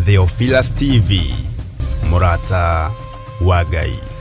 Theophilus TV, Mũrata wa Ngai.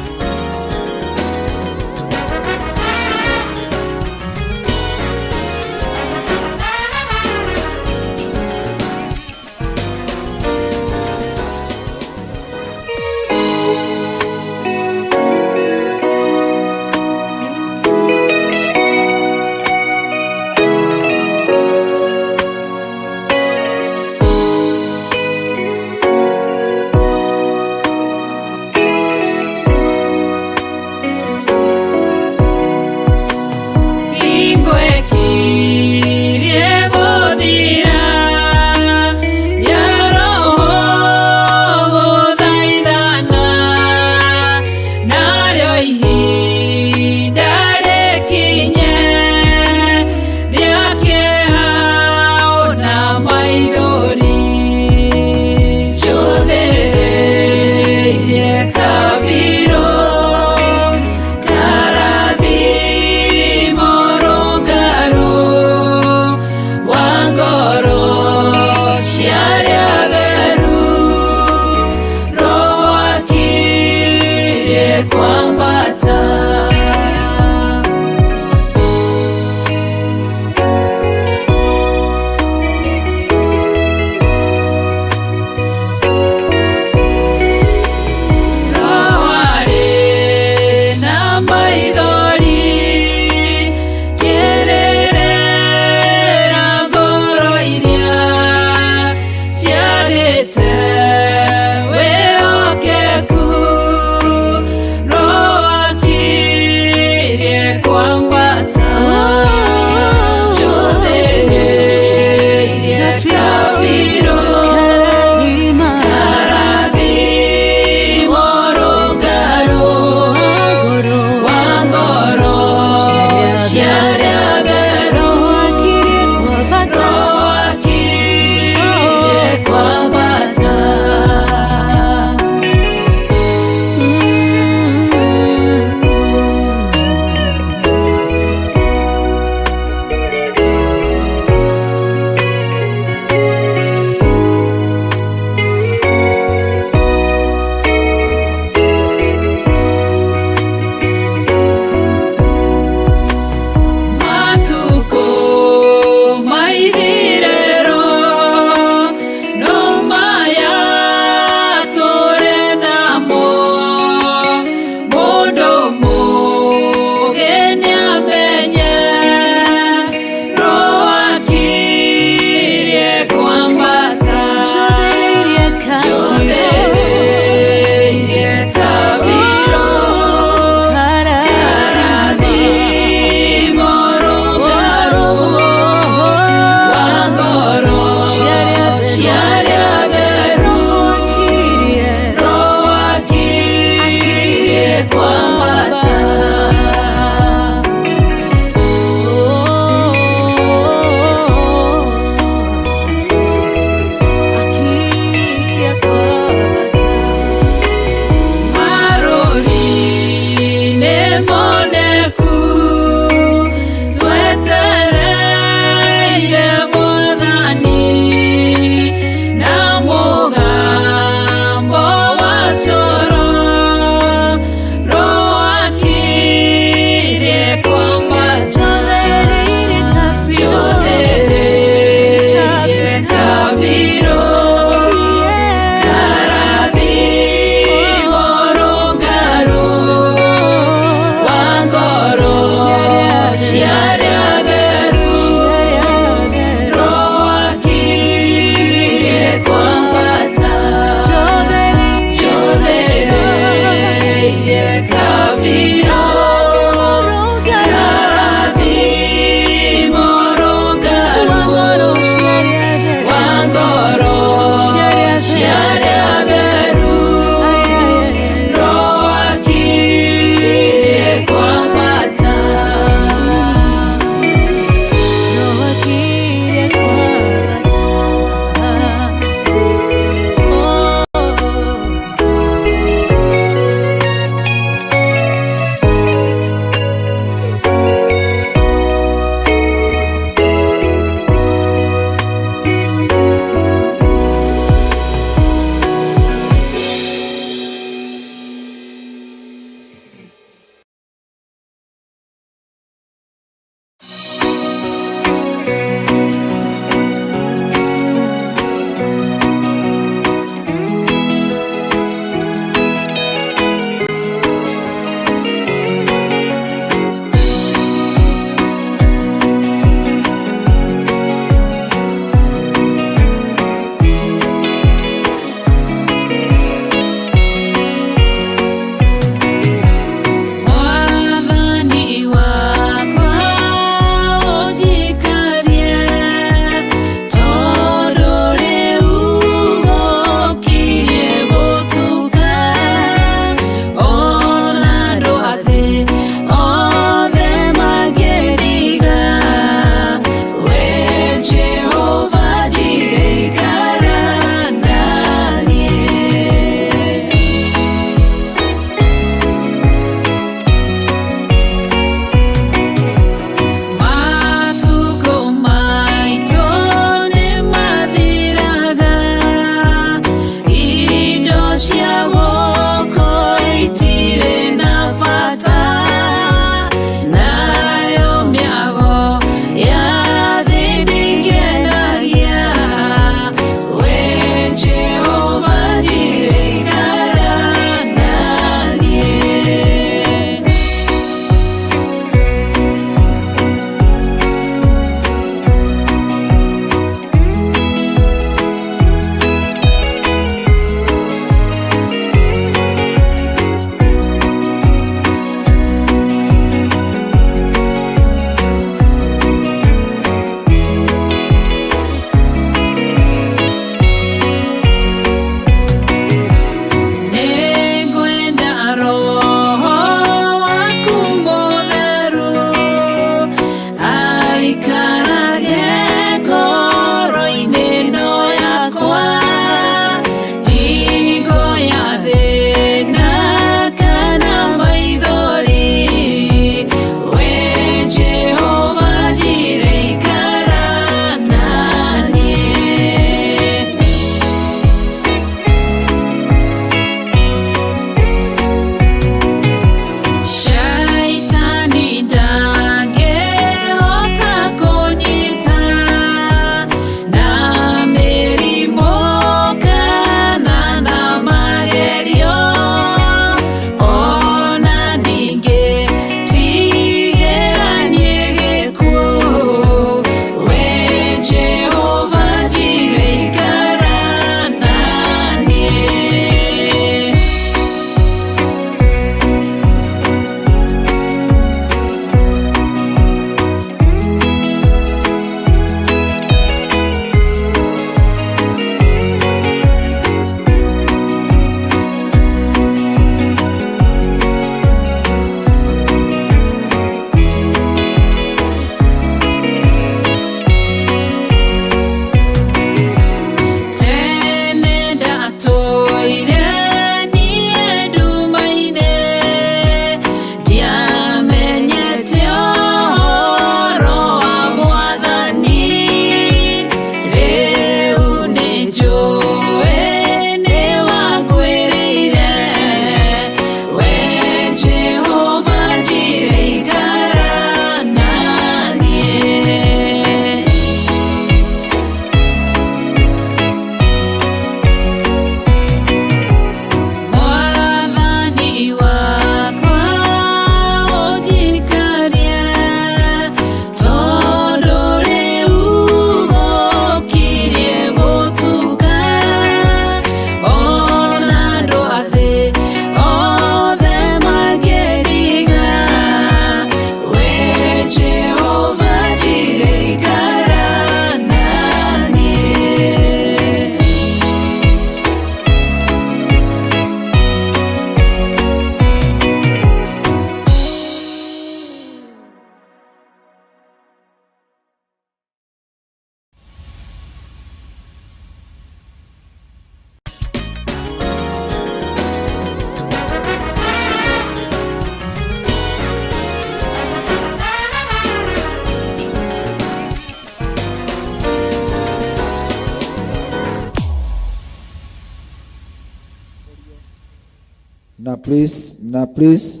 Please na please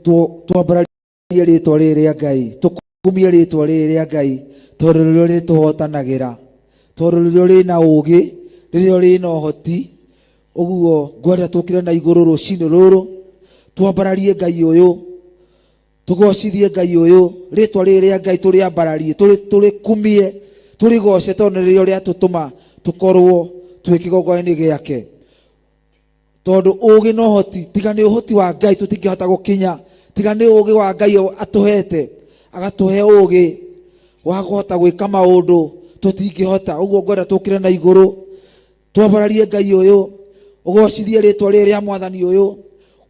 twambararie rĩtwa rĩrĩ rĩa Ngai, tũkumie rĩtwa rĩrĩ rĩa Ngai, tondũ nĩrĩo rĩtũhotanagĩra, tondũ nĩrĩo rĩna ũgĩ, nĩrĩo rĩna ũhoti. Ũguo ngwenda tũkĩre na igũrũ rũcinĩ rũrũ, twambararie Ngai ũyũ, tũgocithie Ngai ũyũ, rĩtwa rĩrĩ rĩa Ngai tũrĩambararie, tũrĩkumie, tũrĩgoce, tondũ nĩrĩo rĩatũtũma tũkorwo twĩ kĩgongona-inĩ gĩake. Tondũ ũgĩ na ũhoti, tiga nĩ ũhoti wa Ngai tũtingĩhota gũkinya, tiga nĩ ũgĩ wa Ngai atũhete, agatũhe ũgĩ wa kũhota gwĩka maũndũ tũtingĩhota. Ũguo ngwenda tũkĩre na igũrũ, twambararie Ngai ũyũ, ũgocithie rĩtwa rĩrĩ rĩa mwathani ũyũ,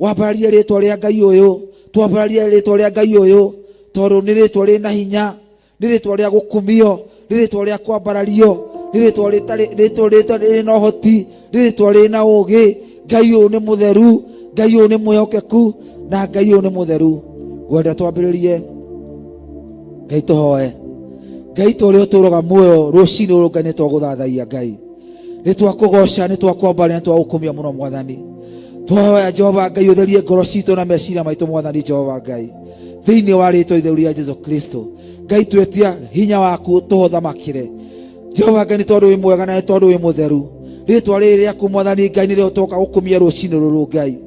wambararie rĩtwa rĩa Ngai ũyũ, twambararie rĩtwa rĩa Ngai ũyũ, tondũ nĩ rĩtwa rĩna hinya, nĩ rĩtwa rĩa gũkumio, nĩ rĩtwa rĩa kwambarario, nĩ rĩtwa rĩtarĩ, rĩtwa rĩtarĩ rĩna ũhoti, nĩ rĩtwa rĩna ũgĩ. Ngai ũyũ nĩ mũtheru, Ngai ũyũ nĩ mwĩhokeku, na Ngai ũyũ nĩ mũtheru. Ngwenda twambĩrĩrie Ngai tũhoe. Ngai ta ũrĩa ũtũũraga muoyo rũcinĩ rũrũ, Ngai nĩ twagũthathaia, Ngai nĩ twakũgoca, nĩ twakwambaria, nĩ twagũkumia mũno mwathani. Twahoya Jehova Ngai ũtherie ngoro citũ na meciria maitũ mwathani Jehova Ngai, thĩinĩ wa rĩtwa itheru rĩa Jesu Kristo. Ngai twetia hinya waku tũhothamakĩre Jehova Ngai, nĩ tondũ wĩ mwega na nĩ tondũ wĩ mũtheru. Rĩtwa rĩrĩ rĩaku mwathani Ngai nĩrĩo twoka gũkumia rũcinĩ rũrũ Ngai.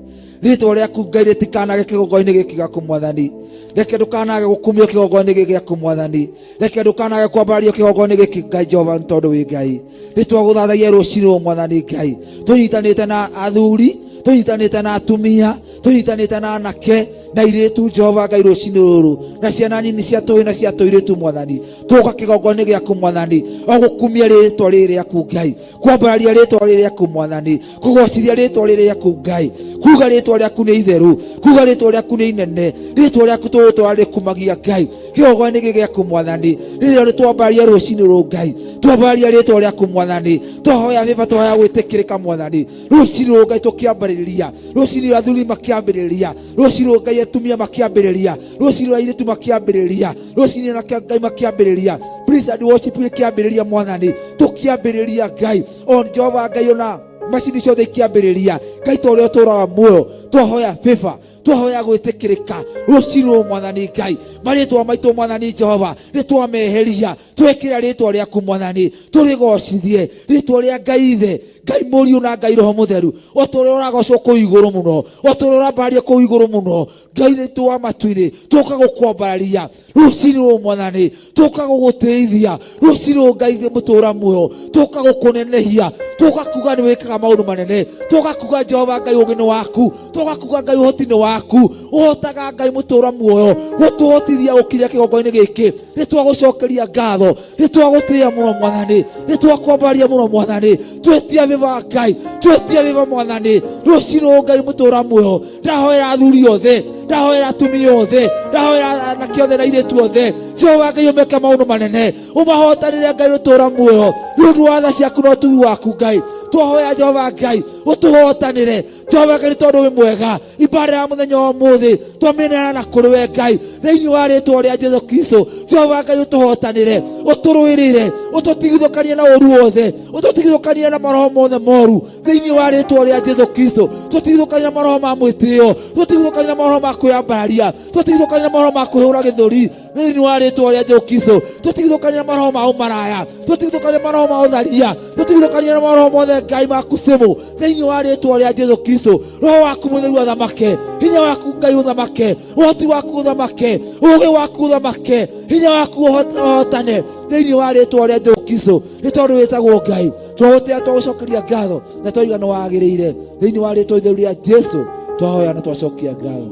Rĩtwa rĩaku Ngai rĩtikanage kĩgongona-inĩ gĩkĩ gĩaku mwathani, reke ndũkanage gũkumio kĩgongona-inĩ gĩkĩ gĩaku mwathani, reke ndũkanage kwambarario kĩgongona-inĩ gĩkĩ Ngai Jehova, nĩ tondũ wĩ Ngai. Nĩ twagũthathaia rũcinĩ rũrũ mwathani Ngai, tũnyitanĩte na athuri, tũnyitanĩte na atumia, tũnyitanĩte na anake na irĩtu Jehova Ngai rũcinĩ rũrũ, na ciana nini cia tũhĩ na cia tũirĩtu mwathani, tũka kĩgongona-inĩ gĩaku mwathani, o gũkumia rĩtwa rĩrĩ rĩaku Ngai, kwambararia rĩtwa rĩrĩ rĩaku mwathani, kũgocithia rĩtwa rĩrĩ rĩaku Ngai, kuga rĩtwa rĩaku nĩ itheru, kuga rĩtwa rĩaku nĩ inene, rĩtwa rĩaku tũgũtũra rĩkumagia Ngai kĩgongona-inĩ gĩkĩ gĩaku mwathani, rĩrĩa rĩtwambararia rũcinĩ rũrũ Ngai, twambararia rĩtwa rĩaku mwathani, twahoya bĩba, twahoya gwĩtĩkĩrĩka mwathani rũcinĩ rũrũ Ngai, tũkĩambĩrĩria rũcinĩ, athuri makĩambĩrĩria rũcinĩ rũrũ Ngai, atumia makĩambĩrĩria rũcinĩ rũrũ, airĩtu makĩambĩrĩria rũcinĩ, anake Ngai makĩambĩrĩria praise and worship ĩkĩambĩrĩria mwathani, tũkĩambĩrĩria Ngai o Jehova Ngai, ona macini ciothe ikĩambĩrĩria Ngai, ta ũrĩa ũtũũraga muoyo, twahoya bĩba, twahoya gwĩtĩkĩrĩka rũcinĩ rũrũ mwathani Ngai, marĩtwa maitũ mwathani Jehova nĩ twameheria, twekĩra rĩtwa rĩaku mwathani, tũrĩgocithie rĩtwa rĩa Ngai Ithe, Ngai Mũriũ na Ngai Roho Mũtheru, o ta ũrĩa ũragocwo kũu igũrũ mũno, o ta ũrĩa ũrambararia kũu igũrũ mũno. Ngai witũ wa matu-inĩ, tũka gũkwambararia rũcinĩ rũrũ mwathani, tũka gũgũtĩithia rũcinĩ rũrũ Ngai mũtũra muoyo, tũka gũkũnenehia, tũka kuga nĩ wĩkaga maũndũ manene, tũka kuga Jehova Ngai ũgĩ nĩ waku, tũka kuga Ngai ũhoti nĩ waku, ũhotaga Ngai mũtũra muoyo gũtũhotithia gũkinya kĩgongona-inĩ gĩkĩ. Nĩ twagũcokeria ngatho, nĩ twagũtĩĩa mũno mwathani, nĩ twakwambararia mũno mwathani, twetia bĩba Ngai, twetia bĩba mwathani rũcinĩ rũrũ Ngai mũtũra muoyo. Ndahoera athuri othe, ndahoera atumia othe, ndahoera anake othe na airĩtu othe, Jehova Ngai ũmeke maũndũ manene, ũmahotanĩre Ngai rũtũra muoyo nĩ ũndũ wa tha ciaku na ũtugi waku Ngai. Twahoya Jehova Ngai ũtũhotanĩre Jehova Ngai, nĩ tondũ wĩ mwega. Ibada ya mũthenya wa ũmũthĩ twamĩneana na kũrĩ we Ngai, thĩinĩ wa rĩtwa rĩa Jesu Kristo. Jehova Ngai ũtũhotanĩre, ũtũrũĩrĩre, ũtũtigithũkanie na ũru wothe, ũtũtigithũkanie na maroho mothe moru, thĩinĩ wa rĩtwa rĩa Jesu Kristo. Tũtigithũkanie na maroho ma mwĩtĩo, tũtigithũkanie na maroho ma kwĩyambararia, tũtigithũkanie na maroho ma kwĩhũra gĩthũri, thĩinĩ wa rĩtwa rĩa Jesu Kristo. Tũtigithũkanie na maroho ma ũmaraya, tũtigithũkanie na maroho ma ũtharia, tũtigithũkanie na maroho mothe Ngai ma kucimu, thĩinĩ wa rĩtwa rĩa Jesu Kristo. Roho waku mũtheru athamake, hinya waku Ngai ũthamake, ũhoti waku ũthamake, ũũgĩ waku ũthamake, hinya waku ũhotane, thĩinĩ wa rĩtwa rĩa Jesu Kristo. Nĩ tondũ wĩtagwo Ngai, twagũtĩa, twagũcokeria ngatho na twaiga nĩ wagĩrĩire, thĩinĩ wa rĩtwa itheru rĩa Jesu twahoya na twacokia ngatho.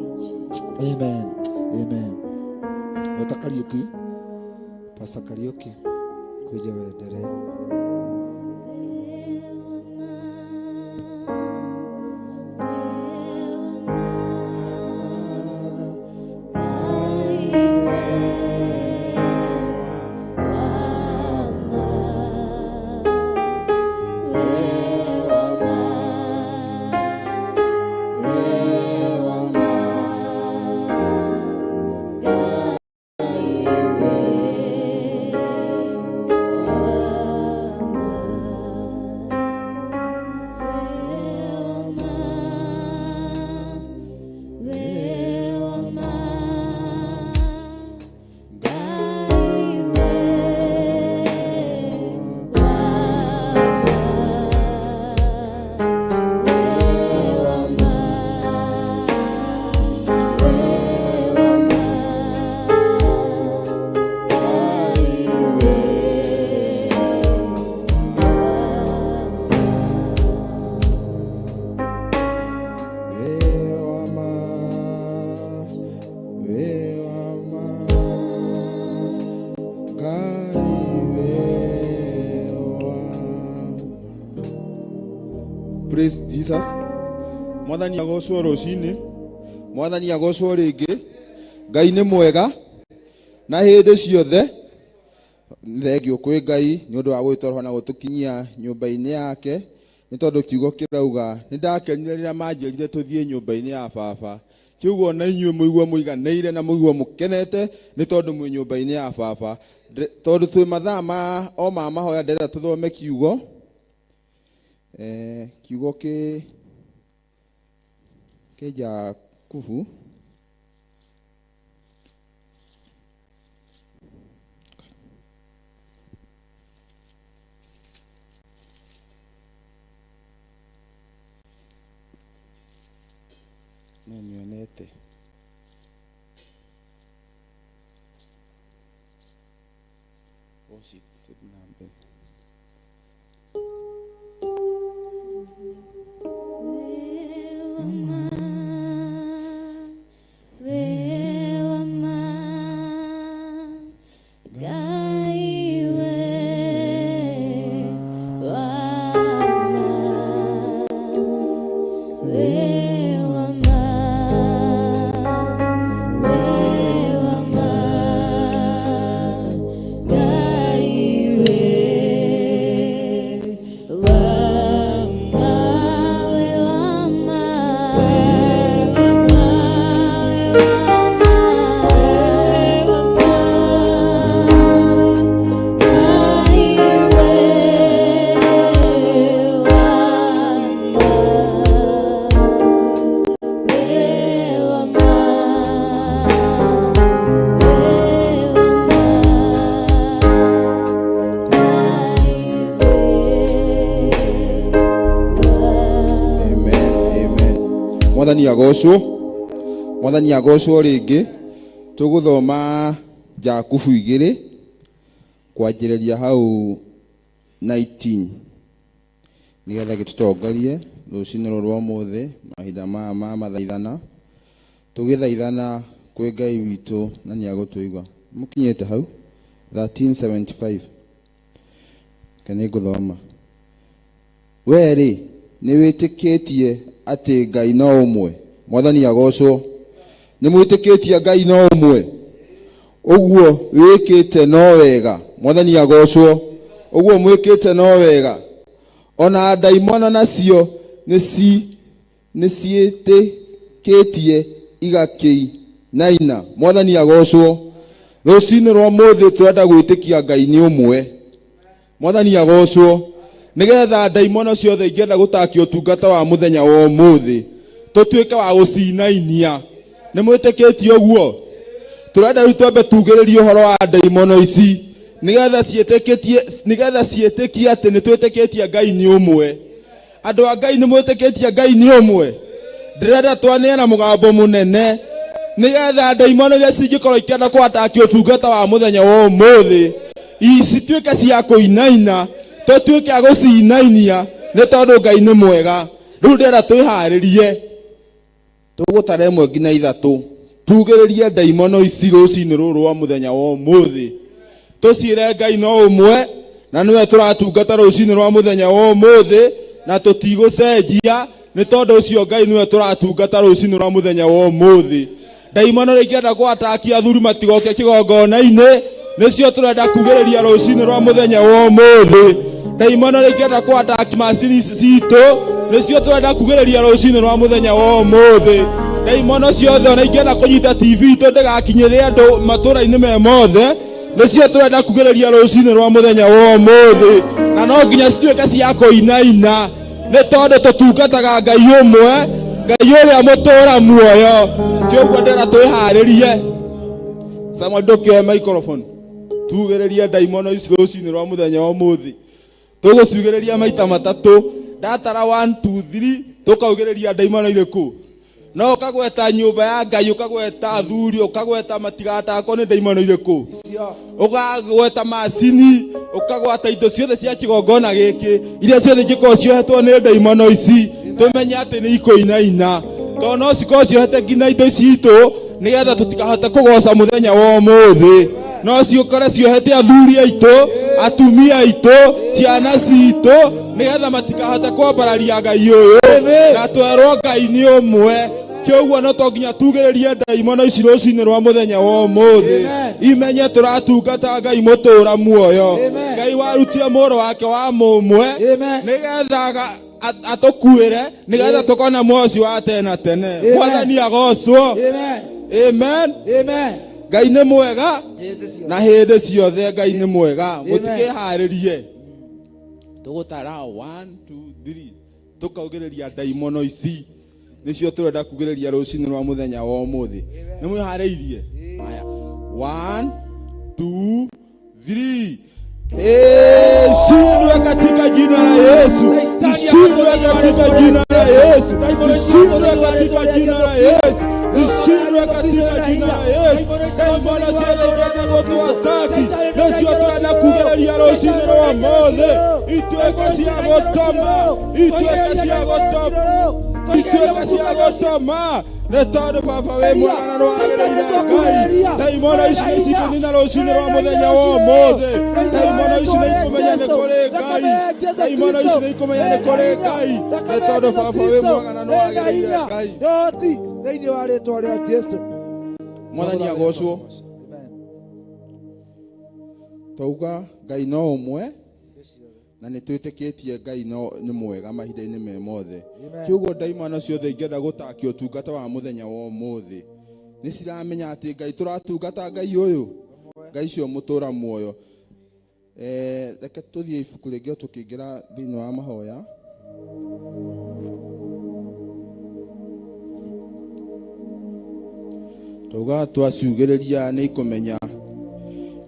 Amen, amen. Dr. Kariuki, Pastor Kariuki, kuja uendelee. Praise Jesus. Mwathani agocwo rũcinĩ, Mwathani agocwo rĩngĩ. Ngai nĩ mwega na hĩndĩ ciothe. Thengio kwĩ Ngai nĩ ũndũ wa gũgĩtoroha na gũtũkinyia nyũmba-inĩ yake, nĩ tondũ kiugo kĩrauga nĩ ndakenire rĩrĩa manjĩrire tũthiĩ nyũmba-inĩ ya baba. Kiugo na inyuĩ mũigue mũiganĩire na mũigue mũkenete nĩ tondũ mwĩ nyũmba-inĩ ya baba. Tondũ twĩ mathaa ma o ma mahoya, ndĩrenda tũthome kiugo kiugo kĩ Jakubu no mĩonete. Worship, tũthiĩ na mbere. Amen, amen. Mwathani agocwo, Mwathani agocwo rĩngĩ. Tũgũthoma Jakubu 2 kwanjĩrĩria hau 19 nĩgetha gĩtũtongorie rũcinĩ rũrũ rwa ũmũthĩ, mahinda maya ma mathaithana, tũgĩthaithana kwĩ Ngai witũ na nĩ agũtũigua. Mũkinyĩte hau 1375, reke nĩ ngũthoma. We rĩ, nĩ wĩtĩkĩtie atĩ Ngai no ũmwe? Mwathani agocwo. Nĩ mwĩtĩkĩtie Ngai no ũmwe? Ũguo wĩkĩte no wega. Mwathani agocwo. Ũguo mwĩkĩte no wega. Ona ndaimono nacio nĩ ciĩtĩkĩtie igakĩinaina. Mwathani agocwo. Rũcinĩ rwa ũmũthĩ tũrenda gwĩtĩkia Ngai nĩ ũmwe. Mwathani agocwo. Nĩgetha ndaimono ciothe ingĩenda gũtakia ũtungata wa mũthenya wa ũmũthĩ tũtuĩke wa gũcinainia. Nĩ mwĩtĩkĩtie ũguo? Tũrenda rĩu twambe tugĩrĩrie ũhoro wa ndaimono ici nĩgetha ciĩtĩkĩtie, nĩgetha ciĩtĩkie atĩ nĩ twĩtĩkĩtie Ngai nĩ ũmwe. Andũ a Ngai, nĩ mwĩtĩkĩtie Ngai nĩ ũmwe? Ndĩrenda twanĩe na mũgambo mũnene nĩgetha ndaimono iria cingĩkorwo ikĩenda kwatakia ũtungata wa mũthenya wa ũmũthĩ cituĩke cia kũinaina, tũtuĩke a gũcinainia nĩ tondũ Ngai nĩ mwega. Rĩu ndĩrenda twĩharĩrie, tũgũtara 1 nginya 3, tugĩrĩrie ndaimono ici rũcinĩ rũrũ rwa mũthenya wa ũmũthĩ, tũciĩre Ngai no ũmwe na nĩwe tũratungata rũcinĩ rwa mũthenya wa ũmũthĩ na tũtigũcenjia nĩ tondũ ũcio Ngai nĩwe tũratungata rũcinĩ rwa mũthenya wa ũmũthĩ. Ndaimono rĩngĩenda gwatakia athuri matigoke kĩgongona-inĩ, nĩcio tũrenda kugĩrĩria rũcinĩ rwa mũthenya wa ũmũthĩ. Ndaimono rĩngĩenda gwatakia macini ici citũ, nĩcio tũrenda kugĩrĩria rũcinĩ rwa mũthenya wa ũmũthĩ. Ndaimono ciothe ona ingĩenda kũnyita TV itũ ndĩgakinyĩre andũ matũra-inĩ me mothe, nĩcio tũrenda kugĩrĩria rũcinĩ rwa mũthenya wa ũmũthĩ, na no nginya cituĩke cia kũinaina nĩ tondũ tũtungataga Ngai ũmwe, Ngai ũrĩa mũtũra muoyo. Kĩũguo ndĩra twĩharĩrie. Samuel, ndũkĩoe microphone, tugĩrĩrie ndaimono ici rũcinĩ rwa mũthenya wa ũmũthĩ. Tũgũciugĩrĩria maita matatũ, ndatara 1 2 3, tũkaugĩrĩria ndaimono irĩkũ. No ũkagweta nyũmba ya Ngai, ũkagweta athuri, ũkagweta matigatakwo nĩ ndaimono irĩkũ, ũkagweta macini, ũkagwata indo ciothe cia kĩgongona gĩkĩ iria ciothe ingĩkorwo ciohetwo nĩ ndaimono ici, tũmenye atĩ nĩ ikũinaina, tondũ no cikorwo ciohete nginya indo ici itũ nĩgetha tũtikahote kũgoca mũthenya wa ũmũthĩ. No ciũkore ciohete athuri aitũ, Atumia aitũ, ciana citũ, nĩgetha matikahote kwambararia Ngai ũyũ. Amen. Na twerwo Ngai nĩ ũmwe. Kĩoguo no to nginya tugĩrĩrie ndaimono ici rũcinĩ rwa mũthenya wa ũmũthĩ. Amen. Imenye tũratungata Ngai mũtũra muoyo. Amen. Ngai warutire mũrũ wake wa mũmwe Amen. nĩgetha atũkuĩre nĩgetha tũkona muoyo ũcio wa tene na tene. Amen. Mwathani agocwo. Amen. Amen. Amen. Ngai nĩ mwega Hĩndĩ ciothe. na hĩndĩ ciothe Ngai nĩ mwega. Amen. Mũtikĩharĩrie. Tũgũtara 1 2 3 tũkaugĩrĩria ndaimono ici nĩcio tũrenda kugĩrĩria rũcinĩ rwa mũthenya wa ũmũthĩ. Nĩ mwĩharĩirie? Haya. 1 2 3. Shindwe katika jina la Yesu. Shindwe katika jina la Yesu. Shindwe katika jina la Yesu. Shindwe katika jina la Yesu. Ndaimono ciothe ingĩenda gũtũataki nĩcio tũrenda kugĩrĩria rũcinĩ rwa ũmũthĩ. Ituĩke cia gũtũma, ituĩke cia gũtũma, ituĩke cia gũtũma. Nĩ tondũ baba wĩ mwega na nĩwagĩrĩire Ngai. Ndaimono ici nĩ cikũnina rũcinĩ rwa mũthenya wa ũmũthĩ. Ndaimono ici nĩ ikũmenya nĩ kũrĩ Ngai. Ndaimono ici nĩ ikũmenya nĩ kũrĩ Ngai. Nĩ tondũ baba wĩ mwega na nĩwagĩrĩire Ngai. Ndoti thĩinĩ wa rĩtwa rĩa Jesu. Mwathani agocwo. Amen. Twauga Ngai no ũmwe na nĩ twĩtĩkĩtie Ngai no nĩ mwega mahinda-inĩ me mothe. Amen. Kĩũguo ndaimono ciothe ingĩenda gũtakio ũtungata wa mũthenya wa ũmũthĩ nĩ ciramenya atĩ Ngai tũratungata Ngai ũyũ, Ngai ũcio mũtũra muoyo. Reke tũthiĩ ibuku rĩngĩ o tũkĩingĩra thĩinĩ wa mahoya. Twauga twaciugĩrĩria nĩ ikũmenya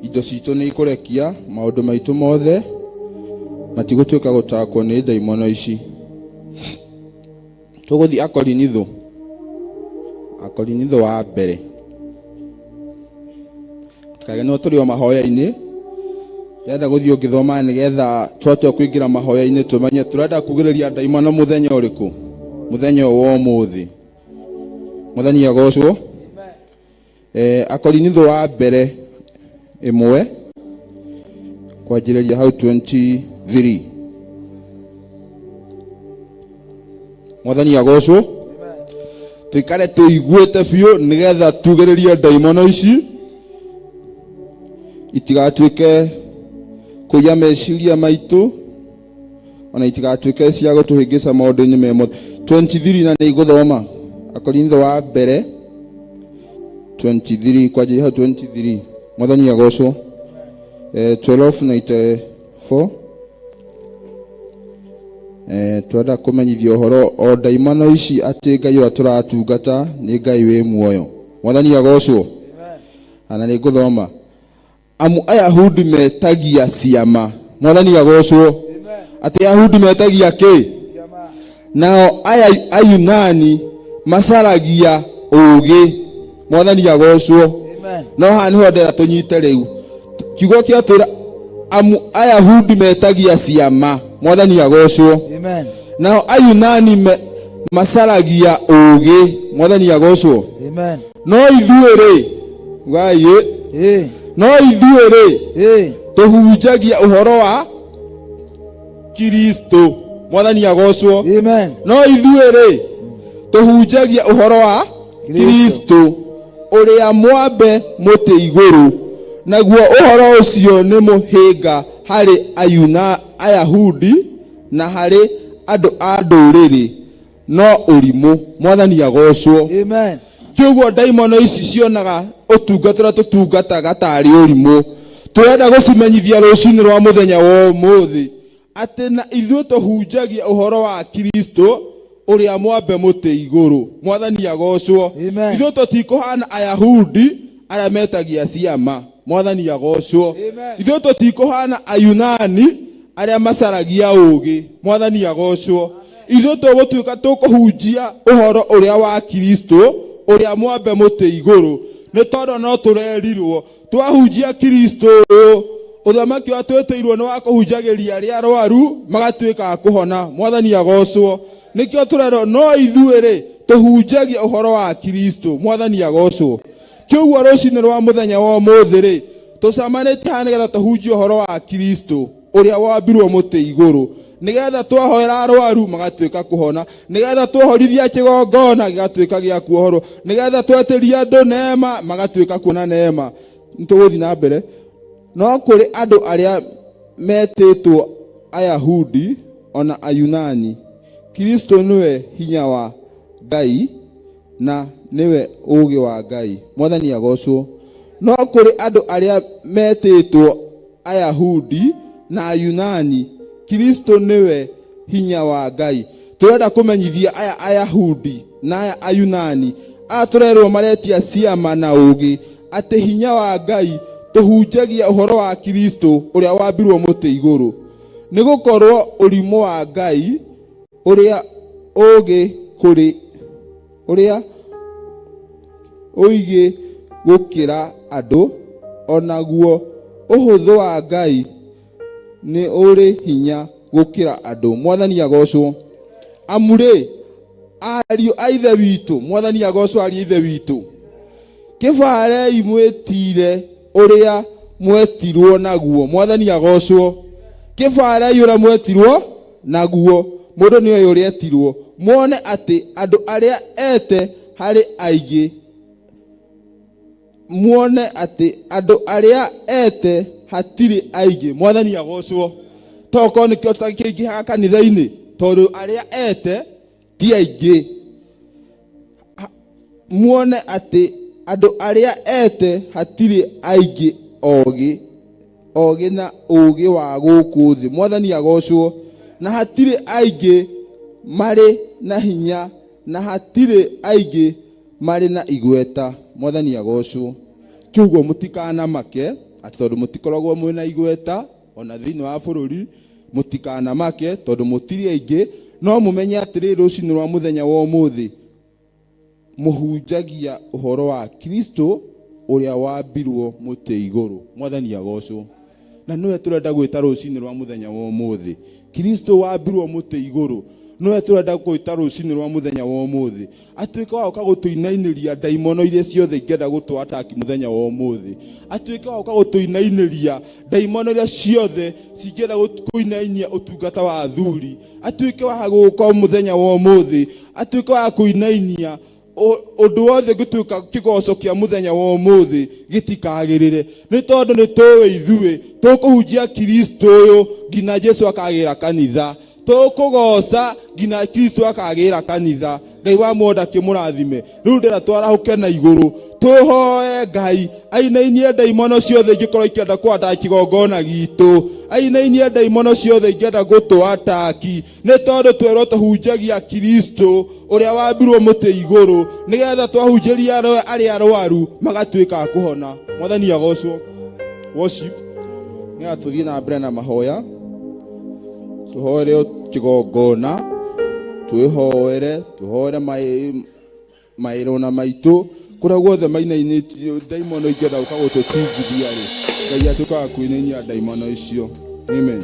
indo citũ nĩ ikũrekia maũndũ maitũ mothe matigũtuĩka gũtakwo nĩ ndaimono ici. Tũgũthiĩ Akorinitho, Akorinitho wa mbere. Tũkage no tũrĩ o mahoya-inĩ. Ndĩrenda gũthiĩ ũngĩthoma nĩgetha twatua kũingĩra mahoya-inĩ tũmenye tũrenda kugĩrĩria ndaimono mũthenya ũrĩkũ, mũthenya ũyũ wa ũmũthĩ. Mwathani agocwo. Akorinitho wa mbere ĩmwe kwanjĩrĩria hau 23. Mwathani agocwo. Tũikare tũiguĩte biũ nĩgetha tugĩrĩrie ndaimono ici itigatuĩke kũiya meciria maitũ ona itigatuĩke cia gũtũhĩngĩca maũndũ-inĩ me mothe. 23 na nĩ igũthoma Akorintho wa mbere 23 kwanjĩrĩria hau 23. Mwathani agocwo. 1294. Twenda kũmenyithia ũhoro o ndaimono ici atĩ Ngai ũrĩa tũratungata nĩ Ngai wĩ muoyo. Mwathani agocwo. Ana nĩ ngũthoma. Amu Ayahudi metagia ciama. Mwathani agocwo. Atĩ Ayahudi metagia kĩ? Nao Ayunani macaragia ũũgĩ. Mwathani agocwo. Amen. No haha nĩho ndĩrenda tũnyite rĩu. Kiugo kĩatwĩra amu Ayahudi metagia ciama. Mwathani agocwo. Amen. Nao Ayunani macaragia ũũgĩ. Mwathani agocwo. Amen. No ithuĩ rĩ, ugai ĩ. No ithuĩ rĩ, tũhunjagia ũhoro wa Kristo. Mwathani agocwo. Amen. No ithuĩ rĩ, tũhunjagia ũhoro wa Kristo ũrĩa mwambe mũtĩ igũrũ, naguo ũhoro ũcio nĩ mũhĩnga harĩ Ayahudi na harĩ andũ a ndũrĩrĩ, no ũrimũ. Mwathani agocwo. Amen. Kĩũguo ndaimono ici cionaga ũtungata ũrĩa tũtungataga tarĩ ũrimũ. Tũrenda gũcimenyithia rũcinĩ rwa mũthenya wa ũmũthĩ atĩ na ithuĩ tũhunjagia ũhoro wa Kristo ũrĩa mwambe mũtĩ igũrũ. Mwathani agocwo. Amen. Ithuĩ tũtikũhana Ayahudi arĩa metagia ciama. Mwathani agocwo. Amen. Ithuĩ tũtikũhana Ayunani arĩa macaragia ũũgĩ. Mwathani agocwo. Ithuĩ tũgũtuĩka tũkũhunjia ũhoro ũrĩa wa Kristo ũrĩa mwambe mũtĩ igũrũ, nĩ tondũ no tũrerirwo twahunjia Kristo ũyũ, ũthamaki ũrĩa twĩtĩirwo nĩ wa kũhunjagĩria arĩa arwaru magatuĩka a kũhona. Mwathani agocwo. Nĩkĩo tũrerwo no ithuĩ rĩ tũhunjagia ũhoro wa Kristo. Mwathani agocwo. Kĩũguo rũcinĩ rwa mũthenya wa ũmũthĩ rĩ, Tũcemanĩtie haha nĩgetha tũhunjie ũhoro wa Kristo ũrĩa wambirwo mũtĩ igũrũ, nĩgetha twahoera arwaru magatuĩka kũhona, nĩgetha twohorithia kĩgongona gĩgatuĩka gĩa kuohorwo, nĩgetha twetĩria andũ neema magatuĩka kuona neema. Nĩtũgũthiĩ na mbere. No kũrĩ andũ arĩa metĩtwo Ayahudi ona Ayunani, Kristo nĩwe hinya wa Ngai na nĩwe ũũgĩ wa Ngai. Mwathani agocwo. No kũrĩ andũ arĩa metĩtwo Ayahudi na Ayunani, Kristo nĩwe hinya wa Ngai. Tũrenda kũmenyithia aya Ayahudi na aya Ayunani, aya tũrerwo maretia ciama na ũũgĩ, atĩ hinya wa Ngai tũhunjagia ũhoro wa Kristo ũrĩa wambirwo mũtĩ igũrũ. Nĩ gũkorwo ũrimũ wa Ngai ũrĩa ũũgĩ kũrĩ ũrĩa ũigĩ gũkĩra andũ, onaguo ũhũthũ wa Ngai nĩ ũrĩ hinya gũkĩra andũ. Mwathani agocwo. Amu rĩ, ariũ a Ithe witũ, Mwathani agocwo ariũ a Ithe witũ, kĩbarei mwĩtire ũrĩa mwetirwo naguo. Mwathani agocwo. Kĩbarei ũrĩa mwetirwo naguo. Mũndũ nĩ oĩ ũrĩa etirwo. Muone atĩ andũ arĩa ete harĩ aingĩ, muone atĩ andũ arĩa ete hatirĩ aingĩ. Mwathani agocwo. Tokorwo nĩkĩo tũtakĩingĩhaga kanitha-inĩ, tondũ arĩa ete ti aingĩ. Muone atĩ andũ arĩa ete hatirĩ aingĩ ogĩ, ogĩ na ũũgĩ wa gũkũ thĩ. Mwathani agocwo. Na hatirĩ aingĩ marĩ na hinya, na hatirĩ aingĩ marĩ na igweta. Mwathani agocwo. Kĩuguo mũtikanamake atĩ tondũ mũtikoragwo mwĩna igweta ona thĩinĩ wa bũrũri, mũtikanamake tondũ mũtirĩ aingĩ, no mũmenye atĩrĩrĩ, rũcinĩ rwa mũthenya wa ũmũthĩ mũhunjagia ũhoro wa Kristo ũrĩa wambirwo mũtĩ igũrũ. Mwathani agocwo. Na nĩwe tũrenda gwĩta rũcinĩ rwa mũthenya wa ũmũthĩ. Kristo wambirwo mũtĩ igũrũ nĩwe tũrenda gwĩta rũcinĩ rwa mũthenya wa ũmũthĩ, atuĩke wa gũka gũtũinainĩria ndaimono iria ciothe ingĩenda gũtũataki mũthenya wa ũmũthĩ, atuĩke wa gũka gũtũinainĩria ndaimono iria ciothe cingĩenda kũinainia ũtungata wa athuri, atuĩke wa gũka mũthenya wa ũmũthĩ, atuĩke wa kũinainia ũndũ wothe ũngĩtuĩka kĩgoco kĩa mũthenya wa ũmũthĩ gĩtikagĩrĩre, nĩ tondũ nĩ tũĩ ithuĩ tũkũhunjia Kristo ũyũ nginya Jesu akagĩra kanitha, tũkũgoca nginya Kristo akagĩra kanitha. Ngai wa mwenda kĩmũrathime. Rĩu ndĩra twarahũke na igũrũ tũhoe Ngai ainainie ndaimono ciothe ingĩkorwo ikĩenda kũataki kĩgongona gitũ, ainainie ndaimono ciothe ingĩenda gũtũataki, nĩ tondũ twerwo tũhunjagia Kristo ũrĩa wambirwo mũtĩ igũrũ, nĩgetha twahunjĩria arĩa arwaru magatuĩka a kũhona. Mwathani agocwo. Worship. Nĩgetha tũthiĩ na mbere na mahoya, tũhoere kĩgongona, twĩhoere, tũhoere maĩrona maitũ kũrĩa guothe mainainĩtio ndaimono ingĩenda gũka gũtũtingithia rĩ, Ngai atuĩka wa kũinainia ndaimono icio. Amen.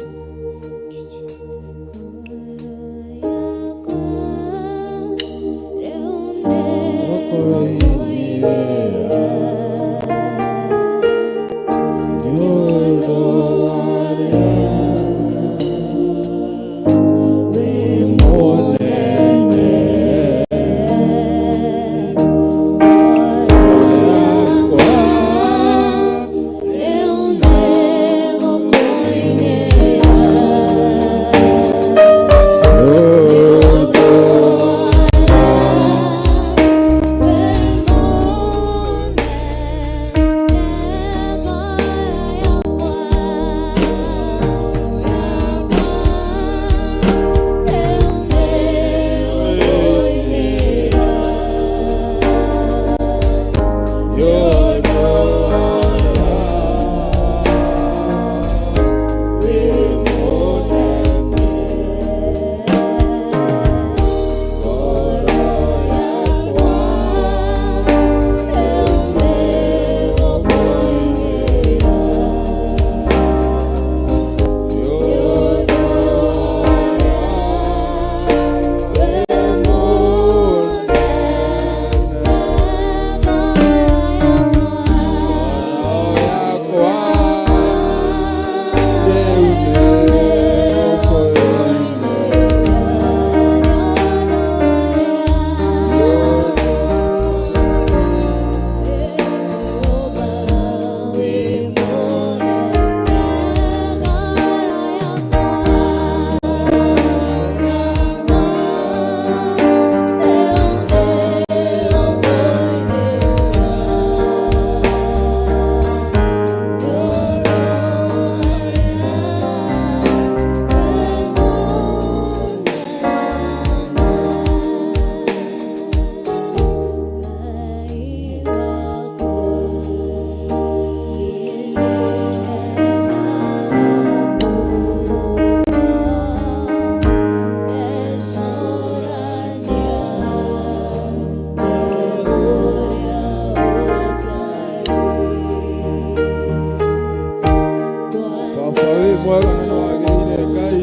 Mwega na nĩ wagĩrĩire Ngai,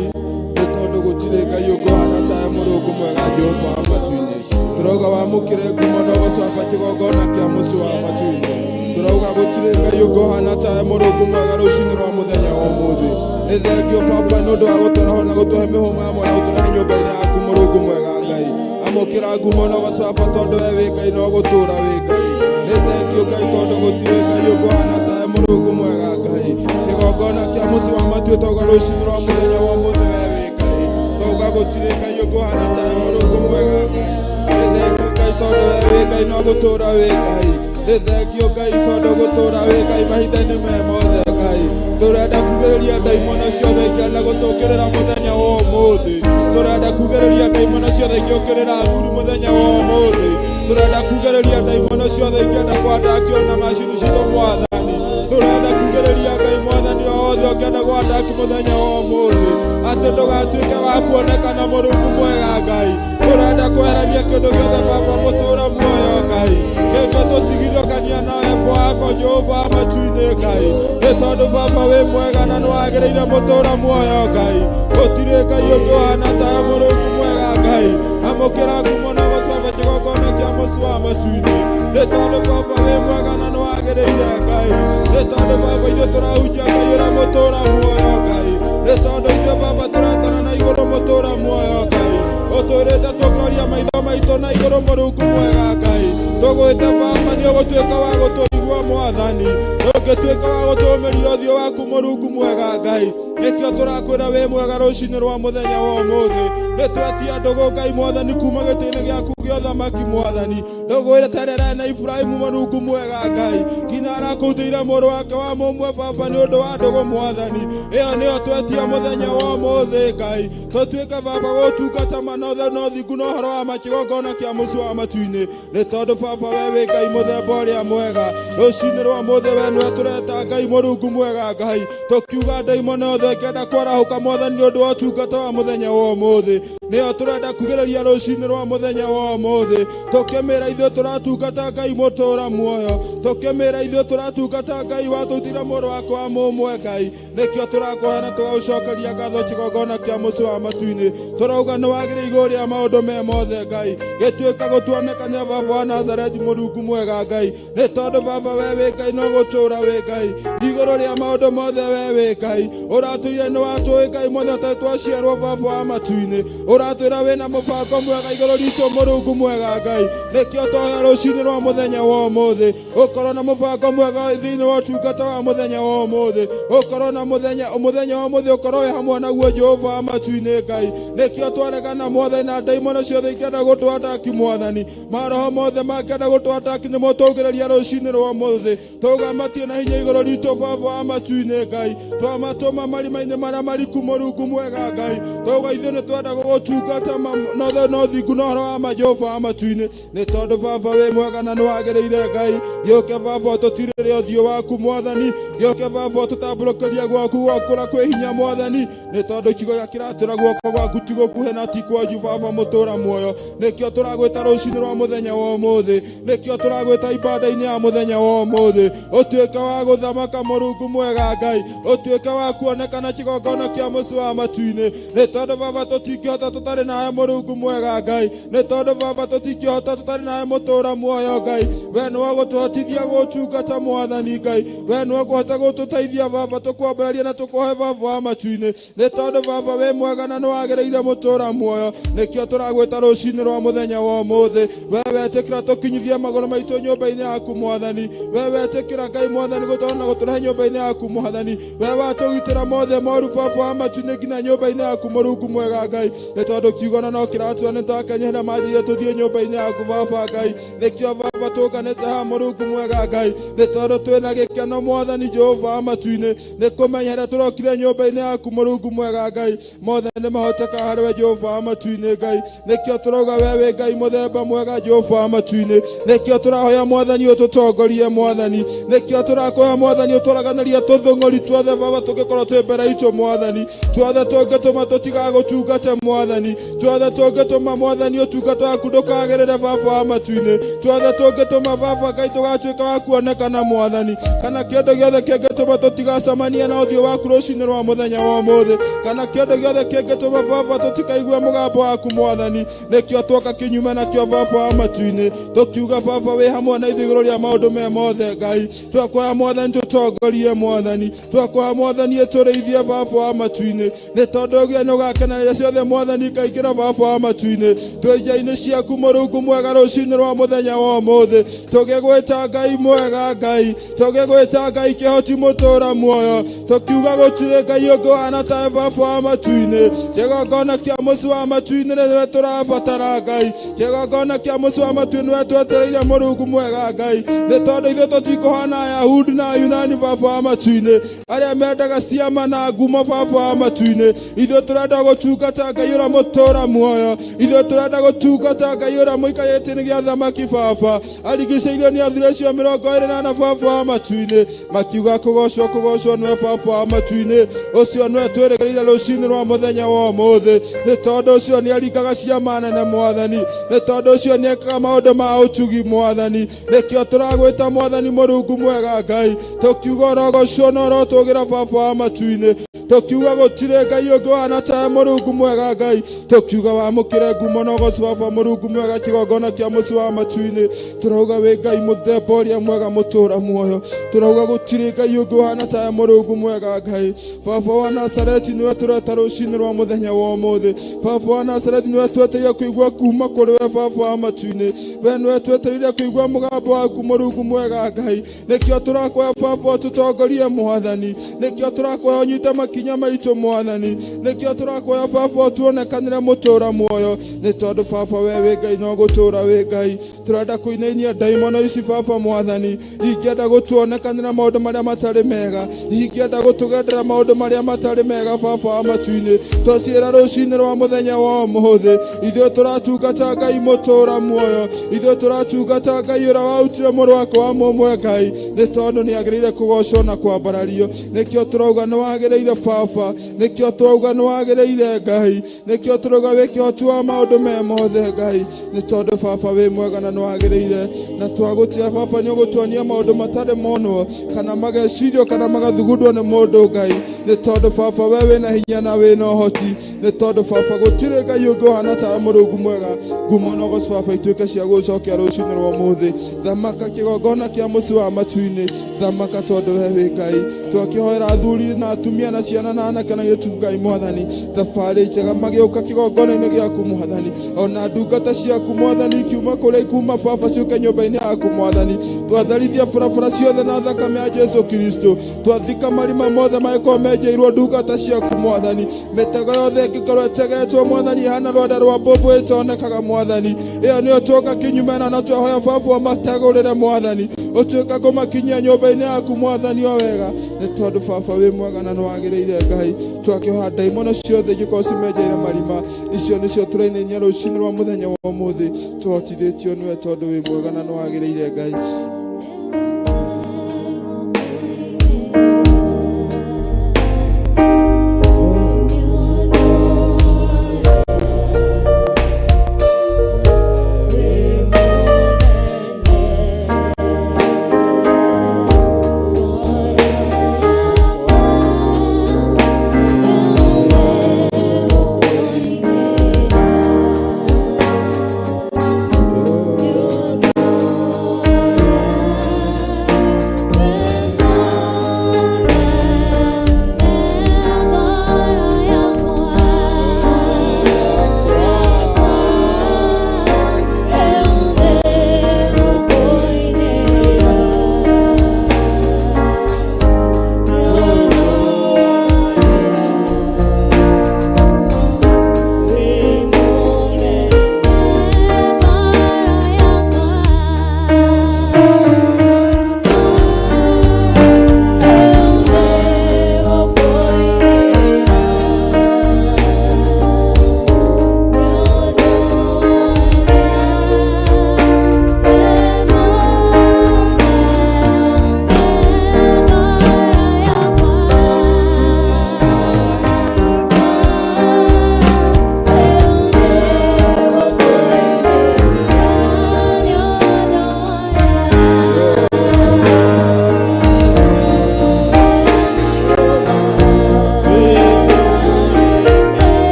nĩ tondũ gũtirĩ Ngai ũngĩhana tawe Mũrungu mwega Jehova wa matu-inĩ. Tũrauga wamũkĩre ngumo na ũgocaba kĩgongona kĩa mũciĩ wa matu-inĩ. Tũrauga gũtirĩ Ngai ũngĩhana tawe Mũrungu mwega rũcinĩ rwa mũthenya wa ũmũthĩ. Nĩ thengio baba nĩ ũndũ wa gũtũreho na gũtũhe mĩhũmũ ya mwana gũtũrehe nyũmba-inĩ yaku Mũrungu mwega Ngai. Amũkĩra ngumo na ũgocaba tondũ we wĩ Ngai na ũgũtũũra wĩ Ngai. Nĩ thengio Ngai tondũ gũtirĩ Ngai ũngĩhana tawe Mũrungu mwega Ngai. Kĩgongona kĩa mũciĩ wa matu tauga rũcinĩ rwa mũthenya wa ũmũthĩ we wĩ Ngai. Tauga gũtirĩ Ngai ũngĩhana tawe Mũrungu mwega Ngai. Nĩ thengio Ngai tondũ we wĩ Ngai na ũgũtũũra wĩ Ngai. Nĩ thengio Ngai tondũ gũtũũra wĩ Ngai mahinda-inĩ me mothe Ngai. Tũrenda kugĩrĩria ndaimono ciothe ingĩenda gũtũkĩrĩra mũthenya wa ũmũthĩ. Tũrenda kugĩrĩria ndaimono ciothe ingĩũkĩrĩra athuri mũthenya wa ũmũthĩ. Tũrenda kugĩrĩria ndaimono ciothe ingĩenda kwandakia na macini citũ mwathani. Tũrenda kugĩrĩria Ngai mwathani roho wothe ũngĩenda gwandaki mũthenya wa ũmũthĩ. Atĩ ndũgatuĩke wa kuonekana Mũrungu mwega Ngai. Tũrenda kweherania kĩndũ gĩothe baba mũtũra muoyo Ngai. Gĩngĩtũtigithũkania nawe wako Jehova wa matu-inĩ Ngai. Nĩ tondũ baba wĩ mwega na nĩwagĩrĩire mũtũra muoyo Ngai. Gũtirĩ Ngai ũngĩ ũhana tawe Mũrungu mwega Ngai. Amũkĩra ngumo na gũcoka kĩgongona kĩa mũciĩ wa matu-inĩ. Nĩ tondũ baba wĩ mwega na nĩwagĩrĩire Ngai. Nĩ tondũ baba ithuĩ tũrahunjia Ngai ũrĩa mũtũra muoyo Ngai. Nĩ tondũ ithuĩ baba tũretana na igũrũ mũtũra muoyo Ngai. Ũtwĩrĩte tũkĩroria maitho maitũ na igũrũ Mũrungu mwega Ngai. Tũgwĩte baba nĩ ũgũtuĩka wa gũtũigua mwathani. Ndũngĩtuĩka wa gũtũmĩria ũthiũ waku Mũrungu mwega Ngai. Nĩkĩo tũrakwĩra wĩ mwega rũcinĩ rwa mũthenya wa ũmũthĩ. Nĩ twetia ndũgũ Ngai mwathani kuma gĩtĩ-inĩ gĩaku gĩa ũthamaki mwathani. Ndũgũ ĩrĩa terere na Iburahĩmu Mũrungu mwega Ngai. Nginya arakũrutĩire mũrũ wake wa mũmwe baba nĩ ũndũ wa ndũgũ mwathani. Ĩyo nĩyo twetia mũthenya wa ũmũthĩ Ngai. Tũtuĩke baba gũtungata manothe na ũthingu na ũhoro wa ma kĩgongona kĩa mũciĩ wa matu-inĩ. Nĩ tondũ baba we wĩ Ngai mũthemba ũrĩa mwega. Rũcinĩ rwa mũthĩ we nĩwe tũreta Ngai Mũrungu mwega Ngai. Tũkiuga ndaimono yothe ĩngĩenda kwarahũka mwathani nĩ ũndũ wa ũtungata wa mũthenya wa ũmũthĩ. Nĩyo tũrenda kugĩrĩria rũcinĩ rwa mũthenya wa ũmũthĩ. Tũkĩmĩra ithuĩ tũratungata Ngai mũtũra muoyo. Tũkĩmĩra ithuĩ tũratungata Ngai watũitire mũrũ wake wa mũmwe Ngai. Nĩkĩo tũrakũhoya na tũgagũcokeria ngatho kĩgongona kĩa mũciĩ wa matu-inĩ. Tũrauga nĩ wagĩrĩire igũrũ rĩa maũndũ me mothe Ngai. Gĩtuĩka gũtuonekania baba wa Nazareti Mũrungu mwega Ngai. Nĩ tondũ baba we wĩ Ngai no gũtũũra wĩ Ngai. Igũrũ rĩa maũndũ mothe we wĩ Ngai. Ũratwĩrire nĩ watũĩ Ngai mothe tondũ twaciarwo baba wa matu-inĩ. Ũratwĩra wĩna mũbango mwega igũrũ ritũ Mũrungu mwega Ngai. Nĩkĩo twahoya rũcinĩ rwa mũthenya wa ũmũthĩ. Ũkorwo na mũbango mwega thĩinĩ wa ũtungata wa mũthenya wa ũmũthĩ. Ũkorwo na mũthenya mũthenya wa ũmũthĩ ũkorwo wĩ hamwe naguo Jehova wa matu-inĩ Ngai. Nĩkĩo twaregana mwathani na ndaimono ciothe ingĩenda gũtũataki mwathani. Maroho mothe mangĩenda gũtũataki nĩmo tũugĩrĩria rũcinĩ rwa ũmũthĩ. Tauga matirĩ na hinya igũrũ ritũ baba wa matu-inĩ Ngai. Twamatũma marima-inĩ marĩa mariku Mũrungu mwega Ngai. Tauga ithuĩ nĩ twenda gũgũtungata na ũthingu na ũhoro wa ma Jehova wa matu-inĩ. Nĩ tondũ baba wĩ mwega na nĩ wagĩrĩire Ngai. Gĩũke baba ũtũtirĩre ũthiũ waku mwathani. Gĩũke baba ũtũtambũrũkĩrie gwaku gwakũra kwĩ hinya mwathani. Nĩ tondũ kiugo gĩa kĩratũra guoko gwaku ti gũkuhĩ na ti kwanju baba mũtũra muoyo. Nĩkĩo tũragwĩta rũcinĩ rwa mũthenya wa ũmũthĩ. Nĩkĩo tũragwĩta ibada-inĩ ya mũthenya wa ũmũthĩ. Ũtuĩke wa gũthamaka Mũrungu mwega Ngai. Ũtuĩke wa kuonekana kĩgongona kĩa mũciĩ wa matu-inĩ. Nĩ tondũ baba tũtingĩhota tũtarĩ nawe Mũrungu mwega Ngai. Nĩ tondũ baba tũtingĩhota tũtarĩ nawe mũtũra muoyo Ngai. We nĩwe ũgũtũhotithia gũtungata mwathani Ngai. We nĩwe ũkũhota gũtũteithia baba tũkwambararia na tũkũhe baba wa matu-inĩ. Nĩ tondũ baba wĩ mwega na nĩ wagĩrĩire mũtũra muoyo. Nĩkĩo tũragwĩta rũcinĩ rwa mũthenya wa ũmũthĩ. We wetĩkĩra tũkinyithie magũrũ maitũ nyũmba-inĩ yaku mwathani. We wetĩkĩra Ngai mwathani gũtwarana na gũtũrehe nyũmba-inĩ yaku mwathani. We watũgitĩra mothe moru baba wa matu-inĩ nginya nyũmba-inĩ yaku Mũrungu mwega Ngai. Nĩ tondũ kiugo na no kĩratua nĩ twakenyera manjĩrie tũthiĩ nyũmba-inĩ yaku baba Ngai. Nĩkĩo baba tũnganĩte haha Mũrungu mwega Ngai. Nĩ tondũ twĩna gĩkeno mwathani Jehova wa matu-inĩ. Nĩ kũmenya rĩrĩa tũrokire nyũmba-inĩ yaku Mũrungu mwega Ngai. Mothe nĩ mahotekaga harĩ we Jehova wa matu-inĩ Ngai. Nĩkĩo tũrauga we wĩ Ngai mũthemba mwega Jehova wa matu-inĩ. Nĩkĩo tũrahoya mwathani ũtũtongorie mwathani. Nĩkĩo tũrakũhoya mwathani ũtũraganĩrie tũthũng'ũri tuothe baba tũngĩkorwo twĩ mbere itũ mwathani. Tuothe tũngĩtũma tũtigagũtungate mwathani. Mwathani tuothe tũngĩtũma Mwathani ũtungata waku ndũkagĩrĩre baba wa matu-inĩ tuothe tũngĩtũma baba Ngai tũgatuĩka wa kuonekana Mwathani kana kĩndũ gĩothe kĩngĩtũma tũtigacemanie na ũthiũ waku rũcinĩ rwa mũthenya wa ũmũthĩ kana kĩndũ gĩothe kĩngĩtũma baba tũtikaigua mũgambo waku Mwathani nĩkĩo twoka kinyume nakĩo baba wa matu-inĩ tũkiuga baba wĩ hamwe na ithuĩ igũrũ rĩa maũndũ me mothe Ngai twakoya Mwathani tũtongorie Mwathani twakoya Mwathani ĩtũrĩithie baba wa matu-inĩ nĩ tondũ ũgĩa nĩ ũgakenanĩria ciothe Mwathani ikaingĩra baba wa matu-inĩ twĩ nja-inĩ ciaku Mũrungu mwega rũcinĩ rwa mũthenya wa ũmũthĩ tũgĩgwĩta Ngai mwega Ngai tũgĩgwĩta Ngai kĩhoti mũtũra muoyo tũkiuga gũtirĩ Ngai ũngĩ ũhana tawe baba wa matu-inĩ kĩgongona kĩa mũciĩ wa matu-inĩ nĩwe tũrabatara Ngai kĩgongona kĩa mũciĩ wa matu-inĩ nĩwe twetereire Mũrungu mwega Ngai nĩ tondũ ithuĩ tũtikũhana Ayahudi na Ayunani baba wa matu-inĩ arĩa mendaga ciama na ngumo baba wa matu-inĩ ithuĩ tũrenda gũtungata Ngai ũrĩa mũtũra muoyo ithuĩ tũrenda gũtungata Ngai ũrĩa mũikarĩte nĩ gĩa thamaki baba arigicĩirio nĩ athuri acio 24 baba wa matu-inĩ makiuga kũgocwo kũgocwo nĩwe baba wa matu-inĩ ũcio nĩwe twĩrĩgĩrĩire rũcinĩ rwa mũthenya wa ũmũthĩ nĩ tondũ ũcio nĩ aringaga ciama nene Mwathani nĩ tondũ ũcio nĩ ekaga maũndũ ma ũtugi Mwathani nĩkĩo tũragwĩta Mwathani Mũrungu mwega Ngai tũkiuga ũrogocwo na ũrotũgĩra baba wa matu-inĩ tũkiuga gũtirĩ Ngai ũngĩ ũhana tawe Mũrungu mwega Ngai tũkiuga wamũkĩre ngumo na ũgoci baba Mũrungu mwega kĩgongona kĩa mũciĩ wa matu-inĩ tũrauga wĩ Ngai mũthemba ũrĩa mwega mũtũra muoyo tũrauga gũtirĩ Ngai ũngĩ ũhana tawe Mũrungu mwega Ngai baba wa Nazareti nĩwe tũreta rũcinĩ rwa mũthenya wa ũmũthĩ baba wa Nazareti nĩwe twetereire kũigua kuma kũrĩ we baba wa matu-inĩ we nĩwe twetereire kũigua mũgambo waku Mũrungu mwega Ngai nĩkĩo tũrakoya baba ũtũtongorie Mwathani nĩkĩo tũrakoya ũnyite makinya maitũ Mwathani nĩkĩo tũrakoya baba ũtuonekanĩre mũtũra muoyo nĩ tondũ baba we wĩ Ngai no gũtũra wĩ Ngai tũrenda kũinainia ndaimono ici baba Mwathani ingĩenda gũtuonekanĩra maũndũ marĩa matarĩ mega ingĩenda gũtũgendera maũndũ marĩa matarĩ mega baba wa matu-inĩ twaciĩra rũcinĩ rwa mũthenya wa ũmũthĩ ithuĩ tũratungata Ngai mũtũra muoyo ithuĩ tũratungata Ngai ũrĩa warutire mũrũ wake wa mũmwe Ngai nĩ tondũ nĩ agĩrĩire kũgocwo na kwambarario nĩkĩo tũrauga nĩ wagĩrĩire baba nĩkĩo tũrauga nĩ wagĩrĩire Ngai nĩkĩo tũrauga wĩ kĩhoti wa maũndũ me mothe Ngai nĩ tondũ baba wĩ mwega na nĩ wagĩrĩire na twagũtia baba nĩ ũgũtuonia maũndũ matarĩ monwo kana magecirio kana magathugundwo nĩ mũndũ Ngai nĩ tondũ baba we wĩna hinya na wĩna ũhoti nĩ tondũ baba gũtirĩ Ngai ũngĩ ũhana tawe Mũrungu mwega ngumo na ũgoci baba ituĩke cia gũcokia rũcinĩ rwa ũmũthĩ thamaka kĩgongona kĩa mũciĩ wa matu-inĩ thamaka tondũ we wĩ Ngai twakĩhoera athuri na atumia na ciana na anake na airĩtu Ngai Mwathani thabarĩ njega magĩũka kĩgongona-inĩ gĩaku Mwathani ona ndungata ciaku Mwathani ikiuma kũrĩa ikuma baba ciũke nyũmba-inĩ yaku Mwathani twatharithia barabara ciothe na thakame ya Jesu Kristo twathika marima mothe mangĩkorwo menjeirwo ndungata ciaku Mwathani mĩtego yothe ĩngĩkorwo ĩtegetwo Mwathani ĩhana rwanda rwa mbũmbũ ĩtonekaga Mwathani ĩyo nĩyo twoka kinyume na na twahoya baba ũmategũrĩre Mwathani ũtuĩka kũmakinyia nyũmba-inĩ yaku Mwathani o wega nĩ tondũ baba wĩ mwega na nĩ wagĩrĩire Ngai twakĩhoya ndaimono ciothe ingĩkorwo cimenjeire marima icio nĩcio tũrainainia rũcinĩ rwa mũthenya wa ũmũthĩ tũhotithĩtio nĩwe tondũ wĩ mwega na nĩ wagĩrĩire Ngai.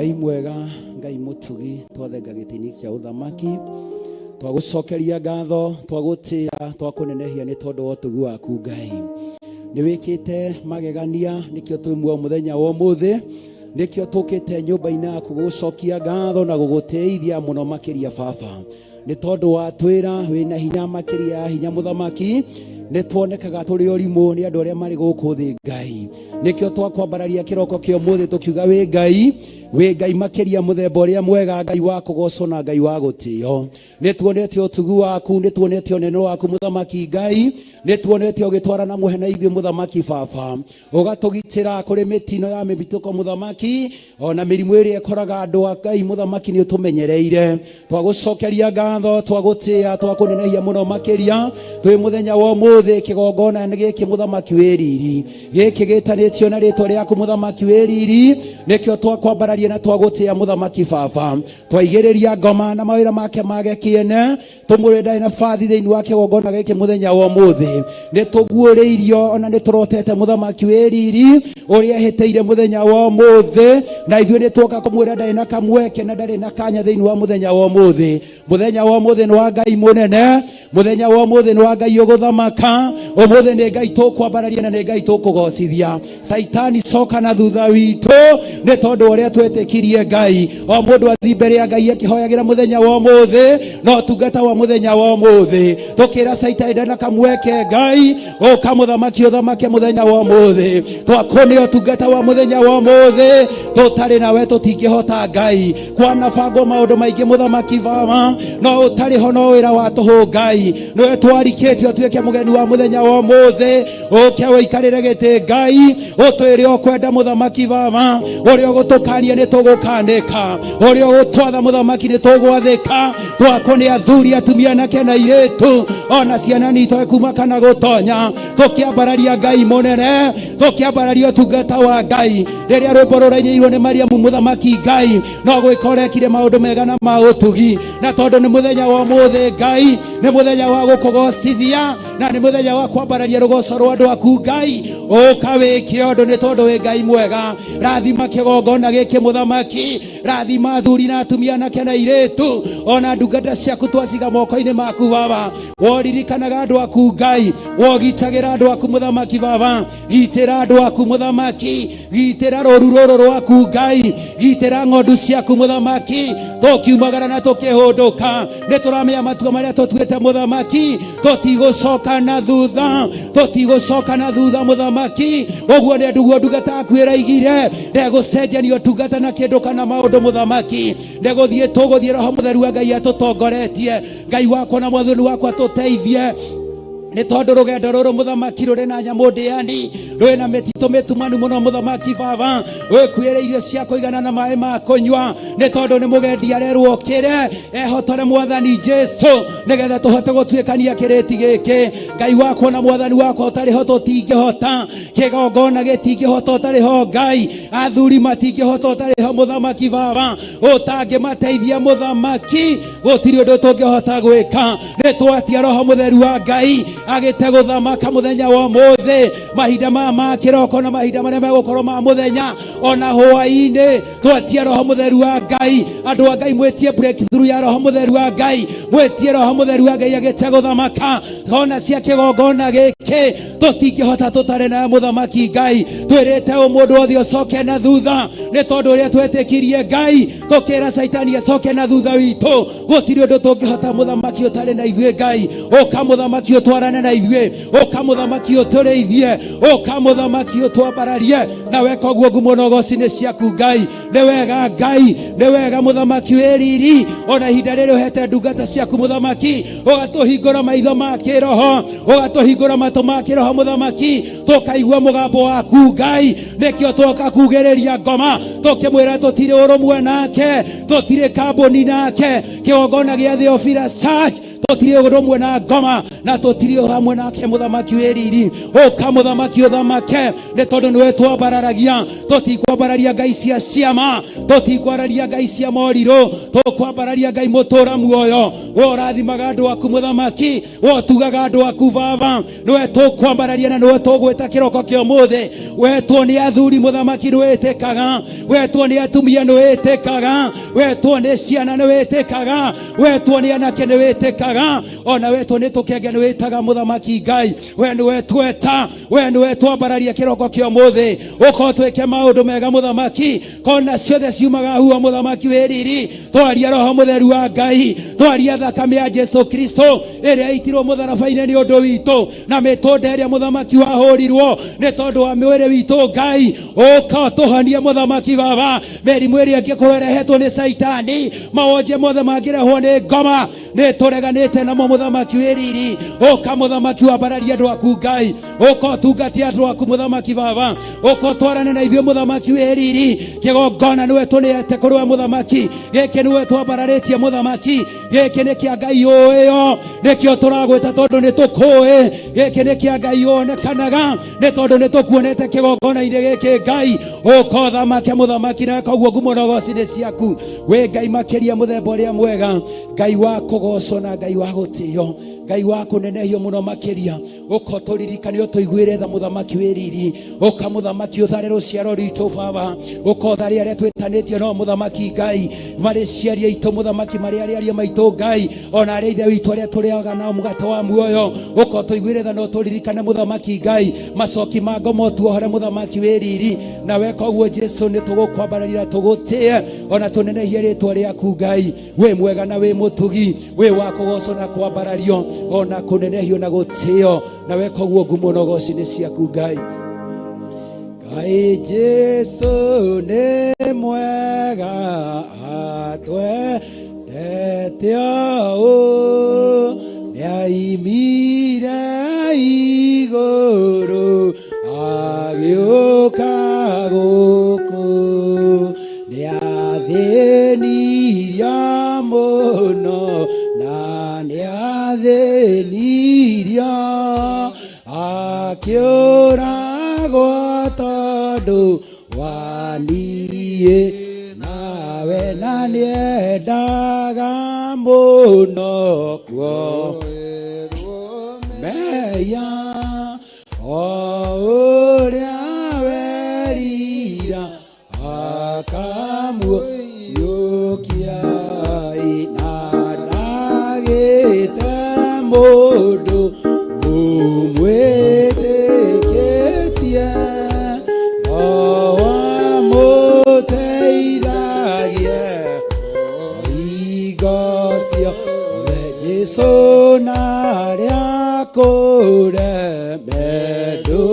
Ngai mwega, Ngai mũtugi, twathenga gĩtĩ-inĩ kĩa ũthamaki, twagũcokeria ngatho, twagũtĩa, twakũnenehia nĩ tondũ wa ũtugi waku Ngai. Nĩ wĩkĩte magegania, nĩkĩo twĩ muoyo mũthenya wa ũmũthĩ, nĩkĩo tũkĩte nyũmba-inĩ yaku gũgũcokia ngatho na gũgũtĩithia mũno makĩria Baba. Nĩ tondũ watwĩra wĩna hinya makĩria ya hinya mũthamaki, nĩ tuonekaga tũrĩ ũrimũ nĩ andũ arĩa marĩ gũkũ thĩ Ngai. Nĩkĩo twakwambararia kĩroko kĩa ũmũthĩ tũkiuga wĩ Ngai, wĩ Ngai makĩria mũthemba ũrĩa mwega, Ngai wa kũgocwo na Ngai wa gũtĩo. Nĩ tuonete ũtugi waku, nĩ tuonete ũnene waku mũthamaki Ngai, nĩ tuonete ũgĩtwarana mũhe na ithuĩ mũthamaki Baba, ũgatũgitĩra kũrĩ mĩtino ya mĩbitũko mũthamaki, ona mĩrimũ ĩrĩa ĩkoraga andũ a Ngai mũthamaki nĩ ũtũmenyereire. Twagũcokeria ngatho, twagũtĩa, twakũnenehia mũno makĩria twĩ mũthenya wa ũmũthĩ kĩgongona nĩ gĩkĩ mũthamaki wĩ riri, gĩkĩ gĩtanĩtio na rĩtwa rĩaku mũthamaki wĩ riri, nĩkĩo twakwambararia na twagũtĩa mũthamaki Baba. Twaigĩrĩria ngoma na mawĩra make mage kĩene, tũmwĩre ndarĩ na bathi thĩinĩ wa kĩgongona gĩkĩ mũthenya wa ũmũthĩ. Nĩ tũguũrĩirio ona nĩ tũrotete mũthamaki wĩ riri ũrĩa ehĩtĩire mũthenya wa ũmũthĩ, na ithuĩ nĩ tuoka kũmwĩra ndarĩ na kamweke na ndarĩ na kanya thĩinĩ wa mũthenya wa ũmũthĩ. Mũthenya wa ũmũthĩ nĩ wa Ngai mũnene, mũthenya wa ũmũthĩ nĩ wa Ngai ũgũthamaka, ũmũthĩ nĩ Ngai tũkwambararia na nĩ Ngai tũkũgocithia. Saitani coka na thutha witũ nĩ tondũ ũrĩa twetĩkirie Ngai. O mũndũ athiĩ mbere ya Ngai akĩhoyagĩra mũthenya wa ũmũthĩ na ũtungata wa mũthenya wa ũmũthĩ, tũkĩra Saitani ndana kamweke Ngai, ũka mũthamaki ũthamake mũthenya wa ũmũthĩ. Twakũnĩ ũtungata wa mũthenya wa ũmũthĩ, tũtarĩ nawe tũtingĩhota Ngai. Kwanabangwo maũndũ maingĩ mũthamaki Baba, no ũtarĩ ho no wĩra wa tũhũ Ngai. Nĩwe twarikĩtio ũtuĩke mũgeni wa mũthenya wa ũmũthĩ, ũke ũikarĩre gĩtĩ Ngai, ũtwĩre ũkwenda mũthamaki Baba, ũrĩa ũgũtũkania nĩ tũgũkanĩka, ũrĩa ũgũtwatha mũthamaki nĩ tũgwathĩka. Twakwo nĩ athuri, atumia, anake na airĩtu, ona ciana nitoe kuma kana gũtonya, tũkĩambararia Ngai mũnene, tũkĩambararia ũtungata wa Ngai. Rĩrĩa rwĩmbo rũrainĩirwo nĩ Mariamu mũthamaki Ngai, no gwĩka ũrekire maũndũ mega na ma ũtugi, na tondũ nĩ mũthenya wa ũmũthĩ Ngai, nĩ mũthenya wa gũkũgocithia na nĩ mũthenya wa kwambararia rũgoco rwa andũ aku Ngai, ũka wĩke ũndũ nĩ tondũ wĩ Ngai mwega. Rathima kĩgongona gĩkĩ mũthamaki, rathima athuri na atumia, anake na airĩtu, ona ndungata ciaku twaciga moko-inĩ maku Baba. Woririkanaga andũ aku Ngai, wogitagĩra andũ aku mũthamaki Baba, gitĩra andũ aku mũthamaki, gitĩra rũru rũrũ rwaku Ngai, gitĩra ng'ondu ciaku mũthamaki. Tũkiumagara na tũkĩhũndũka nĩ tũramenya matua marĩa tũtuĩte mũthamaki, tũtigũcoka na thutha, tũtigũcoka na thutha mũthamaki. Ũguo nĩ nduguo ndungata yaku ĩraigire, ndegũcenjania ũtungata na kĩndũ kana maũndũ mũthamaki. Nĩgũthiĩ tũgũthiĩ, Roho Mũtheru wa Ngai atũtongoretie. Ngai wakwa na mwathani wakwa tũteithie, nĩ tondũ rũgendo rũrũ mũthamaki rũrĩ na nyamũ ndĩani, rwĩ na mĩtitũ mĩtumanu mũno mũthamaki Baba. Wĩkuĩre irio cia kũigana na maĩ ma kũnyua, nĩ tondũ nĩ mũgendi arerwo okĩre ehotore mwathani Jesu, nĩgetha tũhote gũtuĩkania kĩrĩti gĩkĩ. Ngai wakwa na mwathani wakwa, ũtarĩ ho tũtingĩhota, kĩgongona gĩtingĩhota ũtarĩ ho Ngai, athuri matingĩhota ũtarĩ ho mũthamaki Baba, ũtangĩmateithia mũthamaki gũtirĩ ũndũ tũngĩhota gwĩka. Nĩ twatia Roho Mũtheru wa Ngai agĩte gũthamaka mũthenya wa ũmũthĩ, mahinda maya ma kĩroko na mahinda marĩa megũkorwo ma mũthenya ona hwaĩ-inĩ. Twatia Roho Mũtheru wa Ngai. Andũ a Ngai, mwĩtie breakthrough ya Roho Mũtheru wa Ngai, mwĩtie Roho Mũtheru wa Ngai agĩte gũthamaka ona cia kĩgongona gĩkĩ. Tũtingĩhota tũtarĩ nawe mũthamaki Ngai. Twĩrĩte ũ mũndũ othe ũcoke na thutha, nĩ tondũ ũrĩa twetĩkirie Ngai, tũkĩra Saitani acoke na thutha witũ. Gũtirĩ ũndũ tũngĩhota mũthamaki ũtarĩ na ithuĩ Ngai. Ũka mũthamaki ũtwarane na ithuĩ, ũka mũthamaki ũtũrĩithie, ũka mũthamaki ũtwambararie, na weka ũguo ngumo na ũgoci nĩ ciaku Ngai. Nĩ wega Ngai, nĩ wega mũthamaki wĩ riri, ona ihinda rĩrĩ ũhete ndungata ciaku mũthamaki, ũgatũhingũra maitho ma kĩroho, ũgatũhingũra matũ ma kĩroho mũthamaki, tũkaigua mũgambo waku Ngai. Nĩkĩo twoka kugĩrĩria ngoma tũkĩmwĩra tũtirĩ ũrũmwe nake, tũtirĩ kambuni nake. Kĩgongona gĩa Theophilus Church Tũtirĩ ũndũ ũmwe na ngoma na tũtirĩ hamwe nake mũthamaki wĩ riri. Ũka mũthamaki ũthamake, nĩ tondũ nĩwe twambararagia. Tũtikwambararia ngai cia ciama, tũtikwararia ngai cia morirũ, tũkwambararia Ngai mũtũra muoyo. We ũrathimaga andũ aku mũthamaki, we ũtugaga andũ aku baba, nĩwe tũkwambararia na nĩwe tũgwĩta kĩroko kĩa ũmũthĩ. Wetwo nĩ athuri mũthamaki nĩwĩtĩkaga, wetwo nĩ atumia nĩwĩtĩkaga, wetwo nĩ ciana nĩwĩtĩkaga, wetwo nĩ anake nĩwĩtĩkaga, ona wetwo nĩ tũkenge nĩwĩtaga mũthamaki Ngai. We nĩwe tweta, we nĩwe twambararia kĩroko kĩa ũmũthĩ. Ũka ũtwĩke maũndũ mega mũthamaki, kona ciothe ciumaga huo mũthamaki wĩ riri. Twaria roho mũtheru wa Ngai, twaria thakame ya Jesu Kristo ĩrĩa ĩitirwo mũtharaba-inĩ nĩ ũndũ witũ, na mĩtũnda ĩrĩa mũthamaki wahũrirwo nĩ tondũ wa mwĩrĩ witũ. Ngai, ũka ũtũhonie mũthamaki baba, mĩrimũ ĩrĩa ĩngĩkorwo ĩrehetwo nĩ Caitani, mawonje mothe mangĩrehwo nĩ ngoma, nĩ tũreganĩte namo mũthamaki wĩ riri. Ũka mũthamaki wambararie andũ aku Ngai, ũka ũtungatie andũ aku mũthamaki baba, ũka ũtwarane na ithuĩ mũthamaki wĩ riri. Kĩgongona nĩwe tũnĩete kũrĩ we mũthamaki, gĩkĩ nĩwe twambararĩtie mũthamaki, gĩkĩ nĩ kĩa Ngai ũĩyo, nĩkĩo tũragwĩta tondũ nĩ tũkũĩ. Gĩkĩ nĩ kĩa Ngai wonekanaga nĩ tondũ nĩ tũkuonete kĩgongona-inĩ gĩkĩ. Ngai, ũka ũthamake mũthamaki, na koguo ngumo na ũgoci nĩ ciaku. Wĩ Ngai makĩria mũthemba ũrĩa mwega, Ngai wa kũgocwo na Ngai wa gũtĩo, Ngai wa kũnenehio mũno makĩria. Ũka ũtũririkane, ũtũiguĩre tha mũthamaki wĩ riri. Ũka mũthamaki ũthare rũciaro rwitũ baba, ũka ũthare arĩa twĩtanĩtio nao mũthamaki Ngai, marĩ ciari aitũ mũthamaki, marĩ arĩa aria maitũ Ngai, ona arĩa ithe witũ arĩa tũrĩaga nao mũgate wa muoyo. Ũka ũtũiguĩre tha na ũtũririkane mũthamaki Ngai, macoki ma ngoma ũtuohore mũthamaki wĩ riri. Na weka ũguo Jesu, nĩ tũgũkwambararia, tũgũtĩe ona tũnenehie rĩtwa rĩaku Ngai. Wĩ mwega na wĩ mũtugi, wĩ wa kũgocwo na kwambarario ona kũnenehio na gũtĩo. Na weka ũguo, ngumo na ũgoci nĩ ciaku Ngai. Ngai Jesu nĩ mwega, atwendete ũũ, nĩaimire igũrũ agĩũka gũkũ, nĩathĩnirio mũno na nĩathĩnirio akĩũragwo tondũ wa niĩ nawe, na nĩendaga mũno kuo mehia o ũrĩa werira akamũiyũkia, na ndagĩte mũndũ ũmwĩtĩkĩtie, Roho amũteithagie hingo ciothe. Jesu na arĩa kũreme ndũ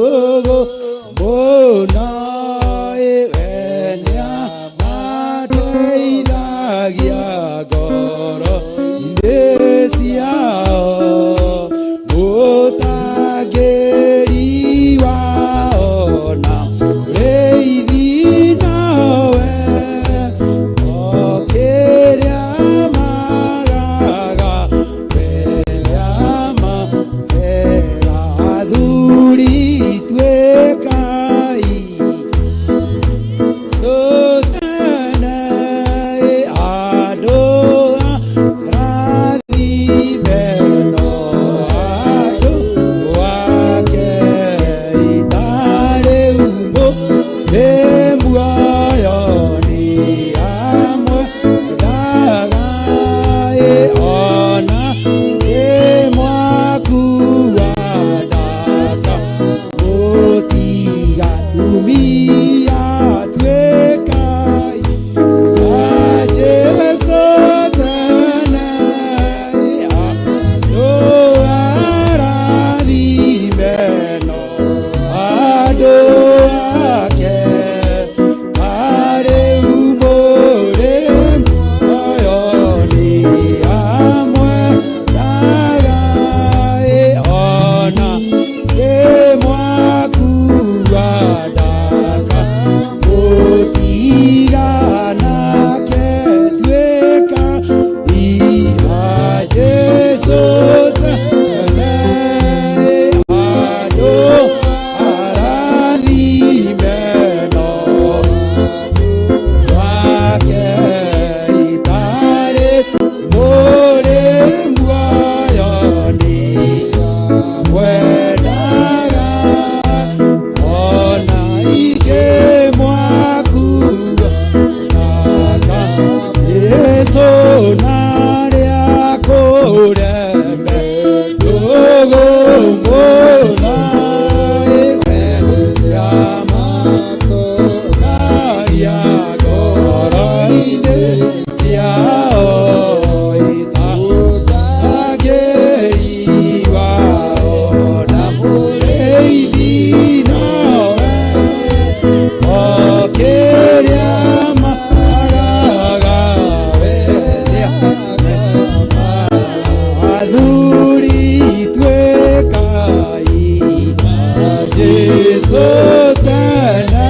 Jesu tene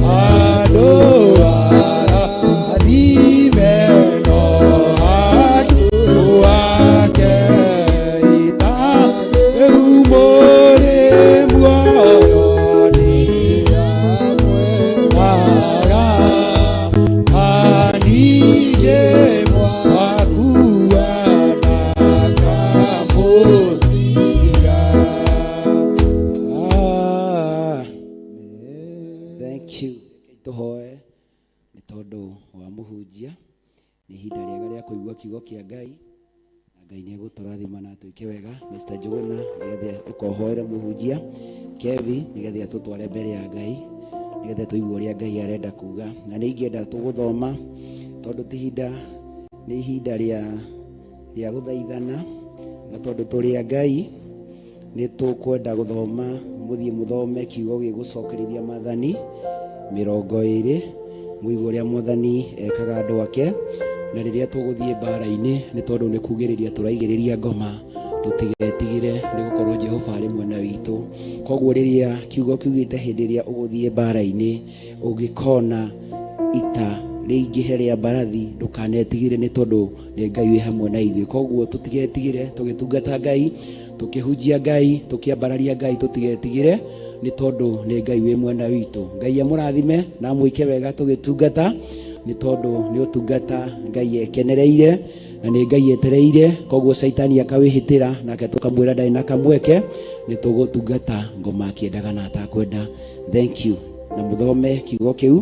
andũ arathime no andũ ake ita rĩu mũrĩ muoyo nĩ amwĩraga na ningĩ mwakua ndakamũtiga. Ah, thank you. Tũhoe nĩ tondũ wa mũhunjia nĩ ihinda rĩega rĩa kũigua kiugo kĩa Ngai na Ngai nĩ egũtũrathima na atwĩke wega. Mr. Njuguna nĩgetha ũkohoere mũhunjia Kevi nĩgetha atũtware mbere ya Ngai nĩgetha tũigue ũrĩa Ngai arenda kuga. Na nĩ ingĩenda tũgũthoma tondũ ti ihinda nĩ ihinda rĩa rĩa gũthaithana na tondũ tũrĩ a Ngai nĩ tũkwenda gũthoma mũthiĩ mũthome kiugo gĩgũcokerithia maathani 20 mũigue ũrĩa mwathani ekaga andũ ake na rĩrĩa tũgũthiĩ mbara-inĩ nĩ tondũ nĩ kugĩrĩria tũraigĩrĩria ngoma tũtigetigĩre nĩ gũkorwo Jehova arĩ mwena witũ. Koguo rĩrĩa kiugo kiugĩte hĩndĩ ĩrĩa ũgũthiĩ mbara-inĩ ũngĩkona ita rĩingĩhe rĩa mbarathi ndũkanetigĩre nĩ tondũ nĩ Ngai wĩ hamwe na ithuĩ. Koguo tũtigetigĩre tũgĩtungata Ngai tũkĩhunjia Ngai tũkĩambararia Ngai tũtigetigĩre nĩ tondũ nĩ Ngai wĩ mwena witũ. Ngai amũrathime na amwĩke wega tũgĩtungata nĩ tondũ nĩ ũtungata Ngai ekenereire na nĩ Ngai etereire. Koguo Caitani akawĩhĩtĩra nake tũkamwĩra ndarĩ na kamweke nĩ tũgũtungata ngoma akĩendaga na atakwenda. Thank you. Na mũthome kiugo kĩu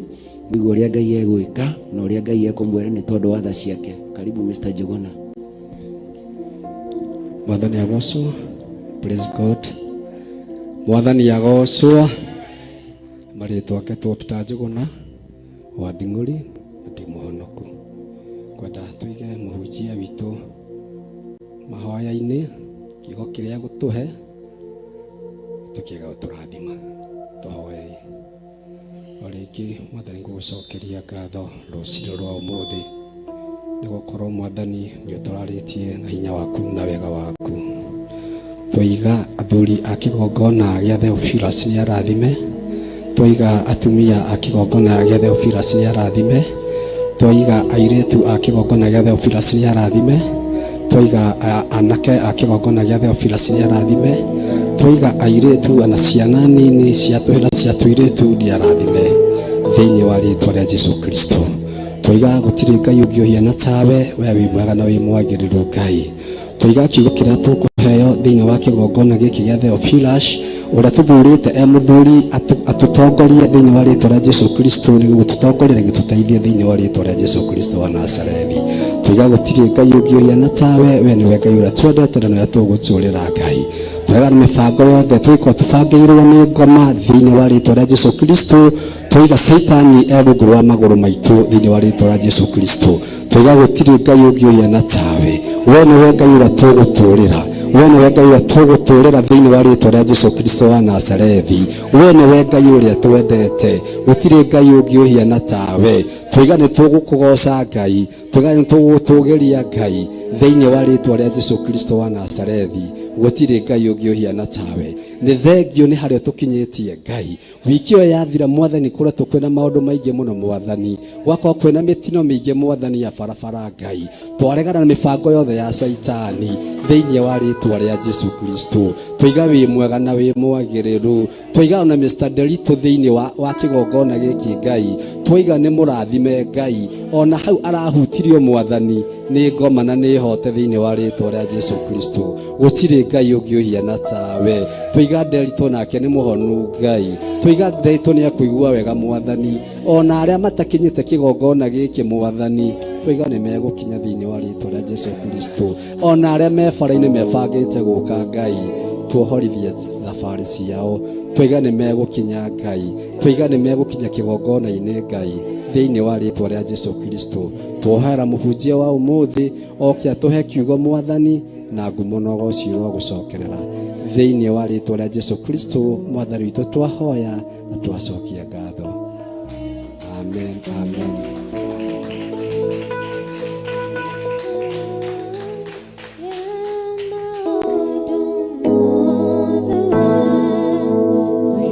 mũigue ũrĩa Ngai egwĩka na ũrĩa Ngai ekũmwĩra nĩ tondũ wa tha ciake. Karibu Mr. Njuguna. Mwathani agocwo. Praise God. Mwathani agocwo. Marĩtwa ake two Peter Njuguna wa Nding'ũri na ndĩ mũhonoku. Kwenda tuige mũhunjia witũ mahoya-inĩ kiugo kĩrĩa gũtũhe gĩtuĩke gũtũrathima. Tũhoei. O rĩngĩ Mwathani ngũgũcokeria ngatho rũcinĩ rwa ũmũthĩ nĩ gũkorwo Mwathani nĩ ũtũrarĩtie na hinya waku na wega waku. Twaiga athuri a kĩgongona gĩa Theophilus nĩ arathime, twaiga atumia a kĩgongona gĩa Theophilus nĩ arathime, twaiga airĩtu a kĩgongona gĩa Theophilus nĩ arathime, twaiga anake a kĩgongona gĩa Theophilus nĩ arathime, twaiga airĩtu na ciana nini cia tũhĩ na cia tũirĩtu nĩ arathime thĩinĩ wa rĩtwa rĩa Jesu Kristo. Twaiga gũtirĩ Ngai ũngĩ ũhiana tawe, we wĩ mwega na wĩ mwagĩrĩru Ngai. Twaiga kiugo kĩrĩa tũkũheo thĩinĩ wa kĩgongona gĩkĩ gĩa Theophilus ũrĩa tũthurĩte e mũthuri atũtongorie thĩinĩ wa rĩtwa rĩa Jesu Kristo nĩguo gũtũtongoria na gĩtũteithie thĩinĩ wa rĩtwa rĩa Jesu Kristo wa Nazarethi. Twaiga gũtirĩ Ngai ũngĩ ũhiana tawe, we nĩwe Ngai ũrĩa twendete na nĩwe tũgũtũũrĩra Ngai. Tũrega na mĩbango yothe tũgĩkorwo tũbangĩirwo nĩ ngoma thĩinĩ wa rĩtwa rĩa Jesu Kristo. Twaiga Caitani e rungu rwa magũrũ maitũ thĩinĩ wa rĩtwa rĩa Jesu Kristo. Twaiga gũtirĩ Ngai ũngĩ ũhiana tawe, we nĩwe Ngai ũrĩa tũgũtũũrĩra, we nĩwe Ngai ũrĩa tũgũtũũrĩra thĩinĩ wa rĩtwa rĩa Jesu Kristo wa Nazarethi. We nĩwe Ngai ũrĩa twendete, gũtirĩ Ngai ũngĩ ũhiana tawe. Twaiga nĩ tũgũkũgoca Ngai, twaiga nĩ tũgũgũtũgĩria Ngai thĩinĩ wa rĩtwa rĩa Jesu Kristo wa Nazarethi. Gũtirĩ Ngai ũngĩ ũhiana tawe. Nĩ thengio nĩ harĩa tũkinyĩtie Ngai. Wiki ĩyo yathira Mwathani kũretwo kwĩna maũndũ maingĩ mũno Mwathani, gwakorwo kwĩna mĩtino mĩingĩ Mwathani ya barabara Ngai. Twaregana na mĩbango yothe ya Caitani thĩinĩ wa rĩtwa rĩa Jesu Kristo. Twaiga wĩ mwega na wĩ mwagĩrĩru. Twaiga ona Mr. Nderitu thĩinĩ wa kĩgongona gĩkĩ Ngai. Twaiga nĩ mũrathime Ngai. Ona hau arahutirio Mwathani nĩ ngoma na nĩ hote thĩinĩ wa rĩtwa rĩa Jesu Kristo. Gũtirĩ Ngai ũngĩ ũhiana tawe. Twaiga Nderitu nake nĩ mũhonu Ngai. Twaiga Nderitu nĩ ekũigua wega Mwathani. Ona arĩa matakinyĩte kĩgongona gĩkĩ Mwathani, twaiga nĩ megũkinya thĩinĩ wa rĩtwa rĩa Jesu Kristo. Ona arĩa me bara-inĩ mebangĩte gũka Ngai, tuohorithie thabarĩ ciao. Twaiga nĩ megũkinya Ngai, twaiga nĩ megũkinya kĩgongona-inĩ Ngai thĩinĩ wa rĩtwa rĩa Jesu Kristo. Tuohera mũhunjia wa ũmũthĩ oke atũhe kiugo Mwathani na ngumo na ũgoci ũrogũcokerera thĩinĩ wa rĩtwa rĩa Jesu Kristo Mwathani witũ twahoya na twacokia ngatho. Amen, amen. Maũndũ mothe we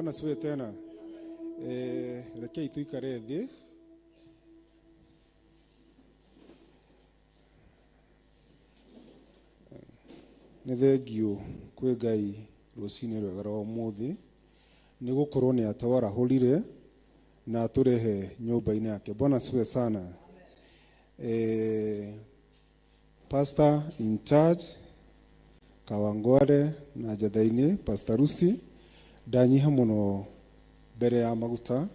Bwana siwe tena. Rekei tuikare thĩ. Nĩ thengiũ kwĩ Ngai rũcinĩ rwega rwa ũmũthĩ, nĩ gũkorwo nĩ atwarahũrire na atũrehe nyũmba-inĩ yake. Bwana siwe sana. Pastor in charge Kawangware na Njatha-inĩ Pastor Lucy, ndanyiha mũno mbere ya maguta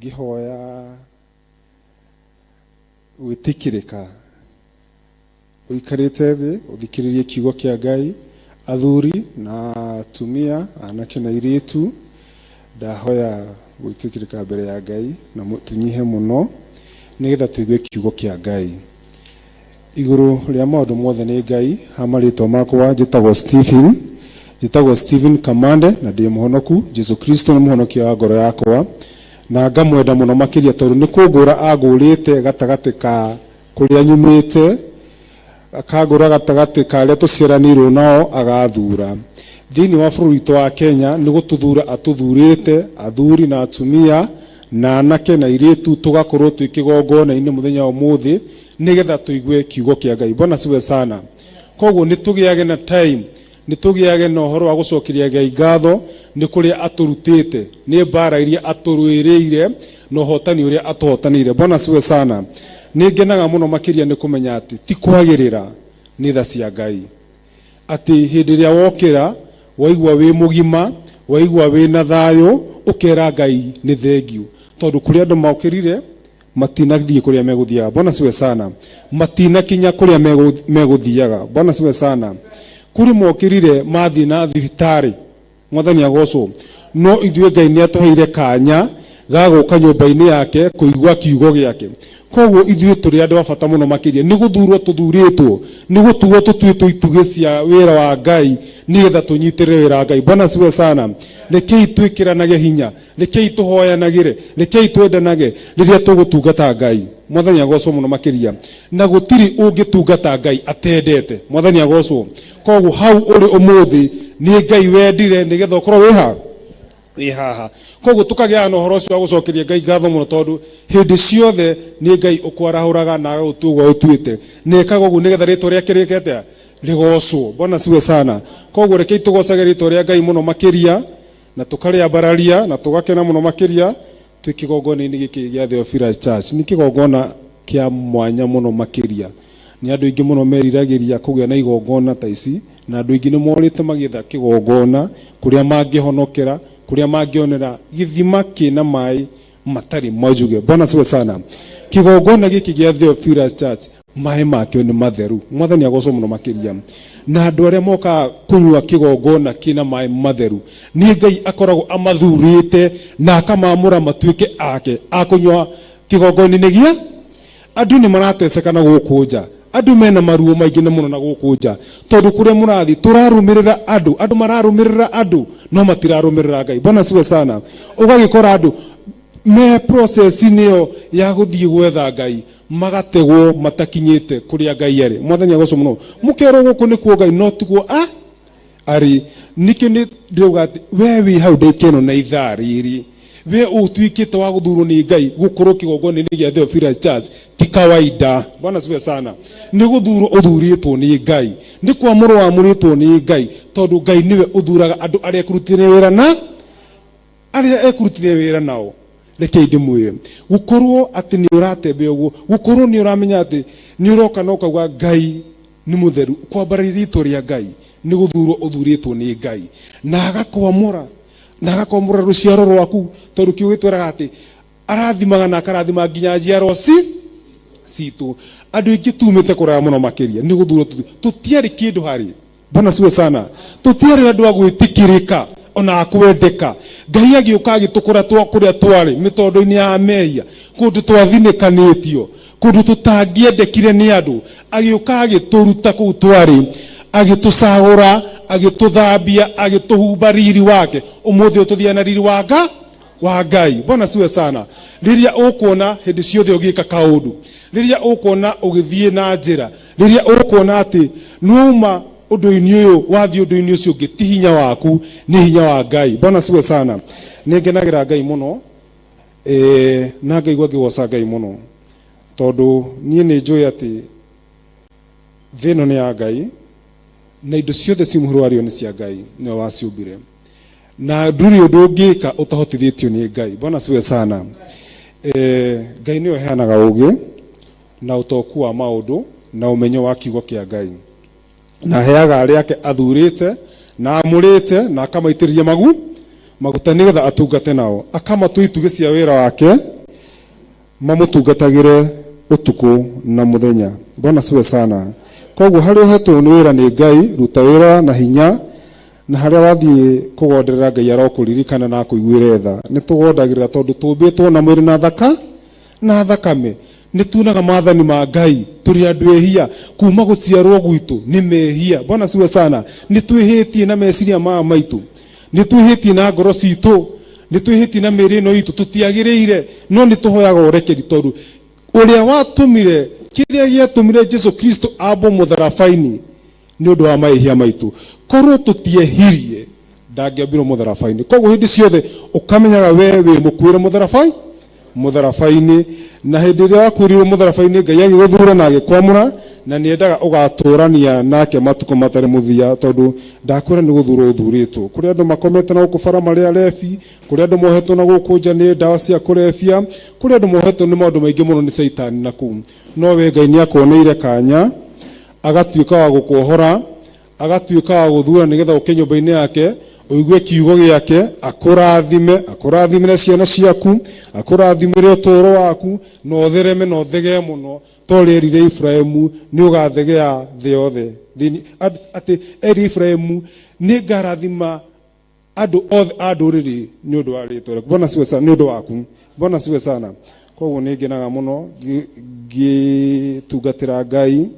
ngĩhoya gwĩtĩkĩrĩka ũikarĩte thĩ ũthikĩrĩrie kiugo kĩa Ngai, athuri na atumia, anake na airĩtu, ndahoya gwĩtĩkĩrĩka mbere ya Ngai na tũnyihe mũno nĩgetha tũigue kiugo kĩa Ngai. Igũrũ rĩa maũndũ mothe nĩ Ngai, ha marĩtwa makwa njĩtagwo Stephen, njĩtagwo Stephen Kamande na ndĩ mũhonoku. Jesu Kristo nĩ mũhonokia wa ngoro yakwa na ngamwenda mũno makĩria tondũ nĩ kũngũra angũrĩte gatagatĩ ka kũrĩa nyumĩte, akangũra gatagatĩ ka arĩa tũciaranĩirwo nao agathura. Thĩinĩ wa bũrũri witũ wa Kenya nĩ gũtũthura atũthurĩte athuri na atumia na anake na airĩtu tũgakorwo twĩ kĩgongona-inĩ mũthenya wa ũmũthĩ nĩgetha tũigue kiugo kĩa Ngai. Bwana siwe sana. Koguo nĩ tũgĩage na time, nĩ tũgĩage na ũhoro wa gũcokeria Ngai ngatho nĩ kũrĩa atũrutĩte, nĩ mbara iria atũrũĩrĩire na ũhotani ũrĩa atũhotanĩire. Bwana siwe sana. Nĩ ngenaga mũno makĩria nĩ kũmenya atĩ ti kwagĩrĩra, nĩ tha cia Ngai. Atĩ hĩndĩ ĩrĩa wokĩra waigua wĩ mũgima, waigua wĩ na thayũ, ũkera Ngai nĩ thengiũ. Tondũ kũrĩ andũ mokĩrire matinathiĩ kũrĩa megũthiaga. Bwana siwe sana. Matinakinya kũrĩa megũthiaga. Bwana siwe sana. Kũrĩ mokĩrire mathiĩ na thibitarĩ. Mwathani agocwo. No ithuĩ Ngai nĩ atũheire kanya ga gũka nyũmba-inĩ yake kũigua kiugo gĩake. Koguo ithuĩ tũrĩ andũ a bata mũno makĩria. Nĩ gũthurwo tũthurĩtwo, nĩ gũtuo tũtuĩtwo itugĩ cia wĩra wa Ngai nĩgetha tũnyitĩrĩre wĩra wa Ngai. Bwana asifiwe sana. Rekei twĩkĩranage hinya, rekei tũhoyanagĩre, rekei twendanage rĩrĩa tũgũtungata Ngai. Mwathani agocwo mũno makĩria. Na gũtirĩ ũngĩtungata Ngai atendete. Mwathani agocwo. Koguo hau ũrĩ ũmũthĩ nĩ Ngai wendire nĩgetha ũkorwo wĩ ha? Wĩ haha. Koguo tũkagĩaga na ũhoro ũcio wa gũcokeria Ngai ngatho mũno tondũ hĩndĩ ciothe nĩ Ngai ũkwarahũraga na agagũtua ũguo agũtuĩte. Na ekaga ũguo nĩgetha rĩtwa rĩake rĩke atĩa? Rĩgocwo. Bwana asifiwe sana. Koguo rekei tũgocage rĩtwa rĩa Ngai mũno makĩria na tũkarĩambararia na tũgakena mũno makĩria twĩ kĩgongona-inĩ gĩkĩ gĩa Theophilus Church. Nĩ kĩgongona kĩa mwanya mũno makĩria. Nĩ andũ aingĩ mũno meriragĩria kũgĩa na igongona ta ici, na andũ aingĩ nĩ morĩte magĩetha kĩgongona kũrĩa mangĩhonokera, kũrĩa mangĩonera gĩthima kĩna maĩ matarĩ majuge. Bwana asifiwe sana. Kĩgongona gĩkĩ gĩa Theophilus Church maĩ makĩo nĩ matheru. Mwathani agocwo mũno makĩria. Na andũ arĩa mokaga kũnyua kĩgongona kĩna maĩ matheru, nĩ Ngai akoragwo amathurĩte na akamamũra matuĩke ake a kũnyua kĩgongona-inĩ gĩa andũ. Nĩ marateceka na gũkũ nja, andũ mena maruo maingĩ na mũno na gũkũ nja, tondũ kũrĩa mũrathiĩ tũrarũmĩrĩra andũ, andũ mararũmĩrĩra andũ no matirarũmĩrĩra Ngai. Bwana asifiwe sana. Ũgagĩkora andũ me process-inĩ ĩyo ya gũthiĩ gwetha Ngai magategwo matakinyĩte kũrĩa Ngai arĩ. Mwathani agocwo mũno. Mũkerwo gũkũ nĩkuo Ngai no tiguo a arĩ. Nĩkĩo nĩ ndĩrauga atĩ we wĩ hau ndagĩka ĩno na ithaa rĩrĩ, we ũtuĩkĩte wa gũthurwo nĩ Ngai gũkorwo kĩgongona-inĩ gĩa Theophilus Church ti kawaida. Bwana asifiwe sana. Nĩ gũthurwo ũthurĩtwo nĩ Ngai, nĩ kwamũrwo wamũrĩtwo nĩ Ngai, tondũ Ngai nĩwe ũthuraga andũ arĩa ekũrutithania wĩra na arĩa ekũrutithania wĩra nao. Rekei ndĩmwĩre, gũkorwo atĩ nĩ ũratembea ũguo, gũkorwo nĩ ũramenya atĩ nĩ ũroka na ũkauga Ngai nĩ mũtheru, kwambararia rĩtwa rĩa Ngai nĩ gũthurwo ũthurĩtwo nĩ Ngai na agakwamũra, na agakwamũra rũciaro rwaku, tondũ kiugo gĩtwĩraga atĩ arathimaga na akarathima nginya njiarwa citũ. Andũ aingĩ tumĩte kũraya mũno makĩria nĩ gũthurwo tũtiarĩ kĩndũ harĩ. Bwana asifiwe sana. Tũtiarĩ andũ a gwĩtĩkĩrĩka ona a kwendeka. Ngai agĩũka agĩtũkũra twa kũrĩa twarĩ mĩtondo-inĩ ya mehia, kũndũ twathinĩkanĩtio, kũndũ tũtangĩendekire nĩ andũ. Agĩũka agĩtũruta kũu twarĩ, agĩtũcagũra, agĩtũthambia, agĩtũhumba riri wake. Ũmũthĩ ũyũ tũthiaga na riri wa Ngai wa Ngai. Bwana asifiwe sana. Rĩrĩa ũkuona hĩndĩ ciothe ũgĩka kaũndũ, rĩrĩa ũkuona ũgĩthiĩ na njĩra, rĩrĩa ũkuona atĩ nĩwauma Ũndũ-inĩ ũyũ wathiĩ ũndũ-inĩ ũcio ũngĩ, ti hinya waku, nĩ hinya wa Ngai. Bwana siwe sana. Nĩ ngenagĩra Ngai mũno eh, na ngaigua ngĩgoca Ngai mũno tondũ niĩ nĩ njũĩ atĩ thĩ ĩno nĩ ya Ngai na indo ciothe ci mũhuro warĩo nĩ cia Ngai, nĩwe waciũmbire na ndũrĩ ũndũ ũngĩka ũtahotithĩtio nĩ Ngai. Bwana siwe sana. Eh, Ngai nĩwe ũheanaga ũgĩ na ũtoku wa maũndũ na ũmenyo wa kiugo kĩa Ngai na aheaga arĩa ake athurĩte na amũrĩte na akamaitĩrĩria magu maguta nĩgetha atungate nao, akamatua itugĩ cia wĩra wake mamũtungatagĩre ũtukũ na mũthenya. Bwana siwe sana. Koguo harĩa ũhetwo nĩ wĩra nĩ Ngai, ruta wĩra na hinya, na harĩa wathiĩ kũgonderera Ngai arokũririkana na akũiguĩre tha. Nĩ tũgondagĩrĩra tondũ tũmbĩtwo na mwĩrĩ na thaka na thakame. Nĩ tunaga maathani ma Ngai, tũrĩ andũ ehia kuma gũciarwo gwitũ nĩ mehia. Bwana siwe sana. Nĩ twĩhĩtie na meciria maya maitũ, nĩ twĩhĩtie na ngoro citũ, nĩ twĩhĩtie na mĩĩrĩ ĩno itũ, tũtiagĩrĩire, no nĩ tũhoyaga ũrekeri tondũ ũrĩa watũmire kĩrĩa gĩatũmire Jesu Kristo ambwo mũtharaba-inĩ nĩ ũndũ wa mahĩtia maitũ, korwo tũtiehirie ndangĩambirwo mũtharaba-inĩ. Koguo hĩndĩ ciothe ũkamenyaga we wĩ mũkuĩre mũtharaba-inĩ, na hĩndĩ ĩrĩa wakuĩrĩirwo mũtharaba-inĩ Ngai agĩgũthura na agĩkwamũra, na nĩ endaga ũgatũrania nake matukũ matarĩ mũthia, tondũ ndakwĩra nĩ gũthurwo ũthurĩtwo. Kũrĩ andũ makomete na gũkũ bara marĩ arebi, kũrĩ andũ mohetwo na gũkũ nja nĩ ndawa cia kũrebia, kũrĩ andũ mohetwo nĩ maũndũ maingĩ mũno nĩ caitani na kũu, no we Ngai nĩ akuoneire kanya agatuĩka wa gũkuohora, agatuĩka wa gũthura nĩgetha ũke nyũmba-inĩ yake ũigue kiugo gĩake, akũrathime, akũrathimĩre ciana ciaku, akũrathimĩre ũtũũro waku, na ũthereme na ũthegee mũno ta ũrĩa erire Iburahĩmu nĩ ũgathegea thĩ yothe. Atĩ erire Iburahĩmu nĩ ngarathima andũ othe a ndũrĩrĩ nĩ ũndũ wa rĩtwa rĩaku. Bwana siwe sana, nĩ ũndũ waku. Bwana siwe sana. Koguo nĩ ngenaga mũno ngĩtungatĩra Ngai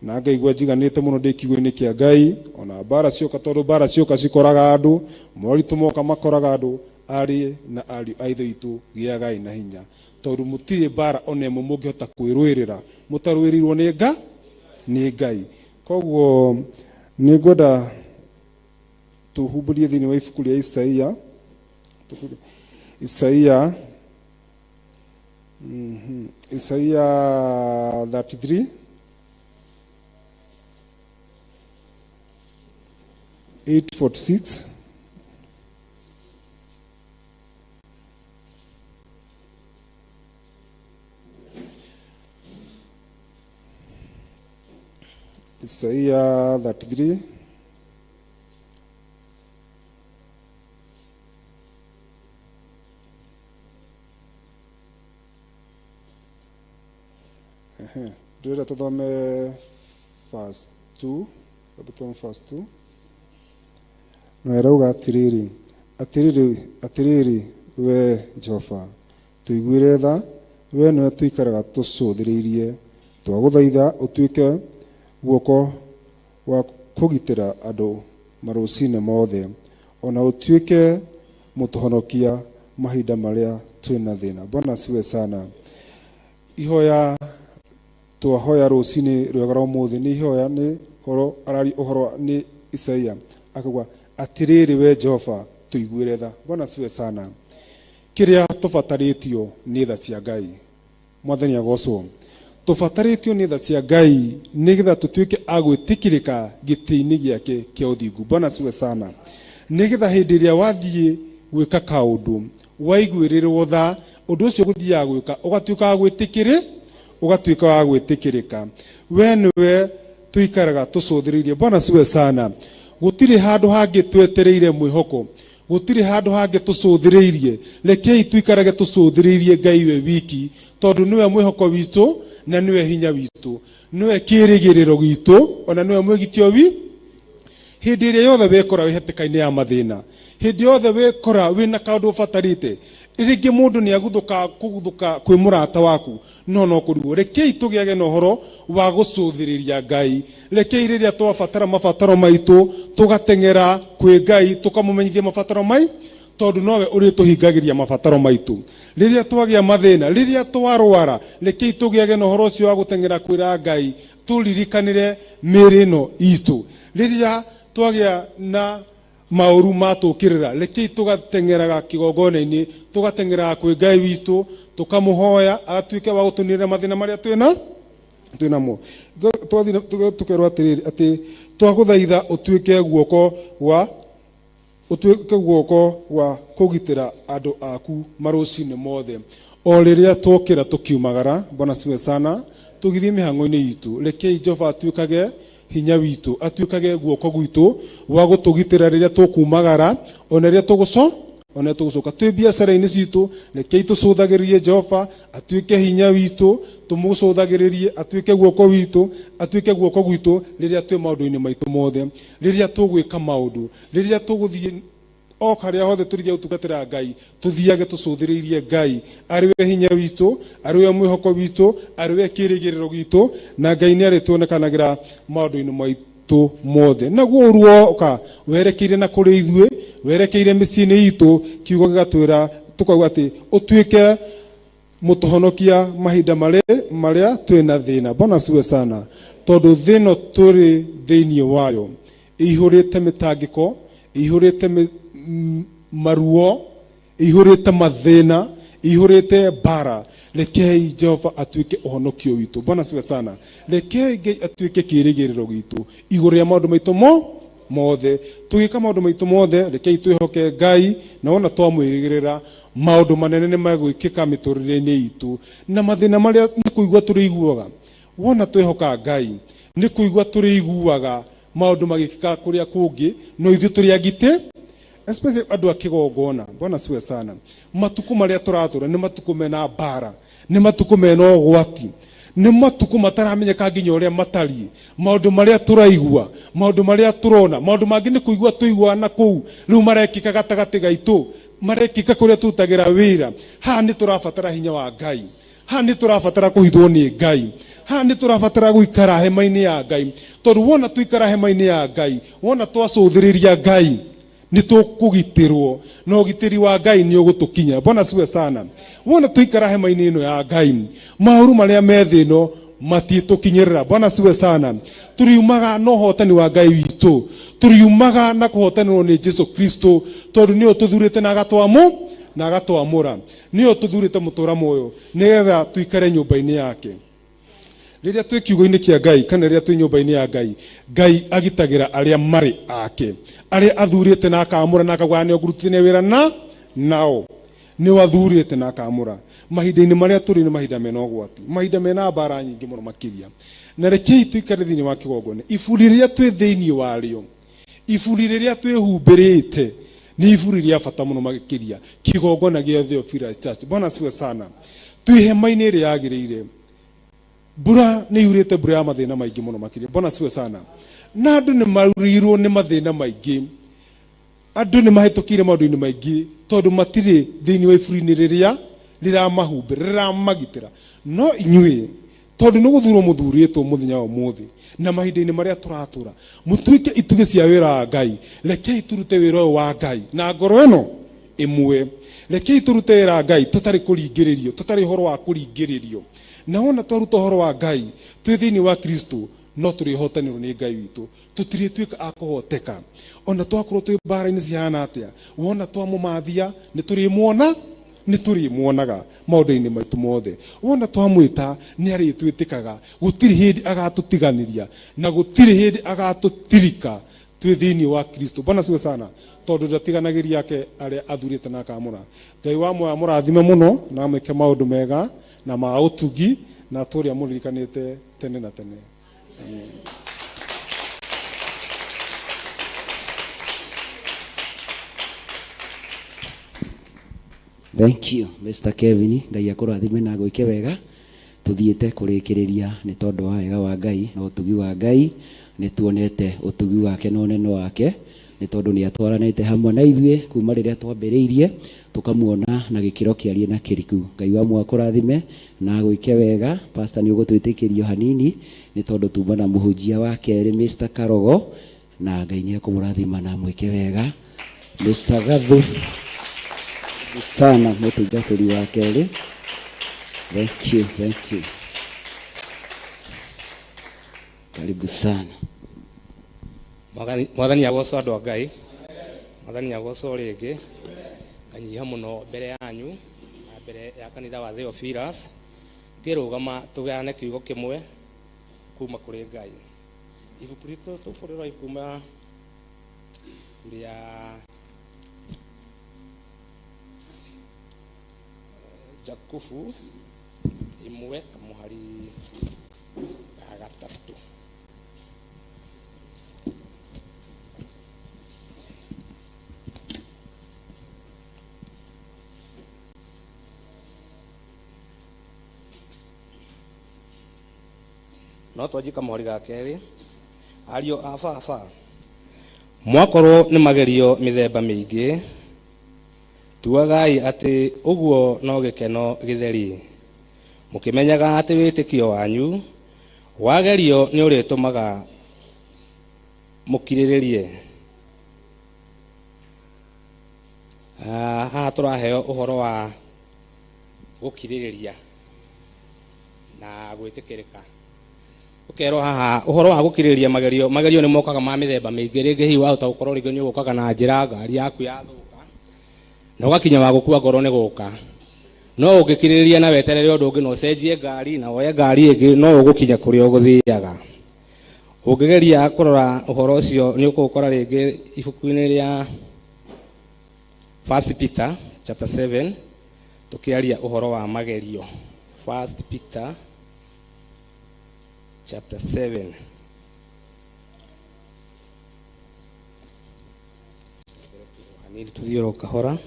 na ngaigua njiganĩte mũno ndĩ kiugo-inĩ kĩa Ngai, ona mbara cioka, tondũ mbara cioka cikoraga andũ, moritũ moka makoraga andũ. Arĩ na ariũ a Ithe witũ, gĩagai na hinya, tondũ mũtirĩ mbara ona ĩmwe mũngĩhota kwĩrũĩrĩra mũtarũĩrĩirwo nĩ nga nĩ Ngai. Koguo nĩ ngwenda tũhumbũrie thĩinĩ wa ibuku rĩa Isaia, Isaia, Isaia 33 846. Isaia 33. Ehe, ndĩrenda tũthome verse 2, tũthome verse 2. Na ĩrauga atĩrĩrĩ, atĩrĩrĩ, atĩrĩrĩ, wee Jehova, tũiguĩre tha, wee nĩwe tũikaraga tũcũthĩrĩirie, twagũthaitha ũtuĩke guoko gwa kũgitĩra andũ marũcinĩ mothe, o na ũtuĩke mũtũhonokia mahinda marĩa twĩ na thĩna. Bwana asifiwe sana. Ihoya twahoya rũcinĩ rwega rwa ũmũthĩ nĩ ihoya nĩ horo arari ũhoro nĩ Isaia akauga atĩrĩrĩ we Jehova tũiguĩre tha. Bwana asifiwe sana. Kĩrĩa tũbatarĩtio nĩ tha cia Ngai. Mwathani agocwo. Tũbatarĩtio nĩ tha cia Ngai nĩgetha tũtuĩke a gwĩtĩkĩrĩka gĩtĩ-inĩ gĩake kĩa ũthingu. Bwana asifiwe sana. Nĩgetha hĩndĩ ĩrĩa wathiĩ gwĩka kaũndũ waiguĩrĩrwo tha, ũndũ ũcio ũgũthiaga gwĩka ũgatuĩka wa gwĩtĩkĩrĩ ũgatuĩka wa gwĩtĩkĩrĩka. We nĩwe tũikaraga tũcũthĩrĩirie. Bwana asifiwe sana. Gũtirĩ handũ hangĩ twetereire mwĩhoko, gũtirĩ handũ hangĩ tũcũthĩrĩirie. Rekei tũikarage tũcũthĩrĩirie Ngai we wiki, tondũ nĩwe mwĩhoko witũ na nĩwe hinya witũ, nĩwe kĩĩrĩgĩrĩro gitũ, ona nĩwe mwĩgitio wi hĩndĩ ĩrĩa yothe wekora wĩ hatĩka-inĩ ya mathĩna, hĩndĩ yothe wekora wĩna kaũndũ ũbatarĩte, rĩngĩ mũndũ nĩ aguthũka kũguthũka kwĩ mũrata waku, no no kũrigwo. Rekei tũgĩage na ũhoro wa gũcũthĩrĩria Ngai. Rekei rĩrĩa twabatara mabataro maitũ tũgateng'era kwĩ Ngai tũkamũmenyithia mabataro mai tondũ nowe ũrĩtũhingagĩria mabataro maitũ. Rĩrĩa twagĩa mathĩna, rĩrĩa twarwara, rekei tũgĩage na ũhoro ũcio wa gũteng'era kwĩra Ngai tũririkanĩre mĩĩrĩ ĩno itũ. Rĩrĩa twagĩa na maũru matũkĩrĩra, rekei tũgateng'eraga kĩgongona-inĩ, tũgateng'eraga kwĩ Ngai witũ, tũkamũhoya agatuĩke wa gũtũniinĩra mathĩna marĩa twĩna twĩnamo. Twathiĩ tũkerwo atĩrĩrĩ, atĩ twagũthaitha ũtuĩke guoko gwa ũtuĩke guoko gwa kũgitĩra andũ aku marũcinĩ mothe. O rĩrĩa twokĩra tũkiumagara, Bwana siwe sana, tũgĩthiĩ mĩhang'o-inĩ itũ, rekei Jehova atuĩkage hinya witũ, atuĩkage guoko gwitũ gwa gũtũgitĩra rĩrĩa tũkumagara, ona rĩrĩa tũgũco ona tũgũcoka twĩ biacara-inĩ citũ. Rekei tũcũthagĩrĩrie Jehova atuĩke hinya witũ, tũmũcũthagĩrĩrie atuĩke guoko witũ, atuĩke guoko gwitũ rĩrĩa twĩ maũndũ-inĩ maitũ mothe, rĩrĩa tũgwĩka maũndũ, rĩrĩa tũgũthiĩ o harĩa hothe tũrĩthiĩ gũtungatĩra Ngai, tũthiage tũcũthĩrĩirie Ngai arĩ we hinya witũ, arĩ we mwĩhoko witũ, arĩ we kĩĩrĩgĩrĩro gitũ, na Ngai nĩ arĩtuonekanagĩra maũndũ-inĩ maitũ mothe. Naguo ũru woka werekeire na kũrĩ ithuĩ, werekeire mĩciĩ-inĩ itũ, kiugo gĩgatwĩra tũkauga atĩ ũtuĩke mũtũhonokia mahinda marĩa twĩna thĩna. Bwana asifiwe sana. Tondũ thĩ ĩno tũrĩ thĩinĩ wayo ĩihũrĩte mĩtangĩko, ĩihũrĩte maruo, ĩihũrĩte mathĩna, ĩihũrĩte mbara. Rekei Jehova atuĩke ũhonokio witũ. Bwana asifiwe sana. Rekei Ngai atuĩke kĩĩrĩgĩrĩro gitũ igũrũ rĩa maũndũ maitũ mothe. Tũgĩka maũndũ maitũ mothe, rekei twĩhoke Ngai, na wona twamwĩrĩgĩrĩra maũndũ manene nĩ megwĩkĩka mĩtũrĩre-inĩ itũ, na mathĩna marĩa nĩ kũigua tũrĩiguaga. Wona twĩhoka Ngai, nĩ kũigua tũrĩiguaga maũndũ magĩkĩka kũrĩa kũngĩ, no ithuĩ tũrĩ agitĩ, especially andũ a kĩgongona. Bwana asifiwe sana. Matukũ marĩa tũratũra nĩ matukũ mena mbara, nĩ matukũ mena ũgwati, nĩ matukũ mataramenyeka nginya ũrĩa matariĩ. Maũndũ marĩa tũraigua, maũndũ marĩa tũrona, maũndũ mangĩ nĩ kũigua tũiguaga na kũu rĩu marekĩka gatagatĩ gaitũ, marekĩka kũrĩa tũrutagĩra wĩra. Haha nĩ tũrabatara hinya wa Ngai, haha nĩ tũrabatara kũhithwo nĩ Ngai, haha nĩ tũrabatara gũikara hema-inĩ ya Ngai, tondũ wona tũikara hema-inĩ ya Ngai, wona twacũthĩrĩria Ngai, nĩ tũkũgitĩrwo, na ũgitĩri wa Ngai nĩ ũgũtũkinya. Bwana asifiwe sana. Wona tũikara hema-inĩ ĩno ya Ngai, maũru marĩa me thĩ ĩno matiĩtũkinyĩrĩra. Bwana asifiwe sana. Tũriumaga na ũhotani wa Ngai witũ, tũriumaga na kũhotanĩrwo nĩ Jesu Kristo, tondũ nĩwe ũtũthurĩte na agatwamũ na agatwamũra, nĩwe ũtũthurĩte mũtũra muoyo nĩgetha tũikare nyũmba-inĩ yake. Rĩrĩa twĩ kiugo-inĩ kĩa Ngai kana rĩrĩa twĩ nyũmba-inĩ ya Ngai, Ngai agitagĩra arĩa marĩ ake, arĩa athurĩte na akamũra na akauga nĩo ngũrutithania wĩra na nao, nĩo athurĩte na akamũra. Mahinda-inĩ marĩa tũrĩ nĩ mahinda mena ũgwati, mahinda mena mbara nyingĩ mũno makĩria, na rekei tũikare thĩinĩ wa kĩgongona. Iburi rĩrĩa twĩ thĩinĩ warĩo, iburi rĩrĩa twĩhumbĩrĩte nĩ iburi rĩa bata mũno makĩria, kĩgongona gĩa Theophilus Church. Bwana asifiwe sana. Twĩ hema-inĩ ĩrĩa yagĩrĩire. Mbura nĩ yurĩte, mbura ya mathĩna maingĩ mũno makĩria. Bwana asifiwe sana. Na andũ nĩ maurĩirwo nĩ mathĩna maingĩ, andũ nĩ mahĩtũkĩire maũndũ-inĩ maingĩ, tondũ matirĩ thĩinĩ wa iburi-inĩ rĩrĩa rĩramahumbĩra, rĩramagitĩra. No inyuĩ tondũ nĩ gũthurwo mũthurĩtwo mũthenya wa ũmũthĩ na mahinda-inĩ marĩa tũratũra, mũtuĩke itugĩ cia wĩra wa Ngai. Rekei tũrute wĩra ũyũ wa Ngai na ngoro ĩno ĩmwe. Rekei tũrute wĩra wa Ngai tũtarĩ kũringĩrĩrio, tũtarĩ ũhoro wa kũringĩrĩrio. Na wona twaruta ũhoro wa Ngai twĩ thĩinĩ wa Kristo, no tũrĩhotanĩrwo nĩ Ngai witũ, tũtirĩtuĩka a kũhoteka. Ona twakorwo twĩ mbara-inĩ cihana atĩa, wona twamũmathia nĩ tũrĩmuona, nĩ tũrĩmuonaga maũndũ-inĩ maitũ mothe. Wona twamwĩta nĩ arĩtwĩtĩkaga, gũtirĩ hĩndĩ agatũtiganĩria na gũtirĩ hĩndĩ agatũtirika twĩ thĩinĩ wa Kristo. Bwana asifiwe sana. Tondũ ndatiganagĩria ake arĩa athurĩte na akamũra. Ngai wa muoyo amũrathime mũno na amwĩke maũndũ mega na ma ũtugi, na atũũre amũririkanĩte tene na tene. Amen. Thank you Mr. Kevin, Ngai akũrathime na agwĩke wega. Tũthiĩte kũrĩkĩrĩria nĩ tondũ wa wega wa Ngai na ũtugi wa Ngai. Nĩ tuonete ũtugi wake na ũnene wake, nĩ tondũ nĩ atwaranĩte hamwe na ithuĩ kuma rĩrĩa twambĩrĩirie, tũkamuona na gĩkĩro kĩariĩ na kĩriku. Ngai wa muoyo akũrathime na agwĩke wega. Pastor, nĩ ũgũtwĩtĩkĩrio hanini nĩ tondũ tuma na mũhunjia wa kerĩ Mr. Karogo, na Ngai nĩ ekũmũrathima na amwĩke wega. Mr. Gathu sana, mũtungatĩri wa kerĩ. Thank you, thank you. Karibu sana. Mwathani agocwo andũ a Ngai. Mwathani agocwo rĩngĩ. Nganyiha mũno mbere yanyu na mbere ya kanitha wa Theophilus, ngĩrũgama tũgayane kiugo kĩmwe kuma kũrĩ Ngai. Ibuku ritũ tũkũrĩrwo kuma rĩa Jakubu 1 kamũhari ga 3. No twanjie kamũhari ga 2. Ariũ a baba, mwakorwo nĩ magerio mĩthemba mĩingĩ, tuagai atĩ ũguo no gĩkeno gĩtheri, mũkĩmenyaga atĩ wĩtĩkio wanyu wagerio nĩ ũrĩtũmaga mũkirĩrĩrie. Haha tũraheo ũhoro wa gũkirĩrĩria na gwĩtĩkĩrĩka. Ũkerwo haha ũhoro wa gũkirĩrĩria magerio, magerio nĩ mokaga ma mĩthemba mĩingĩ. Rĩngĩ hihi wahota gũkorwo rĩngĩ nĩ ũgũkaga na njĩra ngari yaku yathũka na ũgakinya wa gũkua ngoro nĩ gũka, no ũngĩkirĩrĩria na weterere ũndũ ũngĩ na ũcenjie ngari na woye ngari ĩngĩ, no ũgũkinya kũrĩa ũgũthiaga. Ũngĩgeria kũrora ũhoro ũcio nĩ ũkũũkora rĩngĩ ibuku-inĩ rĩa 1 Peter chapter 7, tũkĩaria ũhoro wa magerio. 1 Peter chapter 7. Hanini tuthiĩ oro kahora.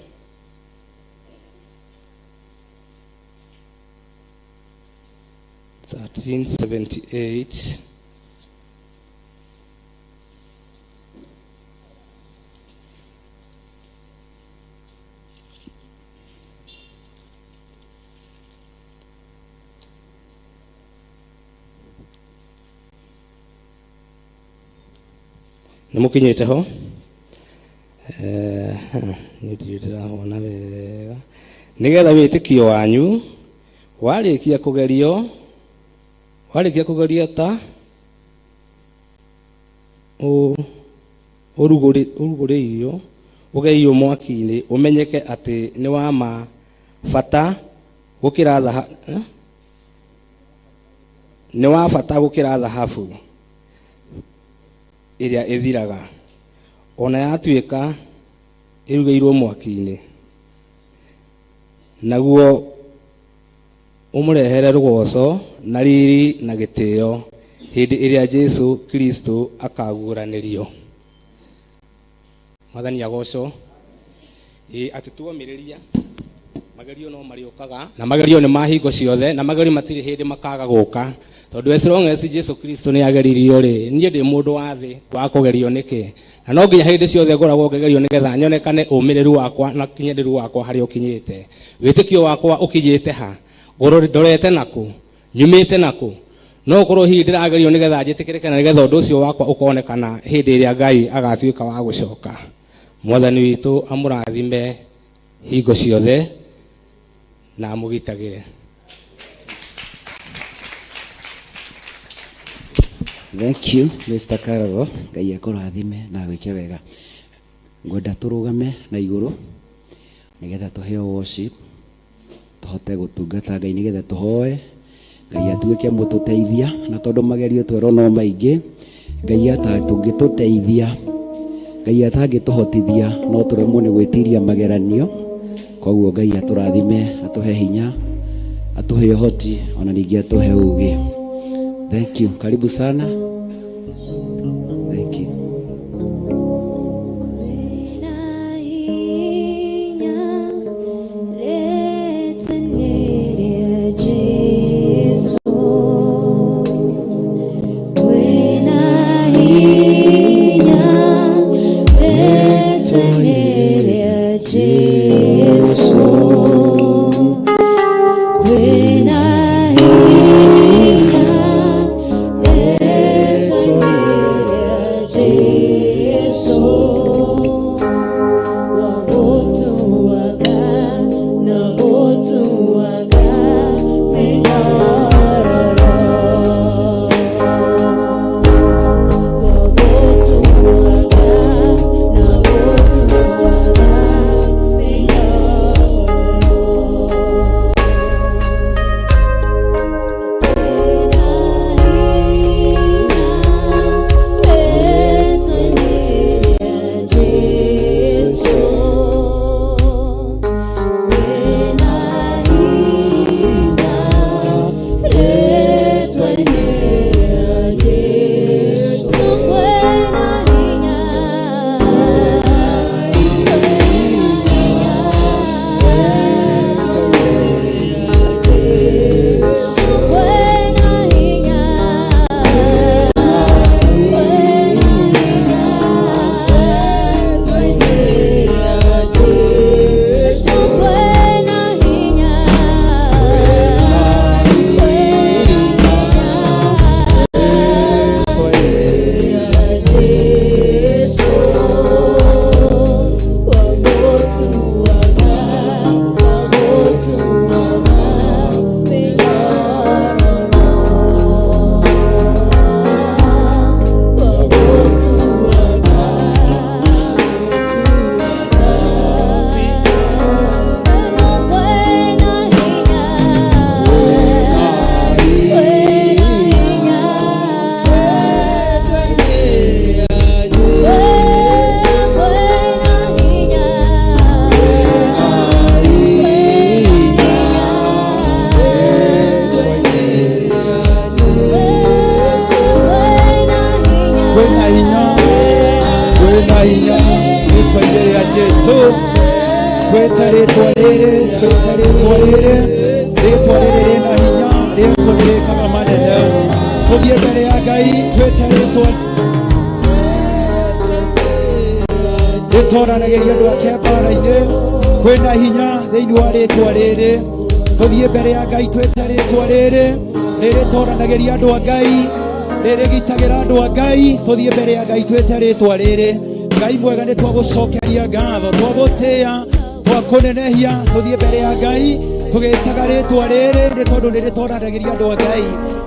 1378. Nĩ mũkinyĩte ho? Niĩ ndirĩ ndĩrahona wega. Nĩgetha wĩtĩkio wanyu warĩkia kũgerio, warĩkia kũgerio ta ũrugũrĩirio, ũgerio mwaki-inĩ, ũmenyeke atĩ nĩ wa ma bata gũkĩra nĩ wa bata gũkĩra thahabu ĩrĩa ĩthiraga, ona yatuĩka ĩrugĩirwo mwaki-inĩ, naguo ũmũrehere rũgoco na riri na gĩtĩo hĩndĩ ĩrĩa Jesu Kristo akaguũranĩrio. Mwathani agocwo. Atĩ tuomĩrĩria magerio no marĩũkaga, na magerio nĩ ma hingo ciothe, na magerio matirĩ hĩndĩ makaga gũka, tondũ as long as Jesu Kristo nĩ ageririo rĩ, niĩ ndĩ mũndũ wa thĩ wa kũgerio nĩkĩ? Na no nginya hĩndĩ ciothe ngoragwo ngĩgerio nĩgetha nyonekane ũmĩrĩru wakwa na kinyanĩru wakwa harĩa ũkinyĩte, wĩtĩkio wakwa ũkinyĩte ha, ndorete nakũ, nyumĩte nakũ. No ũkorwo hihi ndĩragerio nĩgetha njĩtĩkĩrĩke na nĩgetha ũndũ ũcio wakwa ũkonekana hĩndĩ ĩrĩa Ngai agatuĩka wa gũcoka. Mwathani witũ amũrathime hingo ciothe na amũgitagĩre. Thank you, Mr. Karago. Ngai akũrathime na agwĩke wega. Ngwenda tũrũgame na igũrũ nĩgetha tũheo worship, tũhote gũtungata Ngai nĩgetha tũhoe Ngai atuĩke mũtũteithia, na tondũ magerio twerwo no maingĩ, Ngai atangĩtũteithia, Ngai atangĩtũhotithia, no tũremwo nĩ gwĩtiria mageranio. Koguo Ngai atũrathime, atũhe hinya, atũhe ũhoti, ona ningĩ atũhe ũgĩ. Thank you. Karibu sana. Thank you. Kwĩna hinya. Kwĩna hinya, kwĩna hinya rĩtwa-inĩ rĩa Jesu. Twĩte rĩtwa rĩrĩ, twĩte rĩtwa rĩrĩ, rĩtwa rĩrĩ rĩna hinya, rĩtwa rĩrĩkaga manene. Tũthiĩ mbere ya Ngai, twĩte rĩtwa rĩtoranagĩria andũ ake mbara-inĩ. Kwĩna hinya thĩinĩ wa rĩtwa rĩrĩ. Tũthiĩ mbere ya Ngai, twĩte rĩtwa rĩrĩ, rĩrĩtoranagĩria andũ a Ngai, rĩrĩgitagĩra andũ a Ngai. Tũthiĩ mbere ya Ngai, twĩte rĩtwa rĩrĩ. Ngai mwega, nĩ twagũcokeria ngatho, twagũtĩĩa, twakũnenehia. Tũthiĩ mbere ya Ngai tũgĩtaga rĩtwa rĩrĩ, nĩ tondũ nĩ rĩtoranagĩria andũ a Ngai,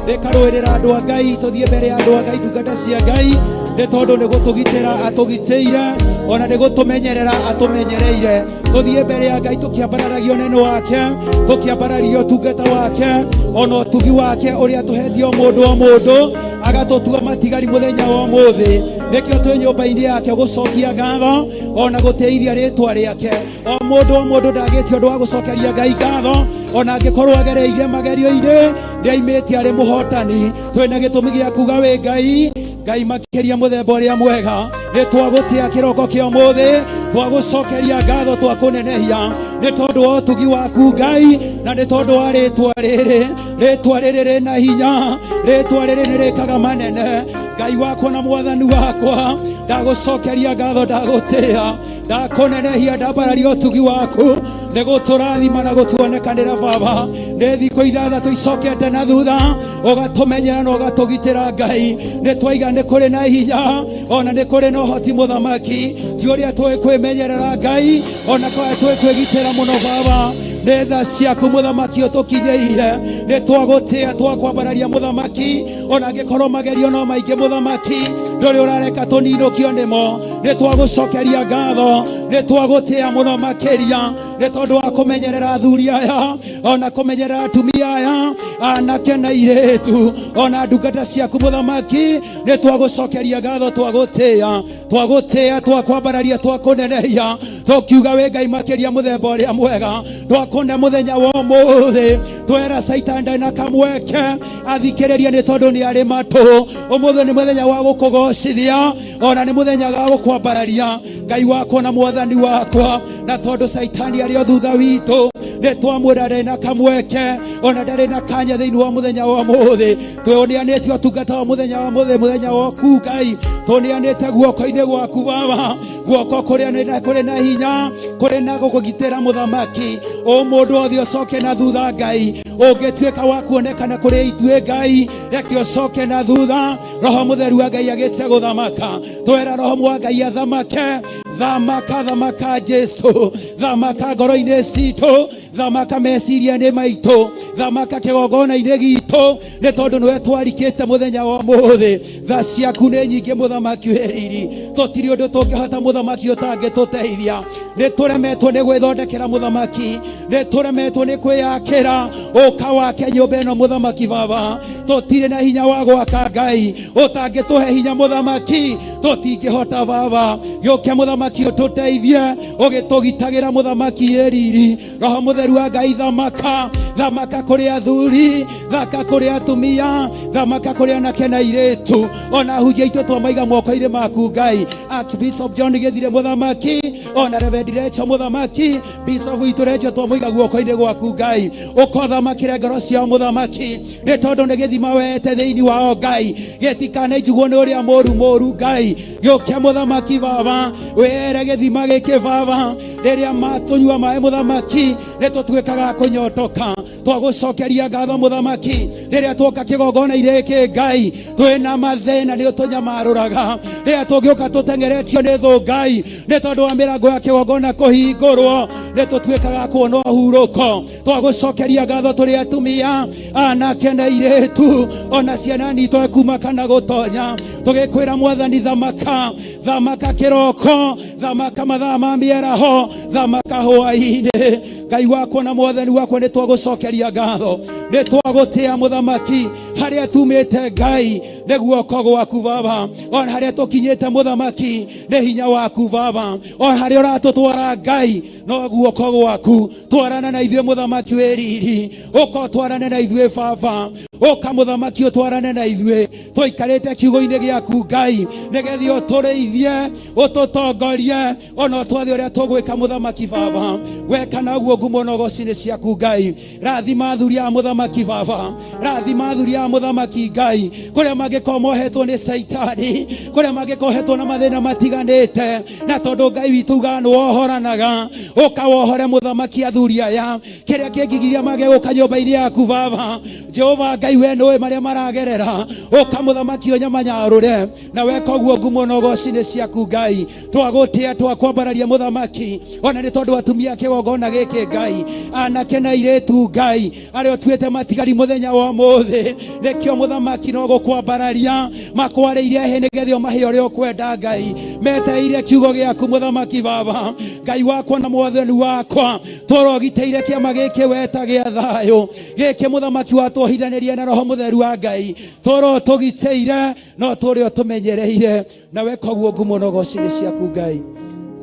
rĩkarũĩrĩra andũ a Ngai. Tũthiĩ mbere ya andũ a Ngai, ndungata cia Ngai, nĩ tondũ nĩ gũtũgitĩra atũgitĩire, ona nĩ gũtũmenyerera atũmenyereire. Tũthiĩ mbere ya Ngai tũkĩambararagia ũnene wake, tũkĩambararia ũtungata wake, ona ũtugi wake ũrĩa tũhetio mũndũ o mũndũ, agatũtua matigari mũthenya wa ũmũthĩ. Nĩkĩo twĩ nyũmba-inĩ yake gũcokia ngatho ona gũtĩithia rĩtwa rĩake. O mũndũ o mũndũ ndagĩtie ũndũ wa gũcokeria Ngai ngatho, ona angĩkorwo agereire magerio-inĩ, nĩ aimĩte arĩ mũhotani. Twĩna gĩtũmi gĩa kuga wĩ Ngai, Ngai makĩria mũthemba ũrĩa mwega. Nĩ twagũtĩa kĩroko kĩa ũmũthĩ, twagũcokeria ngatho, twakũnenehia nĩ tondũ wa ũtugi waku Ngai, na nĩ tondũ wa rĩtwa rĩrĩ. Rĩtwa rĩrĩ rĩna hinya, rĩtwa rĩrĩ nĩ rĩkaga manene. Ngai wakwa na mwathani wakwa, ndagũcokeria ngatho, ndagũtĩa, ndakũnenehia, ndambararia ũtugi waku nĩ gũtũrathima na gũtuonekanĩra. Baba, nĩ thikũ 6 icokete na thutha, ũgatũmenyera na ũgatũgitĩra. Ngai, nĩ twaiga nĩ kũrĩ na hinya ona nĩ kũrĩ na ũhoti, mũthamaki. Ti ũrĩa tũĩ kwĩmenyerera, Ngai, ona kwa tũĩ kwĩgitĩra mũno. Baba, nĩ tha ciaku, mũthamaki, ũtũkinyĩire. Nĩ twagũtĩa, twakwambararia, mũthamaki. Ona angĩkorwo magerio no maingĩ, mũthamaki, ndũrĩ ũrareka tũninũkio nĩmo. Nĩ twagũcokeria ngatho, nĩ twagũtĩa mũno makĩria, nĩ tondũ wa kũmenyerera athuri aya, ona kũmenyerera atumia aya, anake na irĩtu, ona ndungata ciaku, mũthamaki. Nĩ twagũcokeria ngatho, twagũtĩa, twagũtĩa, twakwambararia, twakũnenehia, tũkiuga wĩ Ngai makĩria mũthemba ũrĩa mwega. Twakũne mũthenya wa ũmũthĩ, twera Caitani ndarĩ na kamweke athikĩrĩrie, nĩ tondũ nĩ arĩ matũ. Ũmũthĩ nĩ mũthenya wa gũkũgocithia, ona nĩ mũthenya wa gũkwambararia, Ngai wakwa na mwathani wakwa. Na tondũ Caitani arĩ o thutha witũ, nĩ twamwĩra ndarĩ na kamweke, ona ndarĩ na kanya thĩinĩ wa mũthenya wa ũmũthĩ. Twĩoneanĩte ũtungata wa mũthenya wa mũthĩ, mũthenya waku Ngai, tũneanĩte guoko-inĩ gwaku, Baba, guoko kũrĩa kũrĩ na hinya, kũrĩ na gũkũgitĩra, mũthamaki. O mũndũ othe ũcoke na thutha, Ngai, ũngĩtuĩka wa kuonekana kũrĩ ithuĩ, Ngai, reke ũcoke na thutha. Roho Mũtheru wa Ngai agĩte gũthamaka, twera Roho wa Ngai athamake. Thamaka, thamaka Jesu, thamaka ngoro-inĩ citũ, thamaka meciria-inĩ maitũ, thamaka kĩgongona-inĩ gitũ, nĩ tondũ nĩwe twarikĩte mũthenya wa ũmũthĩ. Tha ciaku nĩ nyingĩ, mũthamaki wĩ riri. Tũtirĩ ũndũ tũngĩhota, mũthamaki, ũtangĩtũteithia. Nĩ tũremetwo nĩ gwĩthondekera, mũthamaki, nĩ tũremetwo nĩ kwĩyakĩra. Ũka wake nyũmba ĩno, mũthamaki. Baba, tũtirĩ na hinya wa gwaka, Ngai. Ũtangĩtũhe hinya, mũthamaki, tũtingĩhota. Baba, gĩũke, mũthamaki, ũtũteithie ũgĩtũgitagĩra, mũthamaki ĩ riri. Roho Mũtheru wa Ngai, thamaka, thamaka kũrĩ athuri, thaka kũrĩ atumia, thamaka kũrĩ anake na irĩtu, ona hunjia itũ twamaiga moko-inĩ maku, Ngai. Archbishop John Gĩthire, mũthamaki, ona Reverend Rachel, mũthamaki, Bishop witũ Rachel, twamũiga guoko-inĩ gwaku, Ngai. Ũkothamakĩre ngoro ciao, mũthamaki, nĩ tondũ nĩ gĩthima wete thĩinĩ wao, Ngai. Gĩtikanainjugwo nĩ ũrĩa mũru mũru, Ngai. Gĩũke, mũthamaki. Baba, wĩre gĩthima gĩkĩ, Baba, rĩrĩa matũnyua maĩ, mũthamaki, nĩ tũtuĩkaga kũnyotoka. Twagũcokeria ngatho, mũthamaki. Rĩrĩa tuoka kĩgongona-inĩ gĩkĩ, Ngai, twĩna mathĩna, nĩ ũtũnyamarũraga. Rĩrĩa tũngĩũka tũteng'eretio nĩ thũ, Ngai, nĩ tondũ wa mĩrango ya kĩgongona kũhingũrwo, nĩ tũtuĩkaga kuona ũhurũko. Twagũcokeria ngatho. Tũrĩ atumia, anake na irĩtu, ona ciana nitũ, kuma kana gũtonya, tũgĩkwĩra, mwathani, thamaka, thamaka kĩroko, thamaka mathaa ma mĩaraho, thamaka hwaĩ-inĩ. Ngai wakwa na mwathani wakwa, nĩ twagũcokeria ngatho, nĩ twagũtĩa, mũthamaki. Harĩa tumĩte, Ngai, nĩ guoko gwaku, Baba. Ona harĩa tũkinyĩte, mũthamaki, nĩ hinya waku, Baba. Ona harĩa ũratũtwara, Ngai, no guoko gwaku. Twarana na ithuĩ, mũthamaki wĩ riri. Ũka ũtwarane na ithuĩ, Baba. Ũka mũthamaki ũtwarane na ithuĩ, tũikarĩte kiugo-inĩ gĩaku Ngai, nĩgetha ũtũrĩithie, ũtũtongorie, ona ũtwathe ũrĩa tũgwĩka mũthamaki baba. Weka naguo ngumo na ũgoci nĩ ciaku Ngai. Rathima athuri a mũthamaki baba, rathima athuri a mũthamaki Ngai, kũrĩa mangĩkorwo mohetwo nĩ Caitani, kũrĩa mangĩkorwo hetwo na mathĩna matiganĩte, na tondũ Ngai witũ ugaga nĩ wohoranaga, ũka wohore mũthamaki athuri aya, kĩrĩa kĩngĩgiria mage gũka nyũmba-inĩ yaku baba. Jehova Ngai, we nĩũĩ marĩa maragerera, ũka mũthamaki ũnyamanyarũre, na weka ũguo ngumo na ũgoci nĩ ciaku Ngai. Twagũtĩa, twakwambararia mũthamaki, ona nĩ tondũ atumia a kĩgongona gĩkĩ Ngai, anake na airĩtu Ngai, arĩa ũtuĩte matigari mũthenya wa ũmũthĩ, nĩkĩo mũthamaki no gũkwambararia makwarĩire hĩ, nĩgetha ũmahe ũrĩa ũkwenda Ngai. Metereire kiugo gĩaku mũthamaki baba, Ngai wakwa na mwathani wakwa, tũrogitĩire kĩama gĩkĩ weta gĩa thayũ gĩkĩ mũthamaki watwohithanĩrie na roho mũtheru wa Ngai, tũro tũgitĩire no tũrĩ ũtũmenyereire, na weka ũguo ngumo na ũgoci nĩ ciaku Ngai.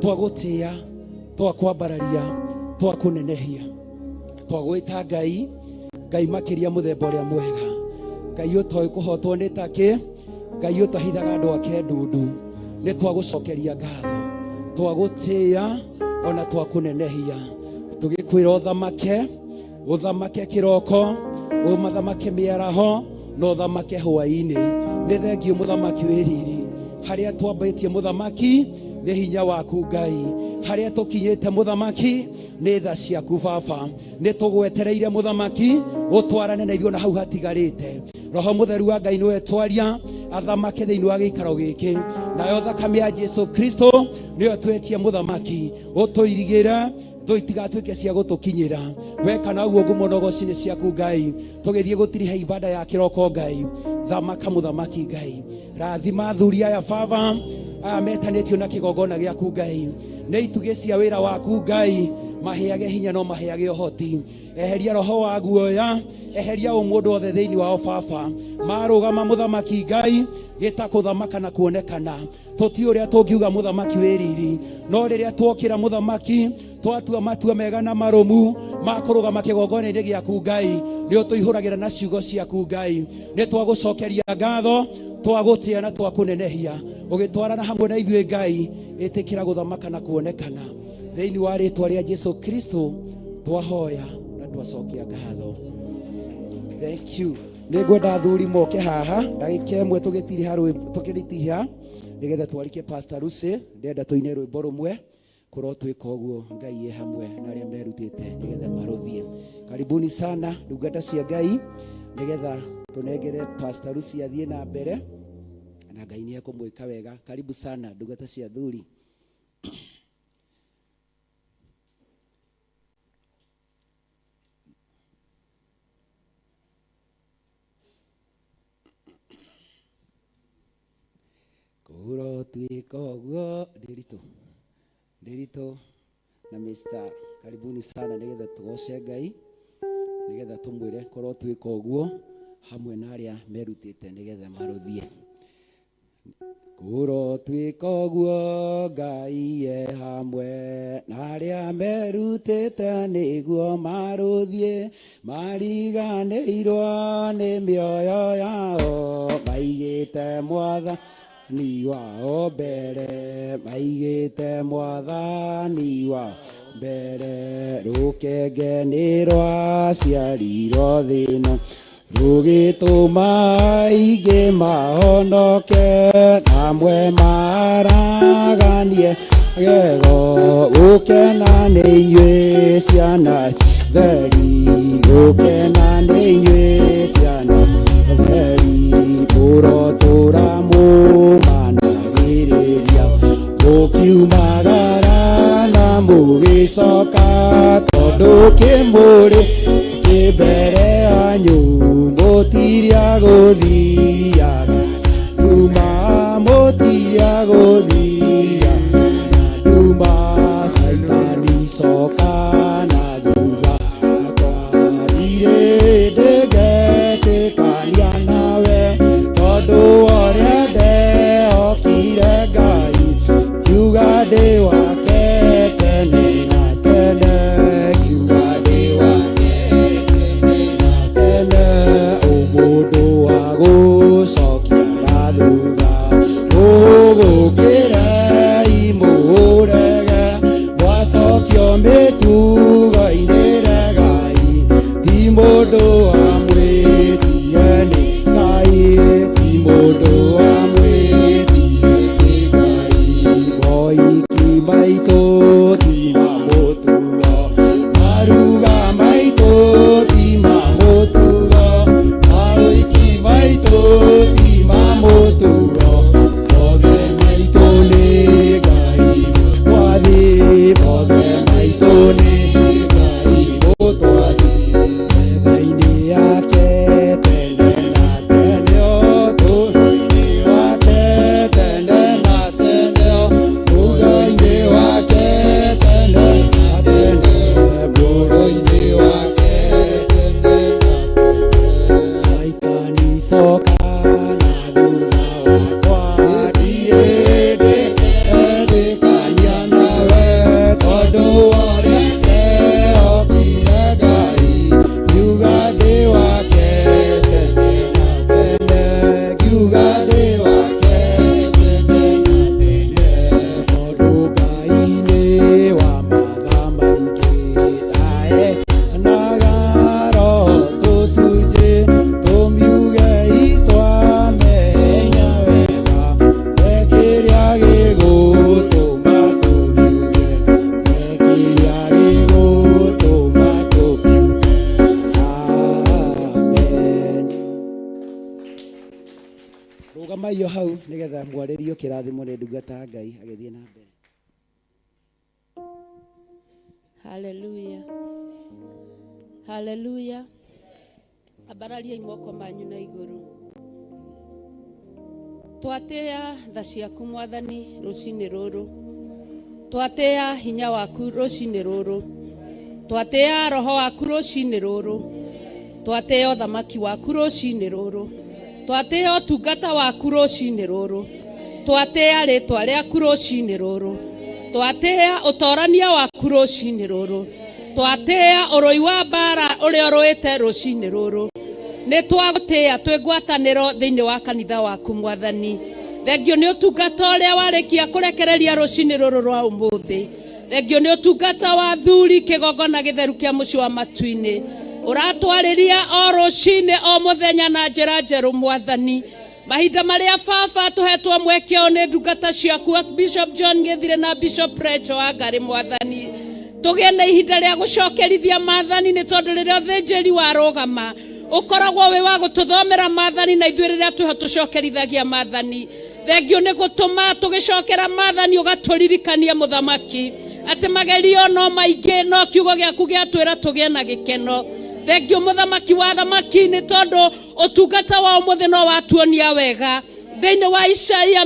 Twagũtĩa, twakwambararia, twakũnenehia, twagwĩta Ngai, Ngai makĩria mũthemba ũrĩa mwega, Ngai ũtoĩ kũhotwo nĩ takĩ, Ngai ũtahithaga andũ ake ndundu. Nĩ twagũcokeria ngatho, twagũtĩa ona twakũnenehia, tũgĩkwĩra ũthamake, ũthamake kĩroko, ũmathamake mĩaraho, na ũthamake hwaĩ-inĩ. Nĩ thengiũ mũthamaki wĩ riri, harĩa twambĩtie mũthamaki nĩ hinya waku Ngai, harĩa tũkinyĩte mũthamaki nĩ tha ciaku baba. Nĩ tũgwetereire mũthamaki ũtwarane na ithuĩ na hau hatigarĩte. Roho mũtheru wa Ngai nĩwe twaria athamake thĩinĩ wa gĩikaro gĩkĩ, nayo thakame ya Jesu Kristo nĩyo twetie mũthamaki ũtũirigĩre, thũ itigatuĩke cia gũtũkinyĩra. Weka na ũguo ngumo na ũgoci nĩ ciaku Ngai. Tũgĩthiĩ gũtiriha ibada ya kĩroko Ngai, thamaka mũthamaki Ngai, rathima athuri aya baba, aya metanĩtio na kĩgongona gĩaku Ngai, nĩ itugĩ cia wĩra waku Ngai, maheage hinya no maheage ũhoti. Eheria roho wa guoya, eheria ũmũndũ wothe thĩinĩ wao baba. Marũgama mũthamaki Ngai, gĩta kũthamaka na kuonekana, tũti ũrĩa tũngiuga mũthamaki wĩ riri, no rĩrĩa twokĩra mũthamaki, twatua matua mega na marũmu ma kũrũgama kĩgongona-inĩ gĩaku Ngai, nĩ ũtũihũragĩra na ciugo ciaku Ngai. Nĩ twagũcokeria ngatho, twagũtĩa na twakũnenehia, ũgĩtwarana hamwe na ithuĩ Ngai. Ĩtĩkĩra gũthamaka na kuonekana thĩinĩ wa rĩtwa rĩa Jesu Kristo twahoya na twacokia ngatho. Thank you. Nĩ ngwenda athuri moke haha ndagĩka ĩmwe tũgĩtiriha rwĩmbo, tũkĩritiha nĩgetha twarike Pastor Lucy. Ndĩrenda tũine rwĩmbo rũmwe, kũrwo twĩka ũguo Ngai e hamwe na arĩa merutĩte nĩgetha marũthiĩ. Karibuni sana ndungata cia Ngai, nĩgetha tũnengere Pastor Lucy athiĩ na mbere, na Ngai nĩ ekũmwĩka wega. Karibu sana ndungata cia athuri. Kũrotuĩka ũguo. Ndĩritũ, Ndĩritũ na Mr. Karibuni sana nĩgetha tũgoce Ngai, nĩgetha tũmwĩre kũrotuĩka ũguo hamwe na arĩa merutĩte nĩgetha marũthiĩ. Kũrotuĩka ũguo Ngai e hamwe na arĩa merutĩte nĩguo marũthiĩ, mariganĩirwo nĩ mĩoyo yao, maigĩte mwathani wao mbere, maigĩte mwathani wao mbere. Rũkenge nĩ rwaciarirwo thĩ ĩno, rũgĩtũma aingĩ mahonoke, namwe maraganie gego. Gũkena nĩ inyuĩ ciana theri, gũkena nĩ inyuĩ ciana theri, mũrotũra mũmanagĩrĩria, mũkiumagara na mũgĩcoka, tondũ kĩmũrĩ kĩmbere yanyu, mũtiria gũthiaga nduma, mũtiria gũthiaga nduma. Caitani coka na thutha akwa, ndirĩ ndĩngetĩkania nawe, tondũ ũrĩa ndehokire Ngai, kiuga ndĩ wake tene na tene, kiuga ndĩ wake tene na tene. hau nĩgetha mwarĩrio kĩrathimo nĩ ndungata ya Ngai agĩthiĩ na mbere. Haleluya, haleluya. Ambarariai moko manyu na igũrũ. Twatĩĩa tha ciaku Mwathani rũcinĩ rũrũ, twatĩĩa hinya waku rũcinĩ rũrũ, twatĩĩa roho waku rũcinĩ rũrũ, twatĩĩa ũthamaki waku rũcinĩ rũrũ, twatĩĩa ũtungata waku rũcinĩ rũrũ, twatĩĩa rĩtwa rĩaku rũcinĩ rũrũ, twatĩĩa ũtorania waku rũcinĩ rũrũ, twatĩĩa ũrũi wa mbara ũrĩa ũrũĩte rũcinĩ rũrũ. Nĩ twagũtĩĩa twĩ ngwatanĩro thĩinĩ wa kanitha waku Mwathani. Thengio nĩ ũtungata ũrĩa warĩkia kũrekereria rũcinĩ rũrũ rwa ũmũthĩ. Thengio nĩ ũtungata wa athuri kĩgongona gĩtheru kĩa mũciĩ wa matu-inĩ. Ũratwarĩria o rũcinĩ o mũthenya na njĩra njerũ Mwathani. Mahinda marĩa baba tũhetwo mweke ũyũ nĩ ndungata ciaku Bishop John Gĩthire na Bishop Rachel Wangari Mwathani, tũgĩe na ihinda rĩa gũcokerithia maathani, nĩ tondũ rĩrĩa ũthĩnjĩri warũgama ũkoragwo wĩ wa gũtũthomera maathani, na ithuĩ rĩrĩa twĩho tũcokerithagia maathani. Thengio nĩ gũtũma tũgĩcokera maathani, ũgatũririkania mũthamaki atĩ magerio no maingĩ, no kiugo gĩaku gĩatwĩra tũgĩe na gĩkeno. Thengio mũthamaki wa thamaki nĩ tondũ ũtungata wa ũmũthĩ no watuonia wega thĩinĩ wa Isaia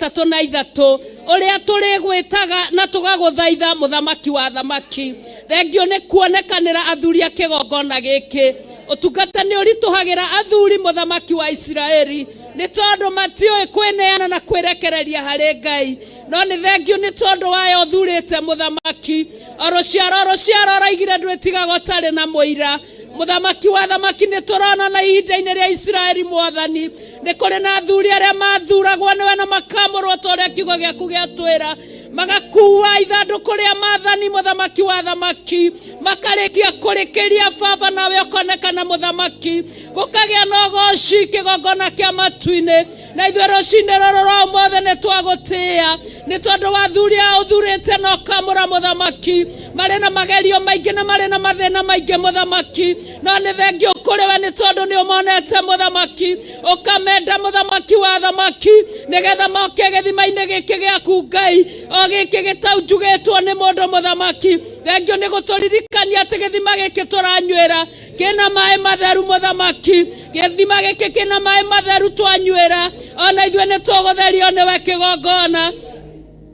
33 ũrĩa tũrĩgwĩtaga na tũgagũthaitha mũthamaki wa thamaki. Thengio nĩ kuonekanĩra athuri a kĩgongona gĩkĩ. Ũtungata nĩ ũritũhagĩra athuri mũthamaki wa Isiraeli nĩ tondũ matiũĩ kwĩneana na kwĩrekereria harĩ Ngai, no nĩ thengio nĩ tondũ wayo ũthurĩte mũthamaki. O rũciaro rũciaro ũraigire ndwĩtigaga ũtarĩ na mũira. Mũthamaki wa thamaki nĩ tũrona na ihinda-inĩ rĩa Isiraeli Mwathani nĩ kũrĩ na athuri arĩa mathuragwo nĩwe na makamũrwo ta ũrĩa kiugo gĩaku gĩatwĩra, magakua ithandũkũ rĩa maathani mũthamaki wa thamaki, makarĩkia kũrĩkĩria baba, nawe ũkonekana mũthamaki, gũkagĩa na ũgoci kĩgongona kĩa matu-inĩ. Na ithuĩ rũcinĩ rũrũ rwa ũmũthĩ nĩ twagũtĩĩa nĩ tondũ wa athuri aya ũthurĩte na ũkamũra mũthamaki, marĩ na magerio maingĩ na marĩ na mathĩna maingĩ mũthamaki, no nĩ thengio kũrĩ we nĩ tondũ nĩ ũmonete mũthamaki, ũkamenda mũthamaki wa thamaki, nĩgetha moke gĩthima-inĩ gĩkĩ gĩaku Ngai, o gĩkĩ gĩtaunjugĩtwo nĩ mũndũ mũthamaki. Thengio nĩ gũtũririkania atĩ gĩthima gĩkĩ tũranyuĩra kĩna maĩ matheru mũthamaki, gĩthima gĩkĩ kĩna maĩ matheru twanyuĩra, ona ithuĩ nĩ tũgũtherio nĩwe kĩgongona.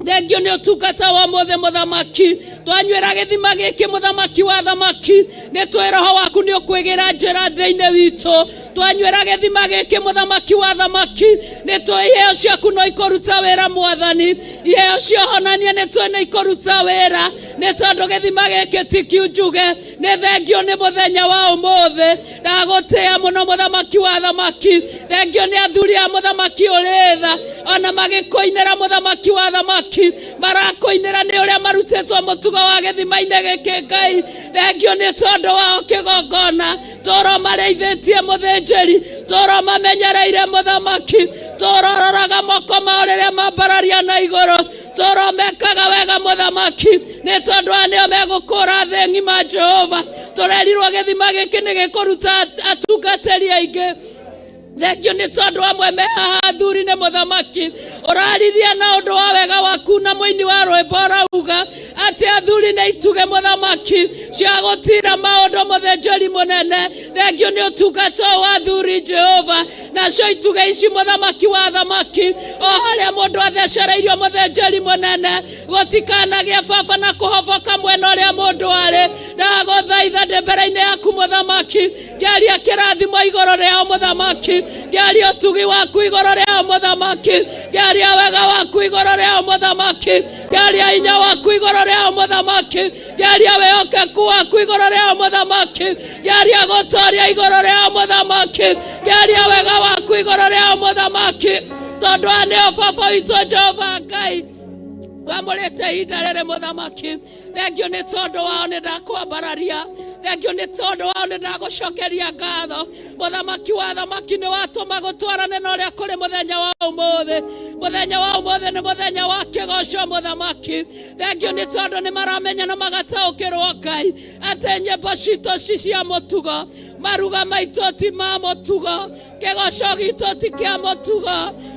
Thengio nĩ ũtungata wa ũmũthĩ mũthamaki, twanyuĩra gĩthima gĩkĩ mũthamaki wa thamaki, nĩ twĩ roho waku nĩ ũkwĩgĩra njĩra thĩinĩ witũ. Twanyuĩra gĩthima gĩkĩ mũthamaki wa thamaki, nĩ twĩ iheo ciaku no ikũruta wĩra Mwathani, iheo cia ũhonania nĩ twĩ nĩ ikũruta wĩra, nĩ tondũ gĩthima gĩkĩ ti kiunjuge. Nĩ thengio nĩ mũthenya wa ũmũthĩ, ndagũtĩĩa mũno mũthamaki wa thamaki. Thengio nĩ athuri a mũthamaki ũrĩ tha, ona magĩkũinĩra mũthamaki wa thamaki, marakũinĩra nĩ ũrĩa marutĩtwo mũtugo wa gĩthima-inĩ gĩkĩ Ngai. Thengio nĩ tondũ wao kĩgongona, tũro marĩithĩtie mũthĩnjĩri, tũro mamenyereire mũthamaki, tũrororaga moko mao rĩrĩa mambararia na igũrũ, tũro mekaga wega mũthamaki, nĩ tondũ aya nĩo megũkũra thĩ ng'ima. Jehova, tũrerirwo gĩthima gĩkĩ nĩ gĩkũruta atungatĩri aingĩ. Thengio nĩ tondũ amwe me haha athuri nĩ mũthamaki ũraririe na ũndũ wa wega waku, na mũini wa rwĩmbo ũrauga atĩ athuri nĩ ituge mũthamaki cia gũtira maũndũ mũthĩnjĩri mũnene. Thengio nĩ ũtungata ũyũ wa athuri Jehova, nacio ituge ici mũthamaki wa thamaki, o harĩa mũndũ athecereirio mũthĩnjĩri mũnene, gũtikanagĩe baba na kũhoboka mwena ũrĩa mũndũ arĩ. Ndagũthaitha ndĩ mbere-inĩ yaku mũthamaki, ngĩaria kĩrathimo igũrũ rĩao mũthamaki, ngĩaria ũtugi waku igũrũ rĩao mũthamaki, ngĩaria wega waku igũrũ rĩao mũthamaki, ngĩaria hinya waku igũrũ rĩao mũthamaki, ngĩaria wĩhokeku waku igũrũ rĩao mũthamaki, ngĩaria gũtoria igũrũ rĩao mũthamaki, ngĩaria wega waku igũrũ rĩao mũthamaki, tondũ aya nĩo baba witũ Jehova Ngai. Wamũrĩte ihinda rĩrĩ mũthamaki. Thengio nĩ tondũ wao nĩ ndakwambararia. Thengio nĩ tondũ wao nĩ ndagũcokeria ngatho. Mũthamaki wa thamaki nĩ watũma gũtwarane na ũrĩa kũrĩ mũthenya wa ũmũthĩ. Mũthenya wa ũmũthĩ nĩ mũthenya wa kĩgoco mũthamaki. Thengio nĩ tondũ nĩ maramenya na magataũkĩrwo Ngai atĩ nyĩmbo citũ ci cia mũtugo, maruga maitũ ti ma mũtugo, kĩgoco gitũ ti kĩa mũtugo,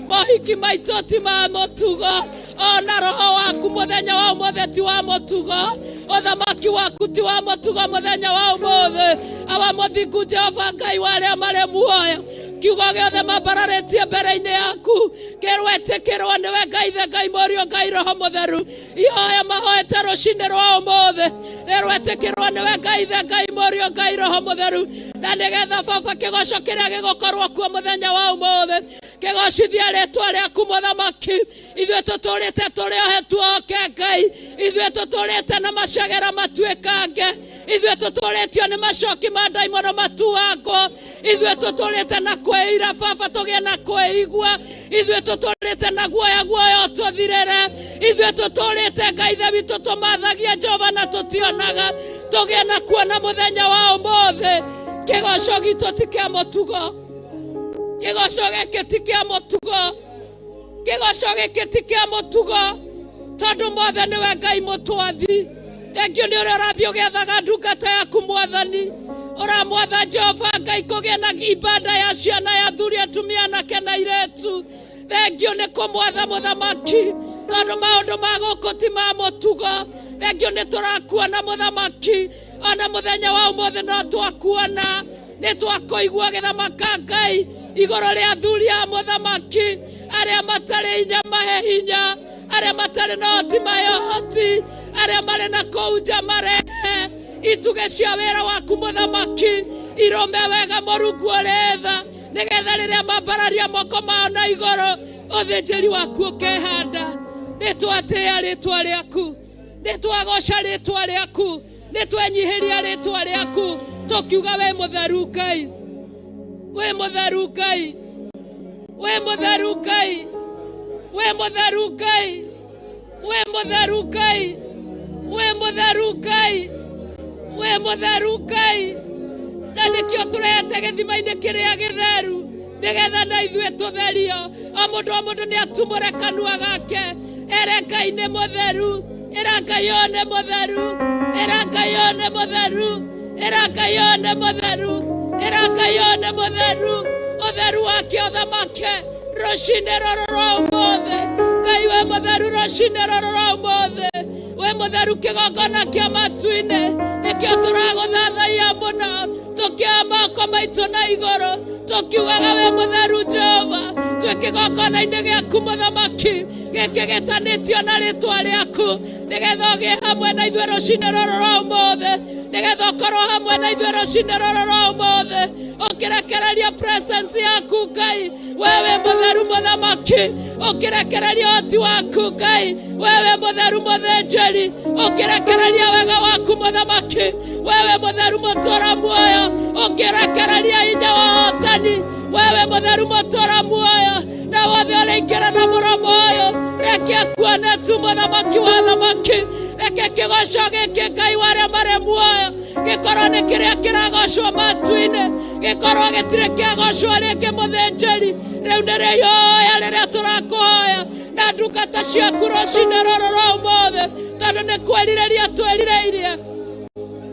mohiki maitũ ti ma mũtugo, ona roho waku mũthenya wa ũmũthĩ ti wa mũtugo, ũthamaki waku ti wa mũtugo mũthenya wa ũmũthĩ. Awa mũthingu Jehova Ngai wa arĩa marĩ muoyo, kiugo gĩothe mambararĩtie mbere-inĩ yaku kĩrwetĩkĩrwo nĩwe Ngai Ithe, Ngai Mũriũ, Ngai Roho Mũtheru. Ihoya mahoete rũcinĩ rwa ũmũthĩ rĩrwetĩkĩrwo nĩwe Ngai Ithe, Ngai Mũriũ, Ngai Roho Mũtheru, na nĩgetha Baba kĩgoco kĩrĩa gĩgũkorwo kuo mũthenya wa ũmũthĩ kĩgocithia rĩtwa rĩaku mũthamaki. Ithuĩ tũtũrĩte tũrĩ ohe tuoke Ngai, ithuĩ tũtũrĩte na macegera matuĩkange, ithuĩ tũtũrĩtio nĩ macoki ma ndaimono matuangwo, ithuĩ tũtũrĩte na kwĩira Baba tũgĩe na kwĩigua, ithuĩ tũtũrĩte na guoya guoya ũtũthirĩre, ithuĩ tũtũrĩte Ngai Ithe witũ tũmathagia Jehova na tũtionaga, tũgĩe na kuona mũthenya wa ũmũthĩ. Kĩgoco gitũ ti kĩa mũtugo, kĩgoco gĩkĩ ti kĩa mũtugo, kĩgoco gĩkĩ ti kĩa mũtugo, tondũ mothe nĩwe Ngai mũtwathi. Thengio nĩ ũrĩa ũrathiĩ ũgĩathaga ndungata yaku mwathani, ũramwatha Jehova Ngai kũgĩe na ibada ya ciana ya athuri, atumia, anake na airĩtu. Thengio nĩ kũmwatha mũthamaki, tondũ maũndũ ma gũkũ ti ma mũtugo. Thengio nĩ tũrakuona mũthamaki, ona mũthenya wa ũmũthĩ no twakuona, nĩ twakũigua gĩthamaka Ngai igũrũ rĩa athuri a mũthamaki, arĩa matarĩ hinya mahe hinya, arĩa matarĩ na ũhoti mahe ũhoti, arĩa marĩ na kũu nja marehe itugĩ cia wĩra waku mũthamaki irũme wega Mũrungu ũrĩ tha, nĩgetha rĩrĩa mambararia moko mao na igũrũ ũthĩnjĩri waku ũkehanda. Nĩ twatĩĩa rĩtwa rĩaku, nĩ twagoca rĩtwa rĩaku, nĩ twenyihĩria rĩtwa rĩaku, tũkiuga wĩ mũtheru Ngai, wĩ mũtheru Ngai, wĩ mũtheru Ngai, wĩ mũtheru Ngai, wĩ mũtheru Ngai, wĩ mũtheru Ngai, wĩ mũtheru Ngai. Na nĩkĩo tũrehete gĩthima-inĩ kĩrĩa gĩtheru, nĩgetha na ithuĩ tũtherio. O mũndũ o mũndũ nĩ atumũre kanua gake ere Ngai nĩ mũtheru, ĩra Ngai ũyũ nĩ mũtheru, ĩra Ngai ũyũ nĩ mũtheru, ĩra Ngai ũyũ nĩ mũtheru, ĩra Ngai ũyũ nĩ mũtheru. Ũtheru wake ũthamake rũcinĩ rũrũ rwa ũmũthĩ. Ngai wĩ mũtheru rũcinĩ rũrũ rwa ũmũthĩ, wĩ mũtheru kĩgongona kĩa matu-inĩ, nĩkĩo tũragũthathaiya mũno, tũkĩoya moko maitũ na igũrũ tũkiugaga wĩ mũtheru Jehova. Twĩ kĩgongona-inĩ gĩaku mũthamaki, gĩkĩ gĩtanĩtio na rĩtwa rĩaku, nĩgetha ũgĩe hamwe na ithuĩ rũcinĩ rũrũ rwa ũmũthĩ, nĩgetha ũkorwo hamwe na ithuĩ rũcinĩ rũrũ rwa ũmũthĩ, ũkĩrekereria presence yaku Ngai, we wĩ mũtheru mũthamaki, ũkĩrekereria ũhoti waku Ngai, we wĩ mũtheru mũthĩnjĩri, ũkĩrekereria wega waku mũthamaki, we wĩ mũtheru mũtũra muoyo, ũkĩrekereria hinya wa ũhotani, we wĩ mũtheru mũtũra muoyo, na wothe ũrĩingĩra na mũromo ũyũ, reke akuone tu mũthamaki wa thamaki, reke kĩgoco gĩkĩ Ngai wa arĩa marĩ muoyo gĩkorwo nĩ kĩrĩa kĩragocwo matu-inĩ, gĩkorwo gĩtirĩ kĩagocwo rĩngĩ mũthĩnjĩri. Rĩu nĩ rĩhoya rĩrĩa tũrakũhoya na ndungata ciaku rũcinĩ rũrũ rwa ũmũthĩ, tondũ nĩ kwĩrirĩria twĩrirĩirie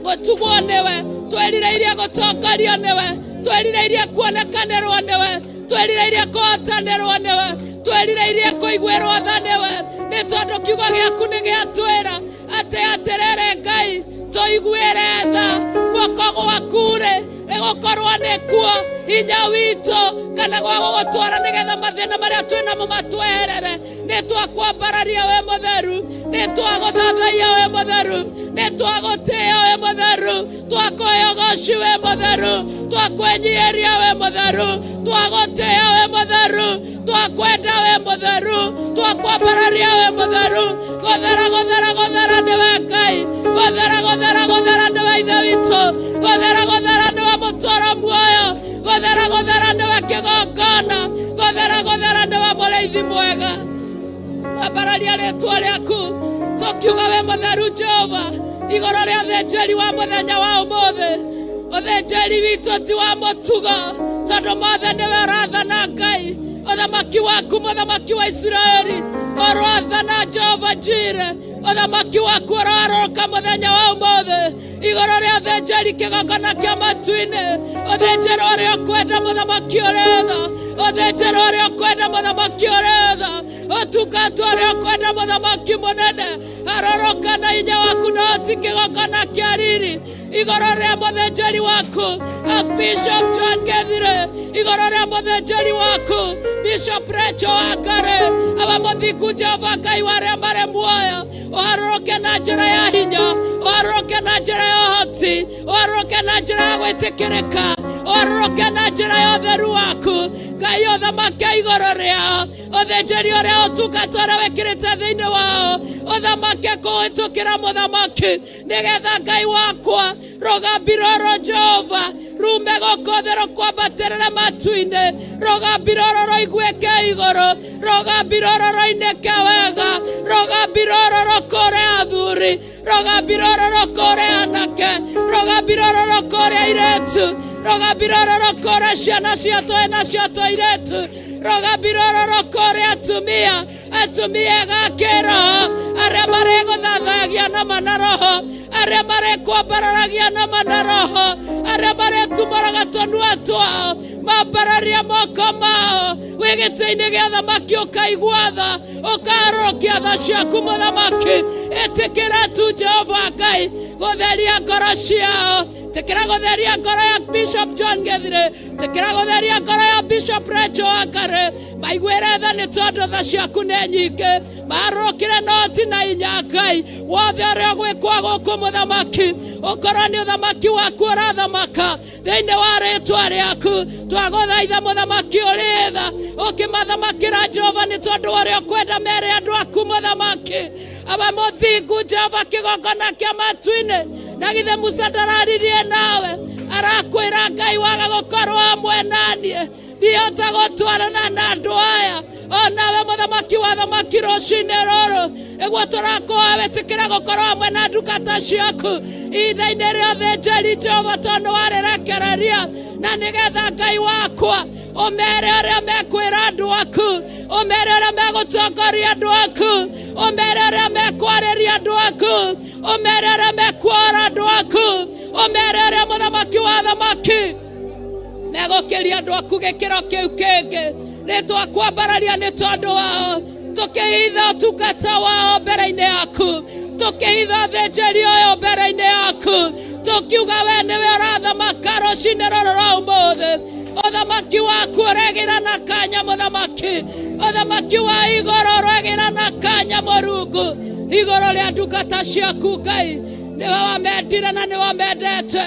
gũtugwo nĩwe, twĩrirĩirie gũtongorio nĩwe, twĩrirĩirie kuonekanĩrwo nĩwe, twĩrirĩirie kũhotanĩrwo nĩwe, twĩrirĩirie kũiguĩrwo tha nĩwe, nĩ tondũ kiugo gĩaku nĩ gĩatwĩra atĩ atĩrĩrĩ Ngai tũiguĩre tha, guoko gwaku-rĩ nĩgũkorwo nĩkuo hinya witũ, kana gwa gũgũtwara nĩgetha mathĩna marĩa twĩ namo matweherere. Nĩ twakwambararia wĩ mũtheru, nĩ twagũthathaiya wĩ mũtheru, nĩ twagũtĩĩa wĩ mũtheru, twakũhe ũgoci wĩ mũtheru, twakwĩnyihĩria wĩ mũtheru, twagũtĩĩa wĩ mũtheru, twakwenda wĩ mũtheru, twakwambararia wĩ mũtheru. Gũthera, gũthera, gũthera nĩwe Ngai, gũthera, gũthera, gũthera nĩwe Ithe witũ, gũthera, gũthera nĩwe mũtũũro muoyo, gũthera, gũthera nĩwe kĩgongona, gũthera, gũthera nĩwe mũrĩithi mwega. Twambararia rĩtwa rĩaku tũkiuga we mũtheru Jehova igũrũ rĩa ũthĩnjĩri wa mũthenya wa ũmũthĩ. Ũthĩnjĩri witũ ti wa mũtugo, tondũ mothe nĩwe ũrathana Ngai. Ũthamaki waku mũthamaki wa Isiraeli ũroathana Jehova Jire. Ũthamaki waku ũroarũrũka mũthenya wa ũmũthĩ igũrũ rĩa ũthĩnjĩri kĩgongona kĩa matu-inĩ. Ũthĩnjĩri ũrĩa ũkwenda mũthamaki ũrĩ tha, ũthĩnjĩri ũrĩa ũkwenda mũthamaki ũrĩ tha, ũtungata ũrĩa ũkwenda mũthamaki mũnene. Harũrũka na hinya waku na ũti kĩgongona kĩa riri igũrũ rĩa mũthĩnjĩri waku Bishop John Gethire, igũrũ rĩa mũthĩnjĩri waku Bishop Rachel Wangari. Aba mũthingu Jehova Ngai wa arĩa marĩ muoyo, ũharũrũke na njĩra ya hinya, ũharũrũke na njĩra ya ũhoti, ũharũrũke na njĩra ya gwĩtĩkĩrĩka, ũharũrũke na njĩra ya ũtheru waku Ngai. Ũthamake igũrũ rĩao, ũthĩnjĩri ũrĩa ũtungata ũrĩa wĩkĩrĩte thĩinĩ wao, ũthamake kũhĩtũkĩra mũthamaki, nĩgetha Ngai wakwa rũgambi rũrũ Jehova rume gũkũ thĩ rũkwambatĩrĩre matu-inĩ, rũgambi rũrũ rũiguĩke igũrũ, rũgambi rũrũ rũinĩke wega, rũgambi rũrũ rũkũre athuri, rũgambi rũrũ rũkũre anake, rũgambi rũrũ rũkũre airĩtu, rũgambi rũrũ rũkũre ciana cia tũhĩ na cia tũirĩtu, rũgambi rũrũ rũkũre atumia, atumia ega kĩroho, arĩa marĩgũthathagia na mana roho, arĩa marĩkwambararagia na mana roho, arĩa marĩtumũraga tũnua twao mambararia moko mao wĩ gĩtĩ-inĩ gĩa thamaki, ũkaigua tha, ũkaharũrũkia tha ciaku mũthamaki. Ĩtĩkĩra tu Jehova Ngai gũtheria ngoro ciao. Tĩkĩra gũtheria ngoro ya Bishop John Gethire, tĩkĩra gũtheria ngoro ya Bishop Rachel Wangari. Maiguĩre tha nĩ tondũ tha ciaku nĩ nyingĩ. Marũrũkĩre noti na inya Ngai wothe ũrĩa ũgwĩkwo gũkũ mũthamaki, ũkorwo nĩ ũthamaki waku ũrathamaka thĩinĩ wa rĩtwa rĩaku. Twagũthaitha mũthamaki ũrĩ tha, ũkĩmathamakĩra Jehova nĩ tondũ wa ũrĩa ũkwenda mere andũ aku mũthamaki. Aba mũthingu Jehova kĩgongona kĩa matu-inĩ, na githĩ Musa ndararirie nawe arakwĩra Ngai waga gũkorwo hamwe naniĩ ndihota gũtwarana na andũ aya. Onawe mũthamaki wa thamaki rũcinĩ rũrũ nĩguo tũrakũhoya wĩtĩkĩre gũkorwo hamwe na ndungata ciaku ihinda-inĩ rĩothe njeri Jehova, tondũ warĩrekereria, na nĩgetha Ngai wakwa ũmere ũrĩa mekwĩra andũ aku, ũmere ũrĩa megũtongoria andũ aku, ũmere ũrĩa mekwarĩria andũ aku, ũmere ũrĩa mekuora andũ aku, ũmere ũrĩa mũthamaki wa thamaki megũkĩria andũ aku gĩkĩro kĩu kĩngĩ. Nĩ twakwambararia nĩ tondũ wao, tũkĩhitha ũtungata wao mbere-inĩ yaku, tũkĩhitha ũthĩnjĩri ũyũ mbere-inĩ yaku, tũkiuga we nĩwe ũrathamaka rũcinĩ rũrũ rwa ũmũthĩ. Ũthamaki waku ũregĩra na kanya mũthamaki, ũthamaki wa igũrũ ũregĩra na kanya mũrungu igũrũ rĩa ndungata ciaku Ngai. Nĩwe wamendire na nĩwe wamendete,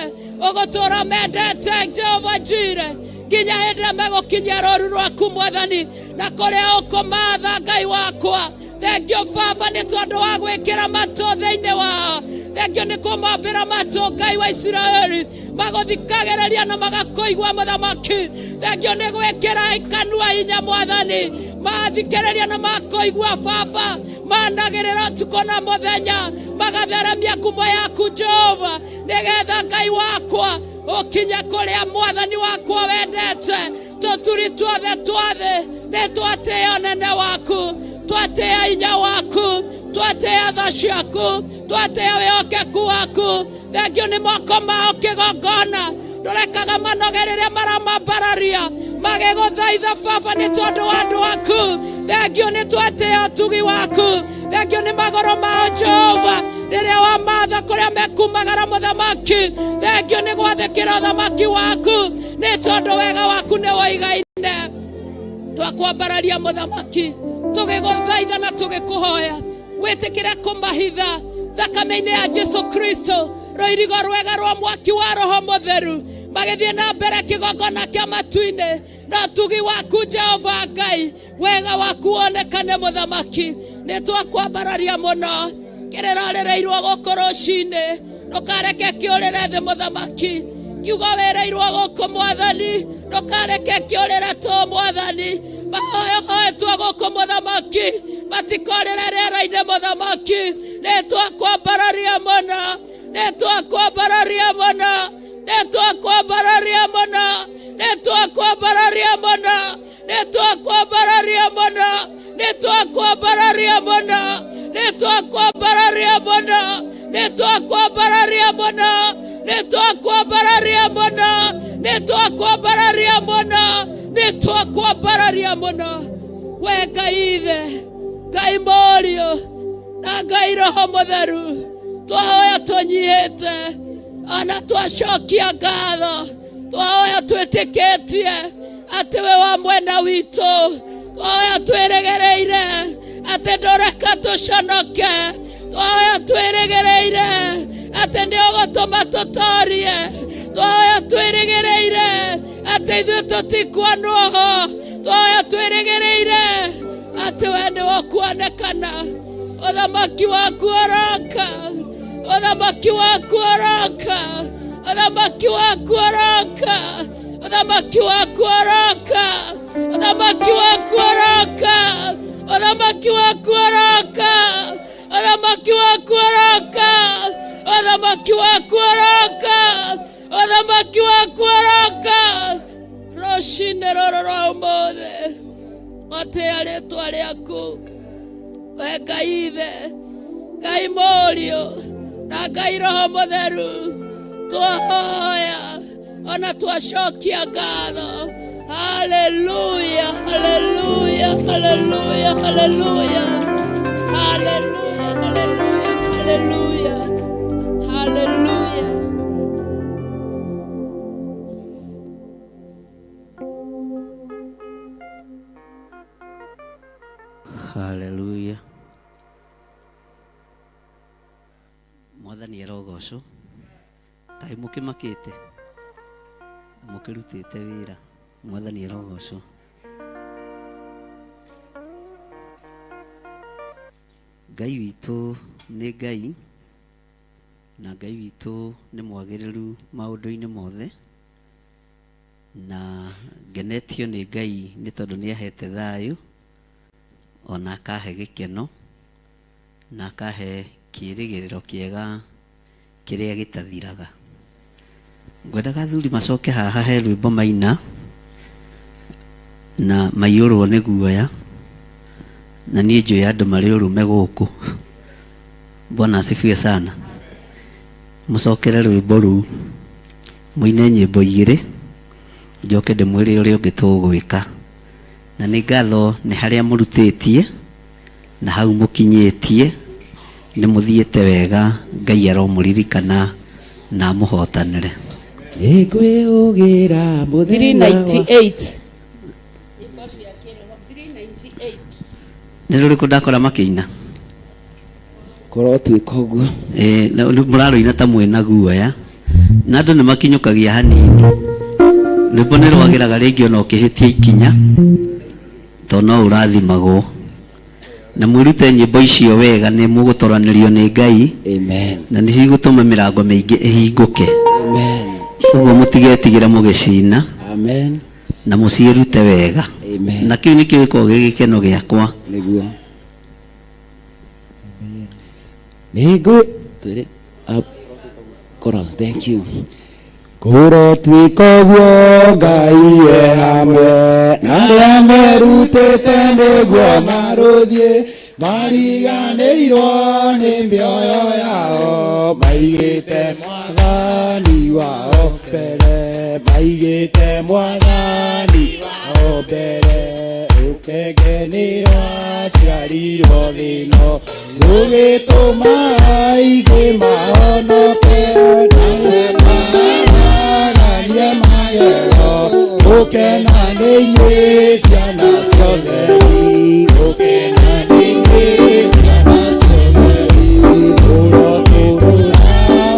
ũgũtũra mendete Jehova Jire nginya hĩndĩ ĩrĩa megũkinyia rũru rwaku mwathani na kũrĩa ũkũmatha Ngai wakwa. Thengio Baba nĩ tondũ wa gwĩkĩra matũ thĩinĩ wao, thengio nĩ kũmambĩra matũ Ngai wa Isiraeli magũthikagĩrĩria na magakũigua mũthamaki. Thengio nĩ gwĩkĩra kanua hinya mwathani, mathikĩrĩria na makũigua Baba, managĩrĩra ũtukũ na mũthenya magatheremia ngumo yaku Jehova, nĩgetha Ngai wakwa ũkinye kũrĩa mwathani wakwa wendete. Tũturi tuothe twa thĩ nĩ twatĩĩa ũnene waku, twatĩĩa hinya waku, twatĩĩa tha ciaku, twatĩĩa wĩhokeku waku. Thengio nĩ moko mao kĩgongona, ndũrekaga manoge rĩrĩa maramambararia magĩgũthaitha Baba nĩ tondũ wa andũ aku. Thengio nĩ twatĩĩa ũtugi waku, thengio nĩ magũrũ mao Jehova rĩrĩa wamatha kũrĩa mekumagara mũthamaki. Thengio nĩ gwathĩkĩra ũthamaki waku nĩ tondũ wega waku nĩ woigaine. Twakwambararia mũthamaki tũgĩgũthaitha na tũgĩkũhoya wĩtĩkĩre kũmahitha thakame-inĩ ya Jesu Kristo, rũirigo rwega rwa mwaki wa roho mũtheru, magĩthiĩ na mbere kĩgongona kĩa matu-inĩ na ũtugi waku Jehova Ngai, wega waku wonekane mũthamaki. Nĩ twakwambararia mũno kĩrĩrarĩrĩirwo gũkũ rũcinĩ, ndũkareke kĩũrĩre thĩ mũthamaki. Kiugo wĩrĩirwo gũkũ mwathani, ndũkareke kĩũrĩre tũ mwathani. Mahoya hoetwo gũkũ mũthamaki matikorĩre rĩera-inĩ mũthamaki. Nĩ twakwambararia mũno, nĩ twakwambararia mũno, nĩ twakwambararia mũno, nĩ twakwambararia mũno, nĩ twakwambararia mũno, nĩ twakwambararia mũno, nĩ twakwambararia mũno, nĩ twakwambararia mũno, nĩ twakwambararia mũno, nĩ twakwambararia mũno, nĩ twakwambararia mũno. We Ngai Ithe, Ngai Mũriũ na Ngai Roho Mũtheru, twahoya tũnyihĩte ona twacokia ngatho, twahoya twĩtĩkĩtie atĩ we wa mwena witũ, twahoya twĩrĩgĩrĩire atĩ ndũreka tũconoke, twahoya twĩrĩgĩrĩire atĩ nĩ ũgũtũma tũtorie, twahoya twĩrĩgĩrĩire atĩ ithuĩ tũtikuonwo ho, twahoya twĩrĩgĩrĩire atĩ we nĩ ũkuonekana. Ũthamaki waku ũroka, ũthamaki waku ũroka, ũthamaki waku ũroka, ũthamaki waku ũroka, ũthamaki waku ũroka, ũthamaki waku ũroka, ũthamaki waku ũroka, ũthamaki waku ũroka, ũthamaki waku ũroka. Rũcinĩ rũrũ rwa ũmũthĩ watĩĩa rĩtwa rĩaku we Ngai Ithe, Ngai Mũriũ na Ngai Roho Mũtheru, twahoya ona twacokia ngatho. Haleluya, haleluya, haleluya, haleluya, haleluya, haleluya, haleluya, haleluya. Haleluya. Mwathani arogocwo. Kaĩ mũkĩmakĩte mũkĩrutĩte wĩra. Mwathani arogocwo. Ngai witũ nĩ Ngai, na Ngai witũ nĩ mwagĩrĩru maũndũ-inĩ mothe, na ngenetio nĩ Ngai nĩ tondũ nĩ ahete thayũ, ona akahe gĩkeno, na akahe kĩĩrĩgĩrĩro kĩega kĩrĩa gĩtathiraga. Ngwendaga athuri macoke haha he rwĩmbo maina na maiyũrwo nĩ guoya, na niĩ njũĩ andũ marĩ ũrũme gũkũ. Bwana asifiwe sana. Mũcokere rwĩmbo rũu, mũine nyĩmbo igĩrĩ, njoke ndĩmwĩre ũrĩa ũngĩ tũgwĩka. Na nĩ ngatho nĩ harĩa mũrutĩtie na hau mũkinyĩtie, nĩ mũthiĩte wega. Ngai aromũririkana na amũhotanĩre. Nĩngwĩũgĩra mũthenya wa 398 nyĩmbo cia kĩroho 398. Nĩ rũrĩkũ ndakora makĩina? Kũrotuĩka ũguo. Na rĩu mũrarũina ta mwĩna guoya, na andũ nĩ makinyũkagia hanini. Rwĩmbo nĩ rwagĩraga rĩngĩ ona ũkĩhĩtia ikinya, tondũ no ũrathimagwo. Na mwĩrute nyĩmbo icio wega, nĩ mũgũtoranĩrio nĩ Ngai. Amen. Na nĩcio igũtũma mĩrango mĩingĩ ĩhingũke. Amen. Ũguo mũtigetigĩre mũgĩcina. Amen. Na mũciĩrute wega. Amen. Na kĩu nĩkĩo gĩkoragwo gĩ gĩkeno gĩakwa. Nĩguo. Nĩngwĩ twĩre up koro thank you. Kũrotuĩka ũguo Ngai e hamwe na arĩa merutĩte nĩguo marũthiĩ, mariganĩirwo nĩ mĩoyo yao, maigĩte mwathani wao mbere, maigĩte mwathani wao mbere. Rũkenge nĩ rwaciarirwo thĩ-ĩno, rũgĩtũma aingĩ mahonoke, na rũmaraganie magego. Gũkena nĩ inyuĩ ciana ciothe, gũkena nĩ inyuĩ ciana ciothe, tũrotũrũra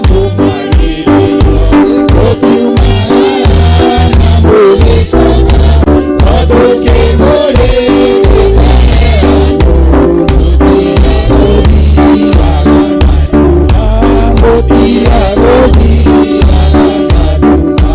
mũmagĩrĩrio, mũkiumagara na mũgĩcoka, tondũ kĩmũrĩkĩte yanyu, mũtiragũthiaga na nduma, mũtiragũthiaga na nduma.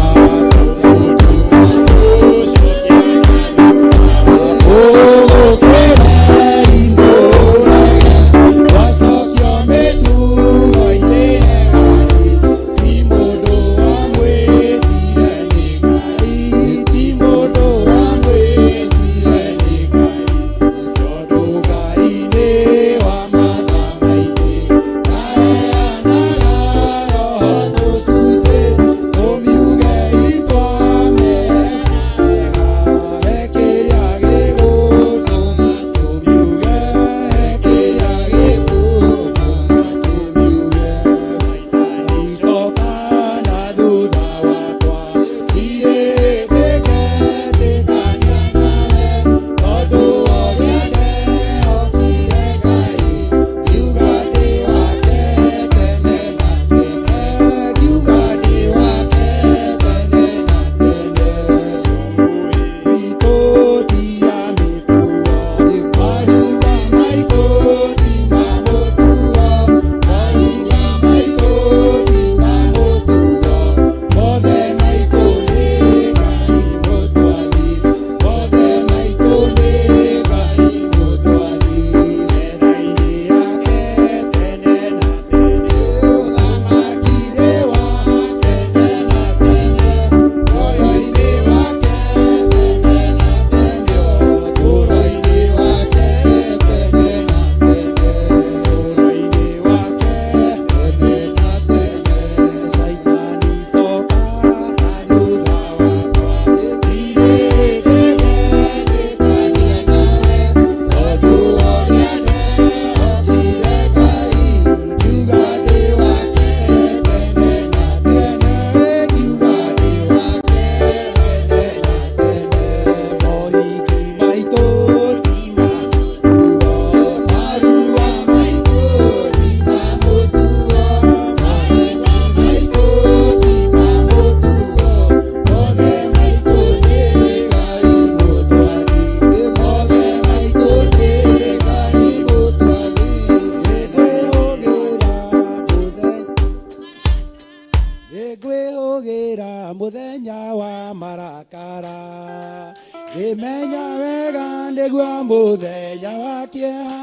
Ngĩmenya wega nĩguo mũthenya wa kĩeha,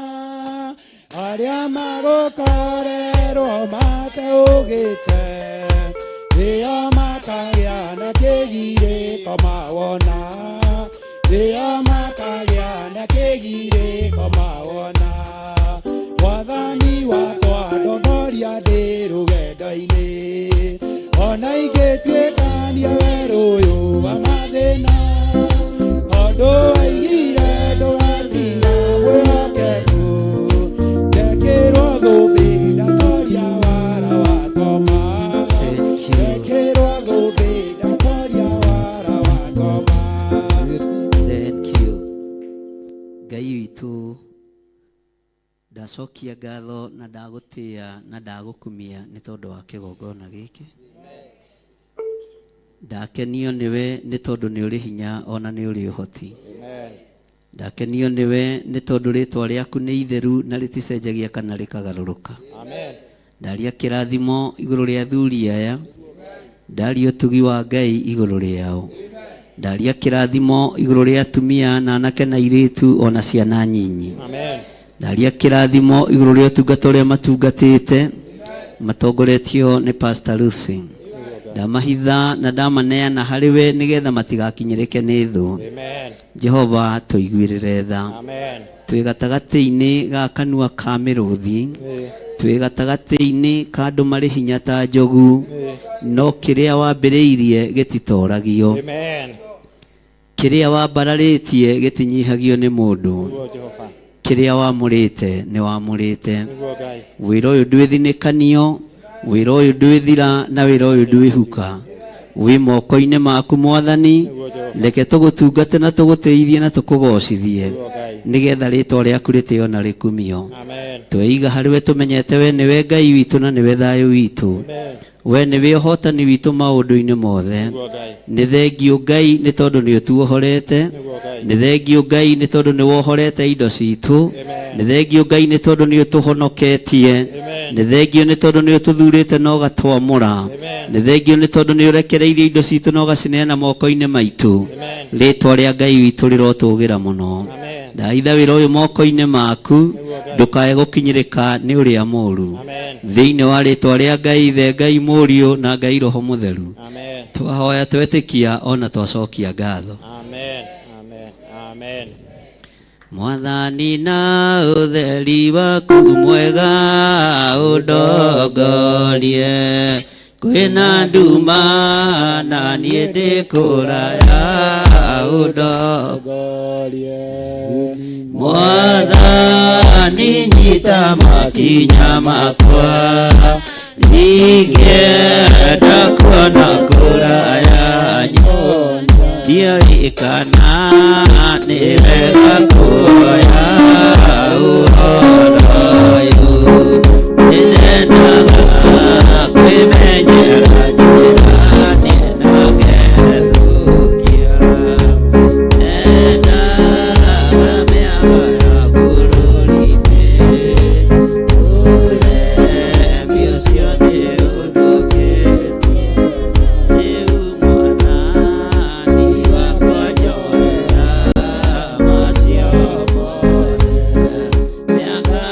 arĩa magũkorererwo mateũgĩte, nĩo makagĩa na kĩgirĩko mawona, nĩo makagĩa na kĩgirĩko mawona. Mwathani wakwa ndongoria ndĩ rũgendo-inĩ, ona ingĩtuĩkania werũ ũyũ wa mathĩna, tondũ waigire ndũgatiga mwĩhokeku, ngekĩrwo thũmbĩ ndatoria wara wa ngoma, ngekĩrwo thũmbĩ ndatoria wara wa ngoma. Thank you. Ngai witũ, ndacokia ngatho na ndagũtĩa na ndagũkumia nĩ tondũ wa kĩgongona gĩkĩ. Ndakenio nĩwe nĩ tondũ nĩ ũrĩ hinya ona nĩ ũrĩ ũhoti. Ndakenio nĩwe nĩ tondũ rĩtwa rĩaku nĩ itheru na rĩticenjagia kana rĩkagarũrũka. Ndaria kĩrathimo igũrũ rĩa athuri aya, ndaria ũtugi wa Ngai igũrũ rĩao, ndaria kĩrathimo igũrũ rĩa atumia na anake na airĩtu ona ciana nyinyi. Ndaria kĩrathimo igũrũ rĩa ũtungata ũrĩa matungatĩte matongoretio nĩ Pastor Lucy. Ndamahitha na ndamaneana harĩ we nĩgetha matigakinyĩrĩke nĩ thũ. Jehova, tũiguĩrĩre tha. Twĩ gatagatĩ-inĩ ga kanua ka mĩrũthi, twĩ gatagatĩ-inĩ ka andũ marĩ hinya ta njogu, no kĩrĩa wambĩrĩirie gĩtitoragio, kĩrĩa wambararĩtie gĩtinyihagio nĩ mũndũ, kĩrĩa wamũrĩte nĩ wamũrĩte. Wĩra ũyũ ndwĩthinĩkanio, wĩra ũyũ ndwĩthira, na wĩra ũyũ ndwĩhuka. Wĩ moko-inĩ maku Mwathani, reke tũgũtungate na tũgũtĩithie na tũkũgocithie, nĩgetha rĩtwa rĩaku rĩtĩo na rĩkumio. Tweiga harĩ we tũmenyete we nĩwe Ngai witũ na nĩwe thayũ witũ, we nĩwe ũhotani witũ maũndũ-inĩ mothe. Nĩ thengio Ngai nĩ tondũ nĩ ũtuohorete, nĩ thengio Ngai nĩ tondũ nĩ wohorete indo citũ, nĩ thengio Ngai nĩ tondũ nĩ ũtũhonoketie, nĩ thengio nĩ tondũ nĩ ũtũthurĩte na ũgatwamũra, nĩ thengio nĩ tondũ nĩ ũrekereirie indo citũ na ũgacineana moko-inĩ maitũ. Rĩtwa rĩa Ngai witũ rĩrotũgĩra mũno. Ndaitha wĩra ũyũ moko-inĩ maku, ndũkae gũkinyĩrĩka nĩ ũrĩa mũũru. Thĩinĩ wa rĩtwa rĩa Ngai Ithe, Ngai Mũriũ na Ngai Roho Mũtheru, twahoya twetĩkia ona twacokia ngatho. Mwathani na ũtheri waku mwega ũndongorie, kwĩna nduma na niĩ ndĩ kũraya ũndongorie. Mwathani nyita makinya makwa, ingĩenda kuona kũraya ndiũĩ kana nĩ wega kuoya ũhoro ũyũ, nĩnyendaga kwĩmenyera njĩra niĩ na ngethũkia, nyendaga mĩago ya bũrũri-inĩ, ũremi ũcio nĩ ũthũkĩtie, rĩu Mwathani wakwa njoera macio mothe, mĩaka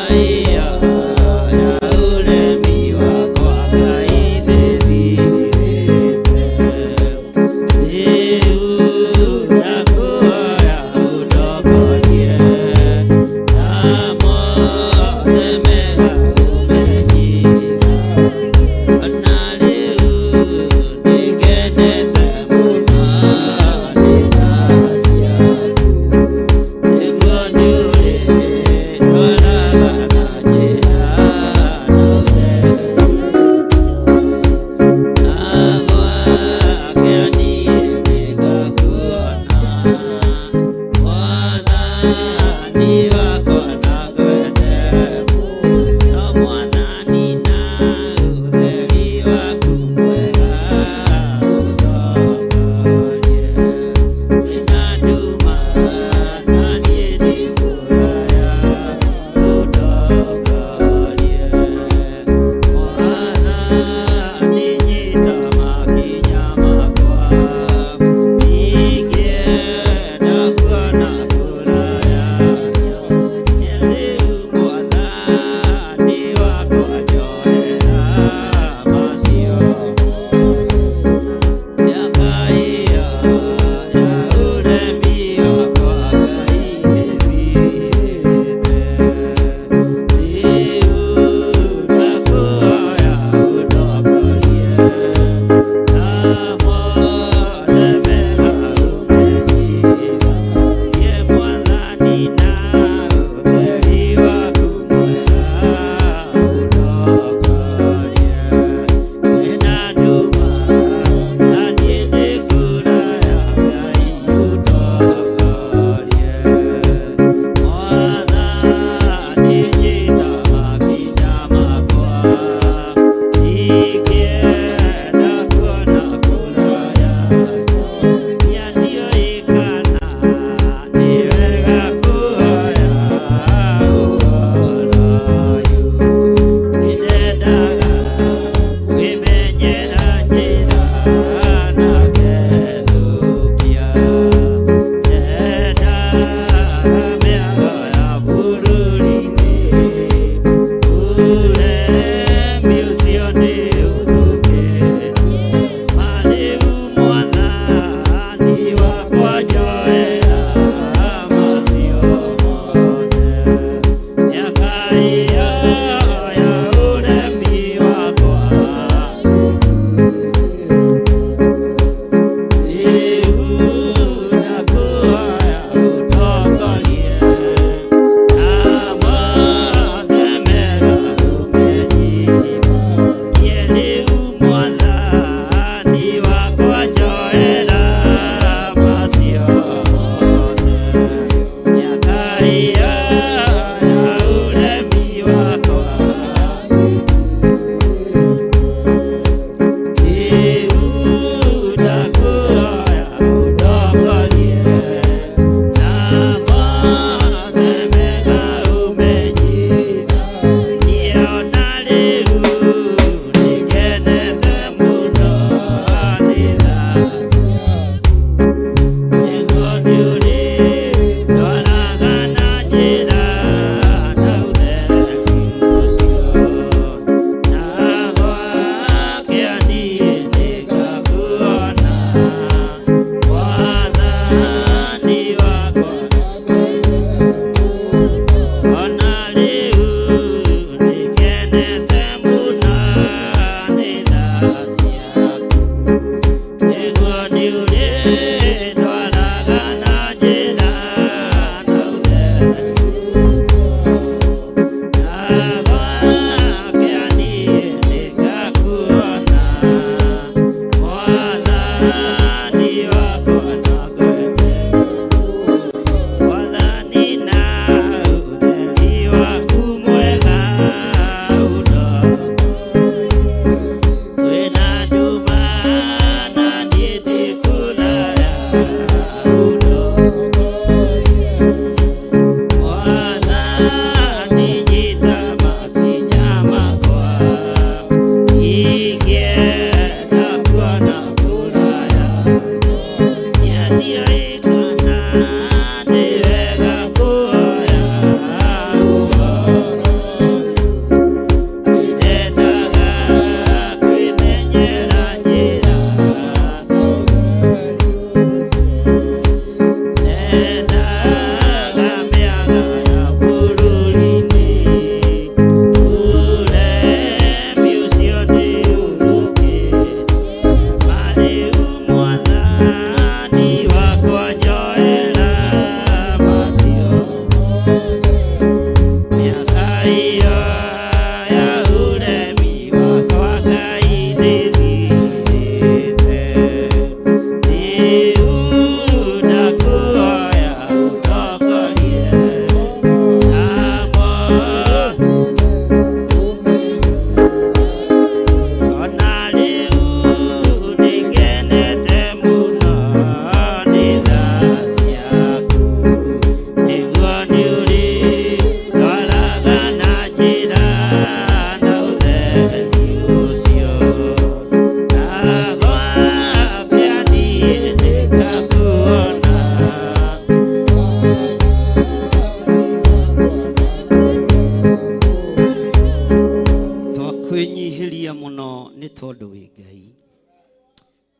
Twagũkũnenehia mũno nĩ tondũ wĩ Ngai.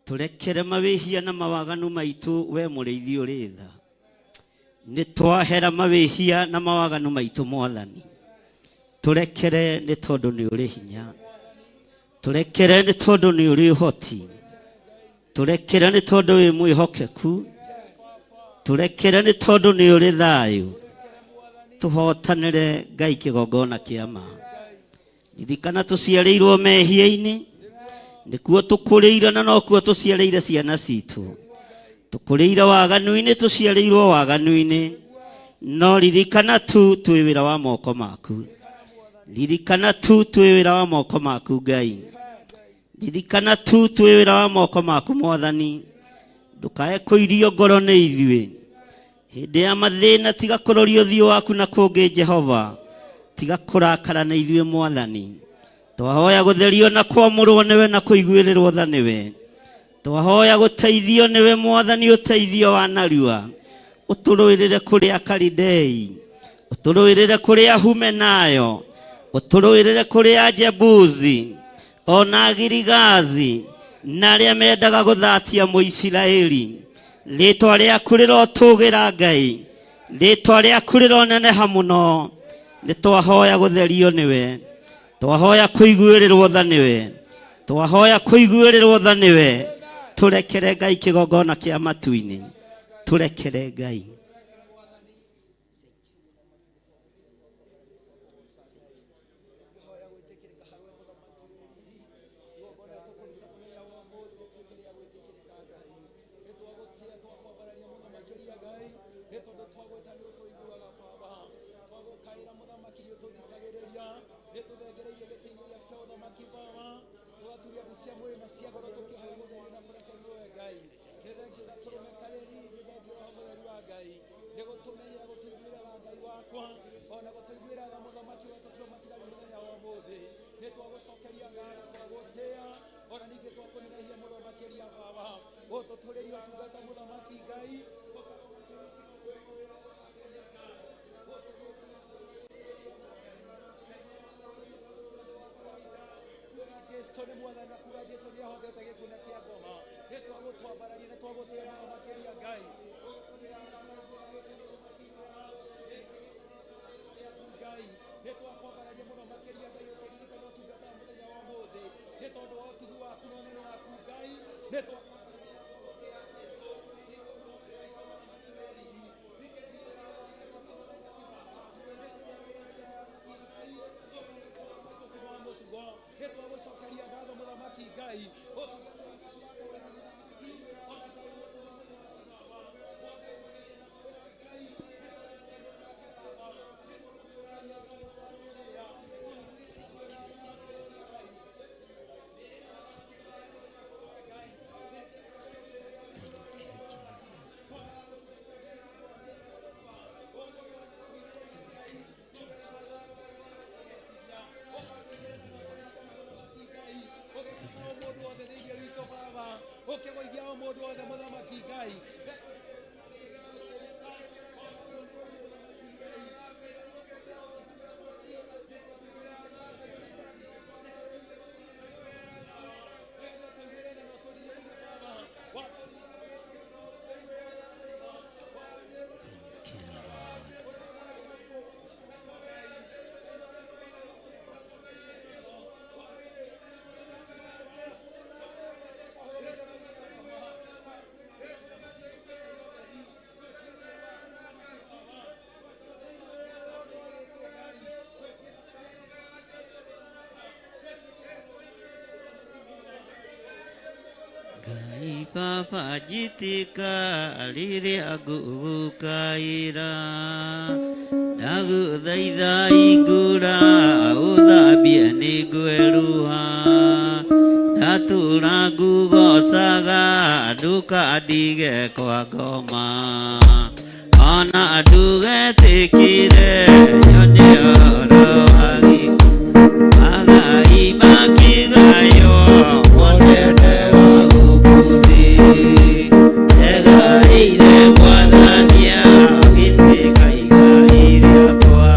Tũrekere mawĩhia na mawaganu maitũ, we mũrĩithi ũrĩ tha. Nĩ twahera mawĩhia na mawaganu maitũ Mwathani. Tũrekere nĩ tondũ nĩ ũrĩ hinya. Tũrekere nĩ tondũ nĩ ũrĩ ũhoti. Tũrekere nĩ tondũ wĩ mwĩhokeku. Tũrekere nĩ tondũ nĩ ũrĩ thayũ. Tũhotanĩre Ngai kĩgongona kĩa ma. Ririkana tũciarĩirwo mehia-inĩ, nĩkuo tũkũrĩire na nokuo tũciarĩire ciana citũ. Tũkũrĩire waganu-inĩ, tũciarĩirwo waganu-inĩ, no ririkana tu twĩ wĩra wa moko maku. Ririkana tu twĩ wĩra wa moko maku Ngai. Ririkana tu twĩ wĩra wa moko maku Mwathani. Ndũkae kũirio ngoro nĩ ithuĩ. Hĩndĩ ya mathĩna tiga kũroria ũthiũ waku na kũngĩ Jehova. Tiga kũrakara na ithuĩ Mwathani. Twahoya gũtherio na kwamũrwo nĩwe na kũiguĩrĩrwo tha nĩwe. Twahoya gũteithio nĩwe Mwathani, ũteithio wa narua. Ũtũrũĩrĩre kũrĩ Akalidei, ũtũrũĩrĩre kũrĩ Ahumenayo, ũtũrũĩrĩre kũrĩ Ajebusi ona Agirigazi na arĩa mendaga gũthatia Mũisiraeli. Rĩtwa rĩaku rĩrotũgĩra Ngai, rĩtwa rĩaku rĩroneneha mũno. Nĩ twahoya gũtherio nĩwe, twahoya kũiguĩrĩrwo tha nĩwe, twahoya kũiguĩrĩrwo tha nĩwe. Tũrekere Ngai kĩgongona kĩa matu-inĩ, tũrekere Ngai. Ngai baba njĩtĩka rĩrĩa ngũgũkaĩra, ndagũthaitha hingũra ũthambie nĩngwerũha, ndatũra ngũgocaga ndũkandige kwa ngoma, ona ndũgetĩkĩre nyone ũhoro wa gĩkuũ, magai makĩgaywo mũnene wa gũkũ thĩ, egaĩire Mwathani agĩtuĩka igai rĩakwa,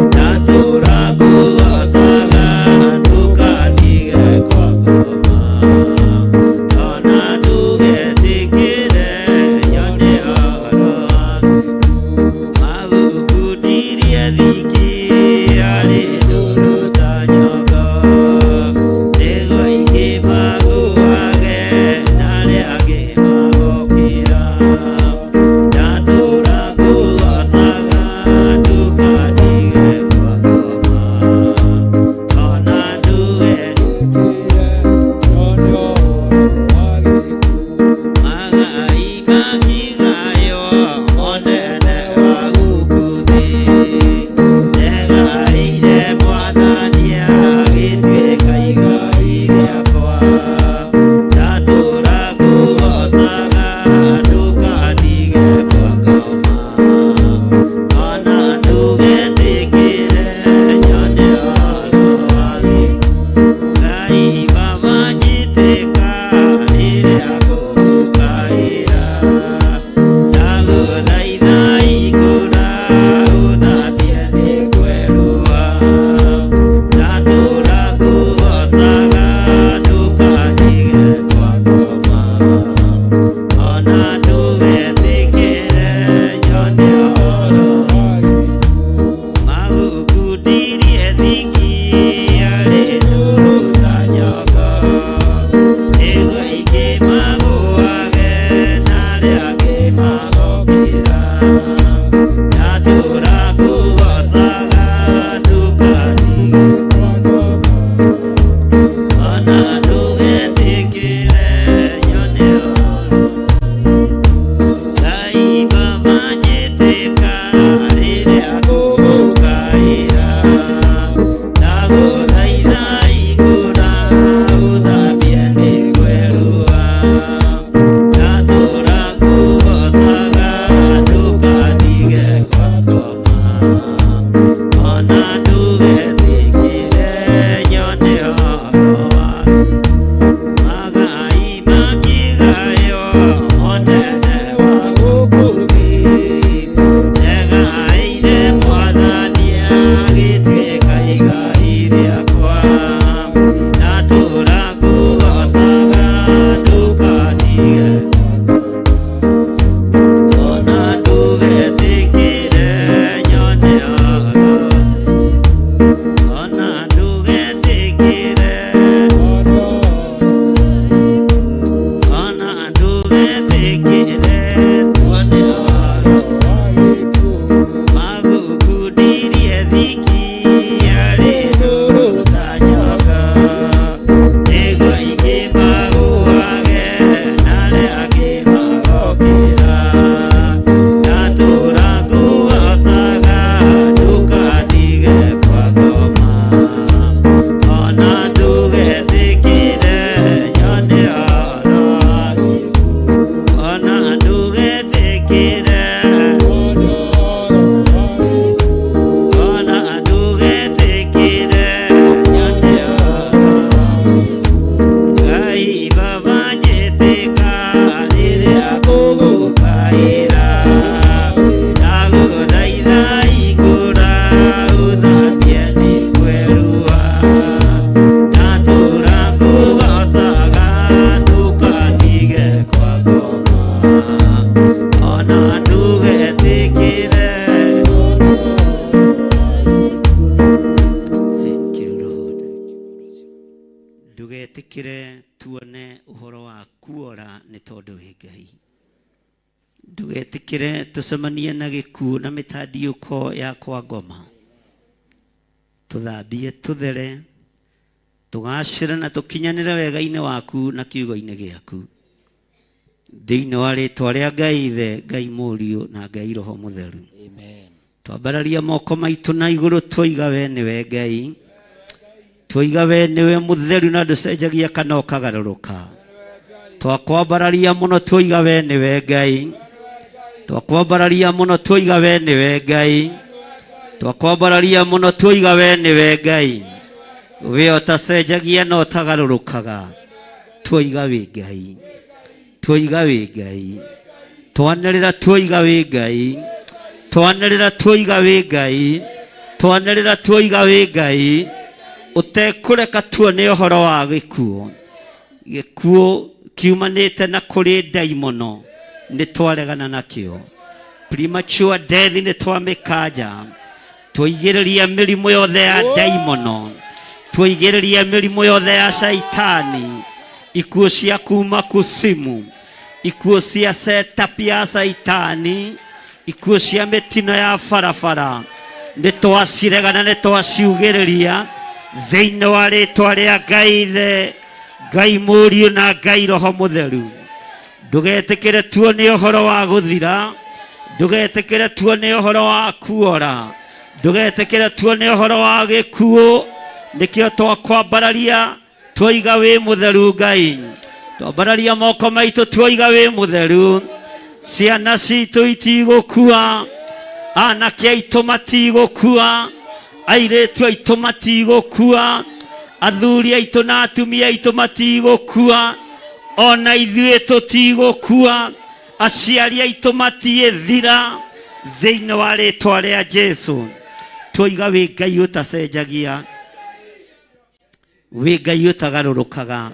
ndatũra ngũgocaga ndũkandige. Ndagũthaitha hingũra ũthambie nĩ ngwerua. Ndatũra ngũgocaga ndũkandige kwa ngoma. Ona ndũgetĩkĩre nyone ũhoro waku. Magai makĩgaywo mũnene wa gũkũ thĩ. Ndegaĩire Mwathani agĩtuĩka igai rĩakwa. Ndatũra ngũgocaga ndũkandige ona ndũgetĩkĩre nyone ũhoro. Ona ndũgetĩkĩre ona ndũgetĩkĩre tuone ũhoro. Magũkundirie thiki yarĩ ndũrũ ta nyoka. Nĩguo aingĩ magũage na arĩa angĩ magokĩra. Ndatũra ngũgocaga ndũkandige kwa ngoma. Ona ndũgetĩkĩre nyone ũhoro waku. Ona ndũgetĩkĩre ona ndũgetĩkĩre nyone ũhoro. Ngai Baba njĩtĩka rĩrĩa ngũgũkaĩra. Ndagũthaitha hingũra ũthambie nĩ ngwerua. Ndatũra ngũgocaga ndũkandige kwa ngoma. Ona ndũgetĩkĩre. Thank you, Lord. Ndũgetĩkĩre tuone ũhoro wa kuora nĩ tondũ wĩ Ngai. Ndũgetĩkĩre tũcemanie na gĩkuũ na mĩtandiũko ya kwa ngoma. Tũthambie tũthere, tũgacĩre na tũkinyanĩre wega-inĩ waku na kiugo-inĩ gĩaku. Thĩinĩ wa rĩtwa rĩa Ngai Ithe, Ngai Mũriũ na Ngai Roho Mũtheru. Amen. Twambararia moko maitũ na igũrũ twoiga we nĩwe Ngai. Twoiga we nĩwe mũtheru na ndũcenjagia kana ũkagarũrũka. Twakwambararia mũno twoiga we nĩwe Ngai. Twakwambararia mũno twoiga we nĩwe Ngai. Twakwambararia mũno twoiga we nĩwe Ngai. We ũtacenjagia na ũtagarũrũkaga. Twoiga wĩ Ngai. Twoiga wĩ Ngai. Twanĩrĩra twoiga wĩ Ngai. Twanĩrĩra twoiga wĩ Ngai. Twanĩrĩra twoiga wĩ Ngai. Ũtekũreka tuone ũhoro wa gĩkuũ. Gĩkuũ kiumanĩte na kũrĩ ndaimono nĩ twaregana nakĩo. Premature death nĩ twamĩkanja. Twaigĩrĩria mĩrimũ yothe ya ndaimono. Twaigĩrĩria mĩrimũ yothe ya caitani. Ikuũ cia kuma kusimu. Ikuũ cia setup ya caitani. Ikuũ cia mĩtino ya barabara. Nĩ twaciregana nĩ twaciugĩrĩria thĩinĩ wa rĩtwa rĩa Ngai Ithe, Ngai Mũriũ na Ngai Roho Mũtheru. Ndũgetĩkĩre tuone ũhoro wa gũthira. Ndũgetĩkĩre tuone ũhoro wa kuora. Ndũgetĩkĩre tuone ũhoro wa gĩkuũ. Nĩkĩo twakwambararia twoiga wĩ mũtheru Ngai. Twambararia moko maitũ twoiga wĩ mũtheru. Ciana citũ itigũkua, anake aitũ matigũkua, airĩtu aitũ matigũkua, athuri aitũ na atumia aitũ matigũkua, ona ithuĩ tũtigũkua, aciari aitũ matiĩthira thĩinĩ wa rĩtwa rĩa Jesu. Twoiga wĩ Ngai ũtacenjagia, wĩ Ngai ũtagarũrũkaga,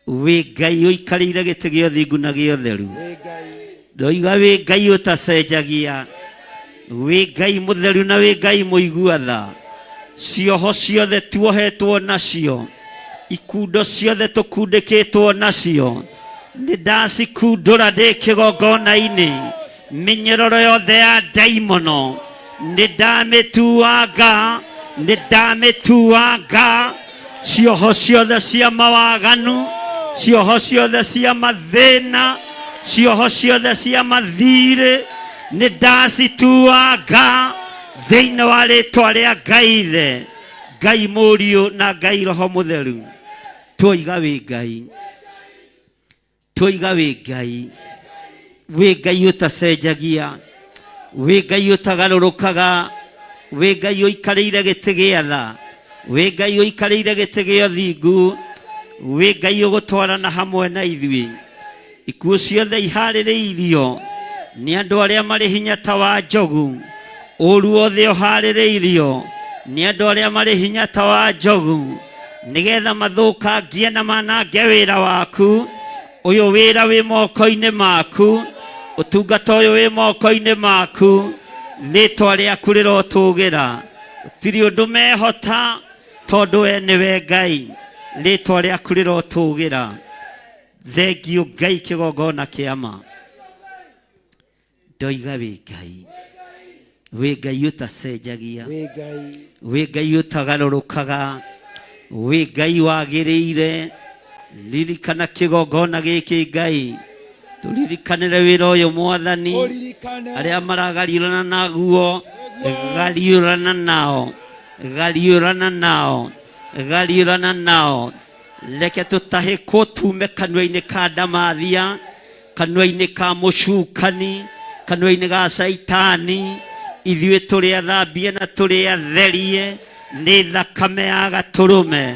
wĩ Ngai ũikarĩire gĩtĩ gĩa ũthingu na gĩa ũtheru. Ndoiga wĩ Ngai ũtacenjagia, wĩ Ngai mũtheru na wĩ Ngai mũigua tha. Cioho ciothe tuohetwo nacio, ikundo ciothe tũkundĩkĩtwo nacio, nĩ ndacikundũra ndĩ kĩgongona-inĩ. Mĩnyororo yothe ya ndaimono nĩ ndamĩtuanga, nĩ ndamĩtuanga. Cioho ciothe cia mawaganu, cioho ciothe cia mathĩna, cioho ciothe cia mathirĩ nĩ ndacituanga thĩinĩ wa rĩtwa rĩa Ngai Ithe, Ngai Mũriũ na Ngai Roho Mũtheru, tuoiga wĩ Ngai, tuoiga wĩ Ngai, wĩ Ngai ũtacenjagia, wĩ Ngai ũtagarũrũkaga, wĩ Ngai ũikarĩire gĩtĩ gĩa tha, wĩ Ngai ũikarĩire gĩtĩ gĩa ũthingu, wĩ Ngai ũgũtwarana hamwe na ithuĩ. Ikuũ ciothe iharĩrĩirio nĩ andũ arĩa marĩ hinya ta wa njogu, ũru wothe ũharĩrĩirio nĩ andũ arĩa marĩ hinya ta wa njogu, nĩgetha mathũkangie na manange wĩra waku. Ũyũ wĩra wĩ moko-inĩ maku, ũtungata ũyũ wĩ moko-inĩ maku, rĩtwa rĩaku rĩrotũgĩra. Gũtirĩ ũndũ mehota tondũ we nĩwe Ngai, rĩtwa rĩaku rĩrotũgĩra. Thengio Ngai kĩgongona kĩa ma. Ndoiga wĩ Ngai, wĩ Ngai ũtacenjagia, wĩ Ngai, wĩ Ngai ũtagarũrũkaga, wĩ Ngai wagĩrĩire. Ririkana kĩgongona gĩkĩ Ngai, tũririkanĩre wĩra ũyũ Mwathani, arĩa maragariũrana naguo, gariũrana nao, gariũrana nao, gariũrana nao. Reke tũtahĩkwo tume kanua-inĩ ka ndamathia, kanua-inĩ ka mũcukani, kanua-inĩ ga caitani. Ithuĩ tũrĩ athambie na tũrĩ atherie nĩ thakame ya gatũrũme,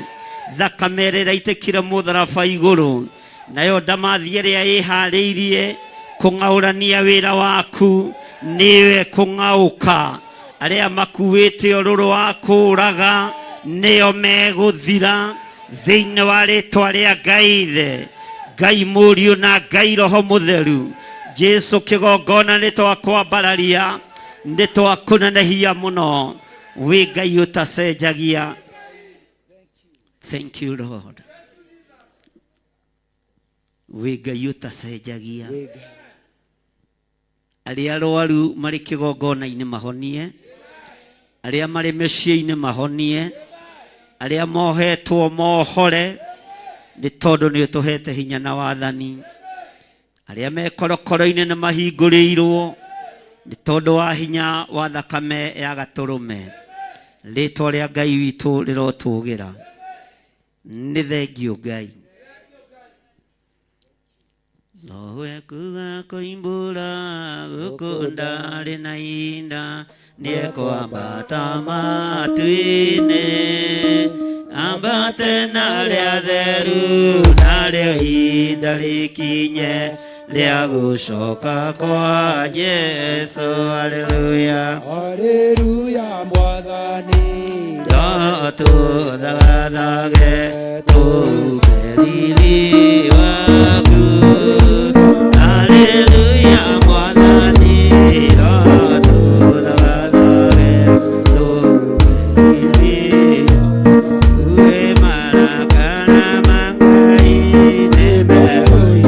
thakame ĩrĩa ĩraitĩkire mũtharaba igũrũ, nayo ndamathia ĩrĩa ĩharĩirie kũng'aũrania wĩra waku nĩwe kũng'aũka. Arĩa makuĩte ũrũrũ wa kũũraga nĩo megũthira thĩinĩ wa rĩtwa rĩa Ngai Ithe, Ngai Mũriũ na Ngai Roho Mũtheru. Jesu kĩgongona nĩ twakwambararia, nĩ twakũnenehia mũno, wĩ Ngai ũtacenjagia. Thank you Lord. Wĩ Ngai ũtacenjagia. Wĩ Ngai. Arĩa arwaru marĩ kĩgongona-inĩ mahonie, arĩa marĩ mĩciĩ-inĩ mahonie, arĩa mohetwo mohore, nĩ tondũ nĩ ũtũhete hinya na wathani. Arĩa me korokoro-inĩ nĩ mahingũrĩirwo nĩ tondũ wa hinya wa thakame ya gatũrũme. Rĩtwa rĩa Ngai witũ rĩrotũgĩra. Nĩ thengio Ngai. Nowe kuga koimbũra gũkũ ndarĩ na inda, nĩekwambata matu-inĩ, ambate na rĩa theru, narĩo ihinda rĩkinye rĩa gũcoka kwa Jesũ. Haleluya, haleluya, Mwathani tũthagathage tũuge riri waku. Haleluya, Mwathani tũthagathage tũuge riri wĩ marakara ma Ngai nĩmegũi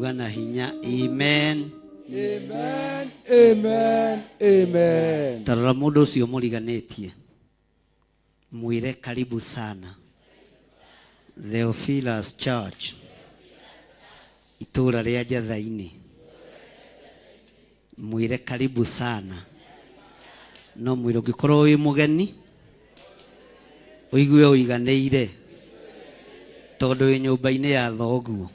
Uga na hinya amen. Amen, amen, amen. Tarora mũndũ ũcio mũriganĩtie, mwĩre karibu sana Theophilus Church, itũũra rĩa Njatha-inĩ. Mwĩre karibu sana. No mwĩre ũngĩkorwo wĩ mũgeni ũigue ũiganĩire tondũ wĩ nyũmba-inĩ ya thoguo.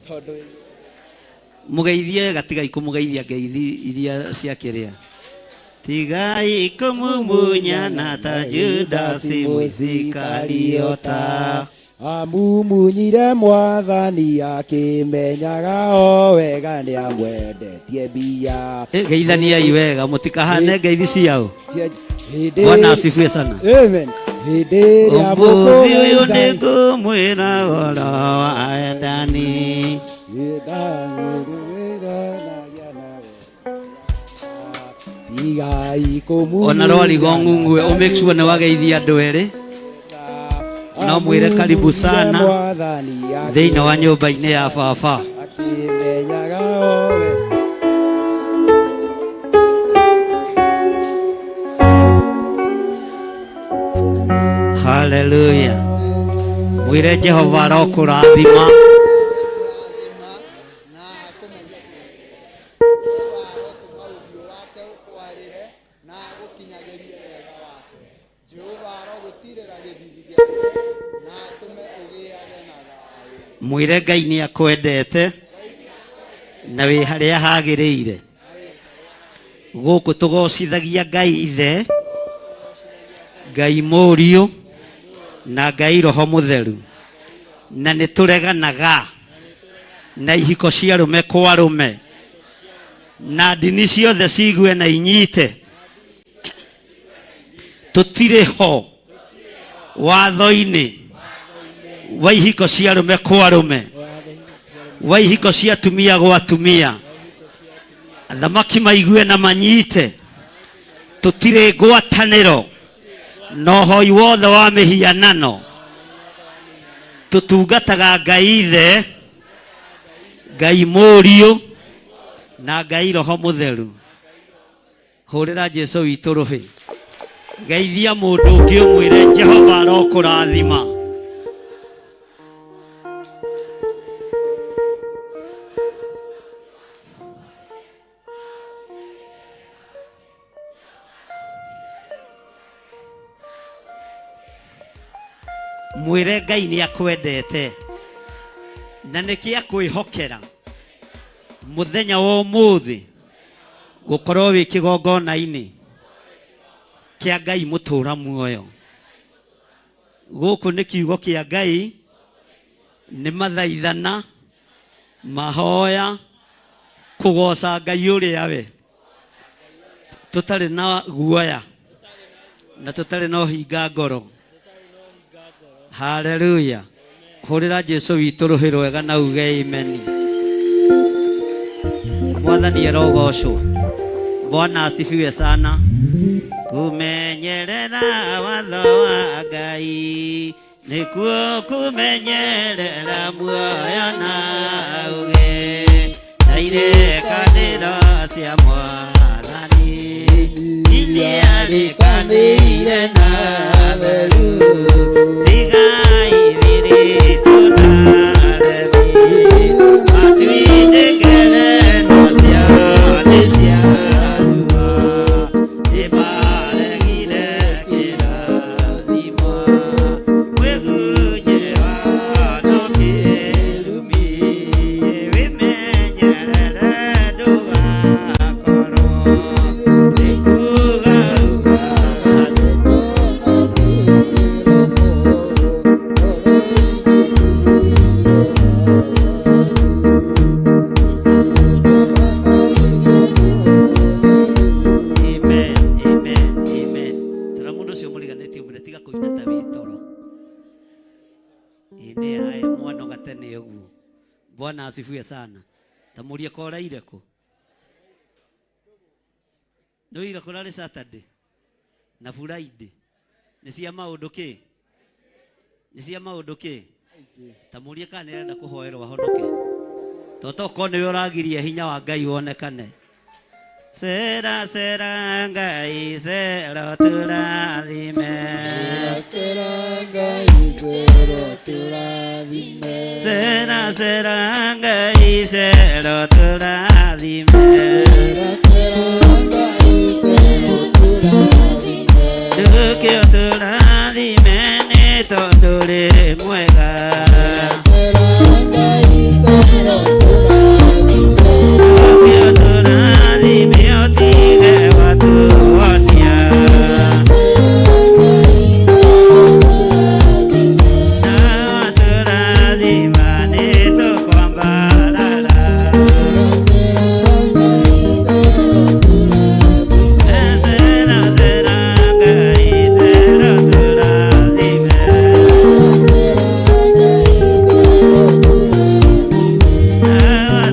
Mũgeithie wega, tigai kũmũgeithia ngeithi iria cia kĩrĩa. Tigai kũmumunyana ta Judasi Mũisikariota. Amumunyire mwathani akĩmenyaga o wega nĩ amwendetie mbia. Geithaniai wega mũtikahane ngeithi ciao. Hĩndĩ Bwana asifiwe sana. Amen. Hĩndĩ ĩrĩa Ũmũthĩ ũyũ mũkũgeithania- nĩngũmwĩra ũhoro wa endani. Tigai kũmumunyana Ona rwarigo ng'ung'ue ũ make sure nĩ wageithia andũ erĩ. No mwĩre karibu sana thĩinĩ wa nyũmba-inĩ ya baba. Akĩmenyaga o wega. Haleluya. Mwĩre Jehova arokũrathima. Mwĩre Ngai nĩ akwendete na wĩ harĩa hagĩrĩire. Gũkũ tũgocithagia Ngai Ithe, Ngai Mũriũ na Ngai Roho Mũtheru, na nĩ tũreganaga na ihiko cia arũme kwa arũme, na ndini ciothe ciigue na inyite. Tũtirĩ ho watho-inĩ wa ihiko cia arũme kwa arũme, wa ihiko cia atumia gwa atumia. Athamaki maigue na manyite, tũtirĩ ngwatanĩro na ũhoi wothe wa mĩhianano. Tũtungataga Ngai Ithe, Ngai Mũriũ na Ngai Roho Mũtheru. Hũrĩra Jesu witũ rũhĩ. Geithia mũndũ ũngĩ ũmwĩre Jehova arokũrathima. Mwĩre Ngai nĩ akwendete na nĩkĩ akwĩhokera mũthenya wa ũmũthĩ gũkorwo wĩ kĩgongona-inĩ kĩa Ngai mũtũũra muoyo. Gũkũ nĩ kiugo kĩa Ngai, nĩ mathaithana, mahoya, kũgoca Ngai ũrĩa we tũtarĩ na guoya na tũtarĩ na ũhinga ngoro. Haleluya. Hũrĩra Jesu witũ rũhĩ rwega na uge amen. Mwathani arogocwo. Bwana asifiwe sana. Kumenyerera watho wa Ngai nĩkuo kũmenyerera muoyo na ũgĩ na irĩkanĩro cia Mwathani iria rĩkanĩire na theru. Tigai thiritũ na aremi matuindĩkĩre no ciao nĩ cia ruo nĩmaregire kĩrathimo mwĩgunye wano kĩrumi wĩmenyerere ndũgakorwo nĩ kuga uga Amen, amen, amen. Tara mũndũ ũcio mũriganĩtie ũmwĩre tiga kũina ta wĩ toro. Ĩ nĩ haya mwana gatene ũguo. Bwana asifiwe sana. Ta mũrie koraire kũ? Nĩ ũira kũrarĩ Saturday na Friday. Nĩ cia maũndũ kĩ? Nĩ cia maũndũ kĩ? Ta mũrie kana nĩ arenda kũhoerwo ahonoke. Totokorwo nĩwe ũragiria hinya wa Ngai wonekane. Sera sera Ngai sera tũrathime. Sera Ngai sera tũrathime. Sera sera Ngai sera tũrathime. Sera sera Ngai sera tũrathime. Ndũkĩo tũrathime nĩ tondũ rĩ mwega. Sera Ngai sera tũrathime. Ndũkĩo tũrathime ũtige watuonia. Na watũrathima nĩ tũkwambarara. Sera sera Ngai sera tũrathime.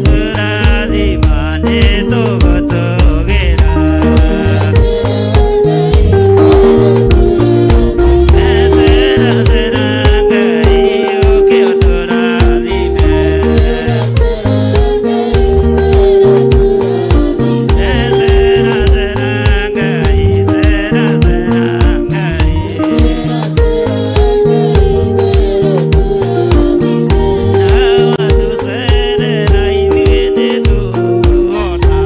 Watũrathima nĩ tũgũtũgĩra. Sera sera Ngai ũkĩ ũtũrathime. Sera sera Ngai sera sera Ngai. Watũcerera ithuĩ nĩ tũkuona.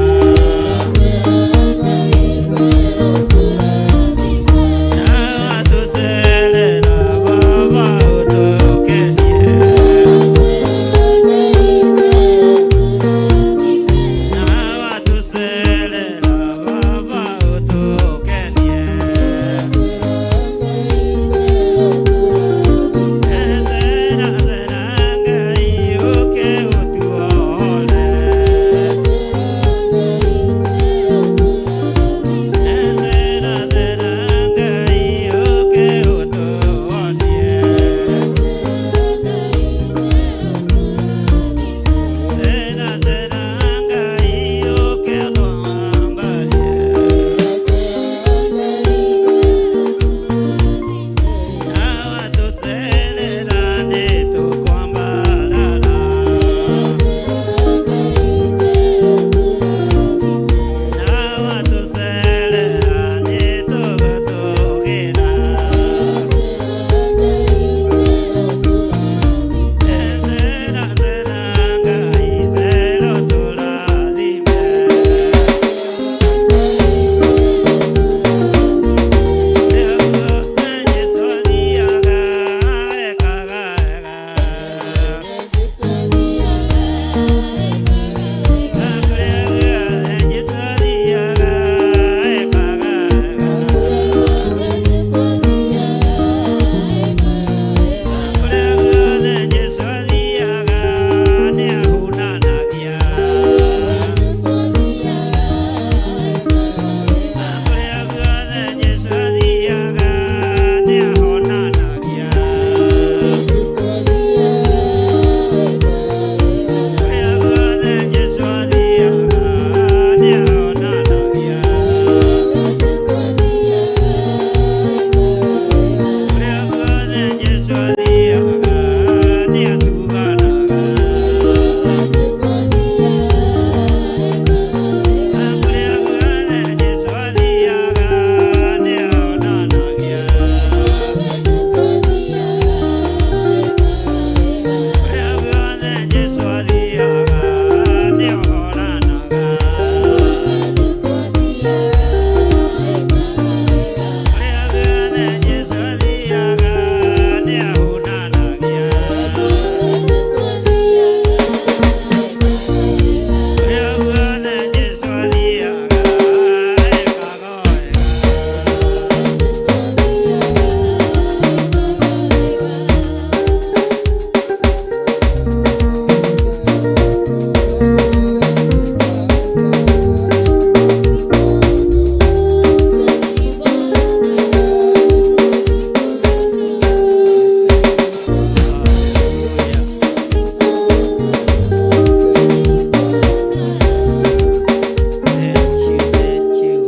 Watũcerera Baba ũtũkenie. Watũcerera Baba ũtũkenie. Sera sera Ngai ũke ũtuohore. Sera sera Ngai ũke ũtuonie. Sera sera Ngai ũke ũtwambarie. Na watũcerera nĩ tũkwambarara. Na watũcerera nĩ tũgũtũgĩra. Sera sera Ngai sera ũtũrathime. Jesũ athiaga ekaga wega. Kũrĩa guothe Jesũ athiaga ekaga wega. Kũrĩa guothe Jesũ athiaga nĩahunanagia. Kũrĩa guothe Jesũ athiaga nĩahonanagia. Kũrĩa guothe Jesũ athiaga nĩahonanagia. Kũrĩa guothe Jesũ athiaga nĩatuganaga. Kũrĩa guothe Jesũ athiaga nĩahonanagia. Kũrĩa guothe Jesũ athiaga nĩahoranaga. Kũrĩa guothe Jesũ athiaga nĩahunanagia. Kũrĩa guothe Jesũ athiaga ekaga wega. Thank you, thank you.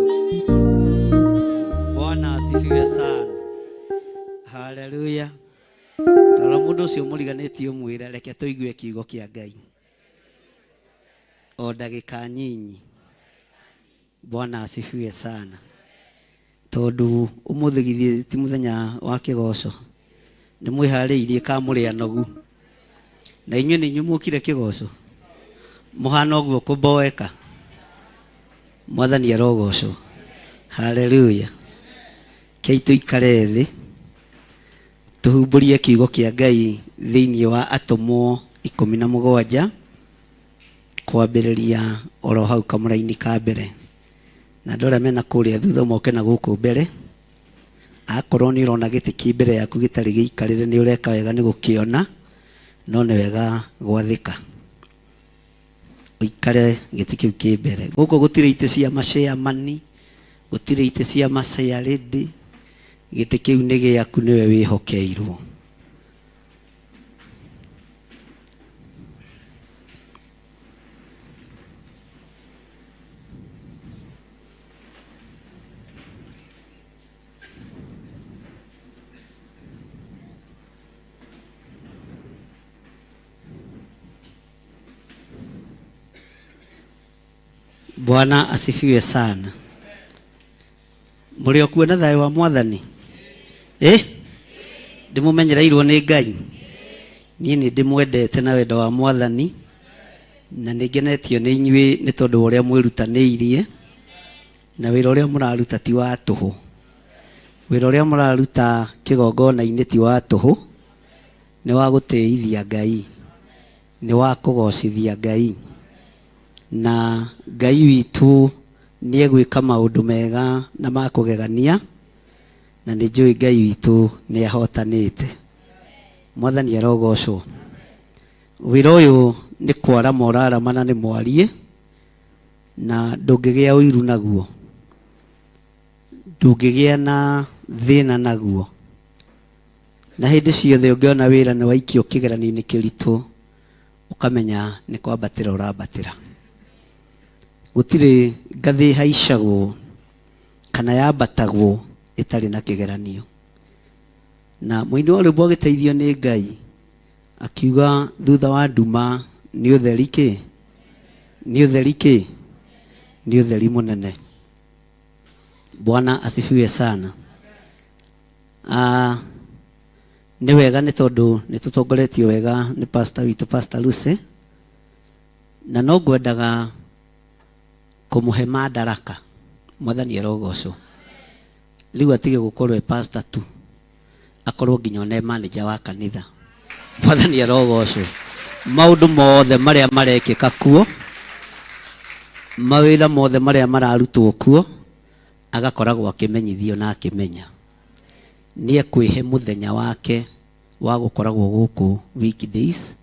Bwana asifiwe sana. Haleluya. Tarora mũndũ ũcio mũriganĩtie ũmwĩre reke tũigue kiugo kĩa Ngai. O ndagĩka nyinyi. Bwana asifiwe sana. Tondũ ũmũthĩ githĩ ti mũthenya wa kĩgoco. Nĩ mwĩharĩirie ka mũrĩ anogu. Na inyuĩ nĩ inyuĩ mũkire kĩgoco. Mũhana ũguo kũmboeka. Mwathani arogocwo. Haleluya. Kei tũikare thĩ tũhumbũrie kiugo kĩa Ngai thĩinĩ wa atũmwo 17 kwambĩrĩria oro hau kamũraini ka mbere. Na andũ arĩa mena kũrĩa thutha moke na gũkũ mbere. Akorwo nĩ ũrona gĩtĩ kĩ mbere yaku gĩtarĩ gĩikarĩre nĩ ũreka wega nĩ gũkĩona, no nĩ wega gwathĩka. Ũikare gĩtĩ kĩu kĩ mbere. Gũkũ gũtirĩ itĩ cia maceamani, gũtirĩ itĩ cia macearĩndĩ, gĩtĩ kĩu nĩ gĩaku nĩwe wĩhokeirwo. Bwana asifiwe sana. Mũrĩ o kuo na thayũ wa Mwathani? Eh? Ndĩmũmenyereirwo nĩ Ngai. Niĩ nĩ ndĩmwendete na wendo wa Mwathani na nĩ ngenetio nĩ inyuĩ nĩ tondũ wa ũrĩa mwĩrutanĩirie na wĩra ũrĩa mũraruta ti wa tũhũ. Wĩra ũrĩa mũraruta kĩgongona-inĩ ti wa tũhũ, nĩ wa gũtĩithia Ngai, nĩ wa kũgocithia Ngai. Na Ngai witũ nĩ egwĩka maũndũ mega na ma kũgegania, na nĩ njũĩ Ngai witũ nĩ ahotanĩte. Mwathani arogocwo. Wĩra ũyũ nĩ kwarama ũrarama na nĩ mwarie, na ndũngĩgĩa ũiru naguo, ndũngĩgĩa na thĩna naguo. Na hĩndĩ ciothe ũngĩona wĩra nĩ waikio kĩgeranio-inĩ kĩritũ, ũkamenya nĩ kwambatĩra ũrambatĩra. Gũtirĩ ngathĩ ĩhaicagwo kana yambatagwo ĩtarĩ na kĩgeranio. Na mũini wa rwĩmbo agĩteithio nĩ Ngai akiuga thutha wa nduma nĩ ũtheri kĩ? Nĩ ũtheri kĩ? Nĩ ũtheri mũnene. Bwana asifiwe sana. Nĩ wega nĩ tondũ nĩ tũtongoretio wega nĩ pastor witũ Pastor Lucy, na no ngwendaga kũmũhe madaraka. Mwathani arogocwo. Rĩu atige gũkorwo e pastor tu, akorwo nginya one manager wa kanitha. Mwathani arogocwo. Maũndũ mothe marĩa marekĩka kuo, mawĩra mothe marĩa mararutwo kuo, agakoragwo akĩmenyithio na akĩmenya. Nĩ ekwĩhe mũthenya wake wa gũkoragwo gũkũ weekdays,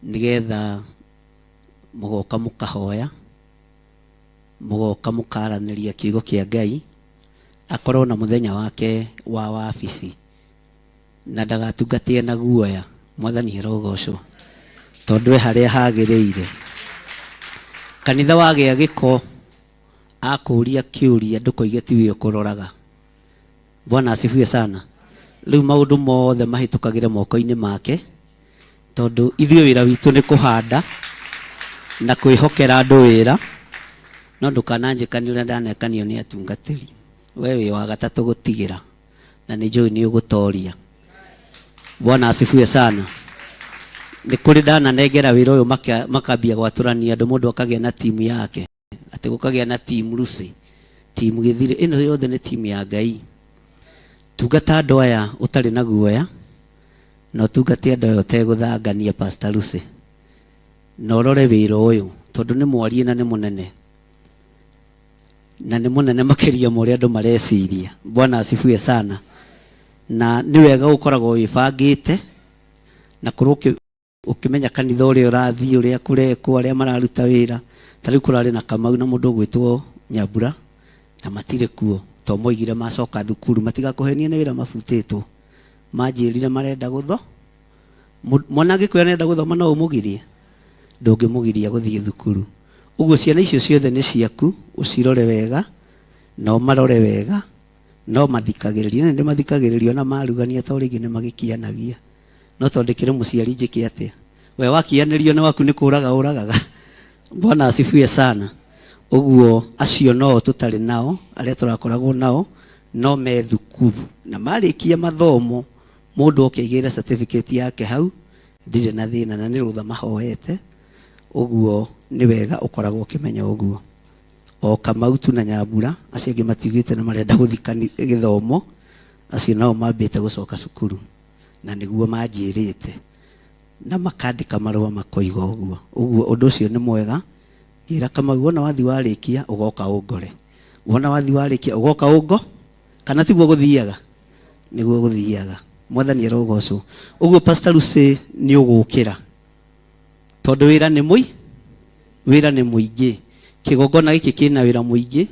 nĩgetha mũgoka mũkahoya, mũgoka mũkaranĩria kiugo kĩa Ngai, akorwo na mũthenya wake wa wabici, na ndagatungatĩe na guoya. Mwathani arogocwo, tondũ e harĩa hagĩrĩire. Kanitha wagĩa gĩko, akũria kĩũria ndũkoige tiwe ũkũroraga. Bwana asifiwe sana. Rĩu maũndũ mothe mahĩtũkagĩre moko-inĩ make, tondũ ithuĩ wĩra witũ nĩ kũhanda na kwĩhokera andũ wĩra, no ndũkananjĩkanie ũrĩa ndanekanio nĩ atungatĩri. We wĩ wa gatatũ gũtigĩra, na nĩ njũĩ nĩ ũgũtoria. Bwana asifiwe sana. Nĩ kũrĩ ndananengera wĩra ũyũ makambia gwatũrania andũ, mũndũ akagĩa na timu yake, atĩ gũkagĩa na timu Lucy, timu Gĩthire, ĩno yothe nĩ timu ya Ngai. Tungata andũ aya ũtarĩ na guoya, na ũtungate andũ aya ũtegũthangania Pastor Lucy, na ũrore wĩra ũyũ tondũ nĩ mwarie na nĩ mũnene, na nĩ mũnene makĩria ma ũrĩa andũ mareciria. Bwana asifiwe sana. Na nĩ wega gũkoragwo wĩbangĩte na korwo ũkĩmenya kanitha ũrĩa ũrathiĩ, ũrĩa kũrekwo, arĩa mararuta wĩra. Ta rĩu kũrarĩ na Kamau na mũndũ ũgwĩtwo Nyambura, na matirĩ kuo, to moigire macoka thukuru, matigakũhenie nĩ wĩra mabutĩtwo. Manjĩrire marenda gũtho. Mwana angĩkwĩra nĩarenda gũthoma no ũmũgirie? Ndũngĩmũgiria gũthiĩ thukuru. Ũguo ciana icio ciothe nĩ ciaku, ũcirore wega, na ũmarore wega, no mathikagĩrĩrie. Nĩ mathikagĩrĩrio na marugania to rĩngĩ nĩ magĩkianagia. No tondũ ndĩkĩrĩ mũciari njĩke atĩa? We wakianĩrio nĩ waku nĩ kũraga ũragaga. Bwana asifiwe sana. Ũguo acio no tũtarĩ nao, arĩa tũrakoragwo nao no me thukuru, na marĩkia mathomo mũndũ oke aigĩre certificate yake hau, ndirĩ na thĩna, na nĩ rũtha mahoete. Ũguo nĩ wega ũkoragwo ũkĩmenya ũguo. O Kamau tu na Nyambura, acio angĩ matiugĩte na marenda gũthiĩ gĩthomo, acio nao mambĩte gũcoka cukuru, na nĩguo manjĩrĩte na makandĩka marũa makoiga ũguo. Ũguo ũndũ ũcio nĩ mwega. Ngĩra Kamau, wona wathi warĩkia ũgoka ũngore, wona wathi warĩkia ũgoka ũngo, kana tiguo gũthiaga? Nĩguo gũthiaga. Mwathani arogocwo. Ũguo Pastor Lucy nĩ ũgũkĩra, tondũ wĩra nĩ mũi wĩra nĩ mũingĩ. Kĩgongona gĩkĩ kĩna wĩra mũingĩ,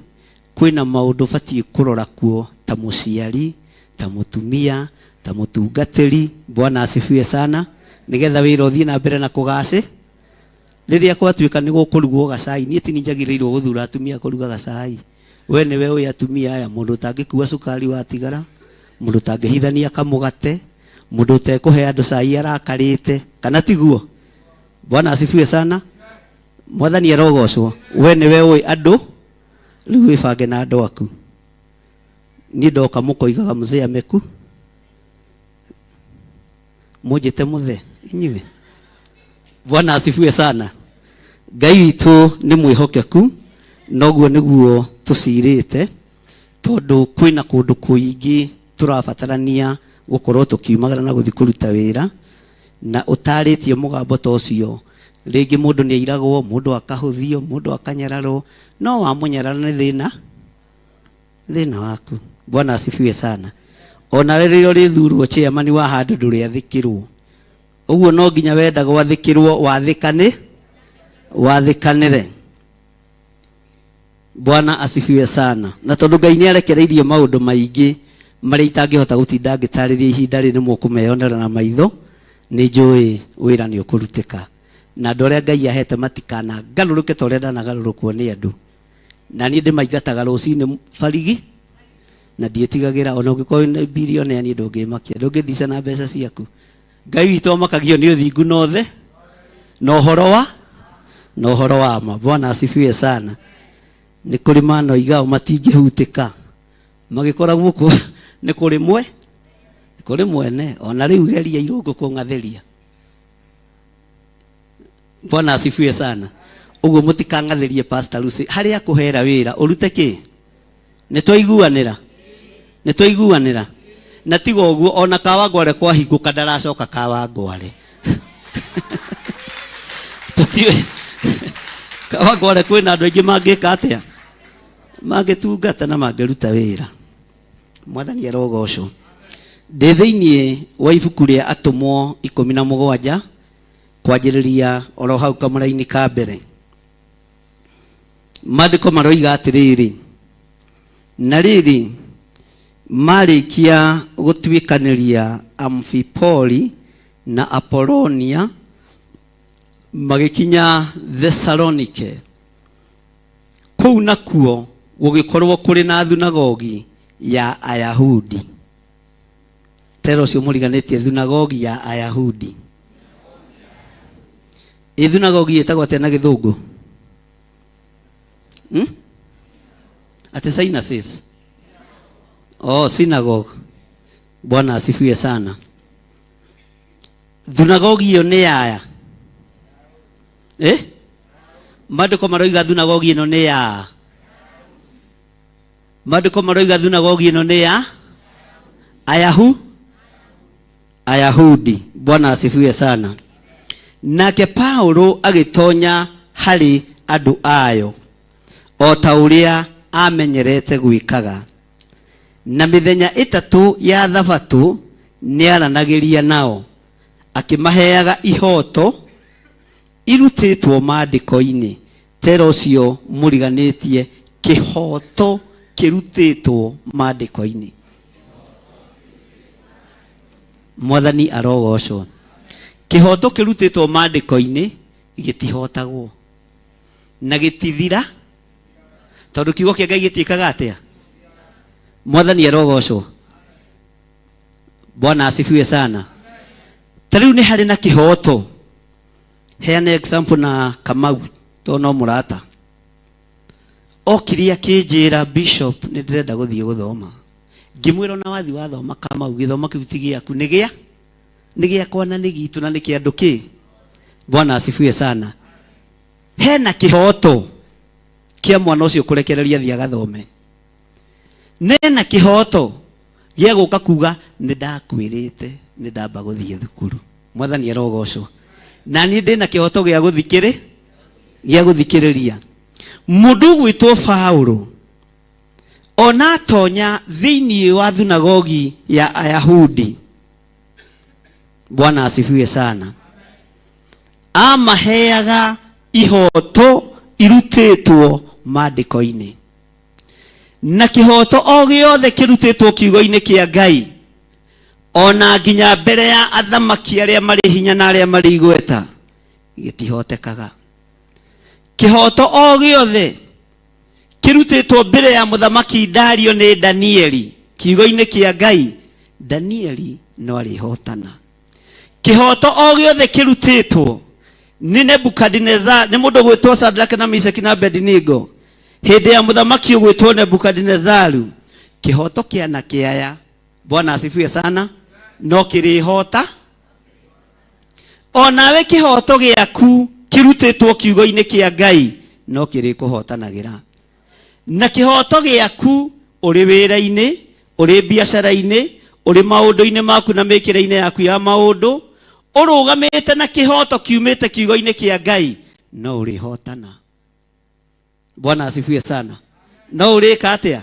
kwĩna maũndũ ũbatiĩ kũrora kuo ta mũciari, ta mũtumia, ta mũtungatĩri. Bwana asifiwe sana. Nĩgetha wĩra ũthiĩ na mbere na kũgacĩ. Rĩrĩa gwatuĩka nĩ gũkũrugwo gacai, niĩ ti niĩ njagĩrĩirwo gũthura atumia kũruga gacai. We nĩwe ũĩ atumia aya, mũndũ ũtangĩkua cukari watigara, mũndũ ũtangĩhithania kamũgate, mũndũ ũtekũhe andũ cai arakarĩte, kana tiguo? Bwana asifiwe sana. Mwathani arogocwo. We nĩwe ũĩ andũ, rĩu wĩbange na andũ aku. Niĩ ndoka mũkoigaga mzee ameku, mũnjĩte mũthe inyuĩ. Bwana asifiwe sana. Ngai witũ nĩ mwĩhokeku, noguo nĩguo tũcirĩte, tondũ kwĩna kũndũ kũingĩ tũrabatarania gũkorwo tũkiumagara na gũthiĩ kũruta wĩra, na ũtarĩtie mũgambo ta ũcio, rĩngĩ mũndũ nĩ airagwo, mũndũ akahũthio, mũndũ akanyararwo, no wamũnyarara nĩ thĩna, thĩna waku. Bwana asifiwe sana. Ona rĩrĩa ũrĩthurwo chairman wa handũ ndũrĩathĩkĩrwo, ũguo no nginya wenda gwathĩkĩrwo wathĩkane, wathĩkanĩre. Bwana asifiwe sana. Na tondũ Ngai nĩ arekereirie maũndũ maingĩ marĩa itangĩhota gũtinda ngĩtarĩria ihinda rĩrĩ, mũkũmeyonera na maitho, nĩ njũĩ wĩra nĩ ũkũrutĩka, na andũ arĩa Ngai ahete matikanagarũrũke ta ũrĩa ndanagarũrũkwo nĩ andũ. Na niĩ ndĩmaingataga rũcinĩ barigi, na ndiĩtigagĩra, ona ũngĩkorwo wĩna bilionea niĩ ndũngĩmakia, ndũngĩndica na mbeca ciaku. Ngai witũ amakagio nĩ ũthingu na ũthe na ũhoro wa na ũhoro wa ma. Bwana asifiwe sana. Nĩ kũrĩ manoigao matingĩhutĩka, magĩkora gũkũ nĩ kũrĩ mwe nĩ kũrĩ mwene. Ona rĩu geria irũngũ kũng'athĩria. Bwana asifiwe sana. Ũguo mũtikang'athĩrie Pastor Lucy harĩa kũhera wĩra ũrute kĩ? Nĩ twaiguanĩra, nĩ twaiguanĩra. Na tiga ũguo ona Kawangware kwahingũka ndaracoka Kawangware. Tũtiũĩ Kawangware kwĩna andũ aingĩ mangĩka atĩa, mangĩtungata na mangĩruta wĩra. Mwathani arogocwo. Ndĩ thĩinĩ wa ibuku rĩa Atũmwo 17 kwanjĩrĩria oro hau kamũraini ka mbere. Maandĩko maroiga atĩrĩrĩ, na rĩrĩ, marĩkia gũtuĩkanĩria Amfipoli na Apolonia, magĩkinya Thesalonike. Kũu nakuo gũgĩkorwo kũrĩ na thunagogi ya Ayahudi. Tera ũcio mũriganĩtie thunagogi ya Ayahudi. Ĩ thunagogi ĩtagwo atĩa na gĩthũngũ? Ati synagogue. Oh, synagogue. Bwana asifiwe sana. Thunagogi ĩyo nĩ yaya. Maandĩko maroiga thunagogi ĩno nĩ ya. Maandĩko maroiga thunagogi ĩno nĩ ya Ayahu Ayahudi. Bwana asifiwe sana. Nake Paulo agĩtonya harĩ andũ ayo o ta ũrĩa amenyerete gwĩkaga, na mĩthenya 3 ya Thabatũ nĩaranagĩria nao, akĩmaheaga ihoto irutĩtwo maandĩko-inĩ. Tera ũcio mũriganĩtie kĩhoto kĩrutĩtwo maandĩko-inĩ. Mwathani arogocwo. Kĩhoto kĩrutĩtwo maandĩko-inĩ gĩtihotagwo na gĩtithira, tondũ kiugo kĩa Ngai gĩtiĩkaga atĩa? Mwathani arogocwo. Bwana asifiwe sana. Ta rĩu nĩ harĩ na kĩhoto. Heana example na Kamau. Tondũ no mũrata. Okire akĩnjĩra bishop nĩ ndĩrenda gũthiĩ gũthoma. Ngĩmwĩra ona wathiĩ wathoma Kamau gĩthomo kĩu ti gĩaku nĩ gĩa nĩ gĩakwa na nĩ gitũ na nĩ kĩa andũ kĩ. Bwana asifiwe sana. Hena kĩhoto kĩa mwana ũcio kũrekereria athiĩ agathome. Nena kĩhoto gĩa gũka kuga nĩ ndakwĩrĩte nĩ ndamba gũthiĩ thukuru. Mwathani arogocwo. Na niĩ ndĩna kĩhoto gĩa gũthikĩrĩ gĩa gũthikĩrĩria. Mũndũ ũgwĩtwo Paulo ona atonya thĩinĩ wa thunagogi ya Ayahudi, Bwana asifiwe sana, amaheaga ihoto irutĩtwo maandĩko-inĩ na kĩhoto o gĩothe kĩrutĩtwo kiugo-inĩ kĩa Ngai ona nginya mbere ya athamaki arĩa marĩ hinya na arĩa marĩ igweta gĩtihotekaga. Kĩhoto o gĩothe kĩrutĩtwo mbere ya mũthamaki Dario nĩ Danieli kiugo-inĩ kĩa Ngai, Danieli no arĩhotana. Kĩhoto o gĩothe kĩrutĩtwo nĩ Nebukadineza, nĩ mũndũ gwĩtwo Sadraka na Meshaki na Abednego hĩndĩ ya mũthamaki ũgwĩtwo Nebukadinezaru, kĩhoto kĩa na kĩaya, Bwana asifiwe sana, no kĩrĩhota. Onawe kĩhoto gĩaku kĩrutĩtwo kiugo-inĩ kĩa Ngai no kĩrĩkũhotanagĩra. Na kĩhoto gĩaku ũrĩ wĩra-inĩ, ũrĩ biacara-inĩ, ũrĩ maũndũ-inĩ maku na mĩkĩre-inĩ yaku ya maũndũ, ũrũgamĩte na kĩhoto kiumĩte kiugo-inĩ kĩa Ngai no ũrĩhotana. Bwana asifiwe sana. No ũrĩka atĩa?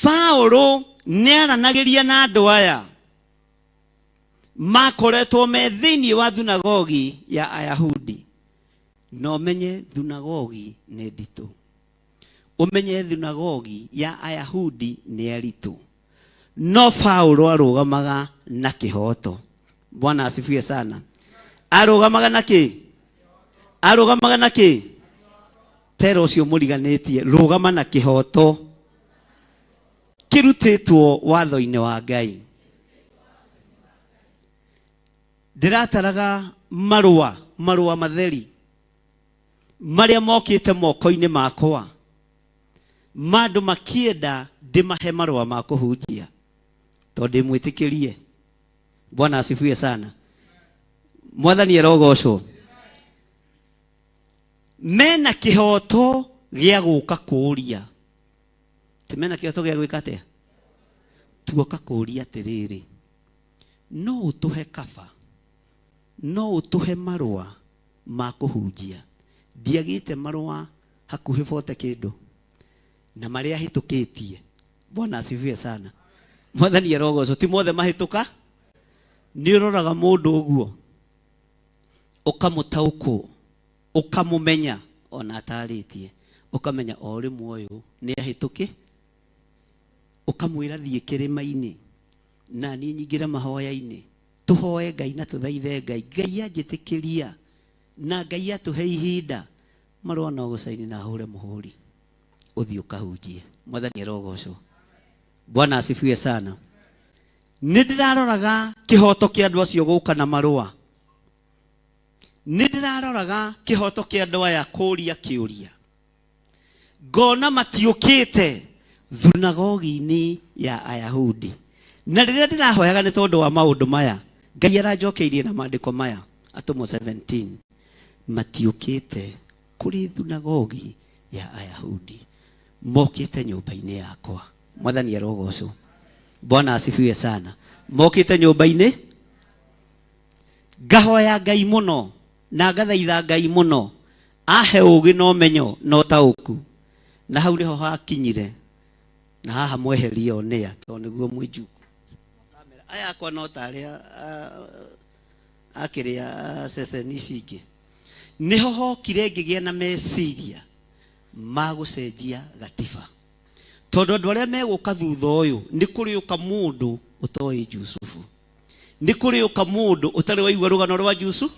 Paulo nĩ aranagĩria na andũ aya makoretwo me thĩinĩ wa thunagogi ya Ayahudi. Na ũmenye thunagogi nĩ nditũ, ũmenye thunagogi ya Ayahudi nĩ aritũ, no Paulo arũgamaga na kĩhoto. Bwana asifiwe sana. Arũgamaga na kĩ? Arũgamaga na kĩ? Tera ũcio mũriganĩtie, rũgama na kĩhoto kĩrutĩtwo watho-inĩ wa Ngai. Ndĩrataraga marũa, marũa matheri marĩa mokĩte moko-inĩ makwa ma andũ makĩenda ndĩmahe marũa ma kũhunjia tondũ ndĩmwĩtĩkĩrie. Bwana asifiwe sana. Mwathani arogocwo. Mena kĩhoto gĩa gũka kũũria, ti mena kĩhoto gĩa gwĩka atĩa? Tuoka kũũria atĩrĩrĩ, no ũtũhe kaba, no ũtũhe marũa ma kũhunjia. Ndiagĩte marũa hakuhĩ bote kĩndũ na marĩa hĩtũkĩtie. Bwana asifiwe sana. Mwathani arogocwo. Ti mothe mahĩtũka, nĩ ũroraga mũndũ ũguo ũkamũtaũkwo ũkamũmenya ona atarĩtie, ũkamenya o rĩmwe ũyũ nĩ ahĩtũkĩ, ũkamwĩra thiĩ kĩrĩma-inĩ na niĩ nyingĩre mahoya-inĩ, tũhoe Ngai na tũthaithe Ngai, Ngai anjĩtĩkĩria na Ngai atũhe ihinda, marũa no gũcaini na ahũre mũhũri ũthiĩ ũkahunjie. Mwathani arogocwo. Bwana asifiwe sana. Nĩ ndĩraroraga kĩhoto kĩa andũ acio gũka na marũa, nĩ ndĩraroraga kĩhoto kĩa andũ aya kũria kĩũria, ngona matiũkĩte thunagogi-inĩ ya Ayahudi. Na rĩrĩa ndĩrahoyaga nĩ tondũ wa maũndũ maya, Ngai aranjokeirie na maandĩko maya, Atũmwo 17, matiũkĩte kũrĩ thunagogi ya Ayahudi, mokĩte nyũmba-inĩ yakwa. Mwathani arogocwo. Bwana asifiwe sana. Mokĩte nyũmba-inĩ, ngahoya Ngai mũno na ngathaitha Ngai mũno ahe ũgĩ na ũmenyo na ũtaũku. Na hau nĩho hakinyire, na haha mweherie onĩa tondũ nĩguo mwĩnjuku. Aya akwa no ta arĩa akĩrĩa ceceni ici ingĩ. Nĩho hokire ngĩgĩa na meciria ma gũcenjia gatiba, tondũ andũ arĩa megũka thutha ũyũ nĩ kũrĩũka mũndũ ũtoĩ Jusufu, nĩ kũrĩũka mũndũ ũtarĩ waigua rũgano rwa Jusufu.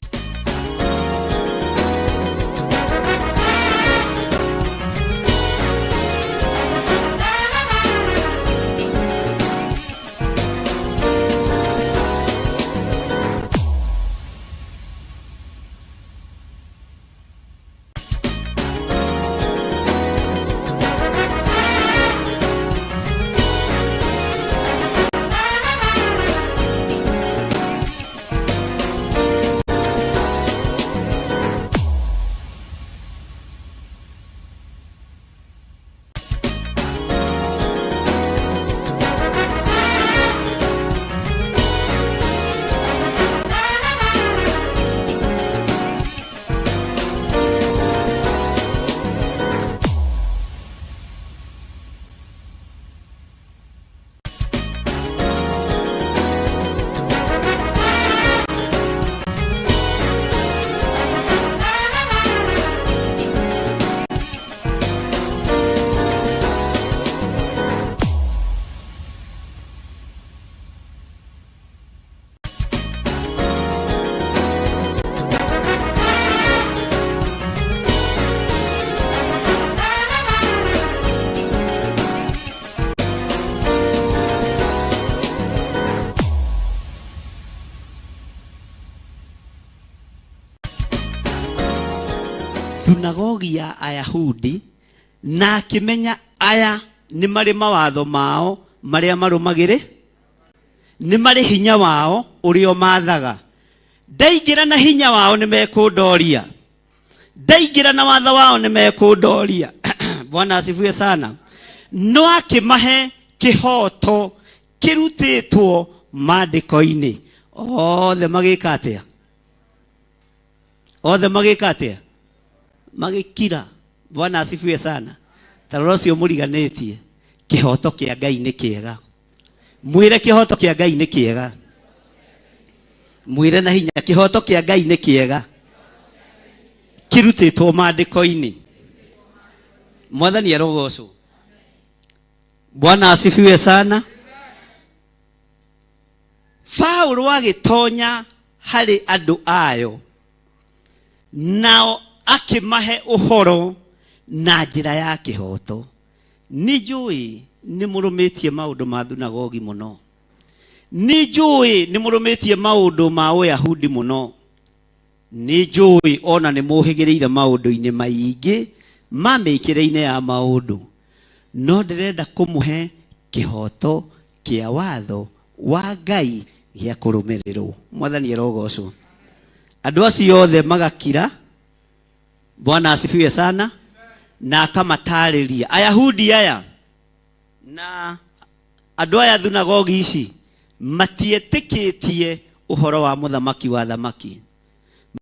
Thunagogi ya Ayahudi, na akĩmenya aya nĩ marĩ mawatho mao marĩa marũmagĩrĩ, nĩ marĩ hinya wao ũrĩa ũmathaga. Ndaingĩra na hinya wao nĩ mekũndoria, ndaingĩra na watho wao nĩ mekũndoria. Bwana asifiwe sana. No akĩmahe kĩhoto kĩrutĩtwo maandĩko-inĩ. Othe magĩka atĩa? Othe magĩka atĩa? Magĩkira. Bwana asifiwe sana. Tarora ũcio mũriganĩtie, kĩhoto kĩa Ngai nĩ kĩega. Mwĩre kĩhoto kĩa Ngai nĩ kĩega. Mwĩre na hinya, kĩhoto kĩa Ngai nĩ kĩega, kĩrutĩtwo maandĩko-inĩ. Mwathani arogocwo. Bwana asifiwe sana. Paulo agĩtonya harĩ andũ ayo, nao akĩmahe ũhoro na njĩra ya kĩhoto. Nĩ njũĩ nĩ mũrũmĩtie maũndũ ma thunagogi mũno, nĩ njũĩ nĩ mũrũmĩtie maũndũ ma ũyahudi mũno, nĩ njũĩ ona nĩ mũhĩgĩrĩire maũndũ-inĩ maingĩ ma mĩkĩre-inĩ ya maũndũ, no ndĩrenda kũmũhe kĩhoto kĩa watho wa Ngai gĩa kũrũmĩrĩrwo. Mwathani arogocwo. Andũ acio othe magakira. Bwana asifiwe sana. Na akamatarĩria Ayahudi aya na andũ aya thunagogi ici matietĩkĩtie ũhoro wa mũthamaki wa thamaki,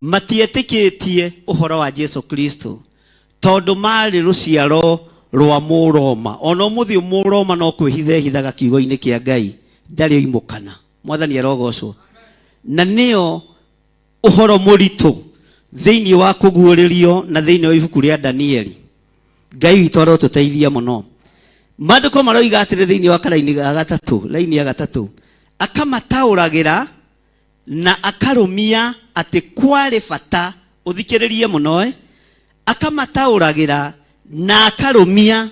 matietĩkĩtie ũhoro wa Jesu Kristo, tondũ marĩ rũciaro rwa Mũroma. Ona ũmũthĩ Mũroma no kwĩhitha ehithaga kiugo-inĩ kĩa Ngai, ndarĩ oimũkana. Mwathani arogocwo. Na nĩyo ũhoro mũritũ thĩinĩ wa kũguũrĩrio na thĩinĩ wa ibuku rĩa Danieli. Ngai witũ arotũteithia mũno. Maandĩko maroiga atĩrĩ thĩinĩ wa karaini ga gatatũ, laini ya gatatũ, akamataũragĩra na akarũmia atĩ kwarĩ bata, ũthikĩrĩrie mũno, akamataũragĩra na akarũmia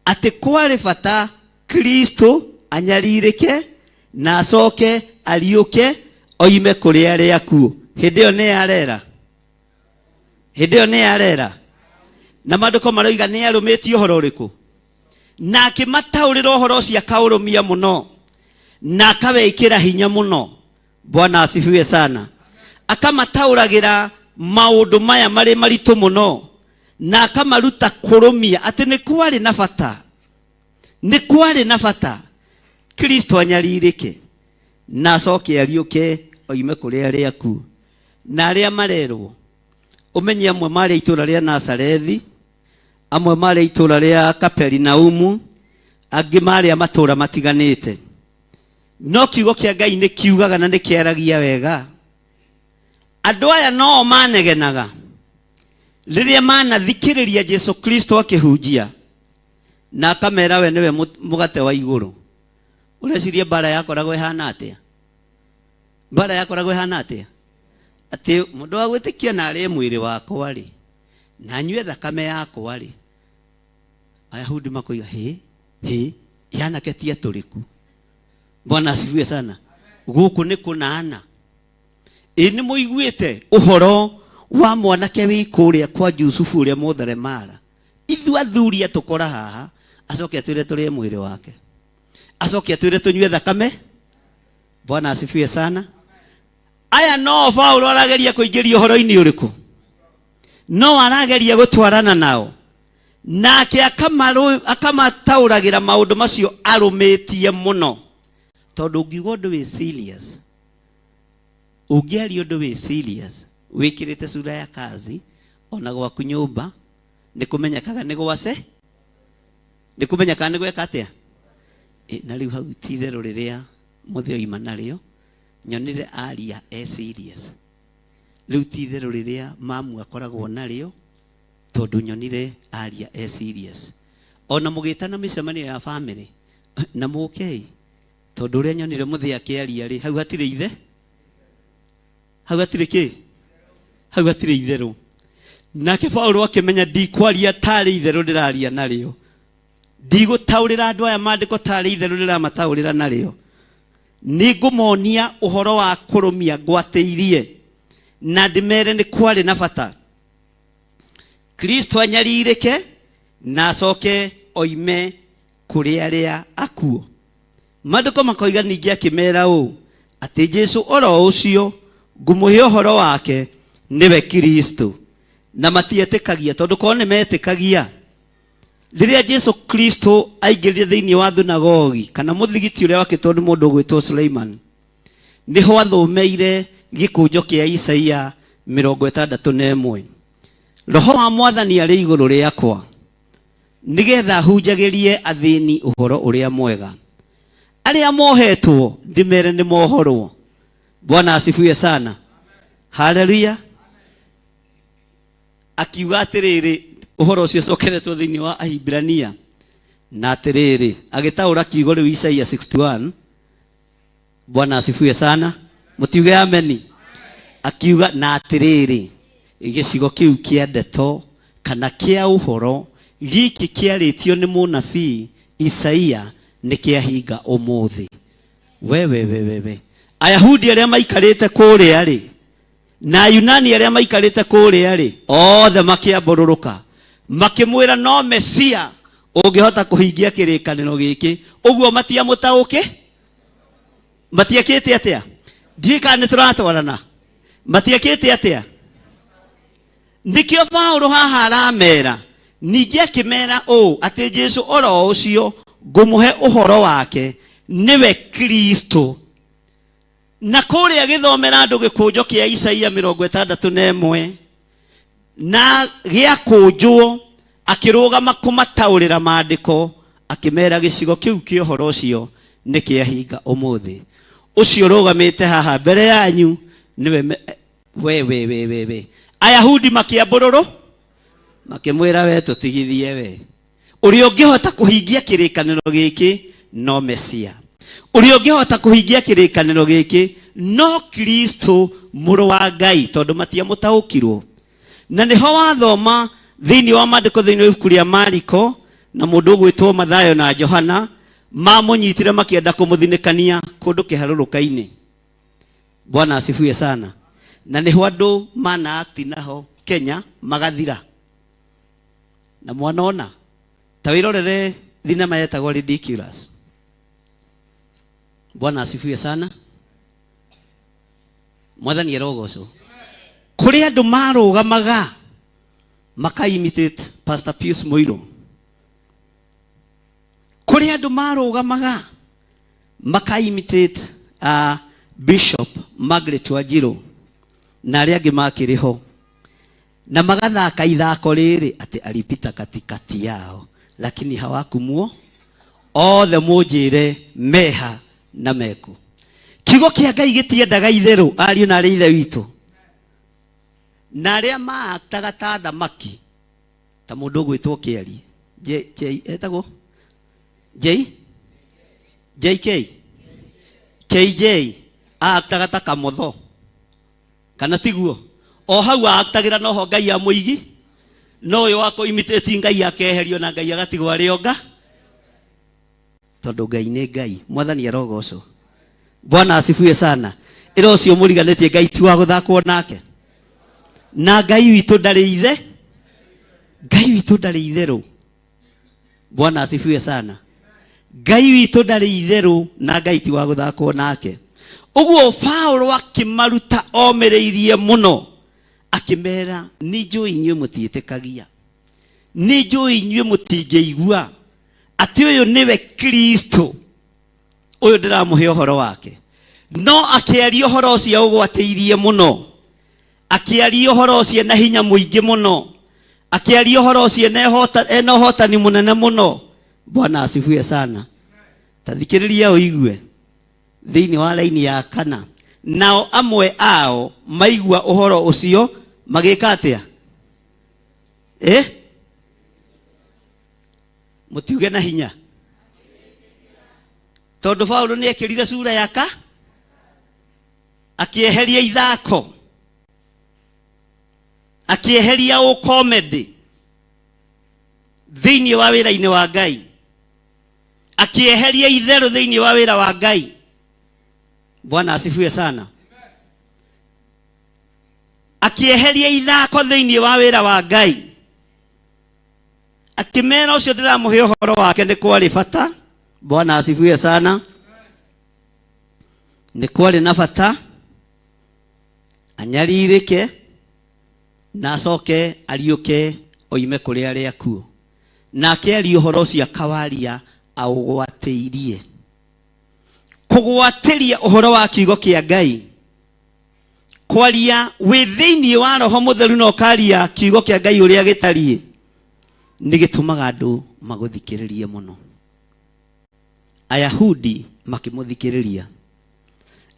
atĩ kwarĩ bata Kristo anyarirĩke na acoke ariũke oime kũrĩ arĩa akuũ. Hĩndĩ ĩyo nĩ yarera, hĩndĩ ĩyo nĩ yarera. Na maandĩko maroiga nĩ arũmĩtie ũhoro ũrĩkũ, na akĩmataũrĩra ũhoro ũcio akaũrũmia mũno na akawĩkĩra hinya mũno. Bwana asifiwe sana. Akamataũragĩra maũndũ maya marĩ maritũ mũno na akamaruta kũrũmia atĩ nĩ kwarĩ na bata, nĩ kwarĩ na bata Kristo anyarirĩke na acoke ariũke oime kũrĩ arĩa akuũ. Na arĩa marerwo ũmenye, amwe marĩ itũũra rĩa Nazarethi, amwe marĩ itũũra rĩa Kaperinaumu, angĩ marĩ a matũũra matiganĩte. No kiugo kĩa Ngai nĩ kiugaga na nĩ kĩaragia wega. Andũ aya no manegenaga rĩrĩa manathikĩrĩria Jesu Kristo akĩhunjia na akamera we nĩwe mũgate wa igũrũ. Ũreciria mbara yakoragwo ĩhana atĩa? Mbara yakoragwo ĩhana atĩa? Atĩ mũndũ wa gwĩtĩkia na arĩe mwĩrĩ wakwa rĩ, na anyue thakame yakwa rĩ, Ayahudi makoiga hĩ hĩ, yanake ti atũrĩku. Bwana asifiwe sana. Gũkũ nĩ kũnana. Ĩ nĩ mũiguĩte ũhoro wa mwanake wĩ kũrĩa kwa Jusufu ũrĩa mũtheremara? Ithuĩ athuri atũkora haha, acoke atwĩre tũrĩe mwĩrĩ wake, acoke atwĩre tũnyue thakame. Bwana asifiwe sana. Aya no Paulo arageria kũingĩria ũhoro-inĩ ũrĩkũ? No arageria gũtwarana nao, nake akamataũragĩra maũndũ macio arũmĩtie mũno, tondũ ũngiuga ũndũ wĩ serious, ũngĩaria ũndũ wĩ serious wĩkĩrĩte sura ya kazi, ona gwaku nyũmba nĩ kũmenyekaga nĩ gwace, nĩ kũmenyekaga nĩ gweka atĩa. Na rĩu hau ti itherũ rĩrĩa mũthĩ oima narĩo nyonire aria e serious. Rĩu ti itherũ rĩrĩa mamu akoragwo narĩo, tondũ nyonire aria e serious. Ona mũgĩtana mĩcemanio ya family na mũkei, tondũ ũrĩa nyonire mũthĩ akĩaria rĩ, hau hatirĩ ithe, hau hatirĩ kĩ, hau hatirĩ itherũ. Nake Paulo akĩmenya ndikwaria tarĩ itherũ ndĩraria narĩo, ndigũtaũrĩra andũ aya maandĩko tarĩ itherũ ndĩramataũrĩra narĩo, nĩ ngũmonia ũhoro wa kũrũmia ngwatĩirie na ndĩmere nĩ kwarĩ na bata. Kristo anyarirĩke na acoke oime kũrĩ arĩa akuũ. Maandĩko makoiga ningĩ akĩmera ũũ, atĩ Jesu oro ũcio ngũmũhe ũhoro wake nĩwe Kristo. Na matietĩkagia, tondũ korwo nĩ metĩkagia, rĩrĩa Jesu Kristo aingĩrire thĩinĩ wa thunagogi kana mũthigiti ũrĩa wakĩtwo nĩ mũndũ ũgwĩtwo Suleiman, nĩho athomeire gĩkũnjo kĩa Isaia 61. Roho wa Mwathani arĩ igũrũ rĩakwa, nĩgetha hunjagĩrie athĩni ũhoro ũrĩa mwega, arĩa mohetwo ndĩmere nĩ mohorwo. Bwana asifiwe sana, haleluya. Akiuga atĩrĩrĩ, ũhoro ũcio ũcokeretwo thĩinĩ wa Ahibirania, na atĩrĩrĩ, agĩtaũra kiugo rĩu Isaia 61. Bwana asifiwe sana, mũtiuge ameni. Akiuga na atĩrĩrĩ, gĩcigo kĩu kĩa ndeto kana kĩa ũhoro gĩkĩ kĩarĩtio nĩ mũnabii Isaia nĩ kĩahinga ũmũthĩ. We we we we we, Ayahudi arĩa maikarĩte kũrĩa rĩ, na Ayunani arĩa maikarĩte kũrĩa rĩ, othe makĩambũrũrũka makĩmwĩra no Mesia ũngĩhota kũhingia kĩrĩkanĩro gĩkĩ. Ũguo matiamũtaũkĩ, matiekĩte atĩa? Ndiũĩ kana nĩ tũratwarana. Matiekĩte atĩa? Nĩkĩo Paulo haha aramera, ningĩ akĩmera ũũ, atĩ Jesu oro ũcio ngũmũhe ũhoro wake nĩwe Kristo. Na kũrĩa gĩthomera andũ gĩkũnjo kĩa Isaia 61 na gĩakũnjwo, akĩrũgama kũmataũrĩra maandĩko, akĩmera gĩcigo kĩu kĩa ũhoro ũcio nĩ kĩahinga ũmũthĩ. Ũcio ũrũgamĩte haha mbere yanyu nĩwe we we we we we. Ayahudi makĩambũrũrũ makĩmwĩra, we tũtigithie we, ũrĩa ũngĩhota kũhingia kĩrĩkanĩro gĩkĩ no Mesia, ũrĩa ũngĩhota kũhingia kĩrĩkanĩro gĩkĩ no Kristo mũrũ wa Ngai, tondũ matiamũtaũkirwo. Na nĩho wathoma thĩinĩ wa maandĩko thĩinĩ wa ibuku rĩa Mariko, na mũndũ ũgwĩtwo Mathayo na Johana mamũnyitire makĩenda kũmũthinĩkania kũndũ kĩharũrũka-inĩ. Bwana asifiwe sana. Na nĩho andũ mana act naho Kenya magathira. Na mwanona ta wĩrorere thinema yetagwo Ridiculous. Bwana asifiwe sana. Mwathani arogocwo. Kũrĩ andũ marũgamaga maka imitate Pastor Pius Muirũ. Kũrĩ andũ marũgamaga maka imitate Bishop Margaret Wanjiru na arĩa angĩ makĩrĩ ho, na magathaka ithako rĩrĩ atĩ alipita katikati yao lakini hawakumuo othe. Mũnjĩre meha na meku. Kiugo kĩa Ngai gĩtiendaga itherũ, ariũ na arĩ ithe witũ, na arĩa maaktaga ta thamaki, ta mũndũ ũgwĩtwo Kĩari J, J, etagwo J JK KJ, aaktaga ta kamotho, kana tiguo? O hau aaktagĩra noho Ngai amũigi, no ũyũ wa kũimitĩti Ngai akeherio na Ngai agatigwo arĩ onga, tondũ Ngai nĩ Ngai. Mwathani arogocwo. Bwana asifiwe sana. Ĩra ũcio mũriganĩtie, Ngai ti wa gũthakwo nake, na Ngai witũ ndarĩ ithe, Ngai witũ ndarĩ itherũ. Bwana asifiwe sana. Ngai witũ ndarĩ itherũ, na Ngai ti wa gũthakwo nake. Ũguo Paulo akĩmaruta omĩrĩirie mũno, akĩmera, nĩ njũĩ inyuĩ mũtiĩtĩkagia, nĩ njũĩ inyuĩ mũtingĩigua atĩ ũyũ nĩwe Kristo ũyũ ndĩramũhe ũhoro wake. No akĩaria ũhoro ũcio ũgwatĩirie mũno, akĩaria ũhoro ũcio na hinya mũingĩ mũno, akĩaria ũhoro ũcio ena ũhotani mũnene mũno. Bwana asifiwe sana. Ta thikĩrĩria ũigue thĩinĩ wa raini ya kana, nao amwe ao maigua ũhoro ũcio magĩka atĩa? Mũtiuge na hinya, tondũ Paulo nĩ ekĩrire sura yaka, akĩeheria ithako, akĩeheria ũkomedy thĩinĩ wa wĩra-inĩ wa Ngai, akĩeheria itherũ thĩinĩ wa wĩra wa Ngai. Bwana asifiwe sana. Akĩeheria ithako thĩinĩ wa wĩra wa Ngai. Akĩmera ũcio ndĩramũhe ũhoro wake nĩ kwarĩ bata. Bwana asifiwe sana. Nĩ kwarĩ na bata anyarirĩke na acoke ariũke oime kũrĩ arĩa akuũ. Na akĩaria ũhoro ũcio akawaria aũgwatĩirie. Kũgwatĩria ũhoro wa kiugo kĩa Ngai, kwaria wĩ thĩinĩ wa Roho Mũtheru na ũkaria kiugo kĩa Ngai ũrĩa gĩtariĩ, nĩ gĩtũmaga andũ magũthikĩrĩrie mũno. Ayahudi makĩmũthikĩrĩria,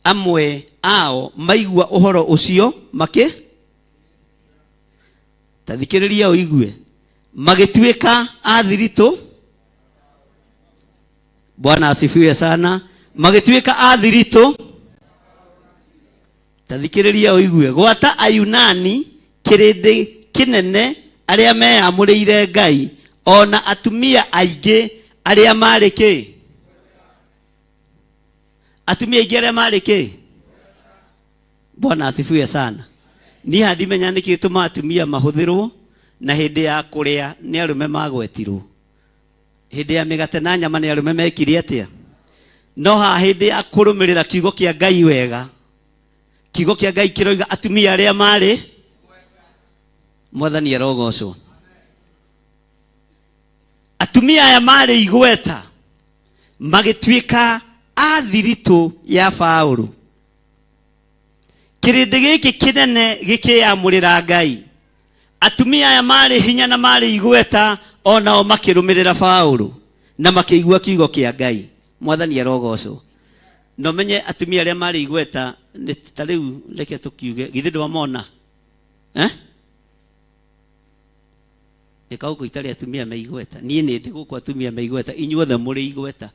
amwe ao maigua ũhoro ũcio makĩ ta thikĩrĩria ũigue, magĩtuĩka a thiritũ. Bwana asifiwe sana. Magĩtuĩka a thiritũ, ta thikĩrĩria ũigue, gwata Ayunani kĩrĩndĩ kĩnene arĩa meyamũrĩire Ngai, ona atumia aingĩ arĩa marĩ kĩ, atumia aingĩ arĩa marĩ kĩ. Bwana asifiwe sana. Niĩ haha ndimenya nĩkĩ gĩtũmaga atumia mahũthĩrwo, na hĩndĩ ya kũrĩa nĩ arũme magwetirwo, hĩndĩ ya mĩgate na nyama nĩ arũme mekire atĩa, no haha hĩndĩ ya kũrũmĩrĩra kiugo kĩa Ngai wega, kiugo kĩa Ngai kĩroiga atumia arĩa marĩ. Mwathani arogocwo. Atumia aya marĩ igweta magĩtuĩka a thiritũ ya Paũlũ. Kĩrĩndĩ gĩkĩ kĩnene gĩkĩyamũrĩra Ngai. Atumia aya marĩ hinya na marĩ igweta onao makĩrũmĩrĩra Paũlũ na makĩigua kiugo kĩa Ngai. Mwathani arogocwo. Na ũmenye atumia arĩa marĩ igweta nĩ ta rĩu, reke tũkiuge, githĩ ndwamona? Eh? Ĩka gũkũ itarĩ atumia me igweta. Niĩ nĩ ndĩ gũkũ atumia me igweta, inyuothe mũrĩ igweta.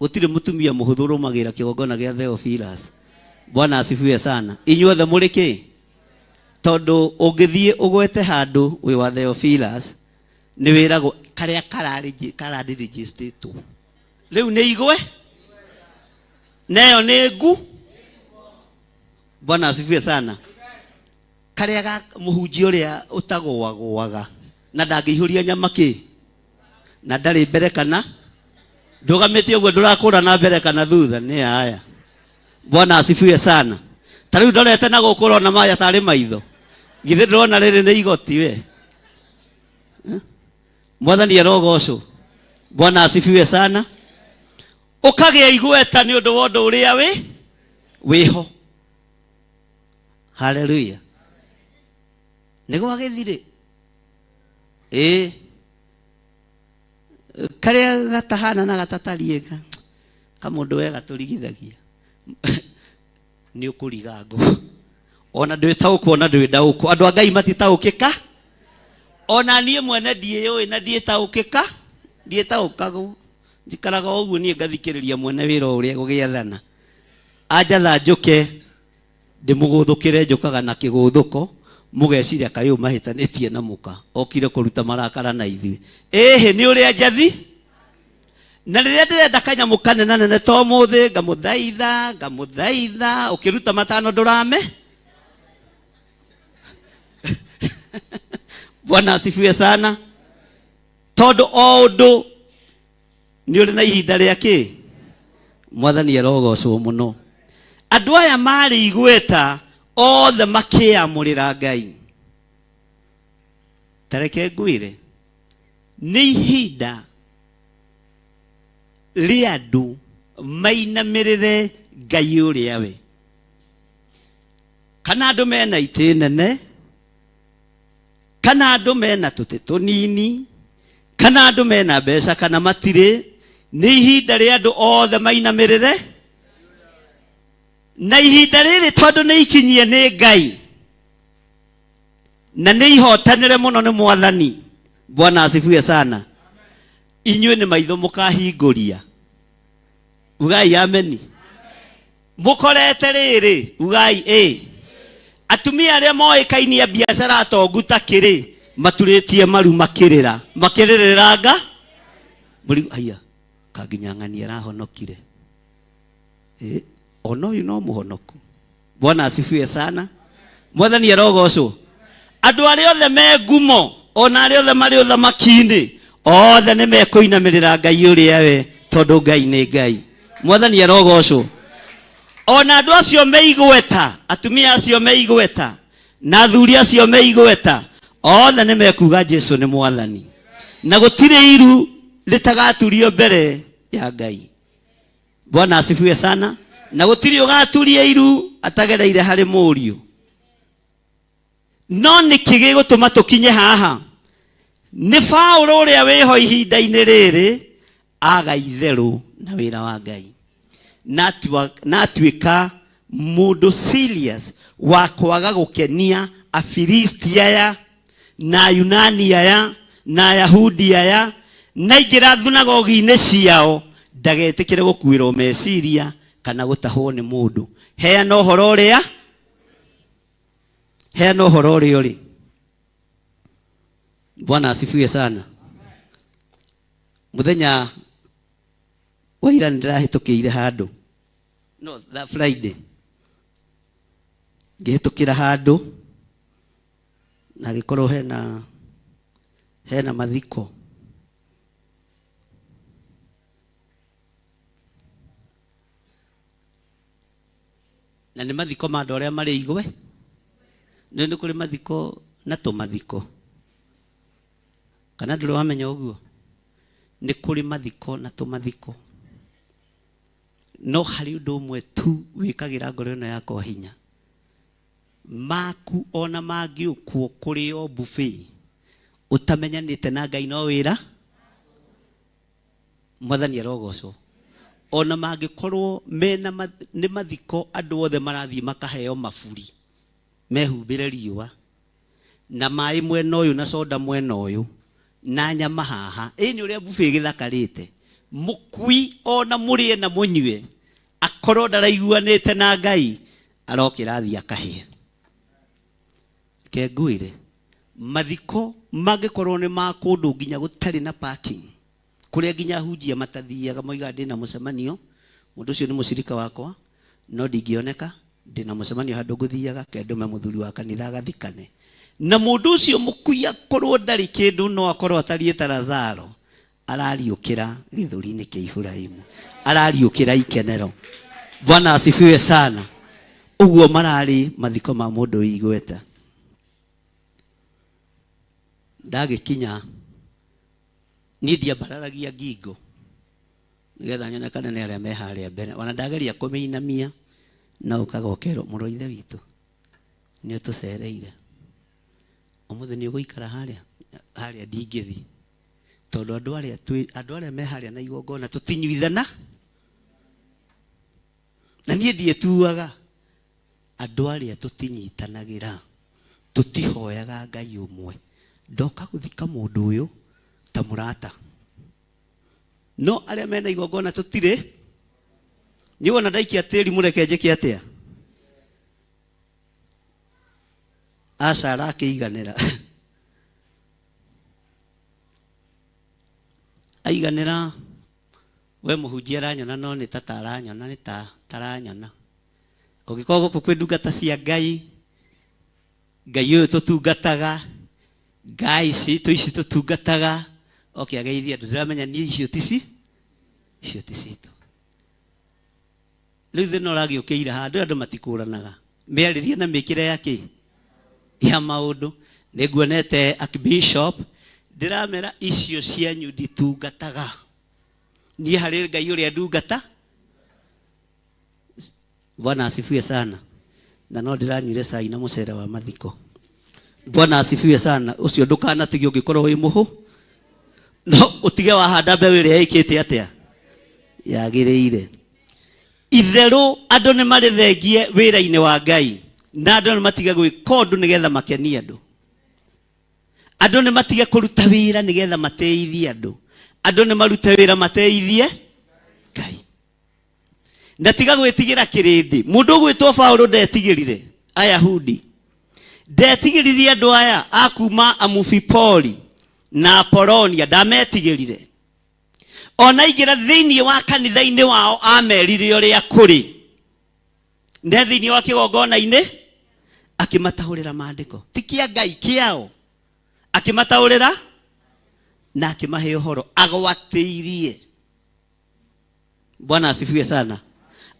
Gũtirĩ mũtumia mũhũthũ ũrũmagĩrĩra kĩgongona gĩa Theophilus. Bwana asifiwe sana. Inyuothe mũrĩ kĩ? Tondũ ũngĩthiĩ ũgwete handũ wĩ wa Theophilus, nĩ wĩragwo karĩa kararĩrĩgĩstĩtwo rĩu nĩ igwe neyo nĩ ngu. Bwana asifiwe sana. Karĩa ga mũhunjia ũrĩa ũtagũagũaga na ndangĩihũria nyama kĩ na ndarĩ mbere kana ndũgamĩte ũguo, ndũrakũra na mbere kana thutha, nĩ aya. Bwana asifiwe sana. Ta rĩu ndorete na gũkũ ũrona maya tarĩ maitho, githĩ ndĩrona rĩrĩ nĩ igoti we? Mwathani arogocwo. Bwana asifiwe sana. Ũkagĩa igweta nĩ ũndũ wa ũndũ ũrĩa wĩ wĩho. Haleluya. Nĩ gwagĩthirĩ ĩĩ karĩa gatahana na gatatariĩ kamũndũ we gatũrigithagia nĩ ũkũriga ngũ ona ndwĩtaũkwo ona ndwĩndaũkwo. Andũ a Ngai matitaũkĩka, ona niĩ mwene ndiĩyũĩ na ndiĩtaũkĩka, ndiĩtaũkagwo, njikaraga o ũguo niĩ ngathikĩrĩria mwene wĩra ũrĩa gũgĩathana anjatha njũke ndĩmũgũthũkĩre, njũkaga na kĩgũthũko, mũgeciria kaĩ ũyũ mahĩtanĩtie na mũka okire kũruta marakara na ithuĩ. Ĩhĩ, nĩ ũrĩa njathi na rĩrĩa ndĩrenda kanyamũ kanena nene to mũthĩ, ngamũthaitha ngamũthaitha, ũkĩruta matano ndũrame. Bwana asifiwe sana. Tondũ o ũndũ nĩ ũrĩ na ihinda rĩa kĩ. Mwathani arogocwo mũno. Andũ aya marĩ igweta othe makĩamũrĩra Ngai. Ta reke ngwĩre, nĩ ihinda rĩa andũ mainamĩrĩre Ngai ũrĩa we, kana andũ mena itĩ nene, kana andũ mena tũtĩ tũnini, kana andũ mena mbeca kana matirĩ, nĩ ihinda rĩa andũ othe mainamĩrĩre. Na ihinda rĩrĩ tondũ nĩ ikinyie nĩ Ngai na nĩ ihotanĩre mũno nĩ Mwathani. Bwana asifiwe sana. Inyuĩ nĩ maitho mũkahingũria, ugai ameni. Mũkorete rĩrĩ, ugai ĩ. Atumia arĩa moĩkaine a biacara atongu ta kĩrĩ maturĩtie maru makĩrĩra makĩrĩrĩranga mũrigo, aya kanginya ng'ani arahonokire. Ona ũyũ no mũhonoku. Bwana asifiwe sana. Mwathani arogocwo. Andũ arĩa othe me ngumo Ona arĩa othe marĩ ũthamaki-inĩ othe nĩ mekũinamĩrĩra Ngai ũrĩa we, tondũ Ngai nĩ Ngai. Mwathani arogocwo. Ona andũ acio me igweta, atumia acio me igweta na athuri acio me igweta, othe nĩ mekuga Jesu nĩ Mwathani, na gũtirĩ iru rĩtagaturio mbere ya Ngai. Bwana asifiwe sana. Na gũtirĩ ũgaturia iru atagereire harĩ mũriũ. No nĩkĩ gĩgũtũma tũkinye haha? Nĩ Paũlũ ũrĩa wĩho ihinda-inĩ rĩrĩ aga itherũ na wĩra wa Ngai, na atuĩka mũndũ serious wa kwaga gũkenia Afilisti aya na Ayunani aya na Ayahudi aya, na aingĩra thunagogi-inĩ ciao ndagetĩkĩre gũkuĩrwo meciria kana gũtahwo nĩ mũndũ. Heana ũhoro ũrĩa, heana ũhoro ũrĩa ũrĩ. Bwana asifiwe sana. Mũthenya wa ira nĩndĩrahĩtũkĩire handũ, no that Friday ngĩhĩtũkĩra handũ na gĩkorwo hena mathiko. Na nĩ mathiko ma andũ arĩa marĩ igwe. Nĩ nĩ kũrĩ mathiko na tũmathiko, kana ndũrĩ wamenya ũguo? Nĩ kũrĩ mathiko na tũmathiko, no harĩ ũndũ ũmwe tu wĩkagĩra ngoro ĩno yakwa hinya. Maku ona mangĩũkwo kũrĩ o buffet ũtamenyanĩte na Ngai no wĩra. Mwathani arogocwo. Ona mangĩkorwo mena nĩ mathiko andũ othe marathiĩ makaheo maburi mehumbĩre riũa na maĩ mwena ũyũ na soda mwena ũyũ na nyama haha, ĩ nĩ ũrĩa buffet gĩthakarĩte. Mũkui ona mũrĩe na mũnyue akorwo ndaraiguanĩte na Ngai arokĩra athiĩ akahĩe. Reke ngwĩre, mathiko mangĩkorwo nĩ ma kũndũ nginya gũtarĩ na parking, kũrĩa nginya hunjia matathiaga, moigaga ndĩna mũcemanio, mũndũ ũcio nĩ mũcirika wakwa, no ndingĩoneka, ndĩna mũcemanio handũ ngũthiaga, ke ndũme mũthuri wa kanitha agathikane. Na mũndũ ũcio mũkui akorwo ndarĩ kĩndũ, no akorwo atariĩ ta Lazaro, arariũkĩra gĩthũri-inĩ kĩa Iburahĩmu, arariũkĩra ikenero. Bwana asifiwe sana. Ũguo mararĩ mathiko ma mũndũ wĩ igweta. Ndagĩkinya niĩ ndiambararagia ngingo nĩgetha nyonekane nĩ arĩa me harĩa mbere, ona ndageria kũmĩinamia no ũkagokerwo, mũrũ wa ithe witũ nĩ ũtũcereire ũmũthĩ, nĩ ũgũikara harĩa harĩa ndingĩthiĩ tondũ andũ arĩa twĩ andũ arĩa me harĩa na igongona tũtinyuithana na niĩ ndiĩtuaga. Andũ arĩa tũtinyitanagĩra, tũtihoyaga Ngai ũmwe, ndoka gũthika mũndũ ũyũ ta mũrata, no arĩa mena igongona tũtirĩ. Niĩ wona ndaikia tĩri, mũreke njĩke atĩa? Aca, arakĩiganĩra, aiganĩra. We mũhunjia aranyona, no nĩ ta taranyona, nĩ ta taranyona. Kũngĩkorwo gũkũ kwĩ ndungata cia Ngai, Ngai ũyũ tũtungataga, Ngai citũ ici tũtungataga, oke ageithie andũ. Ndĩramenya niĩ icio tici, icio ti citũ. Rĩu thĩna ũragĩũkĩire handũ andũ matikũranaga mĩarĩrie na mĩkĩre ya kĩ ya maũndũ. Nĩ nguonete Archbishop, ndĩramera icio cianyu nditungataga niĩ, harĩ Ngai ũrĩa ndungata. Bwana asifiwe sana. Na no ndĩranyuire cai na mũcere wa mathiko. Bwana asifiwe sana. Ũcio ndũkanatige ũngĩkorwo wĩ mũhũ, no ũtige wahanda mbeũ ĩrĩa ĩkĩte atĩa yagĩrĩire. Itherũ andũ nĩ marĩthengie wĩra-inĩ wa Ngai, na andũ nĩ matige gwĩka ũndũ nĩgetha makenie andũ. Andũ nĩ matige kũruta wĩra nĩgetha mateithie andũ. Andũ nĩ marute wĩra mateithie Ngai. Na tiga gwĩtigĩra kĩrĩndĩ. Mũndũ ũgwĩtwo Paũlũ ndetigĩrire Ayahudi, ndetigĩrire andũ aya a kuma Amufipoli na Apolonia, ndametigĩrire. Ona aingĩra thĩinĩ wa kanitha-inĩ wao amerire ũrĩa kũrĩ, ne thĩinĩ wa kĩgongona-inĩ akĩmatahũrĩra maandĩko, ti kĩa Ngai, kĩao. Akĩmataũrĩra na akĩmahe ũhoro agwatĩirie. Bwana asifiwe sana.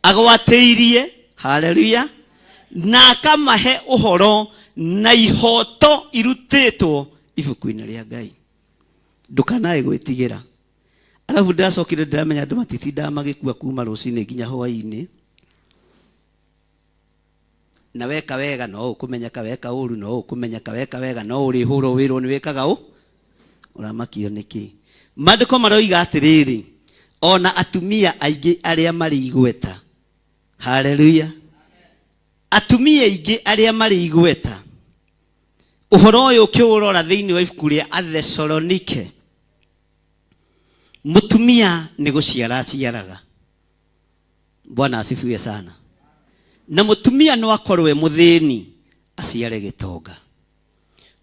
Agwatĩirie, haleluya, na akamahe ũhoro na ihoto irutĩtwo ibuku-inĩ rĩa Ngai. Ndũkanae gwĩtigĩra. Arabu ndĩracokire ndĩramenya andũ matitindaga magĩkua kuma rũcinĩ nginya hwaĩ-inĩ. Na weka wega no ũkũmenyeka, weka ũru no ũkũmenyeka, weka wega no ũrĩhũrwo wĩrwo nĩ wĩkaga ũ ũramakio nĩkĩ. Maandĩko maroiga atĩrĩrĩ, ona atumia aingĩ arĩa marĩ igweta, haleluya, atumia aingĩ arĩa marĩ igweta, ũhoro ũyũ ũkĩũrora thĩinĩ wa ibuku rĩa Athesalonike, mũtumia nĩ gũciara aciaraga. Bwana asifiwe sana. Na mũtumia no akorwo e mũthĩni aciare gĩtonga.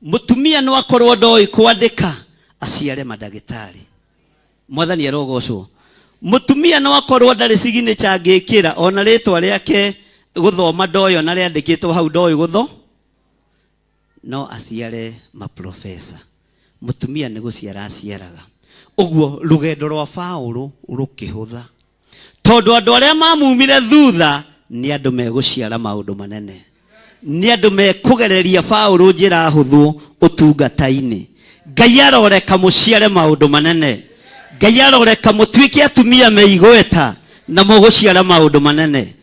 Mũtumia no akorwo ndoĩ kwandĩka aciare mandagĩtarĩ. Mwathani arogocwo. Mũtumia no akorwo ndarĩ signature angĩkĩra, ona rĩtwa rĩake gũthoma ndoĩ, ona rĩandĩkĩtwo hau ndoĩ gũtho, no aciare maprofesa. Mũtumia nĩ gũciara aciaraga. Ũguo rũgendo rwa Paũlũ rũkĩhũtha, tondũ andũ arĩa mamumire thutha nĩ andũ megũciara maũndũ manene, nĩ andũ mekũgereria Paũlũ njĩra hũthũ ũtungata-inĩ. Ngai aroreka mũciare maũndũ manene. Ngai aroreka mũtuĩke atumia me igweta na mũgũciara maũndũ manene.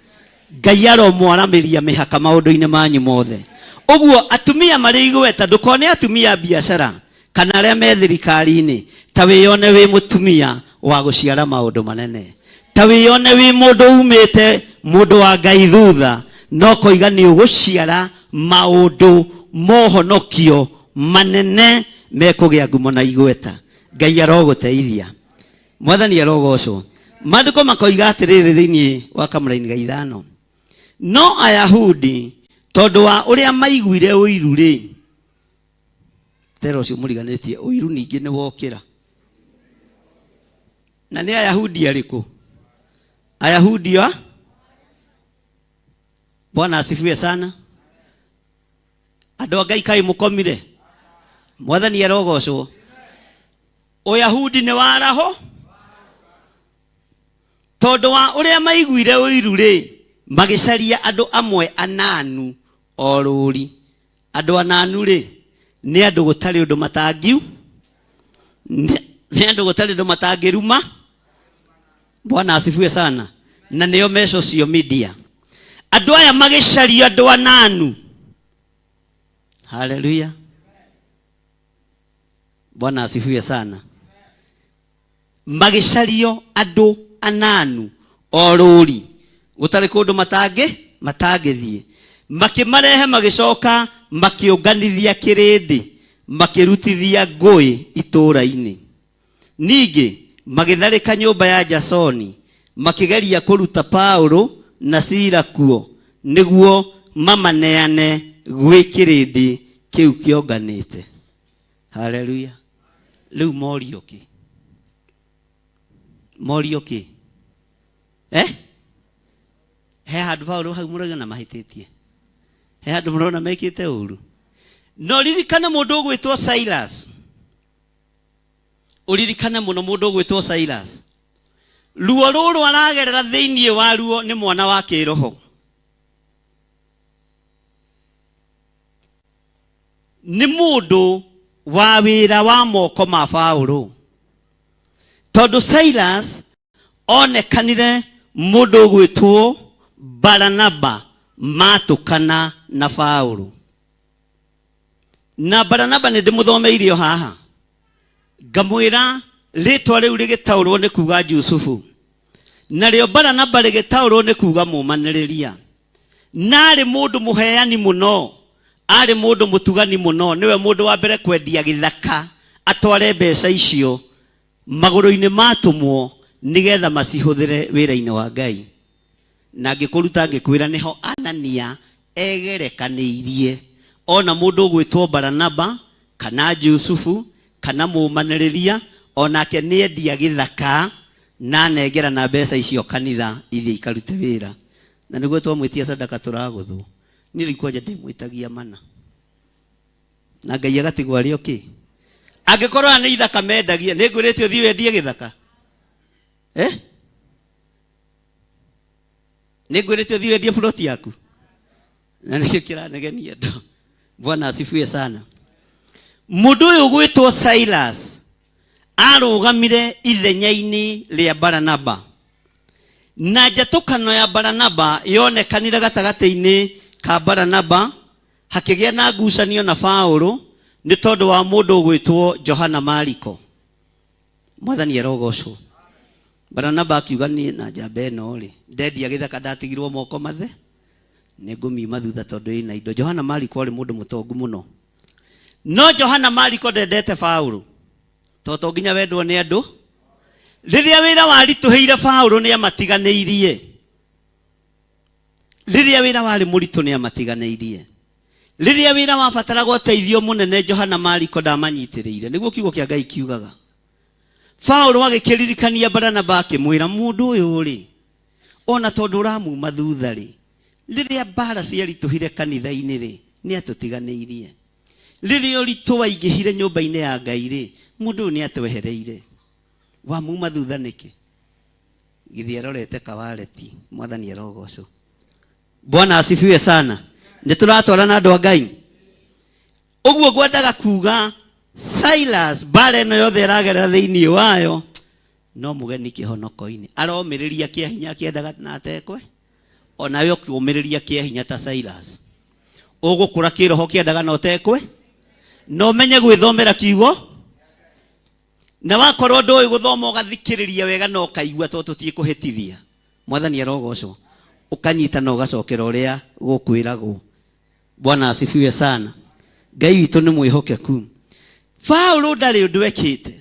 Ngai aromwaramĩria mĩhaka maũndũ-inĩ manyu mothe. Ũguo atumia marĩ igweta, ndũkone atumia a biacara kana arĩa me thirikari-inĩ, ta wĩyone wĩ mũtumia wa gũciara maũndũ manene, ta wĩyone wĩ mũndũ umĩte mũndũ wa Ngai thutha, no koiga nĩ ũgũciara maũndũ mohonokio manene mekũgĩa ngumo na igweta. Ngai arogũteithia. Mwathani arogocwo. Maandĩko makoiga atĩrĩrĩ thĩinĩ wa kamũraini ga ithano, no Ayahudi tondũ wa ũrĩa maiguire ũiru rĩ, tera ũcio mũriganĩtie ũiru ningĩ nĩ wokĩra. Na nĩ Ayahudi arĩkũ? Ayahudi a Bwana asifiwe sana. Andũ a Ngai kaĩ mũkomire? Mwathani arogocwo. Ũyahudi nĩ waraho tondũ wa ũrĩa maiguire ũiru rĩ, magĩcaria andũ amwe ananu o rũri. Andũ ananu rĩ, nĩ andũ gũtarĩ ũndũ matangiu, nĩ andũ gũtarĩ ũndũ matangĩruma. Bwana asifiwe sana. Na nĩo me social media. Andũ aya magĩcaria andũ ananu. Haleluya. Bwana asifiwe sana. Magĩcario andũ ananu o rũri, gũtarĩ kũndũ matangĩthiĩ. Makĩmarehe, magĩcoka makĩũnganithia kĩrĩndĩ, makĩrutithia ngũĩ itũũra-inĩ. Ningĩ magĩtharĩka nyũmba ya Jasoni, makĩgeria kũruta Paulo na Sila kuo nĩguo mamaneane gwĩ kĩrĩndĩ kĩu kĩonganĩte. Haleluya. Rĩu morio kĩ? Morio kĩ? He handũ Paulo hau mũrauga na mahĩtĩtie. He handũ mũrona mekĩte ũru. No ririkane mũndũ ũgwĩtwo Silas. Ũririkane mũno mũndũ ũgwĩtwo Silas. Ruo rũrũ aragerera thĩinĩ wa ruo nĩ mwana wa kĩroho. Nĩ mũndũ wa wĩra wa moko ma Paulo. Tondũ Silas onekanire mũndũ ũgwĩtwo Baranaba matũkana na Paulo. Na Baranaba nĩ ndĩmũthomeire o haha. Ngamwĩra rĩtwa rĩu rĩgĩtaũrwo nĩ kuga Jusufu. Narĩo Baranaba rĩgĩtaũrwo nĩ kuga mũmanĩrĩria. Na arĩ mũndũ mũheani mũno, arĩ mũndũ mũtugani mũno, nĩwe mũndũ wa mbere kwendia gĩthaka atware mbeca icio magũrũ-inĩ ma atũmwo nĩgetha macihũthĩre wĩra-inĩ wa Ngai. Na ngĩkũruta ngĩkwĩra nĩho Anania egerekanĩirie ona mũndũ ũgwĩtwo Baranaba kana Jusufu kana mũmanĩrĩria, onake nĩendia gĩthaka na anengera na mbeca icio kanitha ithiĩ ikarute wĩra. Na nĩguo twamwĩtia sadaka tũragũthwo. Niĩ rĩu kwanja ndĩmwĩtagia mana. Na Ngai agatigwo arĩ o kĩ? Angĩkorwo aya nĩ ithaka mendagia, nĩ ngwĩrĩte ũthiĩ wendie gĩthaka? Eh? Nĩ ngwĩrĩte ũthiĩ wendie plot yaku? Na nĩkĩo kĩranegenia andũ. Bwana asifiwe sana. Mũndũ ũyũ ũgwĩtwo Silas arũgamire ithenya-inĩ rĩa Baranaba, na njatũkano ya Baranaba yonekanire gatagatĩ-inĩ ka Baranaba, hakĩgĩa na ngucanio na Paũlũ nĩ tondũ wa mũndũ ũgwĩtwo Johana Mariko. Mwathani arogocwo. Baranaba akiuga niĩ na njamba ĩno rĩ, ndendia gĩthaka ndatigirwo moko mathe, nĩ ngũmiuma thutha tondũ ĩna indo. Johana Mariko arĩ mũndũ mũtongu mũno. No Johana Mariko ndendete Paũlũ, tondũ to nginya wendwo nĩ andũ. Rĩrĩa wĩra waritũhĩire Paũlũ nĩ amatiganĩirie. Rĩrĩa wĩra warĩ mũritũ nĩ amatiganĩirie. Rĩrĩa wĩra wabataraga ũteithio mũnene Johana Mariko ndamanyitĩrĩire. Nĩguo kiugo kĩa Ngai kiugaga. Paũlũ agĩkĩririkania Baranaba akĩmwĩra, mũndũ ũyũ rĩ, ona tondũ ũramuma thutha rĩ, rĩrĩa mbara ciaritũhire kanitha-inĩ rĩ, nĩ atũtiganĩirie. Rĩrĩa ũritũ waingĩhire nyũmba-inĩ ya Ngai rĩ, mũndũ ũyũ nĩ atwehereire. Wamuma thutha nĩkĩ? Githĩ arorete kawareti. Mwathani arogocwo. Bwana asifiwe sana. Nĩ tũratwarana andũ a Ngai. Ũguo ngwendaga kuga Silas mbara ĩno yothe ĩragerera thĩinĩ wayo no mũgeni kĩhonoko-inĩ. Aromĩrĩria kĩa hinya akĩendaga na atekwe. Onawe ũkĩũmĩrĩria kĩa hinya ta Silas. Ũgũkũra kĩroho kĩendaga na ũtekwe. Na ũmenye gwĩthomera kiugo. Na wakorwo ndũĩ gũthoma ũgathikĩrĩria wega na ũkaigua tondũ tũtiĩkũhĩtithia. Mwathani arogocwo. Ũkanyita na ũgacokera ũrĩa gũkwĩragwo. Bwana asifiwe sana. Ngai witũ nĩ mwĩhokeku. Paũlũ ndarĩ ũndũ ekĩte.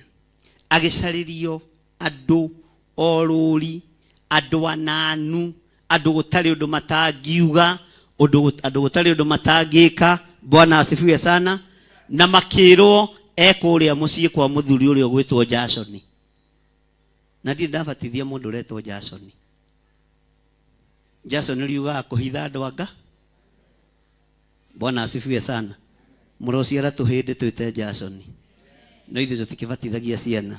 Agĩcarĩrio andũ orũri, andũ ananu, andũ gũtarĩ ũndũ matangiuga, andũ gũtarĩ ũndũ matangĩka. Bwana asifiwe sana. Na makĩrwo ekũrĩa mũciĩ kwa mũthuri ũrĩa ũgwĩtwo Jasoni. Na ndirĩ ndabatithia mũndũ ũretwo Jasoni. Jasoni riugaga kũhitha andũ anga. Bwana asifiwe sana. Mũrociara tũhĩndĩ twĩte Jasoni. No ithuĩ tũtikĩbatithagia ciana,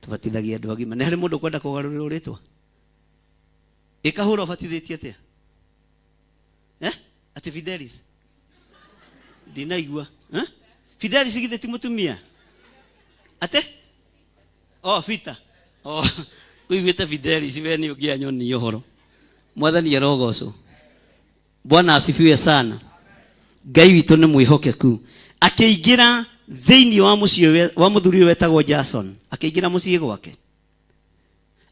tũbatithagia andũ agima. Nĩ harĩ mũndũ ũkwenda kũgarũrĩrwo rĩtwa? Ĩkahũra ũbatithĩtie atĩa? Atĩ Fidelis? Ndinaigua. Fidelis githĩ ti mũtumia? Atĩ? Oh, Peter. Oh, kũiguĩte Fidelis we nĩ ũngĩanyonia ũhoro. Mwathani arogocwo. Bwana asifiwe sana. Ngai witũ nĩ mwĩhokeku. Akĩingĩra thĩinĩ wa mũciĩ wa mũthuri ũyũ wetagwo Jason, akĩingĩra mũciĩ gwake.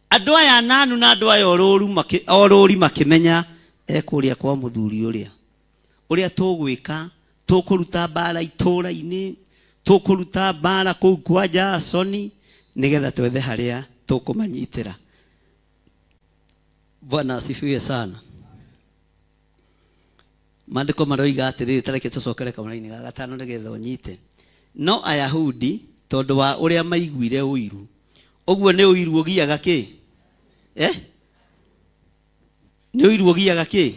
Andũ aya nanu na andũ aya orũri makĩmenya ekũrĩa kwa mũthuri ũrĩa. Ũrĩa tũgwĩka, tũkũruta mbara itũũra-inĩ, tũkũruta mbara kũu kwa Jasoni, nĩgetha twethe harĩa tũkũmanyitĩra. Bwana asifiwe sana. Maandĩko maroiga atĩrĩrĩ, ta reke tũcokere kamũraini ga gatano nĩgetha ũnyite. No Ayahudi tondũ wa ũrĩa maiguire ũiru, ũguo nĩ ũiru ũgiaga kĩ? Nĩ ũiru ũgiaga kĩ?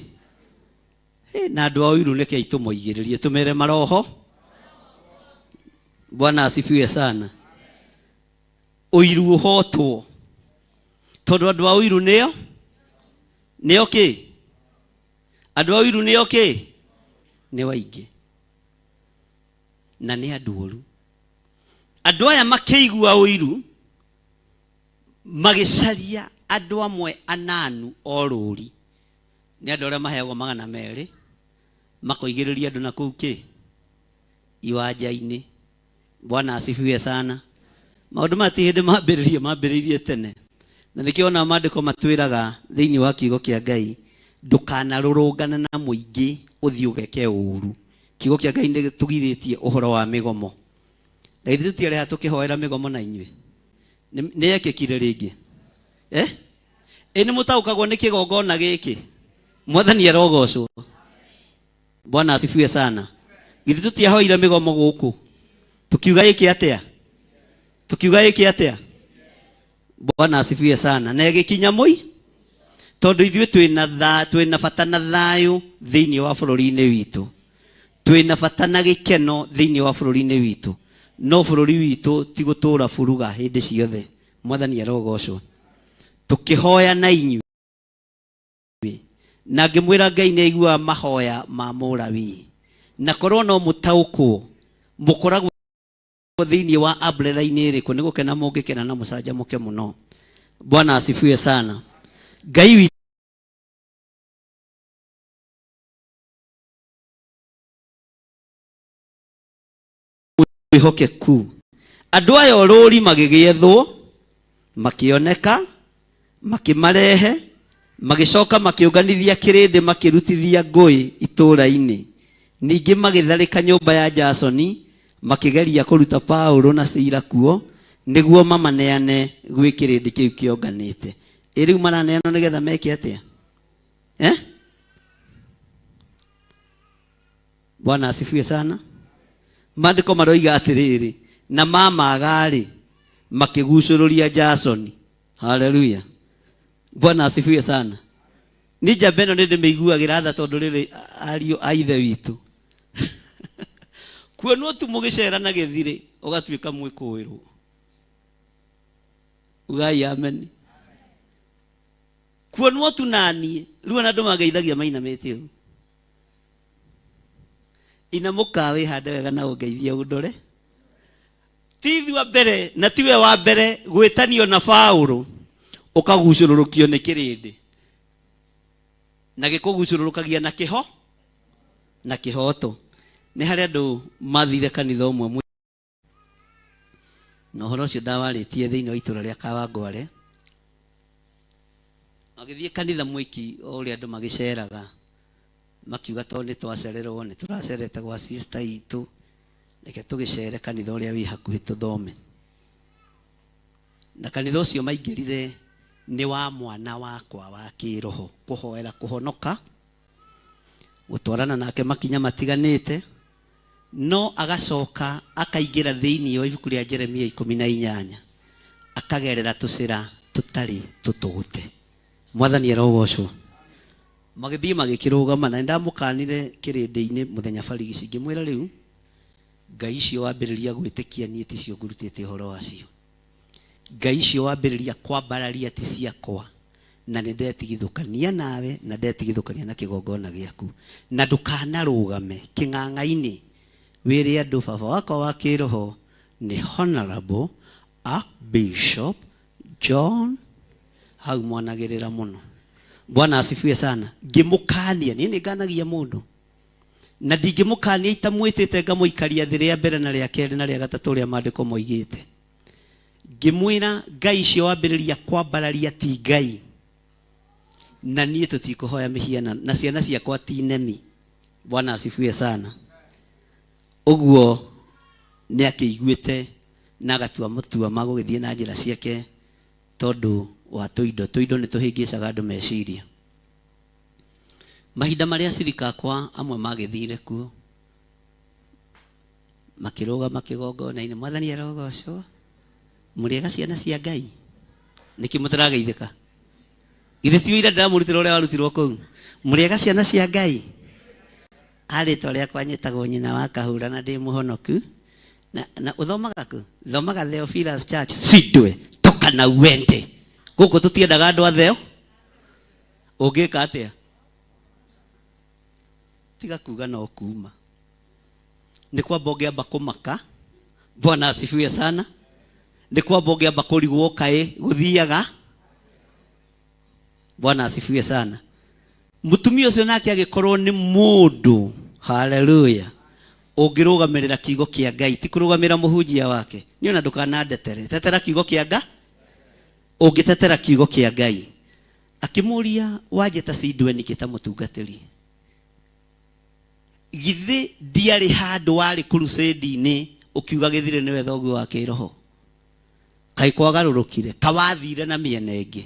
Na andũ a ũiru nĩkĩo tũmoigĩrĩrie tũmere maroho. Bwana asifiwe sana. Ũiru ũhotwo tondũ andũ a ũiru nĩo nĩo kĩ? Andũ a ũiru nĩo kĩ? Nĩ waingĩ na nĩ andũ oru. Andũ aya makĩigua ũiru magĩcaria andũ amwe ananu orũri. Nĩ andũ arĩa maheagwo magana merĩ makoigĩrĩria andũ na kũu kĩ? Iwanja-inĩ. Bwana asifiwe sana. Maũndũ maya ti hĩndĩ mambĩrĩrie, mambĩrĩirie tene. Na nĩkĩo ona maandĩko matwĩraga thĩinĩ wa kiugo kĩa Ngai, ndũkanarũrũngane na mũingĩ ũthiĩ ũgeke ũru. Kiugo kĩa Ngai nĩ gĩtũgirĩtie ũhoro wa mĩgomo. Na ithuĩ tũtiarĩ haha tũkĩhoera mĩgomo na inyuĩ. Nĩ yekĩkire rĩngĩ. Ĩ nĩ mũtaũkagwo nĩ kĩgongona gĩkĩ? Mwathani arogocwo. Bwana asifiwe sana. Githĩ tũtiahoire mĩgomo gũkũ? Tũkiuga ĩke atĩa? Tũkiuga ĩke atĩa? Bwana asifiwe sana. Na ĩgĩkinya mũi? Tondũ ithuĩ twĩna bata na thayũ thĩinĩ wa bũrũri-inĩ witũ. Twĩna bata na gĩkeno thĩinĩ wa bũrũri-inĩ witũ. No bũrũri witũ ti gũtũra buruga hĩndĩ ciothe. Mwathani arogocwo. Tũkĩhoya na inyuĩ na ngĩmwĩra Ngai nĩ aiguaga mahoya ma Mũlawii. Na korwo no mũtaũkwo mũkoragwo thĩinĩ wa umbrella-inĩ ĩrĩkũ, nĩ gũkena mũngĩkena na mũcanjamũke mũno. Bwana asifiwe sana. Ngai witũ mwĩhokeku. Andũ aya orũri magĩgĩethwo, makĩoneka, makĩmarehe, magĩcoka makĩũnganithia kĩrĩndĩ makĩrutithia ngũĩ itũũra-inĩ. Ningĩ magĩtharĩka nyũmba ya Jasoni, makĩgeria kũruta Paulo na Sila kuo, nĩguo mamaneane gwĩ kĩrĩndĩ kĩu kĩonganĩte. Ĩ rĩu maraneanwo nĩgetha meke atĩa? Eh? Bwana asifiwe sana. Maandĩko maroiga atĩrĩrĩ, na mamaga-rĩ, makĩgucũrũria Jasoni. Haleluya. Bwana asifiwe sana. Niĩ njamba ĩno nĩ ndĩmĩiguagĩra tha tondũ rĩrĩ ariũ a ithe witũ. Kuonwo tu mũgĩcera na gĩthirĩ ũgatuĩka mwĩkũĩrwo. Ugai amen. Kuonwo tu naniĩ, rĩu ona andũ mangeithagia mainamĩte ũguo. Inamũka wĩhande wega na ũngeithie ũndore. Ti ithuĩ a mbere na tiwe wa mbere gwĩtanio na Paũlũ ũkagucũrũrũkio nĩ kĩrĩndĩ. Na gĩkũgucũrũrũkagia na kĩho na kĩhoto. Nĩ harĩ andũ mathire kanitha ũmwe na ũhoro ũcio ndawarĩtie thĩinĩ wa itũra rĩa Kawangware. Magĩthiĩ kanitha mwiki o ũrĩa andũ magĩceraga, makiuga tondũ nĩ twacererwo, nĩ tũracerete gwa sister itũ, reke tũgĩcere kanitha ũrĩa wĩ hakuhĩ tũthome. Na kanitha ũcio maingĩrire nĩ wa mwana wakwa wa kĩroho, kũhoera kũhonoka, gũtwarana nake makinya matiganĩte, no agacoka akaingĩra thĩinĩ wa ibuku rĩa Jeremia 18 akagerera tũcĩra tũtarĩ tũtũgũte. Mwathani arogocwo. Magĩthiĩ magĩkĩrũgama, na nĩndamũkanire kĩrĩndĩ-inĩ mũthenya barigici, ngĩmwĩra rĩu ngai icio wambĩrĩria gwĩtĩkia niĩ ticio ngũrutĩte ũhoro wacio. Ngai icio wambĩrĩria kwambararia ti ciakwa, na nĩ ndetigithũkania nawe, na ndetigithũkania na kĩgongona gĩaku. Na ndũkanarũgame kĩng'ang'a-inĩ wĩre andũ baba wakwa wa kĩroho nĩ Honorable Archbishop John. Hau mwanagĩrĩra mũno. Bwana asifiwe sana. Ngĩmũkania, niĩ nĩ nganagia mũndũ. Na ndingĩmũkania itamwĩtĩte ngamũikaria thĩ rĩa mbere na rĩa kerĩ na rĩa gatatũ ũrĩa maandĩko moigĩte. Ngĩmwĩra ngai icio wambĩrĩria kwambararia ti ngai, na niĩ tũtikũhoya mĩhianano, na ciana ciakwa ti nemi. Bwana asifiwe sana. Ũguo nĩ akĩiguĩte na agatua matua ma gũgĩthiĩ na njĩra ciake tondũ wa tũindo. Tũindo nĩ tũhĩngĩcaga andũ meciria. Mahinda marĩa acirika akwa amwe magĩthire kuo, makĩrũgama kĩgongona-inĩ, Mwathani arogocwo, mũrĩega ciana cia Ngai, nĩkĩ mũtarageithĩka? Githĩ ti ũira ndĩramũrutĩra ũrĩa warutirwo kũu? Mũrĩega ciana cia Ngai, a rĩtwa rĩakwa nyĩtagwo nyina wa Kahura na ndĩ mũhonoku. Na, na ũthomaga kũ? Thomaga Theophilus Church. Sindwe, toka na uende. Gũkũ tũtiendaga andũ a Theo. Ũngĩka atĩa? Tiga kuga no kuma. Nĩ kwamba ũngĩamba kũmaka. Bwana asifiwe sana. Nĩ kwamba ũngĩamba kũrigwo kaĩ gũthiaga. Bwana asifiwe sana. Mũtumia ũcio nake agĩkorwo nĩ mũndũ, haleluya, ũngĩrũgamĩrĩra kiugo kĩa Ngai, ti kũrũgamĩrĩra mũhunjia wake. Niĩ ona ndũkanandetere, tetera kiugo kĩa Ngai. Ũngĩtetera kiugo kĩa Ngai. Akĩmũria, wanjĩta Sindwe nĩkĩ ta mũtungatĩri? Githĩ ndiarĩ handũ warĩ crusade-inĩ ũkiuga gĩthirĩ nĩwe thoguo wa kĩroho? Kaĩ kwagarũrũkire? Kawathire na mĩena ĩngĩ?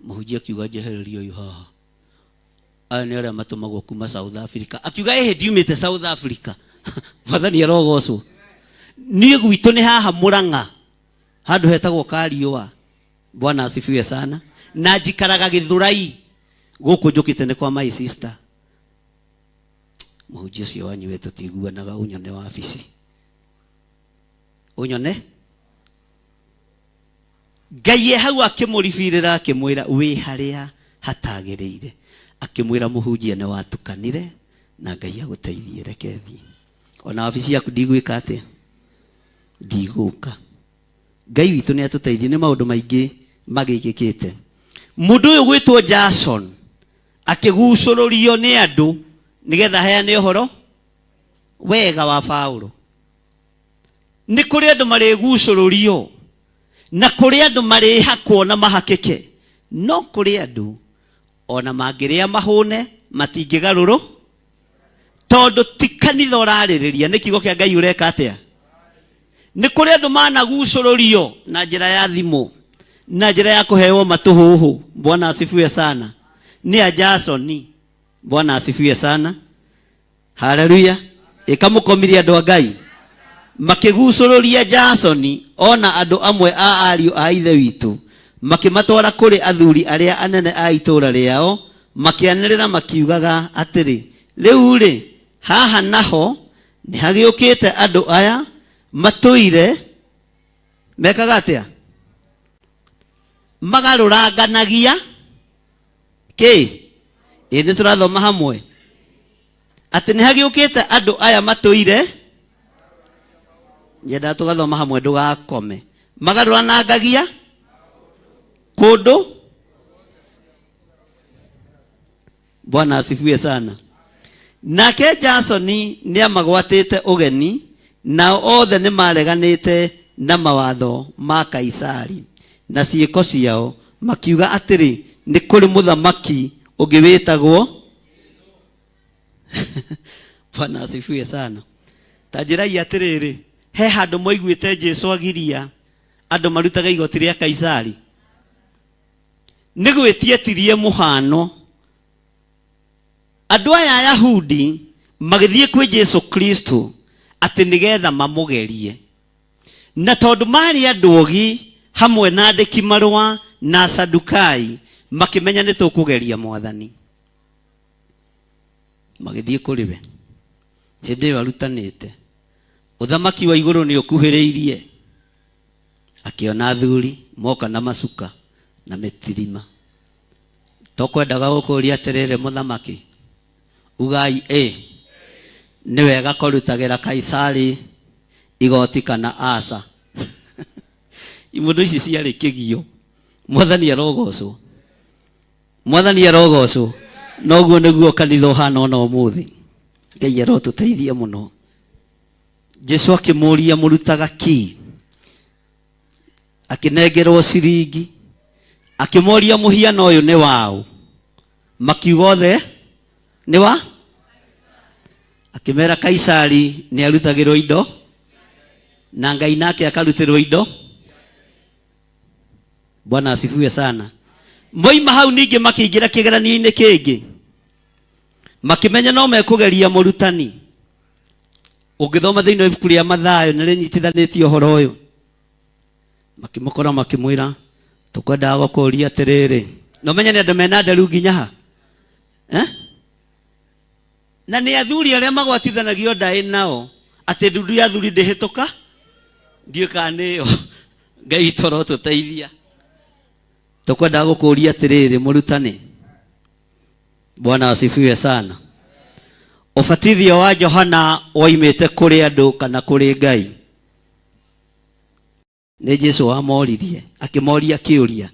Mũhunjia akiuga, njehereria ũyũ haha. Aya nĩ arĩa matũmagwo kuma South Africa. Akiuga, ĩhĩ ndiumĩte South Africa. Mwathani arogocwo. Niĩ gwitũ nĩ haha Mũrang'a, handũ hetagwo Kariũa. Bwana asifiwe sana. Na njikaraga Gĩthũrai, gũkũ njũkĩte nĩ kwa my sister. Mũhunjia ũcio wanyu we tũtiguanaga, ũnyone wabici, ũnyone. Ngai e hau akĩmũribirĩra, akĩmwĩra wĩ harĩa hatagĩrĩire, akĩmwĩra mũhunjia nĩ watukanire na Ngai agũteithie, reke thiĩ ona wabici yaku ndigwĩka atĩa, ndigũka. Ngai witũ nĩ atũteithie, nĩ maũndũ maingĩ magĩkĩkĩte. Mũndũ ũyũ gwĩtwo Jason akĩgucũrũrio nĩ andũ nĩgetha aheane ũhoro wega wa Paulo. Nĩ kũrĩ andũ marĩgucũrũrio na kũrĩ andũ marĩhakwo na mahakĩke, no kũrĩ andũ ona mangĩrĩa mahũne matingĩgarũrũ, tondũ ti kanitha ũrarĩrĩria, nĩ kiugo kĩa Ngai ũreka atĩa. Nĩ kũrĩ andũ managucũrũrio na njĩra ya thimũ, na njĩra ya kũheo matũhũhũ. Bwana asifiwe sana. Nĩ a Jasoni. Bwana asifiwe sana. Haleluya. Ĩkamũkomirie andũ a Ngai makĩgucũrũria Jasoni ona andũ amwe a ariũ a ithe witũ, makĩmatwara kũrĩ athuri arĩa anene a itũũra rĩao, makĩanĩrĩra makiugaga atĩrĩ, rĩu-rĩ, haha naho nĩ hagĩũkĩte andũ aya matũire mekaga atĩa? Magarũranganagia kĩ? Ĩ nĩ tũrathoma hamwe atĩ nĩ hagĩũkĩte andũ aya matũire, nyendaga tũgathoma hamwe ndũgakome, magarũranangagia kũndũ. Bwana asifiwe sana. Nake Jasoni nĩ amagwatĩte ũgeni, nao othe nĩ mareganĩte na mawatho ma Kaisari na ciĩko ciao, makiuga atĩrĩ, nĩ kũrĩ mũthamaki ũngĩ wĩtagwo. Bwana asifiwe sana. Ta njĩrai atĩrĩrĩ, he handũ mwaiguĩte Jesu agiria andũ marutage igoti rĩa Kaisari? Nĩ gwĩtietirie mũhano. Andũ aya Ayahudi magĩthiĩ kwĩ Jesu Kristo atĩ nĩgetha mamũgerie, na tondũ marĩ andũ ogi hamwe na andĩki marũa na Sadukai, makĩmenya nĩ tũkũgeria Mwathani. Magĩthiĩ kũrĩ we hĩndĩ ĩyo arutanĩte ũthamaki wa igũrũ nĩ ũkuhĩrĩirie. Akĩona athuri moka na macuka na mĩtirima. Tũkwendaga gũkũria atĩrĩrĩ mũthamaki, ugai ĩ nĩ wega kũrutagĩra Kaisari igoti kana aca? Imũndũ ici ciarĩ kĩgio. Mwathani arogocwo. Mwathani arogocwo. Noguo nĩguo kanitha ũhana ona ũmũthĩ. Ngai arotũteithia mũno. Jesu akĩmũria mũrutaga kĩ? Akĩnengerwo ciringi. Akĩmoria mũhiano ũyũ nĩ waũ? Makiuga othe nĩ wa? Akĩmera Kaisari nĩ arutagĩrwo indo na Ngai nake akarutĩrwo indo. Bwana asifiwe sana. Moima hau ningĩ makĩingĩra kĩgeranio-inĩ kĩngĩ, makĩmenya no mekũgeria mũrutani. Ũngĩthoma thĩinĩ wa ibuku rĩa Mathayo nĩ rĩnyitithanĩtie ũhoro ũyũ. Makĩmũkora makĩmwĩra, tũkwendaga gũkũria atĩrĩrĩ, na ũmenye nĩ andũ mena nderu nginya ha, eh? Na nĩ athuri arĩa magwatithanagio ndaĩ nao atĩ ndundu ya athuri ndĩhĩtũka, ndiũĩ kana nĩyo. Ngai witũ arotũteithia. Tũkwendaga gũkũria atĩrĩrĩ mũrutani, Bwana asifiwe sana, ũbatithio wa Johana woimĩte kũrĩ andũ kana kũrĩ Ngai? Nĩ Jesu wamoririe, akĩmoria kĩũria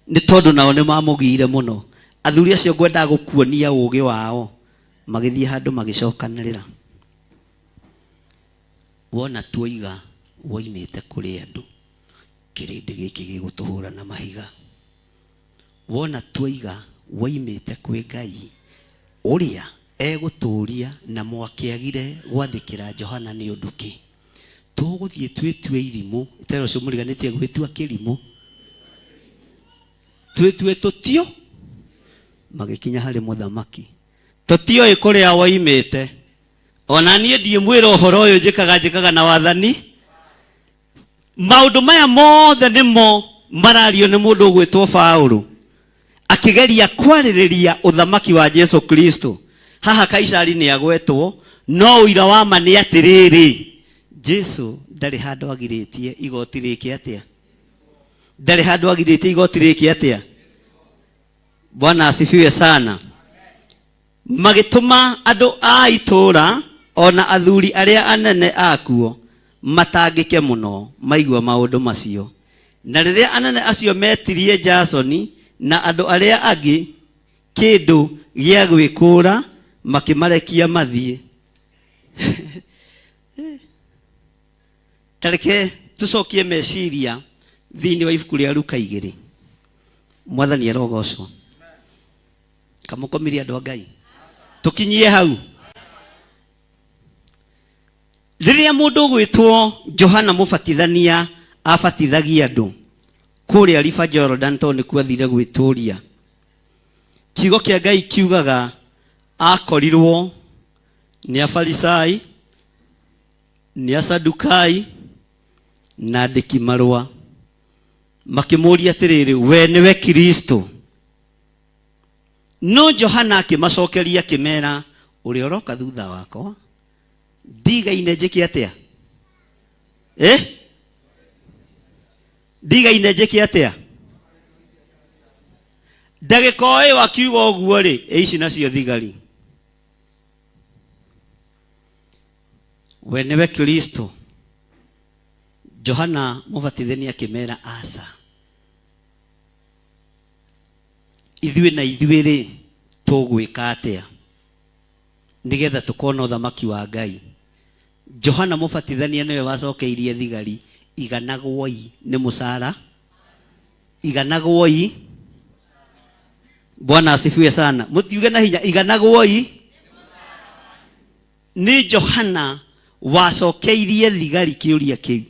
nĩ tondũ nao nĩ mamũgiire mũno. Athuri acio ngwendaga gũkuonia ũũgĩ wao, magĩthiĩ handũ magĩcokanĩrĩra. Wona tuoiga woimĩte kũrĩ andũ, kĩrĩndĩ gĩkĩ gĩgũtũhũra na mahiga. Wona tuoiga woimĩte kwĩ Ngai, ũrĩa egũtũũria na mwakĩagire gwathĩkĩra Johana nĩ ũndũ kĩ? Tũgũthiĩ twĩtue irimũ, tera ũcio mũriganĩtie gwĩtua kĩrimũ, twĩtue tũtio. Magĩkinya harĩ mũthamaki, tũtioĩ kũrĩa woimĩte, ona niĩ ndiĩmwĩra ũhoro ũyũ njĩkaga njĩkaga na wathani. Maũndũ maya mothe nĩmo marario nĩ mũndũ ũgwĩtwo Paulo akĩgeria kwarĩrĩria ũthamaki wa Jesu Kristo. Haha Kaisari nĩ agwetwo, no ũira wa ma nĩ atĩrĩrĩ, Jesu ndarĩ handũ agirĩtie igoti rĩke atĩa? Ndarĩ handũ agirĩtie igoti rĩke atĩa? Bwana asifiwe sana. Magĩtũma andũ a itũũra o na athuri arĩa anene akuo matangĩke mũno maigua maũndũ macio. Na rĩrĩa anene acio metirie Jasoni na andũ arĩa angĩ kĩndũ gĩa gwĩkũũra, makĩmarekia mathiĩ. Ta reke tũcokie meciria thĩinĩ wa ibuku rĩa Luka igĩrĩ. Mwathani arogocwo. Kamũkomirie andũ a Ngai. Tũkinyie hau. Rĩrĩa mũndũ ũgwĩtwo Johana Mũbatithania abatithagia andũ kũrĩa River Jordan tondũ nĩkuo athire gwĩtũria, kiugo kĩa Ngai kiugaga akorirwo nĩ Afarisai, nĩ Asadukai na andĩki marũa, makĩmũria atĩrĩrĩ, we nĩwe Kristo? No Johana akĩmacokeria akĩmera, ũrĩa ũroka thutha wakwa ndigaine njĩke atĩa? Eh? Ndigaine njĩke atĩa? Ndagĩka o ĩyo akiuga ũguo rĩ, ĩ ici nacio thigari. We nĩwe Kristo? Johana Mũbatithania akĩmera, aca. Ithuĩ na ithuĩ-rĩ, tũgwĩka atĩa nĩgetha tũkona ũthamaki wa Ngai? Johana Mũbatithania nĩwe wacokeirie thigari, iganagwoi nĩ mũcara, iganagwoi. Bwana asifiwe sana. Mũtiuge na hinya, iganagwoi. Nĩ Johana wacokeirie thigari kĩũria kĩu.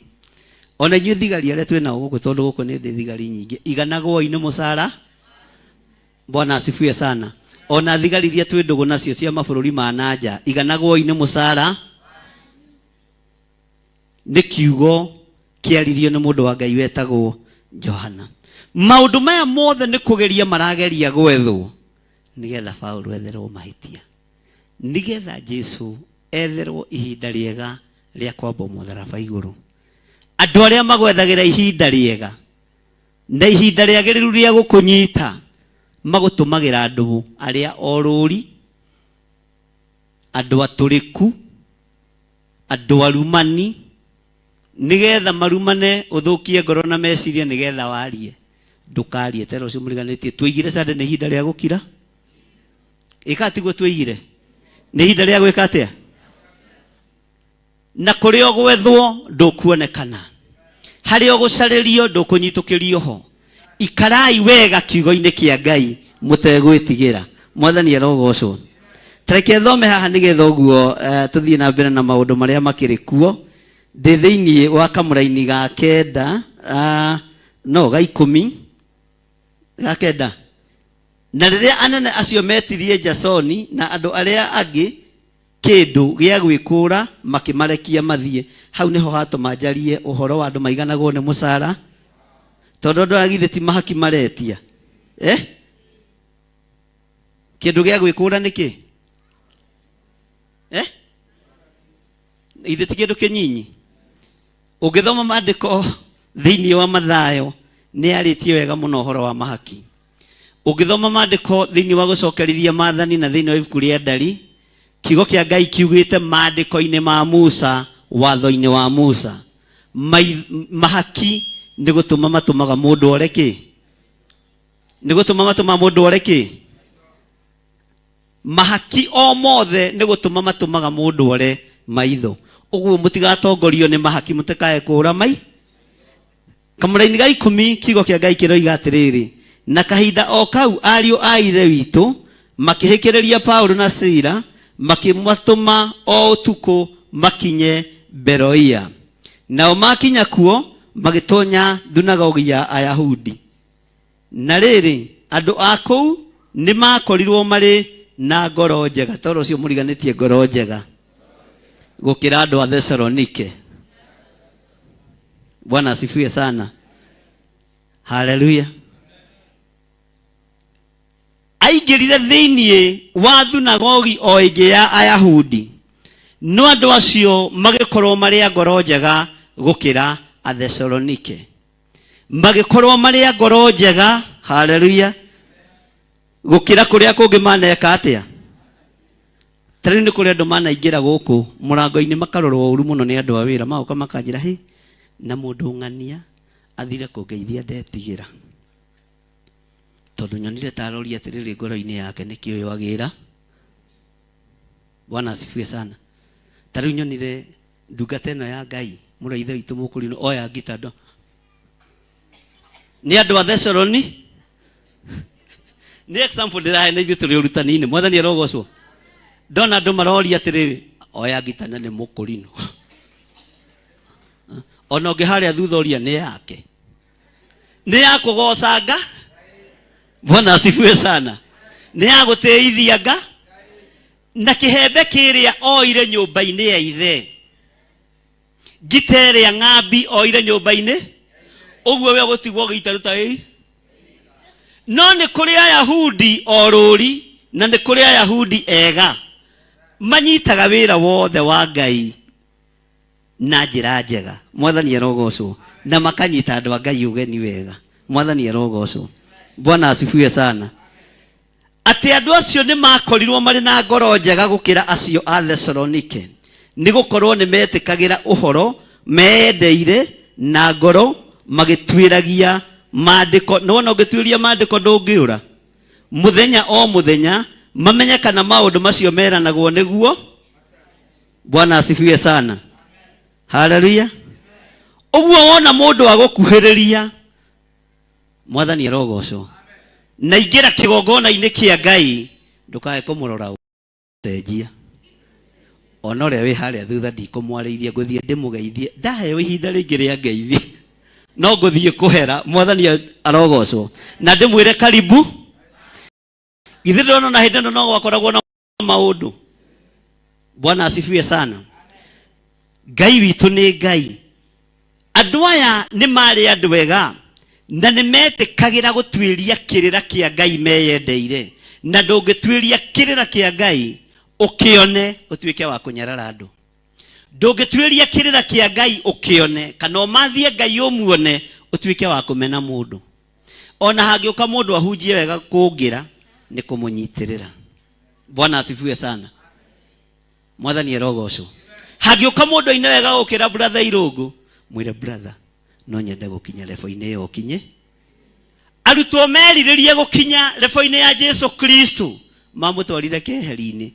Ona inyuĩ thigari arĩa twĩ nao gũkũ, tondũ gũkũ nĩ ndĩ thigari nyingĩ, iganagwoi nĩ mũcara. Bwana asifiwe sana. Ona thigari iria twĩ ndũgũ nacio cia mabũrũri ma na nja, iganagwoi nĩ mũcara. Nĩ kiugo kĩaririo nĩ mũndũ wa Ngai wetagwo Johana. Maũndũ maya mothe nĩ kũgeria marageria gwethwo nĩgetha Paũlũ etherwo mahĩtia. Nĩgetha Jesu etherwo ihinda rĩega rĩa kwambwo mũtharaba igũrũ. Andũ arĩa magwethagĩra ihinda rĩega na ihinda rĩagĩrĩru rĩa gũkũnyita magũtũmagĩra andũ arĩa orũri, andũ atũrĩku, andũ arumani, nĩgetha marumane ũthũkie ngoro na meciria nĩgetha warie. Ndũkarie tera ũcio mũriganĩtie. Tũigire Sunday nĩ ihinda rĩa gũkira. Ĩka tiguo twĩigire nĩ ihinda rĩa gwĩka atĩa? Na kũrĩa ũgwethwo ndũkuonekana, harĩa ũgũcarĩrio ndũkũnyitũkĩrio ho. Ikarai wega kiugo-inĩ kĩa Ngai mũtegwĩtigĩra. Mwathani arogocwo. Tareke thome haha nĩgetha ũguo tũthiĩ na mbere na maũndũ marĩa makĩrĩ kuo. Ndĩ thĩinĩ wa kamũraini ga kenda, no ga ikũmi, ga kenda. Na rĩrĩa anene acio metirie Jasoni na andũ arĩa angĩ kĩndũ gĩa gwĩkũũra, makĩmarekia mathiĩ. Hau nĩho hatũma njarie ũhoro wa andũ maiganagwo nĩ mũcara, tondũ andũ aya githĩ ti mahaki maretia? Kĩndũ gĩa gwĩkũũra nĩ kĩ? Githĩ ti kĩndũ kĩnyinyi? Ũngĩthoma maandĩko thĩinĩ wa Mathayo, nĩ arĩtie wega mũno ũhoro wa mahaki. Ũngĩthoma maandĩko thĩinĩ wa gũcokerithia maathani na thĩinĩ wa ibuku rĩa Ndari, kiugo kĩa Ngai kiugĩte maandĩko-inĩ ma Musa, watho-inĩ wa Musa, mahaki nĩ gũtũma matũmaga mũndũ ore kĩ? Nĩ gũtũma matũmaga mũndũ ore kĩ? Mahaki o mothe nĩ gũtũma matũmaga mũndũ ore maitho. Ũguo mũtigatongorio nĩ mahaki, mũtikae kũũra mai. Kamũraini ga ikũmi kiugo kĩa Ngai kĩroiga atĩrĩrĩ, na kahinda o kau ariũ a ithe witũ makĩhĩkĩrĩria Paulo na Sila, makĩmatũma o ũtukũ makinye Beroia. Nao makinya kuo magĩtonya thunagogi ya Ayahudi. Na rĩrĩ, andũ a kũu nĩ maakorirwo marĩ na ngoro njega, tondũ ũcio mũriganĩtie ngoro njega gũkĩra andũ a Thesalonike. Bwana asifiwe sana. Haleluya. Aingĩ Aingĩrire thĩinĩ wa thunagogi o ĩngĩ ya Ayahudi, no andũ acio magĩkorwo marĩ a ngoro njega gũkĩra Athesalonike. Magĩkorwo marĩ a ngoro njega, haleluya, gũkĩra kũrĩa kũngĩ maneka atĩa? Ta rĩu nĩ kũrĩ andũ manaingĩra gũkũ mũrango-inĩ makarorwo ũru mũno nĩ andũ a wĩra, magoka makanjĩra, hĩ, na mũndũ ng'ania athire kũngeithia ndetigĩra. Tondũ nyonire ta aroria atĩrĩrĩ ngoro-inĩ yake nĩkĩ ũyũ agĩra. Bwana asifiwe sana. Ta rĩu nyonire ndungata ĩno ya Ngai, mũrũ wa ithe witũ mũkũrinũ, oya ngita ndo. Nĩ andũ a Thesaloni. Nĩ example ndĩrahe na ithuĩ tũrĩ ũrutani-inĩ. Mwathani arogocwo. Ndona andũ maroria atĩrĩrĩ, oya ngita na nĩ mũkũrinũ. Ona ũngĩ harĩa thutha ũria nĩ yake. Nĩ ya kũgoca nga. Bwana asifiwe sana. Nĩ ya gũtĩithia nga. Na kĩhembe kĩrĩa oire nyũmba-inĩ ya ithe. Ngita ĩrĩa ng'ambi oire nyũmba-inĩ. Ũguo we ũgũtigwo ũgĩitaruta ĩ. No nĩ kũrĩ Ayahudi o rũri na nĩ kũrĩ Ayahudi ega manyitaga wĩra wothe wa Ngai na njĩra njega. Mwathani arogocwo. Na makanyita andũ a Ngai ũgeni wega. Mwathani arogocwo. Bwana asifiwe sana. Atĩ andũ acio nĩ makorirwo marĩ na ngoro njega gũkĩra acio a Thesalonike, nĩ gũkorwo nĩ metĩkagĩra ũhoro meyendeire na ngoro magĩtuĩragia maandĩko. Nĩ wona ũngĩtuĩria maandĩko ndũngĩũra. Mũthenya o mũthenya mamenye kana maũndũ macio meranagwo nĩguo. Bwana asifiwe sana. Haleluya. Ũguo wona mũndũ agũkuhĩrĩria, Mwathani arogocwo. Na ingĩra kĩgongona-inĩ kĩa Ngai, ndũkae kũmũrora ũcenjia. Ona ũrĩa wĩ harĩa thutha ndikũmwarĩirie, ngũthiĩ ndĩmũgeithie. Ndaheo ihinda rĩngĩ rĩa ngeithi, no ngũthiĩ kũhera. Mwathani arogocwo. Na ndĩmwĩre karibu. Githĩ ndĩrona na hĩndĩ ĩno no gwakoragwo na maũndũ. Bwana asifiwe sana. Ngai witũ nĩ Ngai. Andũ aya nĩ marĩ andũ ega na nĩ metĩkagĩra gũtuĩria kĩrĩra kĩa Ngai meyendeire. Na ndũngĩtuĩria kĩrĩra kĩa Ngai ũkĩone ũtuĩke wa kũnyarara andũ. Ndũngĩtuĩria kĩrĩra kĩa Ngai ũkĩone kana ũmathie Ngai ũmuone ũtuĩke wa kũmena mũndũ. Ona hangĩũka mũndũ ahunjie wega kũngĩra nĩ kũmũnyitĩrĩra. Bwana asifiwe sana. Mwathani arogocwo. Hangĩũka mũndũ aine wega gũkĩra brother Irũngũ, mwĩre brother, no nyende gũkinya level-inĩ ĩyo ũkinye. Arutwo merirĩrie gũkinya level-inĩ ya Jesu Kristo, mamũtwarire keheri-inĩ.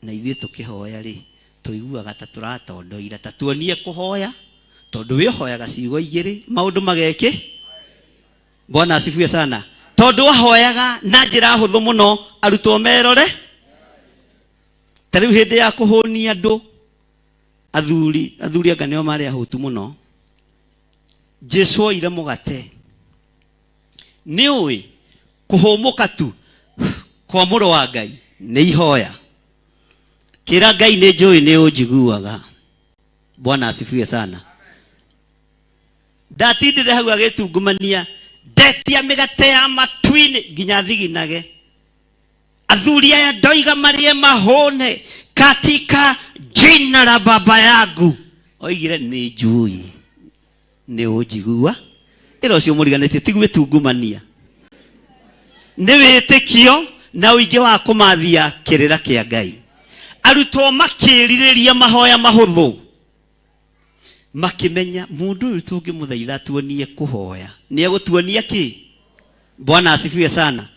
Na ithuĩ tũkĩhoya rĩ, tũiguaga ta tũratondoira, ta tuonie kũhoya, tondũ we ũhoyaga ciugo igĩrĩ, maũndũ magekĩ. Bwana asifiwe sana. Tondũ ahoyaga na njĩra hũthũ mũno, arutwo merore. Ta rĩu hĩndĩ ya kũhũnia andũ, athuri, athuri anga nĩo marĩ ahũtu mũno. Jesu oire mũgate. Nĩ ũĩ kũhũmũka tu kwa mũrũ wa Ngai nĩ ihoya. Kĩra Ngai nĩ njũĩ nĩ ũnjiguaga. Bwana asifiwe sana. Ndatindire hau agĩtungumania ndetia mĩgate ya matu-inĩ nginya thiginage. Athuri aya ndoiga marĩe mahũne katika jina la baba yangu. Oigire nĩ njũĩ nĩ ũnjigua. Ĩra ũcio mũriganĩtie ti gwĩtungumania. Nĩ wĩtĩkio na ũingĩ wa kũmathia kĩrĩra kĩa Ngai. Arutwo makĩrirĩria mahoya mahũthũ. Makĩmenya mũndũ ũyũ tũngĩmũthaitha atuonie kũhoya nĩ egũtuonia kĩ. Bwana asifiwe sana.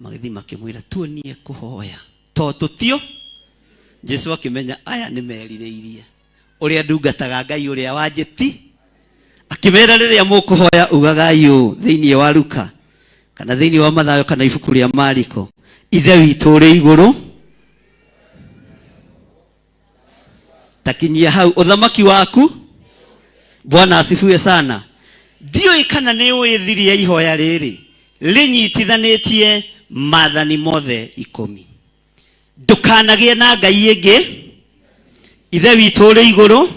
Magĩthiĩ makĩmwĩra tuonie kũhoya to tũtio. Jesu akĩmenya aya nĩ merirĩirie ũrĩa ndungataga Ngai ũrĩa wanjĩti. Akĩmera rĩrĩa mũkũhoya ugagai ũũ thĩinĩ wa Luka kana thĩinĩ wa Mathayo kana ibuku rĩa Mariko, Ithe witũ ũrĩ igũrũ, takinyia hau ũthamaki waku. Bwana asifiwe sana. Ndiũĩ kana nĩ ũĩ thiri ya ihoya rĩrĩ rĩnyitithanĩtie maathani mothe ikũmi. Ndũkanagĩe na ngai ĩngĩ, Ithe witũ ũrĩ igũrũ.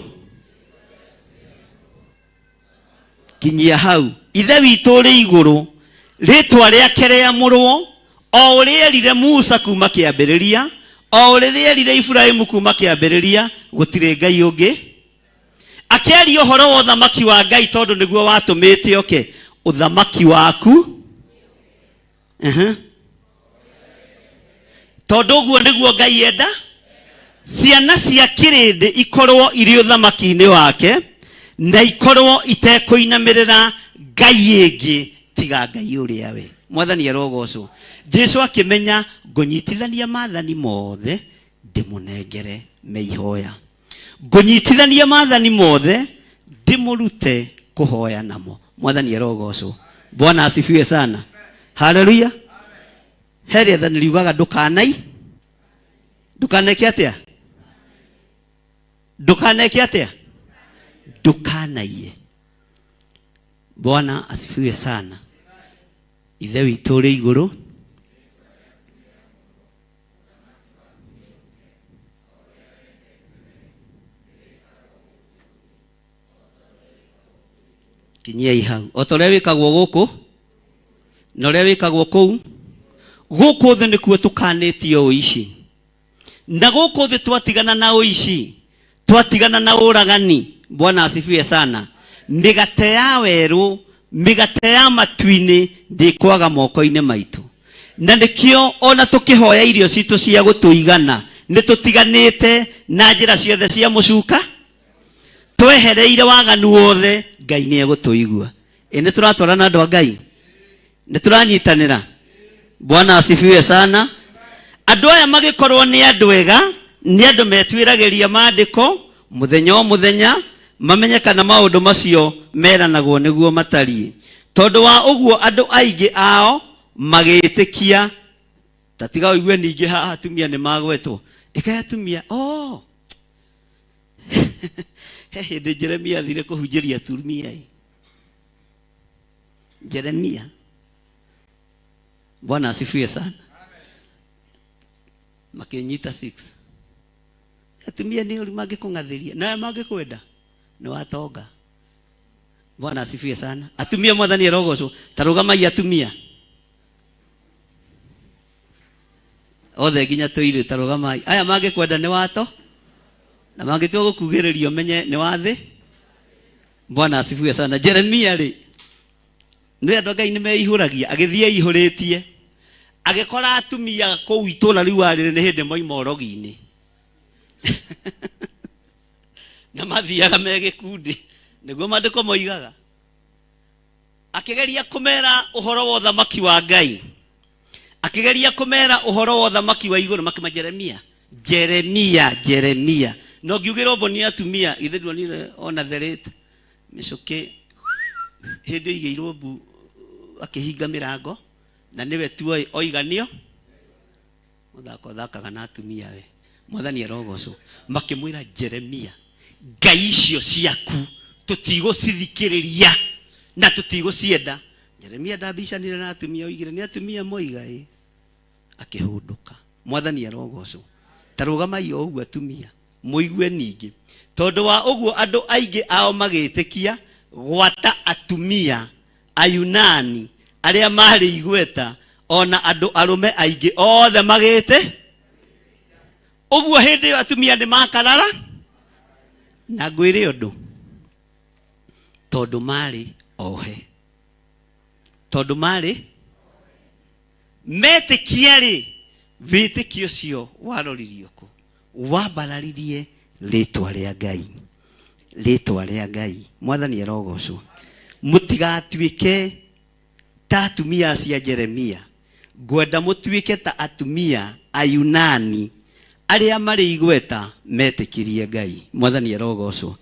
Kinyia hau. Ithe witũ ũrĩ igũrũ, rĩtwa rĩake rĩamũrwo, O ũrĩa erire Musa kuma kĩambĩrĩria, o ũrĩa erire Iburahĩmu kuma kĩambĩrĩria, gũtirĩ Ngai ũngĩ. Akĩaria ũhoro wa ũthamaki wa Ngai tondũ nĩguo watũmĩte oke. Ũthamaki waku. Tondũ ũguo nĩguo Ngai enda ciana cia kĩrĩndĩ ikorwo irĩ ũthamaki-inĩ wake na ikorwo itekũinamĩrĩra Ngai ĩngĩ tiga Ngai ũrĩa we. Mwathani arogocwo. Jesu akĩmenya ngũnyitithania maathani mothe ndĩmũnengere me ihoya. Ngũnyitithania maathani mothe ndĩmũrute kũhoya namo. Mwathani arogocwo. Bwana asifiwe sana. Haleluya. He rĩathani riugaga ndũkanai, ndũkaneke atĩa? Ndũkaneke atĩa? Ndũkanaiye. Bwana asifiwe sana. Ithe witũ ũrĩ igũrũ, kinyiai hau o ta ũrĩa wĩkagwo gũkũ na ũrĩa wĩkagwo kũu. Gũkũ thĩ nĩkuo tũkanĩtio ũici, na gũkũ thĩ twatigana na ũici, twatigana na ũragani. Bwana asifiwe sana. Mĩgate ya werũ, mĩgate ya matu-inĩ ndĩkwaga moko-inĩ maitũ, na nĩkĩo ona tũkĩhoya irio citũ cia gũtũigana nĩ tũtiganĩte na njĩra ciothe cia mũcuka, twehereire waganu wothe. Ngai nĩ egũtũigua. Ĩ nĩ tũratwarana andũ a Ngai, nĩ tũranyitanĩra. Bwana asifiwe sana. Andũ aya magĩkorwo nĩ andũ ega, nĩ andũ metuĩragĩria maandĩko mũthenya o mũthenya, mamenye kana maũndũ macio meranagwo nĩguo matariĩ. Tondũ wa ũguo andũ aingĩ ao magĩĩtĩkia. Ta tiga ũigue ningĩ haha atumia nĩ magwetwo. Ĩkai atumia, oh! He hĩndĩ Jeremia athire kũhunjĩria atumia ĩ. Jeremia. Bwana asifiwe sana. Makĩnyita 6. Atumia nĩ ũru mangĩkũng'athĩria, nawe mangĩkwenda nĩ watonga. Bwana asifiwe sana. Atumia mwathani arogocwo. Ta rũgamai atumia. Othe nginya tũirĩ ta rũgamai. Aya mangĩkwenda nĩ wato na mangĩtua gũkugĩrĩria ũmenye nĩ wathĩ. Bwana asifiwe sana. Jeremia rĩ, nĩ andũ a Ngai nĩ meihũragia, agĩthiĩ eihũrĩtie, agĩkora atumia kũu itũũra rĩu arĩ nĩ hĩndĩ moima ũrogi-inĩ. Na mathiaga me gĩkundi, nĩguo maandĩko moigaga. Akĩgeria kũmera ũhoro wa ũthamaki wa Ngai, akĩgeria kũmera ũhoro wa ũthamaki wa igũrũ, makĩma Jeremia, Jeremia, Jeremia. Na ũngiugĩrwo mbu nĩ atumia, githĩ nduonire ona therĩte mĩcũkĩ hĩndĩ ĩigĩirwo mbu akĩhinga mĩrango, na nĩwe tu oĩ oiganio mũthako ũthakaga na atumia we. Mwathani arogocwo. Makĩmwĩra Jeremia, Ngai icio ciaku tũtigũcithikĩrĩria na tũtigũcienda. Jeremia ndambicanire na atumia, oigire nĩ atumia moiga ĩ, akĩhũndũka. Mwathani arogocwo. Ta rũgamai o ũguo atumia, mũigue ningĩ. Tondũ wa ũguo andũ aingĩ ao magĩtĩkia, gwata atumia Ayunani arĩa maarĩ igweta, o na andũ arũme aingĩ othe magĩte. Ũguo hĩndĩ ĩyo atumia nĩ makarara. Na ngwĩre ũndũ, tondũ maarĩ ohe, tondũ maarĩ metĩkia rĩ, wĩtĩkio ũcio waroririo kũ? Wambararirie rĩtwa rĩa Ngai, rĩtwa rĩa Ngai. Mwathani arogocwo. Mũtigatuĩke ta atumia acio a Jeremia, ngwenda mũtuĩke ta atumia Ayunani arĩa marĩ igweta metĩkirie Ngai. Mwathani arogocwo.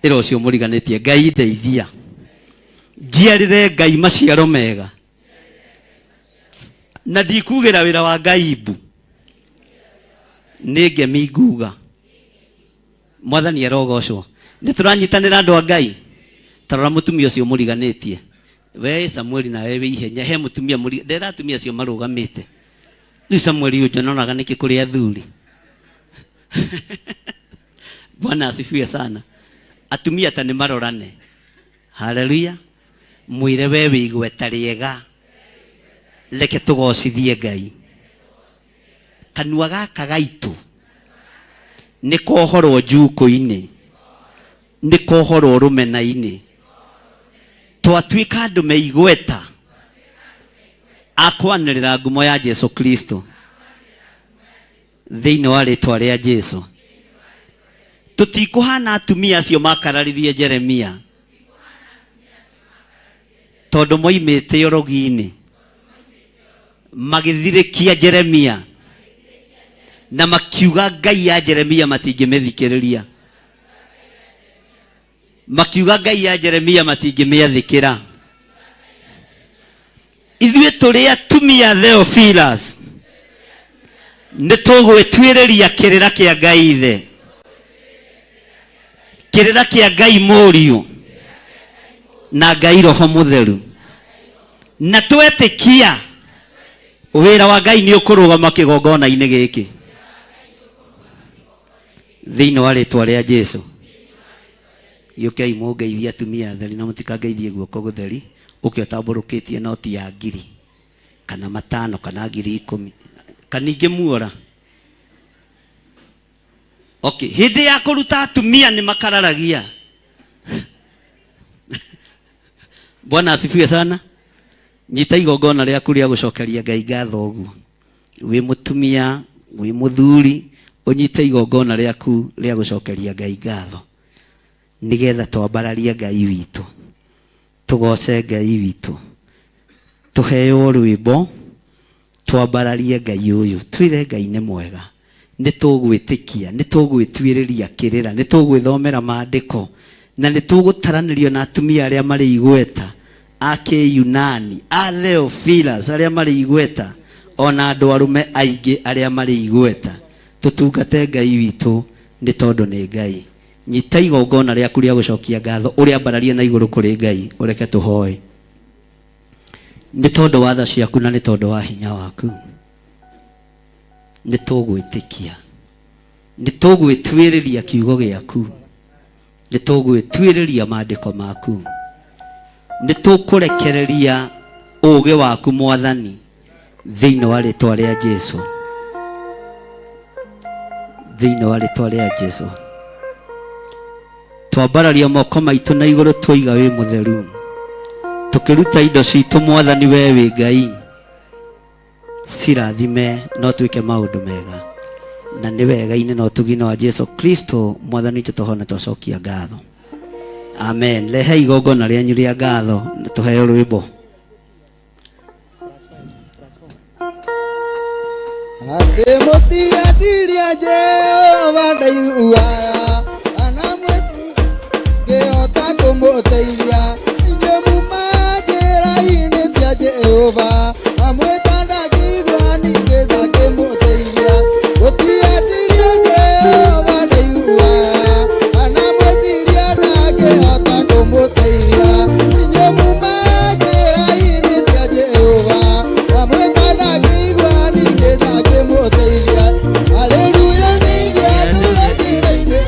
Ĩra ũcio mũriganĩtie, Ngai ndeithia njiarĩre Ngai maciaro mega, na ndikugĩra wĩra wa Ngai mbu, nĩ ngemi nguga. Mwathani arogocwo. Nĩ tũranyitanĩra andũ a Ngai. Tarora mũtumia ũcio mũriganĩtie. We Samueli nawe wĩ ihenya, he mũtumia mũri, ndera atumia acio marũgamĩte. Rĩu Samueli ũyũ njonoraga nĩkĩ kũrĩ athuri? Bwana asifiwe sana. Atumia ta nĩ marorane. Haleluya. Mwĩre we wĩ igweta rĩega. Reke tũgocithie Ngai. Kanua gaka gaitũ nĩ kohorwo njukũ-inĩ, nĩ kohorwo rũmena-inĩ. Twatuĩka andũ me igweta a kwanĩrĩra ngumo ya Jesu Kristo thĩinĩ wa rĩtwa rĩa Jesu. Tũtikũhana atumia acio makararirie Jeremia tondũ moimĩte ũrogi-inĩ magĩthirĩkia Jeremia na makiuga Ngai ya Jeremia matingĩmĩthikĩrĩria, makiuga Ngai ya Jeremia matingĩmĩathĩkĩra. Ithuĩ tũrĩ atumia Theophilus nĩ tũgwĩtuĩrĩria kĩrĩra kĩa Ngai Ithe, kĩrĩra kĩa Ngai Mũriũ na Ngai Roho Mũtheru, na twetĩkia wĩra wa Ngai nĩ ũkũrũgama kĩgongona-inĩ gĩkĩ thĩinĩ wa rĩtwa rĩa Jesu. Gĩũkei mũngeithie atumia atheri na mũtikangeithie guoko gũtheri, ũke ũtambũrũkĩtie noti ya ngiri kana matano kana 10,000 kana ningĩ muora. Okay, hĩndĩ ya kũruta atumia nĩ makararagia. Bwana asifiwe sana. Nyita igongona rĩaku rĩa gũcokeria Ngai ngatho ũguo. Wĩ mũtumia, wĩ mũthuri, ũnyite igongona rĩaku rĩa gũcokeria Ngai ngatho nĩgetha twambararie Ngai witũ, tũgoce Ngai witũ, tũheo rwĩmbo twambararie Ngai ũyũ, twĩre Ngai nĩ mwega, nĩ tũgwĩtĩkia, nĩ tũgwĩtuĩrĩria kĩrĩra, nĩ tũgwĩthomera maandĩko na nĩ tũgũtaranĩrio na atumia arĩa marĩ igweta a Kĩyunani, a Theophilus arĩa marĩ igweta, ona andũ arũme aingĩ arĩa marĩ igweta. Tũtungate Ngai witũ nĩ tondũ nĩ Ngai. Nyita igongona rĩaku rĩa gũcokia ngatho ũrĩambararie na igũrũ kũrĩ Ngai, ũreke tũhoe. Nĩ tondũ wa tha ciaku na nĩ tondũ wa hinya waku, nĩ tũgwĩtĩkia, nĩ tũgwĩtuĩrĩria kiugo gĩaku, nĩ tũgwĩtuĩrĩria maandĩko maku, nĩ tũkũrekereria ũũgĩ waku Mwathani thĩinĩ wa rĩtwa rĩa Jesu, thĩinĩ wa rĩtwa rĩa Jesu. Twambararia moko maitũ na igũrũ twoiga wĩ mũtheru, tũkĩruta indo citũ Mwathani we wĩ Ngai, cirathime no twĩke maũndũ mega na nĩ wega-inĩ na ũtugi-inĩ wa Jesu Kristo Mwathani witũ tũhone twacokia ngatho. Amen. Rehe igongona rĩanyu rĩa ngatho na tũheo rwĩmbo. Atĩ mũtigaciria Jehova ndaiguaga kana ngĩhota kũmũteithia inyuĩ muma njĩra-inĩ cia Jehova amwĩta ndakĩigua ningĩ ndakĩmũteithia mũtigaciria Jehova ndaiguaga kana mwĩciria ndangĩhota kũmũteithia inyuĩ muma njĩra-inĩ cia Jehova amwĩta ndakĩigua ningĩ ndakĩmũteithia. Haleluya ndeithia ndũre njĩra-inĩ.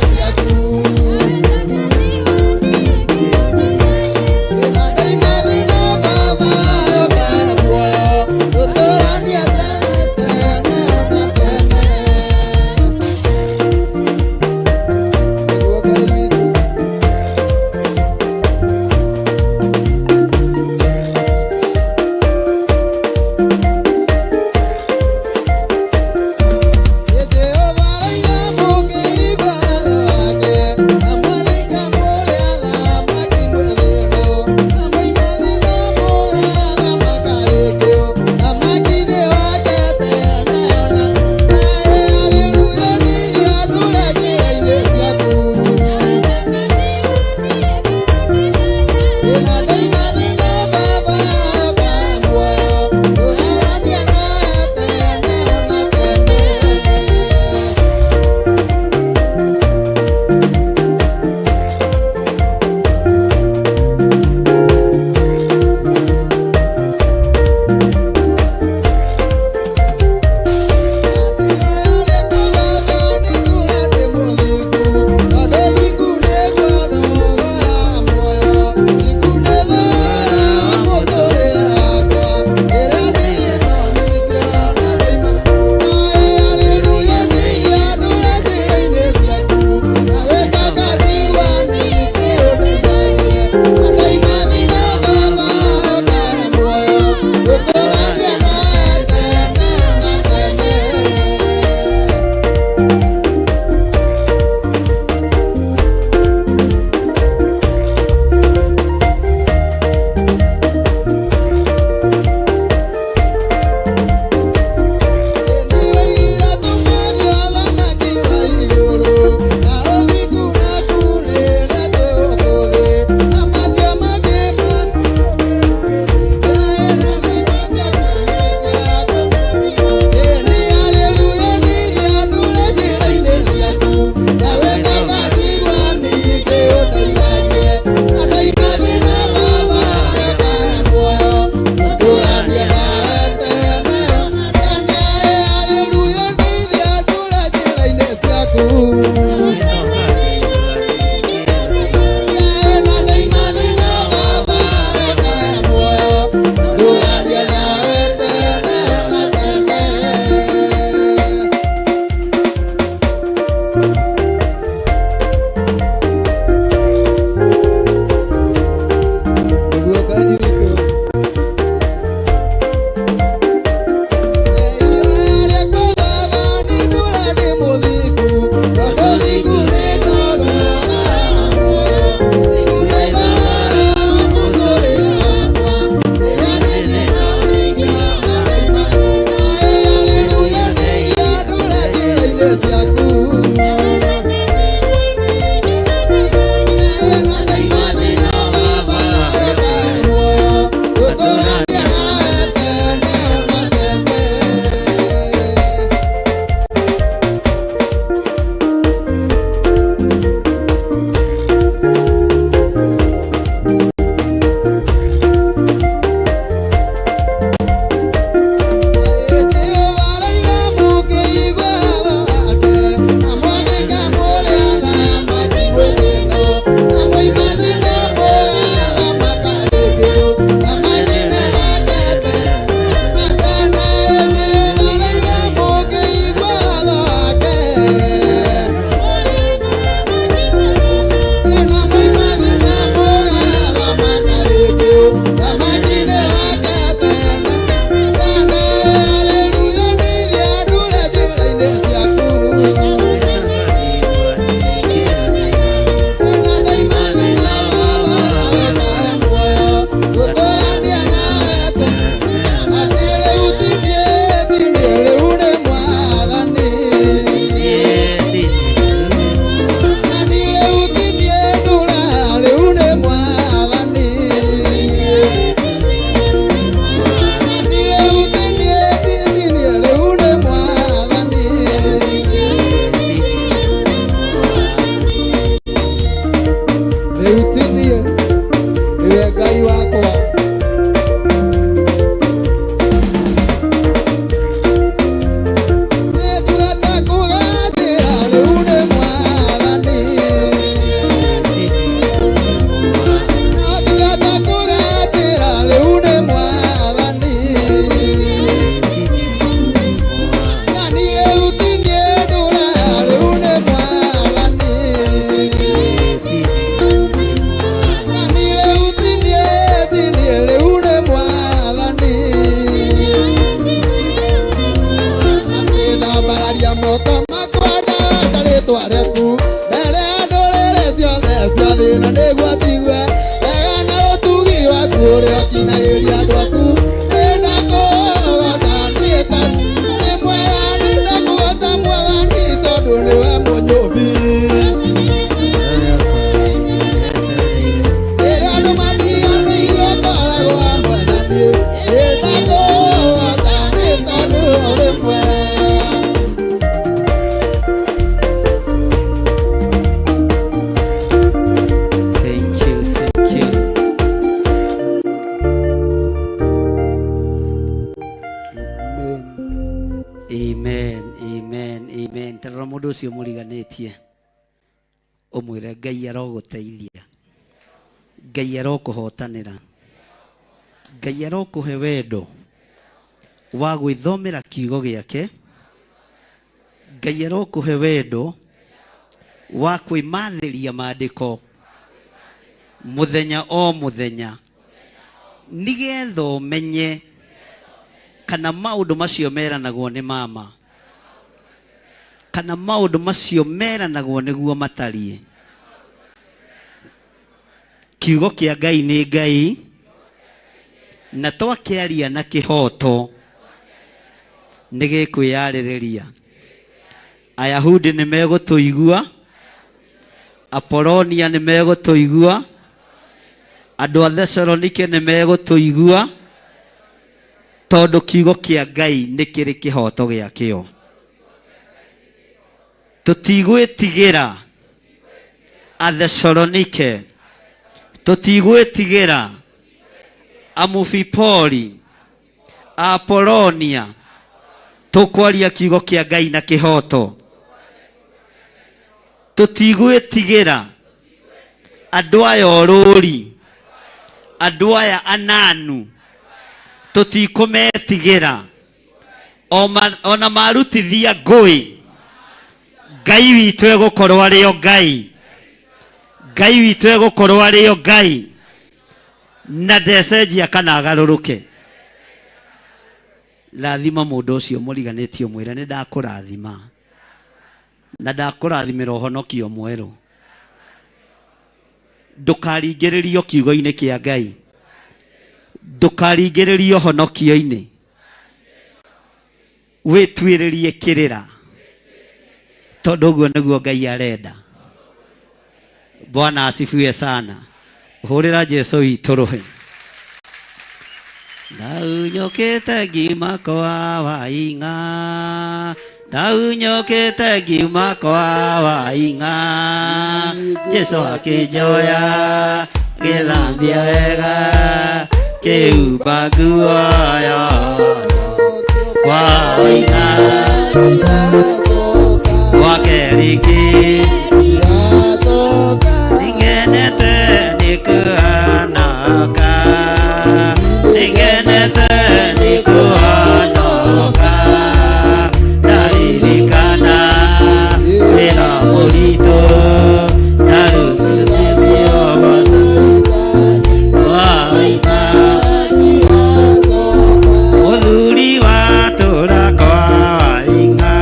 yakwa. Nĩnduĩte kũgathĩra rĩu nĩ Mwathani. Nĩnduĩte kũgathĩra rĩu nĩ Mwathani. Nani rĩu ti niĩ ndũraga rĩu nĩ Mwathani. Nani rĩu ti niĩ, ti niĩ rĩu nĩ Mwathani. Atĩ ndambararia moko makwa ndagweta rĩtwa rĩaku mbere ya ndũrĩrĩ ciothe cia thĩ na nĩguo njigue wega na ũtugi waku ũrĩa ũkinyagĩria andũ aku. Nĩndakũgooca niĩ ta nĩ mwega, nĩndakũgooca Mwathani tondũ nĩwe mũnyũmbi. Rĩrĩa andũ mandiganĩirie ũkoragwo hamwe na niĩ. Nĩndakũgooca nĩ tondũ ũrĩ mwega. Thank you, thank you. Amen, amen, amen. Tarora mũndũ ũcio mũriganĩtie ũmwĩre Ngai arogũteithia, Ngai arokũhotanĩra, Ngai arokũhe wendo wa gwĩthomera kiugo gĩake, Ngai arokũhe wendo wa kwĩmathĩria maandĩko mũthenya o mũthenya, nĩgetha ũmenye kana maũndũ macio meranagwo nĩ mama, kana maũndũ macio meranagwo nĩguo matariĩ. Kiugo kĩa Ngai nĩ Ngai, na twakĩaria na kĩhoto nĩ gĩkwĩyarĩrĩria. Ayahudi nĩ megũtũigua, Apolonia nĩ megũtũigua, andũ a Thesalonike nĩ megũtũigua, tondũ kiugo kĩa Ngai nĩ kĩrĩ kĩhoto gĩakĩo. Tũtigwĩtigĩra Athesalonike, tũtigwĩtigĩra Amufipoli, Apolonia, tũkwaria kiugo kĩa Ngai na kĩhoto. Tũtigwĩtigĩra andũ aya orũri, andũ aya ananu, tũtikũmetigĩra. Ona marutithia ngũĩ, Ngai witũ egũkorwo arĩ o Ngai, Ngai witũ egũkorwo arĩ o Ngai, na ndecenjia kana agarũrũke. Rathima mũndũ ũcio mũriganĩtie, ũmwĩre nĩ ndakũrathima na ndakũrathimĩra ũhonokio mwerũ. Ndũkaringĩrĩrio kiugo-inĩ kĩa Ngai, ndũkaringĩrĩrio honokio-inĩ, wĩtuĩrĩrie kĩrĩra, tondũ ũguo nĩguo Ngai arenda. Bwana asifiwe sana. Hũrĩra Jesu witũ rũhĩ. Ndaunyũkĩte ngiuma kwa Waing'a, ndaunyũkĩte ngiuma kwa Waing'a, Jesu akĩnjoya gĩthambia wega, kĩhumba nguo ya kwa Waing'a gwake rĩngĩ. Nĩngenete nĩ kũhonoka, nĩngenete nĩ kũhonoka, ndaririkana wĩra mũritũ ndarutithio Waing'a. Mũthuri wa tũra kwa Waing'a.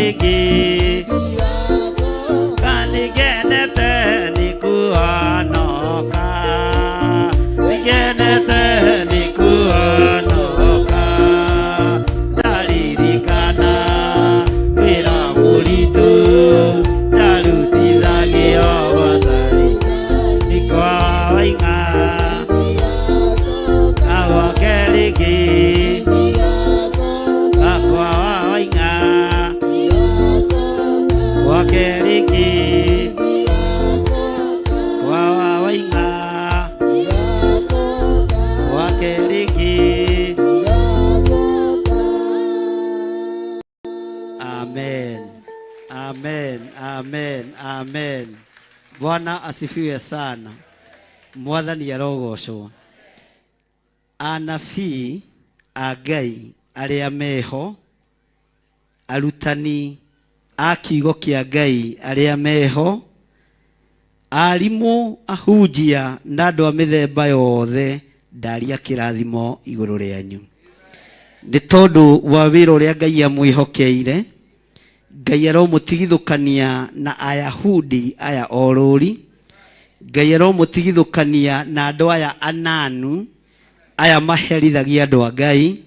rĩngĩ. Nĩngenete nĩ kuhonoka, nĩngenete nĩ kuhonoka. Ndaririkana wĩra mũritũ ndarutithagio gwathani kwa waing'a agwake rĩngĩ akwa waing'a gwake rĩngĩ kwa waing'a gwake rĩngĩ. Amen. Amen. Amen. Amen. Bwana asifiwe sana. Mwathani arogocwo. Anabii a Ngai arĩa meho, arutani a kiugo kĩa Ngai arĩa meho, arimũ, ahunjia na andũ a mĩthemba yothe, ndaria kĩrathimo igũrũ rĩanyu. Nĩ tondũ wa wĩra ũrĩa Ngai amwĩhokeire, Ngai aromũtigithũkania na Ayahudi aya orũri, Ngai aromũtigithũkania na andũ aya ananu, aya maherithagia andũ a Ngai,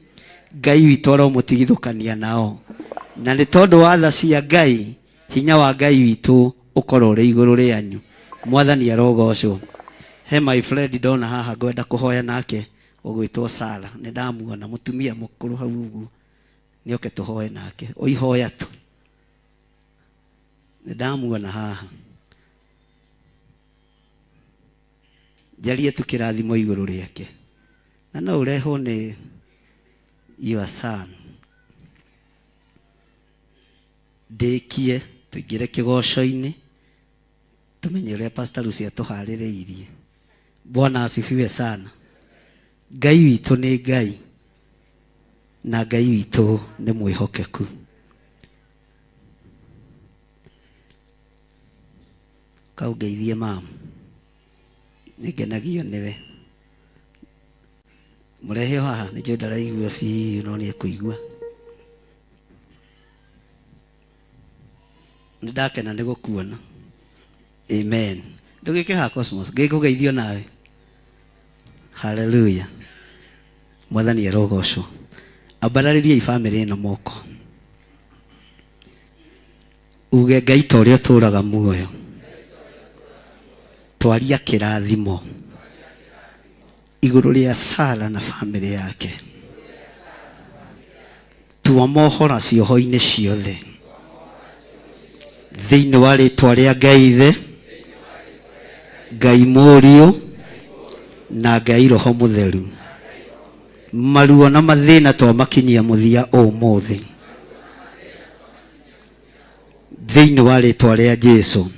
Ngai witũ aromũtigithũkania nao. Na nĩ tondũ wa tha cia Ngai, hinya wa Ngai witũ ũkorwo ũrĩ igũrũ rĩanyu. Mwathani arogocwo. He my friend ndona haha ngwenda kũhoya nake ũgwĩtwo Sara. Nĩ ndamuona mũtumia mũkũrũ hau ũguo. Nĩoke tũhoe nake. Ũihoya tu. Nĩ ndamuona haha. Njarie tu kĩrathimo igũrũ rĩake. Na no ũrehwo nĩ your son. Ndĩkie tũingĩre kĩgoco-inĩ tũmenye ũrĩa Pastor Lucy atũharĩrĩirie. Bwana asifiwe sana. Ngai witũ nĩ Ngai na Ngai witũ nĩ mwĩhokeku. Kaungeithie mamu, nĩngenagio nĩwe. Mũrehe o haha, nĩnjũĩ ndaraigua biũ no nĩekũigua. Nĩndakena nĩ gũkuona. Amen. Ndũgĩke haha Cosmos, ngĩkũgeithio nawe. Hallelujah. Mwathani arogocwo. Ambararĩriai bamĩrĩ ĩno moko. Uge Ngai ta ũrĩa ũtũũraga muoyo. Twaria kĩrathimo igũrũ rĩa Sara na bamĩrĩ yake. Tua mohora cioho-inĩ ciothe. Thĩinĩ wa rĩtwa rĩa Ngai Ithe, Ngai Mũriũ na Ngai Roho Mũtheru. Maruo na mathĩna twamakinyia mũthia ũmũthĩ. Thĩinĩ wa rĩtwa rĩa Jesu.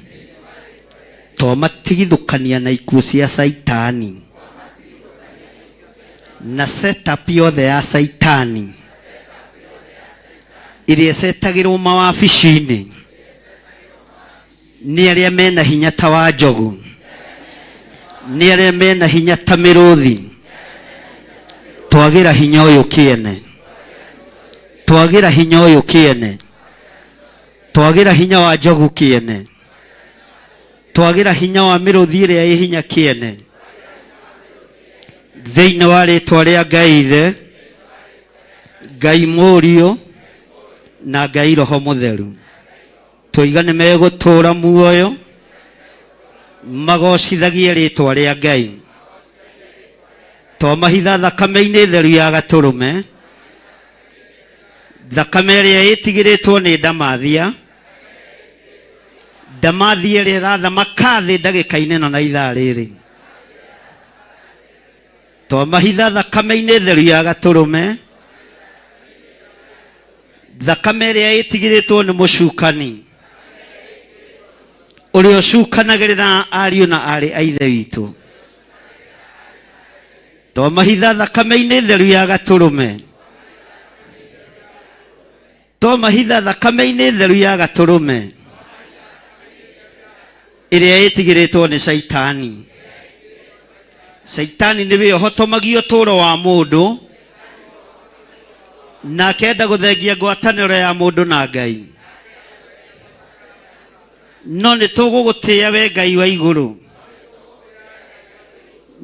Twamatigithũkania na ikuũ cia Saitani. Na setup yothe ya Saitani. Ĩrĩa ĩcetagĩrwo mawabici-inĩ nĩ arĩa mena hinya ta wa njogu, nĩ arĩa mena hinya ta mĩrũthi. Twagĩra hinya ũyũ kĩene, twagĩra hinya ũyũ kĩene, twagĩra hinya wa njogu kĩene, twagĩra hinya wa mĩrũthi ĩrĩa ĩ hinya kĩene. Thĩinĩ wa rĩtwa rĩa Ngai Ithe, Ngai Mũriũ na Ngai Roho Mũtheru. Twoiga nĩ megũtũũra muoyo magocithagie rĩtwa rĩa Ngai. Twamahitha thakame-inĩ theru ya gatũrũme, thakame ĩrĩa ĩtigĩrĩtwo nĩ ndamathia, ndamathia ĩrĩa ĩrathamaka thĩ ndagĩka-inĩ ĩno na ithaa rĩrĩ. Twamahitha thakame-inĩ theru ya gatũrũme, thakame ĩrĩa ĩtigĩrĩtwo nĩ mũcukani ũrĩa ũcukanagĩrĩra ariũ na aarĩ a ithe witũ. Twamahitha thakame-inĩ theru ya gatũrũme, twamahitha thakame-inĩ theru ya gatũrũme ĩrĩa ĩtigĩrĩtwo nĩ Caitani. Caitani nĩwe ũhotomagia ũtũũro wa mũndũ na akenda gũthengia ngwatanĩro ya mũndũ na Ngai. No nĩ tũgũgũtĩĩa we Ngai wa igũrũ,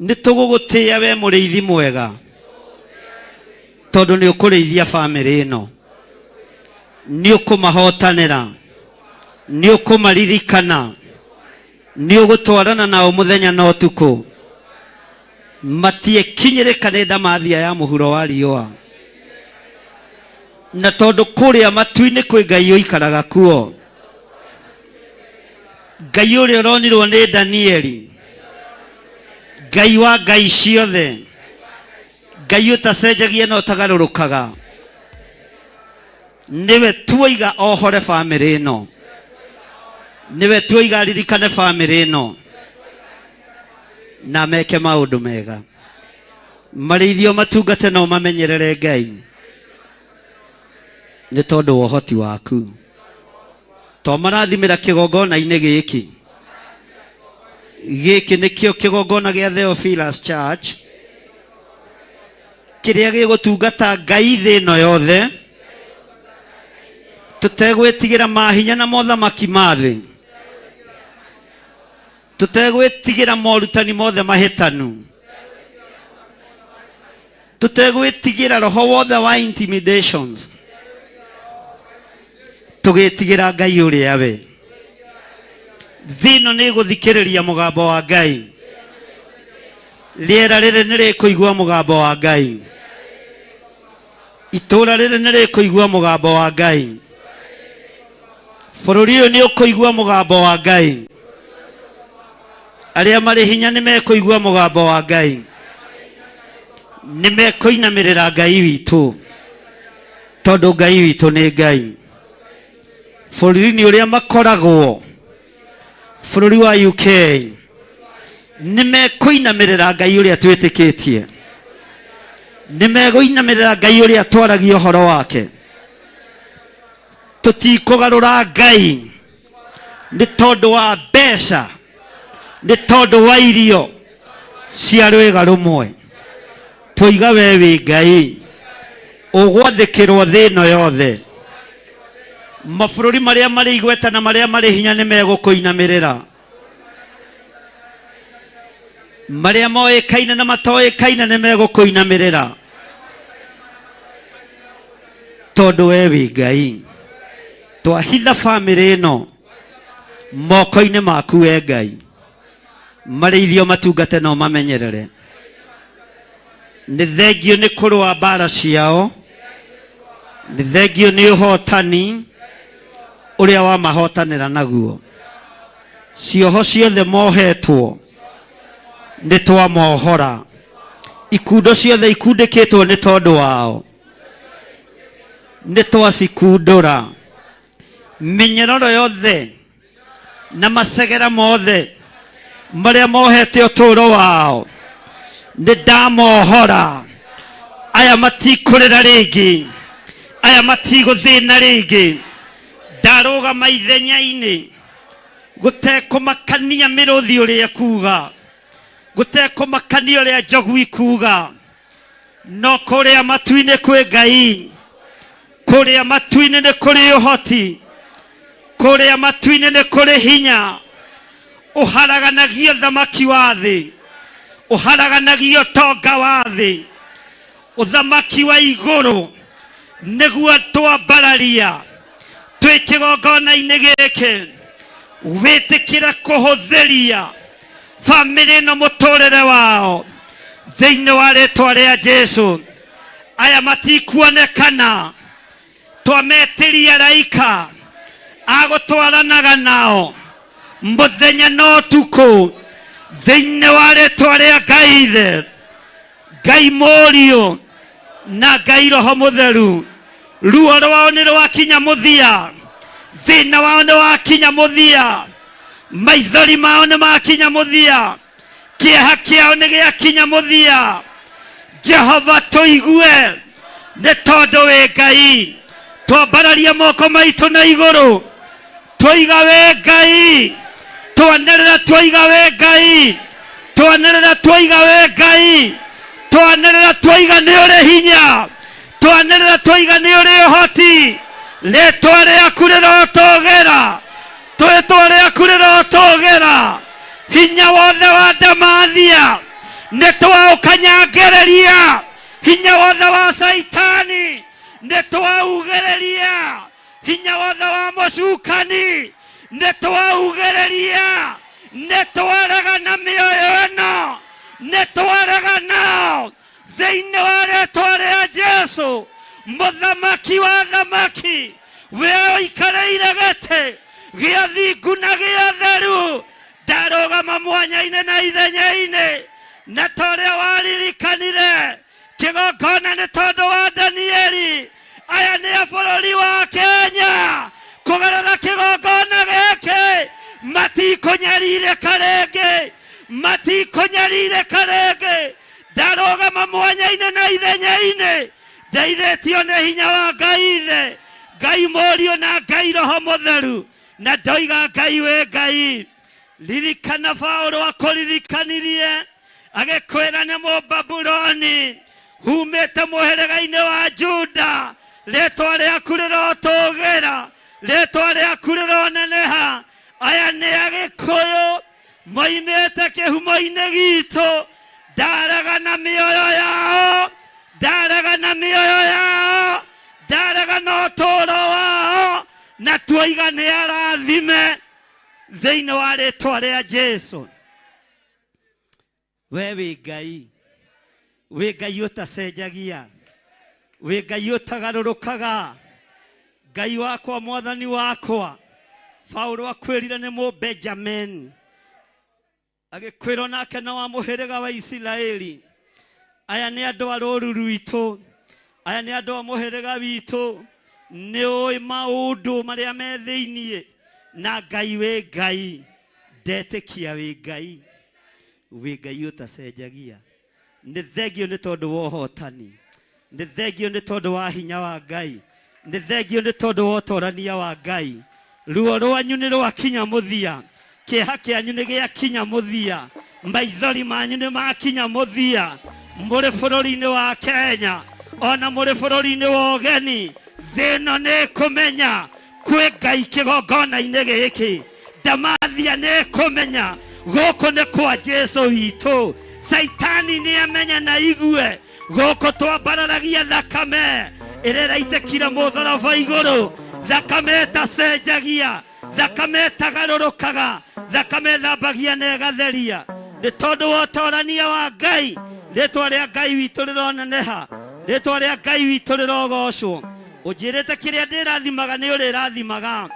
nĩ tũgũgũtĩĩa we mũrĩithi mwega, tondũ nĩ ũkũrĩithia bamĩrĩ ĩno, nĩ ũkũmahotanĩra, nĩ ũkũmaririkana, nĩ ũgũtwarana nao mũthenya na ũtukũ. Matiekinyĩrĩka nĩ ndamathia ya mũhuro wa riũa, na tondũ kũrĩa matu-inĩ kwĩ Ngai ũikaraga kuo, Ngai ũrĩa ũronirwo nĩ Danieli, Ngai wa ngai ciothe, Ngai ũtacenjagia na ũtagarũrũkaga, nĩwe tuoiga ohore bamĩrĩ ĩno, nĩwe tuoiga aririkane bamĩrĩ ĩno na meke maũndũ mega, marĩithio matungate na ũmamenyerere Ngai, nĩ tondũ wa ũhoti waku. Twamarathimĩra kĩgongona-inĩ gĩkĩ, gĩkĩ nĩkĩo kĩgongona gĩa Theophilus Church kĩrĩa gĩgũtungata Ngai thĩ ĩno yothe, tũtegwĩtigĩra mahinya na mothamaki ma thĩ, tũtegwĩtigĩra morutani mothe mahĩtanu, tũtegwĩtigĩra roho wothe wa intimidations, tũgĩtigĩra Ngai ũrĩa we. Thĩ ĩno nĩ ĩgũthikĩrĩria mũgambo wa Ngai, rĩera rĩrĩ nĩ rĩkũigua mũgambo wa Ngai, itũũra rĩrĩ nĩ rĩkũigua mũgambo wa Ngai, bũrũri ũyũ nĩ ũkũigua mũgambo wa Ngai, arĩa marĩ hinya nĩ mekũigua mũgambo wa Ngai, nĩ mekũinamĩrĩra Ngai witũ, tondũ Ngai witũ nĩ Ngai. Bũrũri-inĩ ũrĩa makoragwo, bũrũri wa UK, nĩ mekũinamĩrĩra Ngai ũrĩa twĩtĩkĩtie, nĩ megũinamĩrĩra Ngai ũrĩa twaragia ũhoro wake. Tũtikũgarũra Ngai nĩ tondũ wa mbeca, nĩ tondũ wa irio cia rwĩga rũmwe. Twoiga we wĩ Ngai ũgwathĩkĩrwo thĩ ĩno yothe. Mabũrũri marĩa marĩ igweta na marĩa marĩ hinya nĩ megũkũinamĩrĩra, marĩa moĩkaine na matoĩkaine nĩ megũkũinamĩrĩra, tondũ we wĩ Ngai. Twahitha bamĩrĩ ĩno moko-inĩ maku we Ngai, marĩithio matungate na ũmamenyerere. Nĩ thengio nĩ kũrũa mbara ciao, nĩ thengio nĩ ũhotani ũrĩa wamahotanĩra naguo. Cioho ciothe mohetwo nĩ twamohora, ikundo ciothe ikundĩkĩtwo nĩ tondũ wao nĩ twacikundũra, mĩnyororo yothe na macegera mothe marĩa mohete ũtũũro wao nĩ ndamohora. Aya matikũrĩra rĩngĩ, aya matigũthĩna rĩngĩ. Ndarũgama ithenya-inĩ gũtekũmakania mĩrũthi ũrĩa ĩkuga, gũtekũmakania ũrĩa njogu ikuga, no kũrĩa matu-inĩ kwĩ Ngai, kũrĩa matu-inĩ nĩ kũrĩ ũhoti, kũrĩa matu-inĩ nĩ kũrĩ hinya. Ũharaganagia ũthamaki wa thĩ, ũharaganagia ũtonga wa thĩ, ũthamaki wa igũrũ nĩguo twambararia twĩ kĩgongona-inĩ gĩkĩ. Wĩtĩkĩre kũhũthĩria bamĩrĩ ĩno mũtũrĩre wao thĩinĩ wa rĩtwa rĩa Jesu. Aya matikuonekana, twametĩria araika agũtwaranaga nao mũthenya na ũtukũ thĩinĩ wa rĩtwa rĩa Ngai Ithe, Ngai Mũriũ na Ngai Roho Mũtheru. Ruo rwao nĩ rwakinya mũthia, thĩna wao nĩ wakinya mũthia, maithori mao nĩ makinya mũthia, kĩeha kĩao nĩ gĩakinya mũthia. Jehova tũigue, nĩ tondũ wĩ Ngai. Twambararia moko maitũ na igũrũ, twoiga wĩ Ngai, twanĩrĩra twoiga wĩ Ngai, twanĩrĩra twoiga wĩ Ngai, twanĩrĩra twoiga nĩ ũrĩ hinya, twanĩrĩra twoiga nĩ ũrĩ ũhoti. Rĩtwa rĩaku rĩrotũgĩra. Rĩtwa rĩaku rĩrotũgĩra. Hinya wothe wa ndamathia nĩ twaũkanyangĩrĩria. Hinya wothe wa Caitani nĩ twaugĩrĩria. Hinya wothe wa mũcukani nĩ twaugĩrĩria. Nĩ twarega na mĩoyo ĩno, nĩ twarega nao thĩinĩ wa rĩtwa rĩa Jesu, mũthamaki wa thamaki, we ũikarĩire gĩtĩ gĩa thingu na gĩa theru. Ndarũgama mwanya-inĩ na ithenya-inĩ, na ta ũrĩa waririkanire kĩgongona nĩ tondũ wa Danieli. Aya nĩ a bũrũri wa Kenya, kũgerera kĩgongona gĩkĩ matikũnyarirĩka rĩngĩ, matikũnyarirĩka rĩngĩ. Ndarũgama mwanya-inĩ na ithenya-inĩ, ndeithĩtio nĩ hinya wa Ngai Ithe, Ngai Mũriũ na Ngai Roho Mũtheru, na ndoiga Ngai wĩ Ngai. Ririkana Paũlũ akũririkanirie agĩkwĩra nĩ Mũbabuloni humĩte mũhĩrĩga-inĩ wa Juda, rĩtwa rĩaku rĩrotũgĩra, rĩtwa rĩaku rĩroneneha. Aya nĩ Agĩkũyũ moimĩte kĩhumo-inĩ gitũ, ndarega na mĩoyo yao, ndarega na mĩoyo yao, ndarega na ũtũũro wao, na tuoiga nĩ arathime thĩinĩ wa rĩtwa rĩa Jesu. We wĩ Ngai, wĩ Ngai ũtacenjagia, wĩ Ngai ũtagarũrũkaga, Ngai wakwa, mwathani wakwa. Paulo akwĩrire nĩ Mũbenjamin, agĩkwĩrwo nake na wa mũhĩrĩga wa Isiraeli. Aya nĩ andũ a rũru rwitũ, aya nĩ andũ a mũhĩrĩga witũ. Nĩ ũĩ maũndũ marĩa me thĩiniĩ, na Ngai wĩ Ngai. Ndetĩkia wĩ Ngai, wĩ Ngai ũtacenjagia. Nĩ thengio nĩ tondũ wa ũhotani, nĩ thengio nĩ tondũ wa hinya wa Ngai, nĩ thengio nĩ tondũ wa ũtorania wa Ngai. Ruo rwanyu nĩ rwakinya mũthia, kĩeha kĩanyu nĩ gĩakinya mũthia, maithori manyu nĩ makinya mũthia. Mũrĩ bũrũri-inĩ wa Kenya ona mũrĩ bũrũri-inĩ wa ũgeni, thĩ ĩno nĩ ĩkũmenya kwĩ Ngai kĩgongona-inĩ gĩkĩ. Ndamathia nĩ ĩkũmenya gũkũ nĩ kwa Jesu witũ. Caitani nĩ amenya na igue gũkũ twambararagia thakame ĩrĩa ĩraitĩkire mũtharaba igũrũ, thakame ĩtacenjagia, thakame ĩtagarũrũkaga, thakame ĩthambagia na ĩgatheria. Nĩ tondũ wa ũtorania wa Ngai, rĩtwa rĩa Ngai witũ rĩroneneha, rĩtwa rĩa Ngai witũ rĩrogocwo. Ũnjĩrĩte kĩrĩa ndĩrathimaga nĩ ũrĩrathimaga,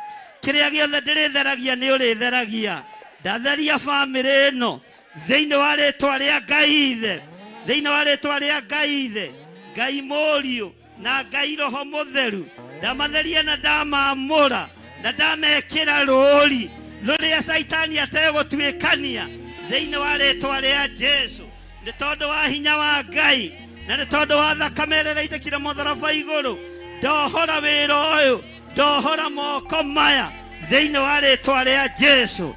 kĩrĩa gĩothe ndĩrĩtheragia nĩ ũrĩtheragia. Ndatheria bamĩrĩ ĩno thĩinĩ wa rĩtwa rĩa Ngai Ithe, thĩinĩ wa rĩtwa rĩa Ngai Ithe, Ngai Mũriũ na Ngai Roho Mũtheru. Ndamatheria na ndamamũra na ndamekĩra rũũri rũrĩa Caitani ategũtuĩkania thĩinĩ wa rĩtwa rĩa Jesu. Nĩ tondũ wa hinya wa Ngai na nĩ tondũ wa thakame ĩrĩa ĩraitĩkire mũtharaba igũrũ, ndohora wĩra ũyũ, ndohora moko maya thĩinĩ wa rĩtwa rĩa Jesu,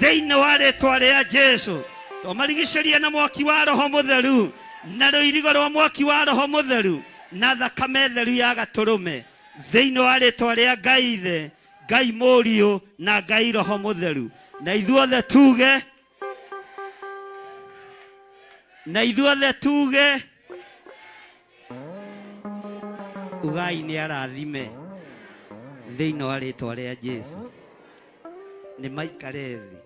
thĩinĩ wa rĩtwa rĩa Jesu. Twamarigicĩria na mwaki wa Roho Mũtheru na rũirigo rwa mwaki wa Roho Mũtheru na thakame theru ya gatũrũme thĩinĩ wa rĩtwa rĩa Ngai Ithe, Ngai Mũriũ na Ngai Roho Mũtheru. Na ithuothe tuge, na ithuothe tuge, ugai nĩ arathime thĩinĩ wa rĩtwa rĩa Jesu. Nĩ maikare thĩ.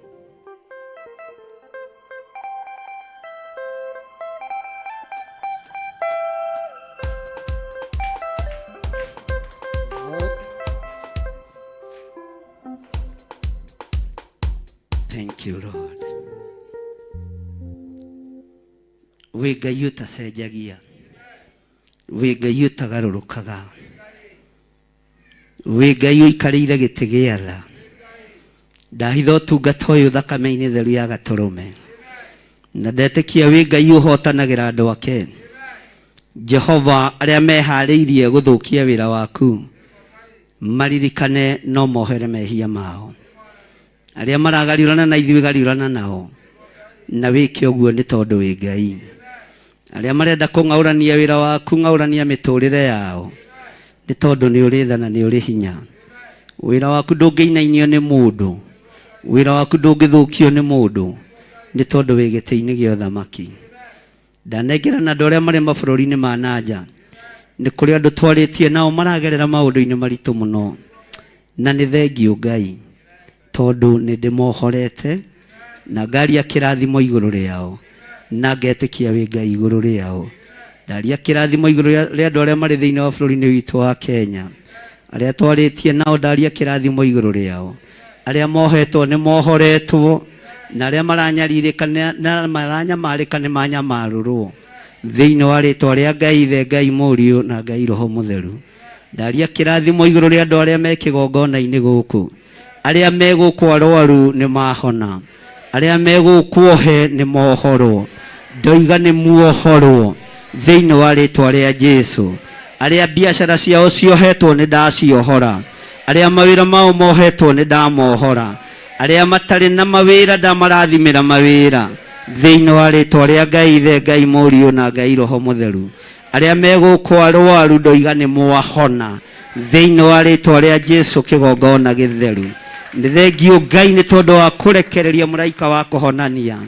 Thank you, Lord. Wĩ Ngai ũtacenjagia, wĩ Ngai ũtagarũrũkaga, wĩ Ngai ũikarĩire gĩtĩ gĩa tha. Ndahitha ũtungata ũyũ thakame-inĩ theru ya gatũrũme, na ndetĩkia wĩ Ngai ũhotanagĩra andũ ake. Jehova, arĩa meharĩirie gũthũkia wĩra waku maririkane no mohere mehia mao. Arĩa maragariũrana na ithuĩ gariũrana nao, na wĩke ũguo nĩ tondũ wĩ Ngai. Arĩa marenda kũng'aũrania wĩra waku, ng'aũrania mĩtũrĩre yao, nĩ tondũ nĩ ũrĩ tha na nĩ ũrĩ hinya. Wĩra waku ndũngĩinainio nĩ mũndũ, wĩra waku ndũngĩthũkio nĩ mũndũ, nĩ tondũ wĩ gĩtĩ-inĩ gĩa ũthamaki. Ndanengerana andũ arĩa marĩ mabũrũri-inĩ ma na nja, nĩ kũrĩ andũ twarĩtie nao maragerera maũndũ-inĩ maritũ mũno, na nĩ thengiũ Ngai, tondũ nĩ ndĩmohorete na ngaria kĩrathimo igũrũ rĩao, na ngetĩkia wĩ Ngai igũrũ rĩao. Ndaria kĩrathimo igũrũ rĩa andũ arĩa marĩ thĩinĩ wa bũrũri-inĩ witũ wa Kenya, arĩa twarĩtie nao, ndaria kĩrathimo igũrũ rĩao. Arĩa mohetwo nĩ mohoretwo, na arĩa maranyarirĩka na maranyamarĩka nĩ manyamarũrwo thĩinĩ wa rĩtwa rĩa Ngai Ithe, Ngai Mũriũ na Ngai Roho Mũtheru. Ndaria kĩrathimo igũrũ rĩa andũ arĩa me kĩgongona-inĩ gũkũ. Arĩa me gũkũ arwaru nĩ mahona, arĩa me gũkũ ohe nĩ mohorwo. Ndoiga nĩ muohorwo thĩinĩ wa rĩtwa rĩa Jesu. Arĩa biacara ciao ciohetwo nĩ ndaciohora, arĩa mawĩra mao mohetwo nĩ ndamohora, arĩa matarĩ na mawĩra ndamarathimĩra mawĩra thĩinĩ wa rĩtwa rĩa Ngai Ithe, Ngai Mũriũ na Ngai Roho Mũtheru. Arĩa me gũkũ arwaru ndoiga nĩ mwahona thĩinĩ wa rĩtwa rĩa Jesu, kĩgongona gĩtheru. Nĩ thengiũ Ngai nĩ tondũ wa kũrekereria mũraika wa kũhonania.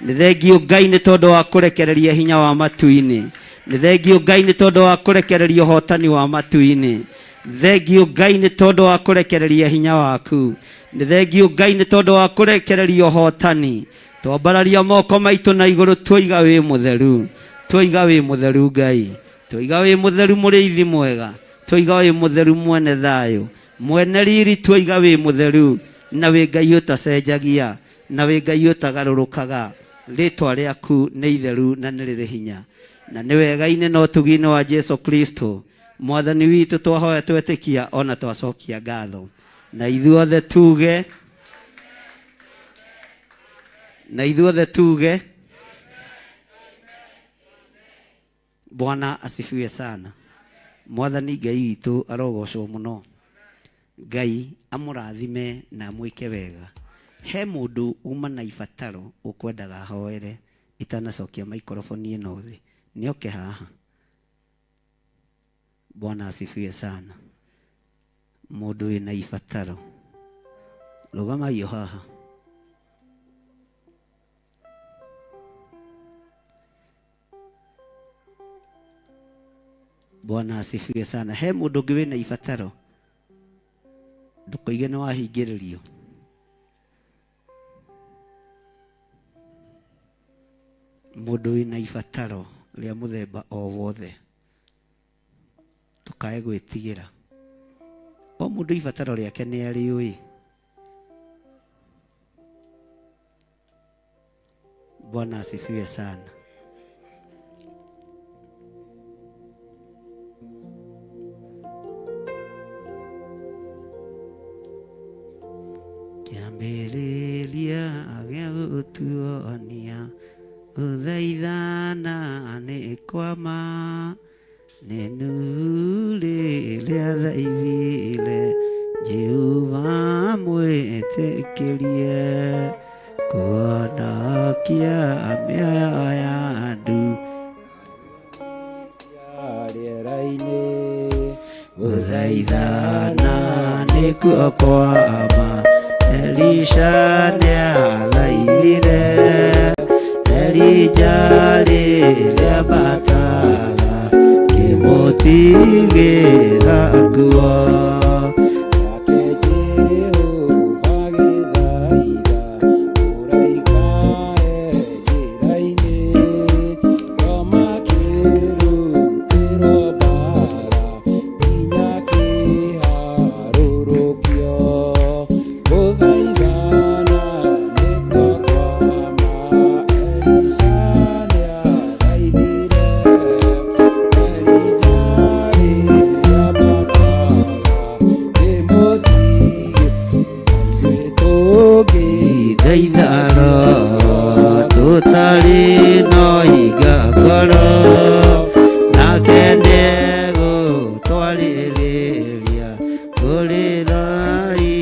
Nĩ thengiũ Ngai nĩ tondũ wa kũrekereria hinya wa matu-inĩ. Nĩ thengiũ Ngai nĩ tondũ wa kũrekereria ũhotani wa matu-inĩ. Thengiũ Ngai nĩ tondũ wa kũrekereria hinya waku. Nĩ thengiũ Ngai nĩ tondũ wa kũrekereria ũhotani. Twambararia moko maitũ na igũrũ, tuoiga wĩ mũtheru, tuoiga wĩ mũtheru Ngai, tuoiga wĩ mũtheru mũrĩithi mwega, tuoiga wĩ mũtheru mwene thayũ, mwene riri, tuoiga wĩ mũtheru na wĩ Ngai ũtacenjagia, na wĩ Ngai ũtagarũrũkaga. Rĩtwa rĩaku nĩ itheru na nĩ rĩrĩ hinya, na nĩ wega-inĩ na ũtugi-inĩ wa Jesu Kristo Mwathani witũ twahoya, twetĩkia ona twacokia ngatho, na ithuothe tuge, na ithuothe tuge Bwana asifiwe sana. Mwathani Ngai witũ arogocwo mũno. Ngai amũrathime na amwĩke wega. He mũndũ uma na ibataro ũkwendaga ahoere itanacokia maikoroboni ĩno thĩ, nĩoke haha. Bwana asifiwe sana. Mũndũ wĩna ibataro, rũgamai o haha. Bwana asifiwe sana. He mũndũ ũngĩ wĩna ibataro, ndũkoige nĩ wahingĩrĩrio. Mũndũ wĩna ibataro rĩa mũthemba o wothe, ndũkae gwĩtigĩra. O mũndũ ibataro rĩake nĩ arĩũĩ. Bwana asifiwe sana. Kĩambĩrĩria gĩa gũtuonia gũthaithana nĩ kwama, nĩ Nuhu rĩrĩa athaithire Jehova amwĩtĩkĩrie kũhonokia mĩoyo ya andũ. Rĩera-inĩ. Gũthaithana nĩkuo kwama, Elisha nĩathaithire Elija rĩrĩa mbataga kĩmũtigĩra nguo. Nake Jehova agĩthaitha mũraika e njĩra-inĩ, no makĩrutĩrwo mbara nginya kĩharũrũkio. Gũthaithana nĩkuo kwama, Elisha nĩathaithire Elija rĩrĩa mbataga kĩmũtigĩ, na ithuĩ Thaitharo tũtarĩ no iga ngoro, nake nĩegũtwarĩrĩria kũrĩrai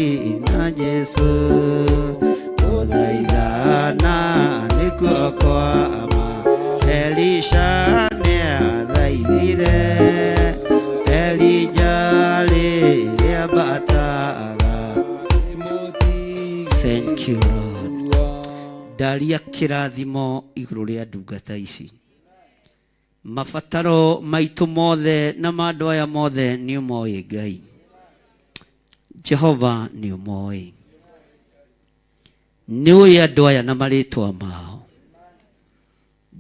na Jesu. Gũthaithana nĩkuo kwama, Elisha nĩathaithire Elija rĩrĩa mbataga you Lord. Ndaria kĩrathimo igũrũ rĩa ndungata ici. Mabataro maitũ mothe na ma andũ aya mothe nĩ ũmoĩ Ngai. Jehova nĩ ũmoĩ. Nĩ ũĩ andũ aya na marĩtwa mao.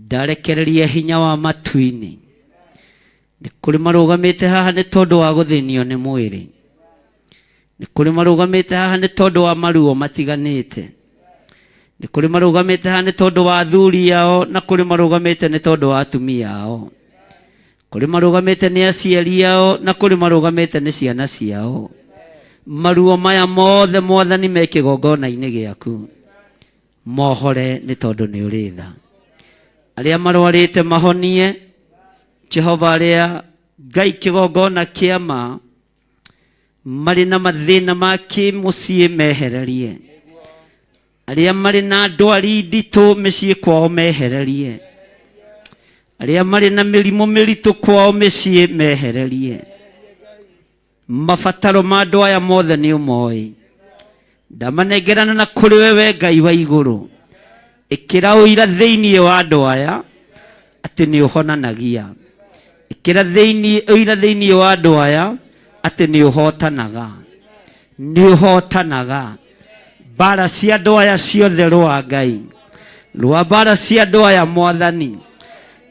Ndarekereria hinya wa matu-inĩ. Nĩ kũrĩ marũgamĩte haha nĩ tondũ wa gũthĩnio nĩ mwĩrĩ. Nĩ kũrĩ marũgamĩte haha nĩ tondũ wa maruo matiganĩte. Nĩ kũrĩ marũgamĩte haha nĩ tondũ wa athuri ao na kũrĩ marũgamĩte nĩ tondũ wa atumia ao. Kũrĩ marũgamĩte nĩ aciari ao na kũrĩ marũgamĩte nĩ ciana ciao. Maruo maya mothe mwathani me kĩgongona-inĩ gĩaku. Mohore nĩ tondũ nĩ ũrĩ tha. Arĩa marwarĩte mahonie. Jehova arĩa Ngai kĩgongona kĩa ma marĩ na mathĩna ma kĩmũciĩ mehererie. Arĩa marĩ na ndwari nditũ mĩciĩ kwao mehererie. Arĩa marĩ na mĩrimũ mĩritũ kwao mĩciĩ mehererie. Mabataro ma andũ aya mothe nĩ ũmoĩ. Ndamanengerana na kũrĩ we we Ngai wa igũrũ. Ĩkĩra ũira thĩinĩ wa andũ aya atĩ nĩ ũhonanagia. Ĩkĩra thĩinĩ ũira thĩinĩ wa andũ aya atĩ nĩ ũhotanaga. Nĩ ũhotanaga. Mbara cia andũ aya ciothe rũa Ngai. Rũa mbara cia andũ aya mwathani.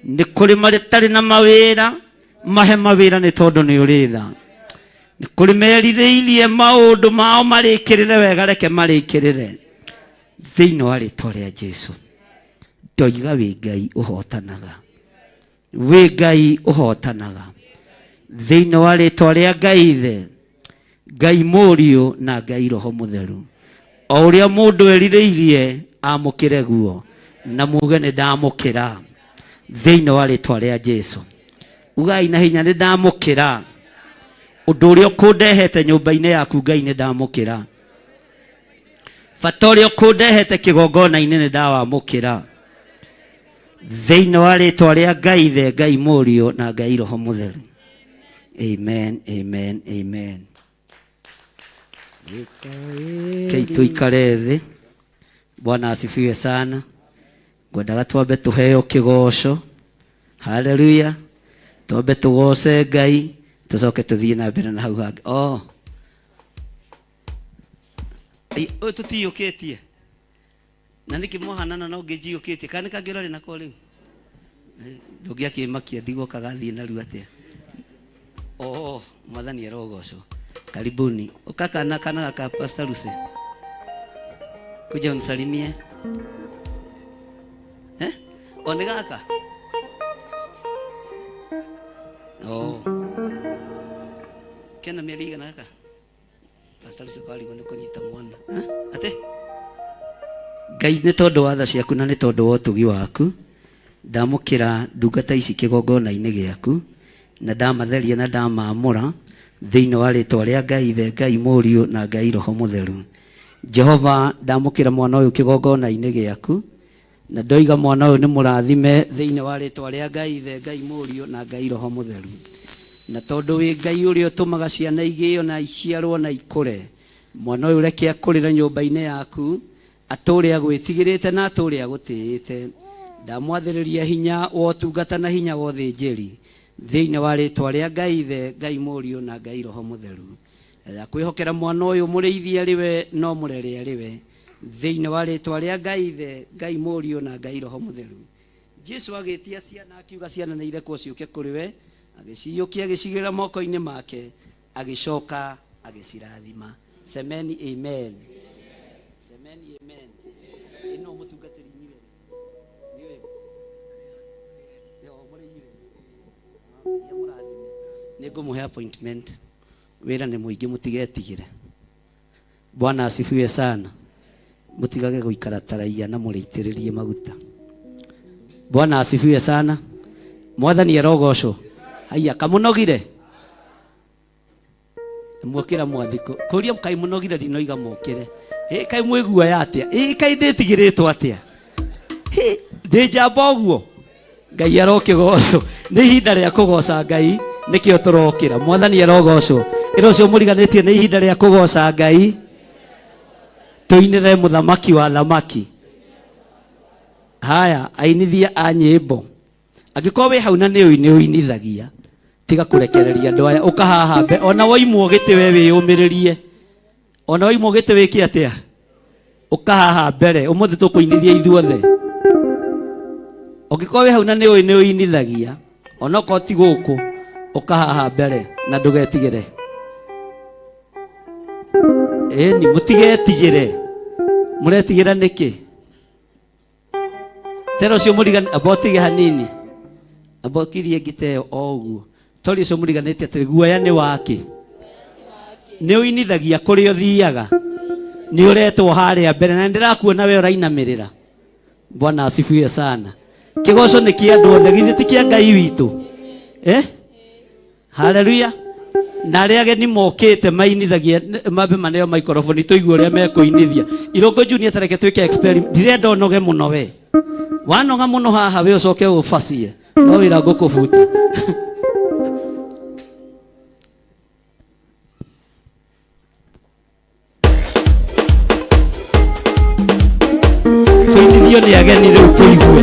Nĩ kũrĩ matarĩ na mawĩra, mahe mawĩra nĩ tondũ nĩ ũrĩ tha. Nĩ kũrĩ merirĩirie maũndũ mao marĩkĩrĩre wega, reke marĩkĩrĩre. Thĩinĩ wa rĩtwa rĩa Jesu. Ndoiga wĩ Ngai ũhotanaga. Wĩ Ngai ũhotanaga. Thĩinĩ wa rĩtwa rĩa Ngai Ithe, Ngai Mũriũ na Ngai Roho Mũtheru. O ũrĩa mũndũ erirĩirie amũkĩre guo na muge nĩ ndamũkĩra. Thĩinĩ wa rĩtwa rĩa Jesu. Ugai na hinya nĩ ndamũkĩra. Ũndũ ũrĩa ũkũndehete nyũmba-inĩ yaku Ngai nĩ ndamũkĩra. Bata ũrĩa ũkũndehete kĩgongona-inĩ nĩ ndawamũkĩra. Thĩinĩ wa rĩtwa rĩa Ngai Ithe, Ngai Mũriũ na Ngai Roho Mũtheru. Amen, amen, amen. Kei tuikare thĩ. Bwana asifiwe sana. Ngwendaga twambe tuheo kĩgoco. Haleluya. Twambe tũgoce Ngai tũcoke tũthiĩ na mbere na hau hangĩ. Oh. Ai, ũyũ tũtiyũkĩtie. Na nĩkĩ mwahanana na ũngĩ njiyũkĩtie? Kana nĩ kangĩ ũrarĩ nako rĩu? Ndũngĩakĩmakia ndigwo kagathiĩ narua atĩa? Oh, mwathani arogocwo. Karibuni. Ũka kana kana gaka Pastor Lucy. Kuja unisalimie. Eh? O nĩ gaka? Oh. Kena mĩeri igana gaka? Pastor Lucy kwarigwo nĩ kũnyita mwana. Eh? Atĩ? Ngai nĩ tondũ wa tha ciaku na nĩ tondũ wa ũtugi waku ndamũkĩra ndungata ici kĩgongona-inĩ gĩaku na ndamatheria na ndamamũra thĩinĩ wa rĩtwa rĩa Ngai Ithe, Ngai Mũriũ na Ngai Roho Mũtheru. Jehova ndamũkĩra mwana ũyũ kĩgongona-inĩ gĩaku na ndoiga mwana ũyũ nĩ mũrathime thĩinĩ wa rĩtwa rĩa Ngai Ithe, Ngai Mũriũ na Ngai Roho Mũtheru. Na tondũ wĩ Ngai ũrĩa ũtũmaga ciana igĩo na iciarwo na ikũre, mwana ũyũ reke akũrĩre nyũmba-inĩ yaku, atũũre agwĩtigĩrĩte na atũũre agũtĩĩte. Ndamwathĩrĩria hinya wa ũtungata na hinya wa ũthĩnjĩri thĩinĩ wa rĩtwa rĩa Ngai Ithe, Ngai Mũriũ na Ngai Roho Mũtheru. Ndakwĩhokera mwana ũyũ mũrĩithi arĩ we no mũrere arĩ we thĩinĩ wa rĩtwa rĩa Ngai Ithe, Ngai Mũriũ na Ngai Roho Mũtheru. Jesu agĩtia ciana akiuga ciana nĩ irekwo ciũke kũrĩ we, agĩciyũkia agĩcigĩrĩra moko-inĩ make, agĩcoka agĩcirathima. Semeni amen. Semeni amen. Ĩno mũtungatĩri inyuĩ. Nĩ ũyũ. Nĩ o mũrĩ inyuĩ. Ngai amũrathime. Nĩ ngũmũhe appointment. Wĩra nĩ mũingĩ mũtigetigĩre. Bwana asifiwe sana. Mũtigage gũikara ta raia na mũrĩitĩrĩrie maguta. Bwana asifiwe sana. Mwathani arogocwo. Haiya kamũnogire? Mwokĩra mwathikũ. Kũria kaĩ mũnogire ndinoiga mũkĩre. Ĩ kaĩ mwĩguoya atĩa? Ĩ kaĩ ndĩtigĩrĩtwo atĩa? Hĩ ndĩ njamba ũguo? Ngai arokĩgocwo. Nĩ ihinda rĩa kũgoca Ngai nĩkĩo tũrokĩra. Mwathani arogocwo. Ĩra ũcio mũriganĩtie nĩ ihinda rĩa kũgoca Ngai. Tũinĩre mũthamaki wa thamaki. Haya, ainithia a nyĩmbo. Angĩkorwo wĩ hau na nĩ nĩ ũinithagia, tiga kũrekereria andũ aya, ũka haha mbe ona woimwo gĩtĩ we wĩyũmĩrĩrie. Ona woimwo gĩtĩ wĩke atĩa? Ũka haha mbere, ũmũthĩ tũkũinithia ithuothe. Ũngĩkorwo wĩ hau na nĩ ũĩ nĩ ũinithagia, onokorwo ti gũkũ, ũka haha mbere na ndũgetigĩre. Ĩni, mũtigetigĩre. Mũretigĩra nĩkĩ? Tera ũcio mũrigani, amba ũtige hanini. Amba ũkirie ngita ĩyo o ũguo. Tori ũcio mũriganĩtie atĩrĩ, guoya nĩ wakĩ? Nĩ ũinithagia kũrĩa ũthiaga. Nĩ ũretwo harĩa mbere na nĩndĩrakuona we ũrainamĩrĩra. Bwana asifiwe sana. Kĩgoco nĩ kĩa andũ othe, githĩ ti kĩa Ngai witũ? Eh? Haleluya. Na arĩa ageni mokĩte mainithagia mambe maneo maikoroboni tũigue ũrĩa mekũinithia. Irũngũ Junior tareke twĩke experiment. Ndirenda ũnoge mũno we. Wanoga mũno haha we ũcoke ũbacie. No wĩra ngũkũbuta. Tũinithio nĩ ageni rĩu tũigue.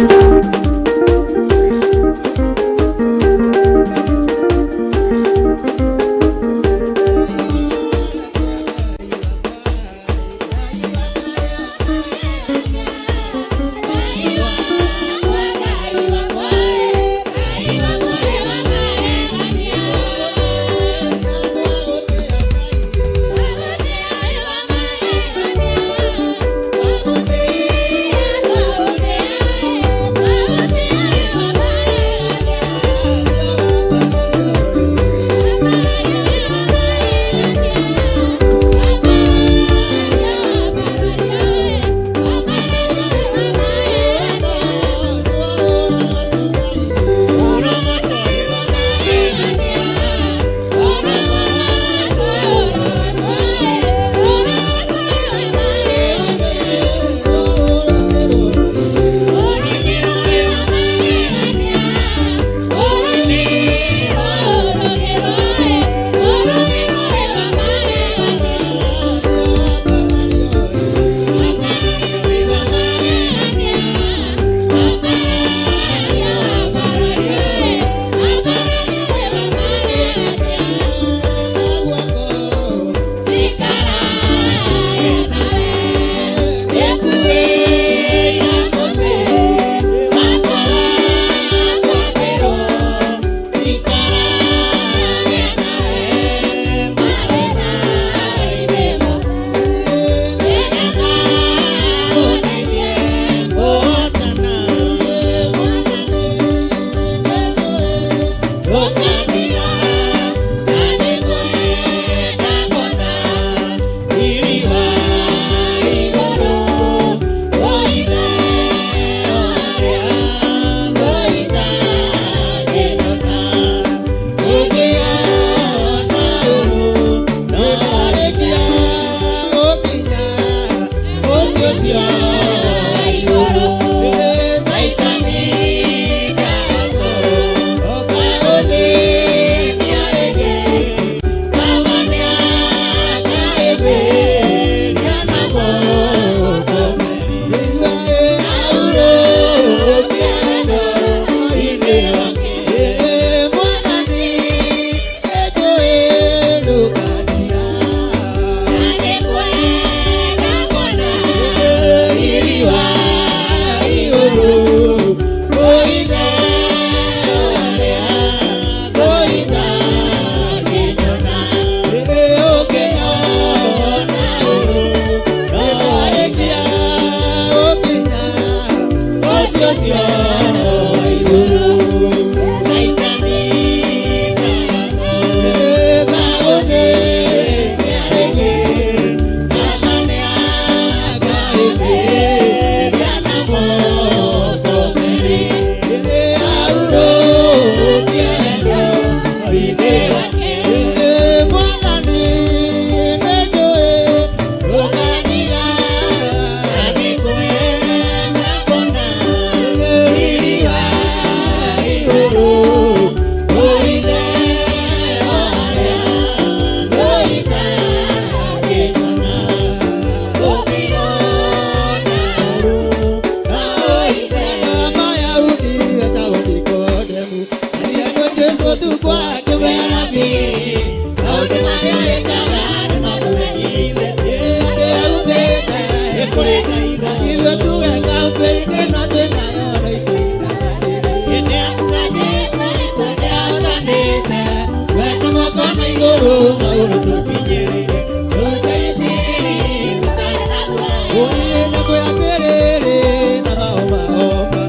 Magũrũ tũkinyĩrĩire Rũta injiri tũtarĩ na muoyo Ũyĩ na kwĩ atĩrĩrĩ na maomaoma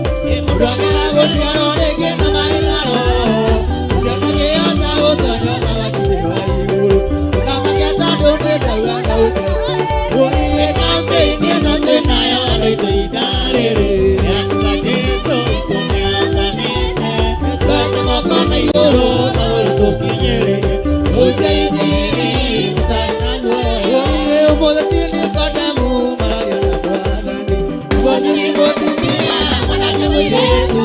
Mũndũ angĩaga gũciarwo rĩngĩ na maĩ na roho Ũcio ndangĩhota gũtonya ũthamaki-inĩ wa igũrũ Ndũkamake tondũ nĩ ndauga na ũcio Ũyĩ kambĩini ĩno twĩnayo andũ aitũ ihinda rĩrĩ Yakuga Jesũ witũ nĩokanĩte Twete moko na igũrũ magũrũ tũkinyĩrĩire Rũta injiri tũtarĩ na muoyo Ũyĩ ũmũthĩ ti Nikodemu maragia na Mwathani Mũthuri mũtumia mwanake mũirĩtu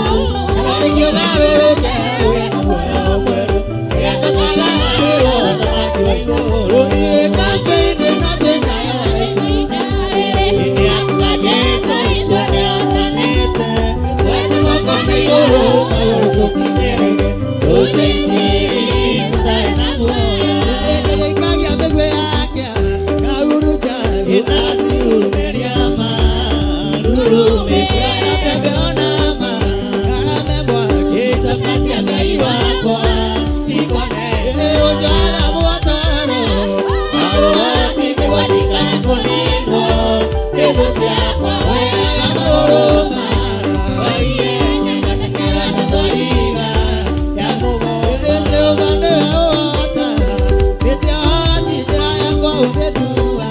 Ararĩkia ũgarũrũke ũgĩe na muoyo mwerũ Rĩrĩa tũkagarũrwo ũthamaki wa igũrũ Ũyĩ kambĩini ĩno twĩnayo ihinda rĩrĩ Yakuga Jesũ witũ nĩokanĩte Twete moko na igũrũ magũrũ tũkinyĩrĩire Rũta injiri tũtarĩ na muoyo Ĩkagia mĩguĩ yake kahurunja ĩnaciurumeria ma rurume pembe ona ma karame mwaki cama cia Ngai wakwa ikone ũnjoaga mwataro maũhoti nĩgwandĩka kũninwo thũ ciakwa wega magũrũ ma waiye nyangateng'era na thwariga ya mũgũnda Jehova nĩwe ũhota nĩtĩahoti njĩra yakwa ũmĩtua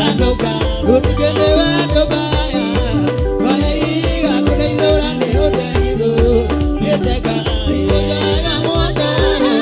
andũka rũtige nĩwe ndũbaya twaheiga kũndeithũra nĩ ũndeithũ nĩteka ũnjoaga mwataro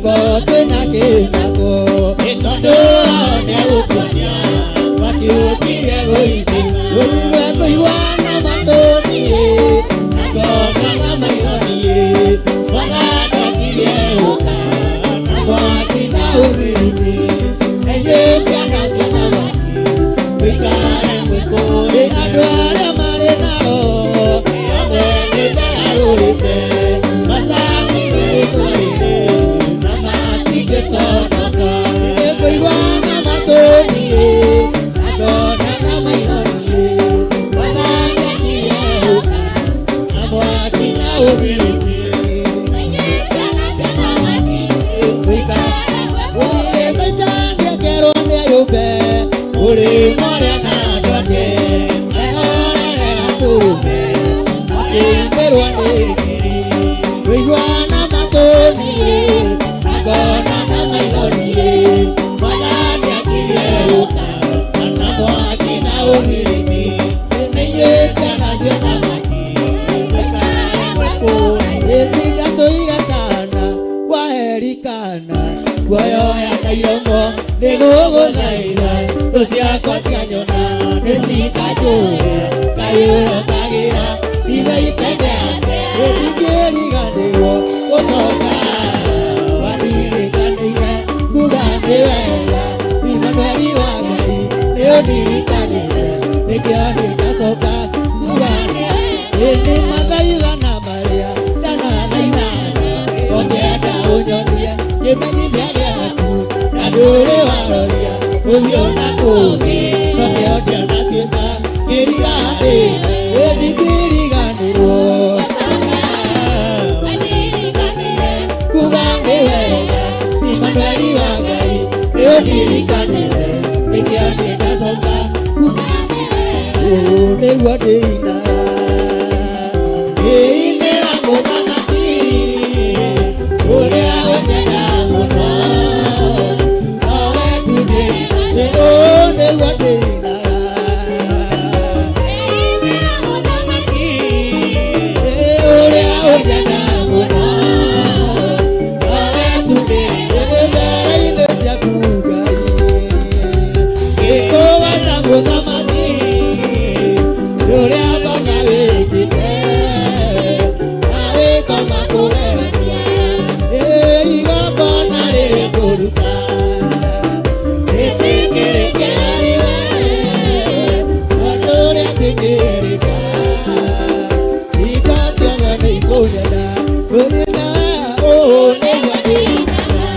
Tũngĩkorwo twĩna kĩmako nĩ tondũ wao nĩegũtuonia mwaki ũkirie gũitima ũigue kũigua na matũ niĩ na ngona na maitho niĩ mwathani akirie gũka na mwaki na ũbiriti na inyuĩ ciana cia thamaki mũikare mwĩkũĩ andũ arĩa marĩ nao amwe nĩmegarũrĩte macamire rĩtwa rĩrĩ na matingĩconoka nĩkũigua na matũ niĩ na ngona na maitho niĩ mwathani akirie gũka na mwaki na ũbiriti Nĩgũgũthaitha thũ ciakwa cianyona nĩcikanjũra kaĩ ũrokagĩra ithe itende ĩtingĩriganĩrwo gũcoka wanirikanĩire nguga nĩ wega Imanueli wa Ngai nĩũndirikanĩte nĩkĩo nĩndacoka nguga nĩ mathaithana marĩa ndanathaithana ũngĩenda ũnyonie kĩmenyithia gĩaku na ndũrĩ waroria ũthiũ na kũngĩ no kĩo ndianatuĩka kĩriganĩ ĩndingĩriganĩrwo kuga nĩ wega Imanueli wa Ngai nĩũndirikanĩte nĩkĩo nĩndacoka ũũ nĩguo ndĩinaga ndĩinĩra mũthamaki ũrĩa ũnyendaga mũno nowe tu ndĩinaga ũũ nĩguo ndĩinaga ũrĩa ũnyendaga mũno nowe tu ndĩinaga mbere-inĩ ciaku Ngai ngĩkũgooca mũthamaki ũrĩa baba wĩkĩte na wĩko makũgeretie igongona rĩrĩ kũruta rĩtikĩrĩke harĩ we tondũ ũrĩa twĩkĩrĩka hingo ciothe nĩikũnyenda ũrĩ na ũũ nĩguo ndĩinaga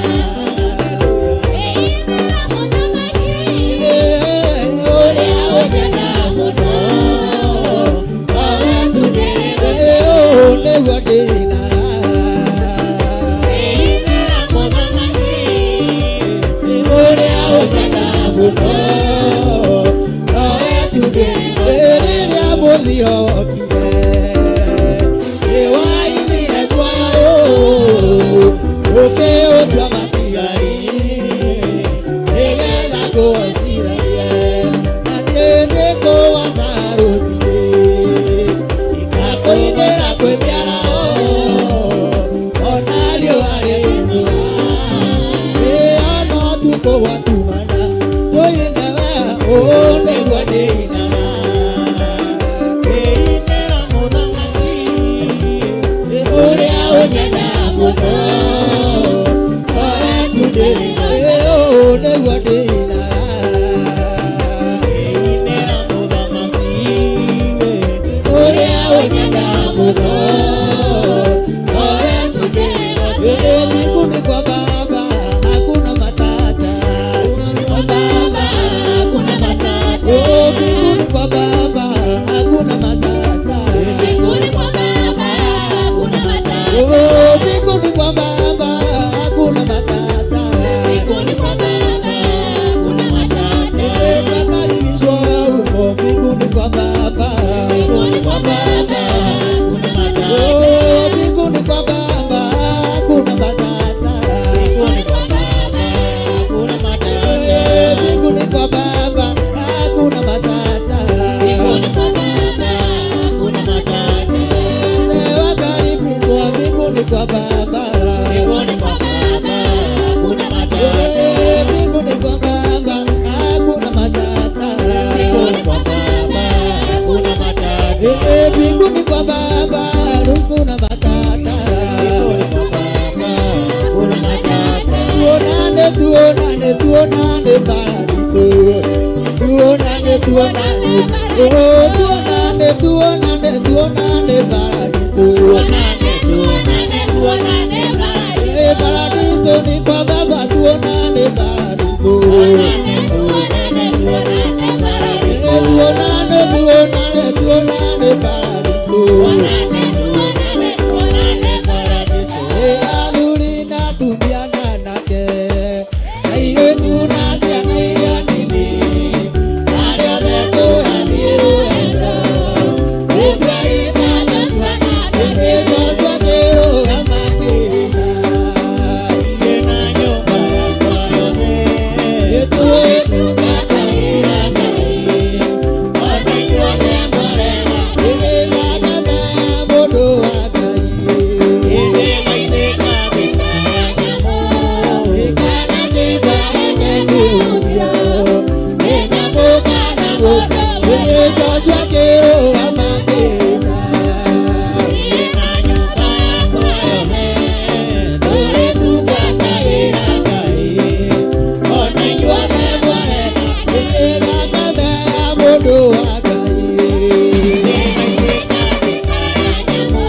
ũrĩa ũnyendaga mũno nowe tu ndĩrĩ ũũ nĩguo ndĩinaga ũrĩa ũnyendaga mũno nowe tu ndĩrĩ rĩrĩa mũthiro wokire nĩwaimire muoyo ũkĩũtua matigari nĩgetha ngũciragie na niĩ nĩngũwaca rũciinĩ ngakũinĩra kwĩ mĩaraho ona riũa rĩthũa ĩno tukũ gwatumana tũine we ũũ nĩguo ndĩinaga ndĩinĩra mũthamaki ũrĩa ũnyendaga mũno nowe Tuonane, tuonane paradiso. Tuonane, tuonane, oh, tuonane, tuonane, tuonane paradiso. Tuonane, tuonane, tuonane paradiso. Eh, paradiso ni kwa Baba, tuonane paradiso. Tuonane, tuonane, tuonane paradiso. Eh, tuonane, tuonane, tuonane paradiso. Tuonane, tuonane, tuonane paradiso. Eh, athuri na atumia na anake, airĩtu na ciana iria nini, arĩa othe tũrathiĩ rũgendo, nĩtwaita Joshua akĩrũgama akĩina. Niĩ na nyũmba yakwa yothe, Nĩtũĩtungatagĩra Ngai, ona inyuothe mwarega. ĩgĩthakame ya mũndũ wa Ngai. Hĩndĩ ĩgaitĩka thita ya nyamũ, Kana kĩimba gĩkĩhutio, nĩ nyamũ kana mũndũ. Ĩĩ Joshua akĩrũgama akĩina. Niĩ na nyũmba yakwa yothe, Tũrĩtungatagĩra Ngai, ona inyuothe mwarega. Ĩgĩthakame ya mũndũ wa Ngai. ĩgaitĩka thita ya nyamũ,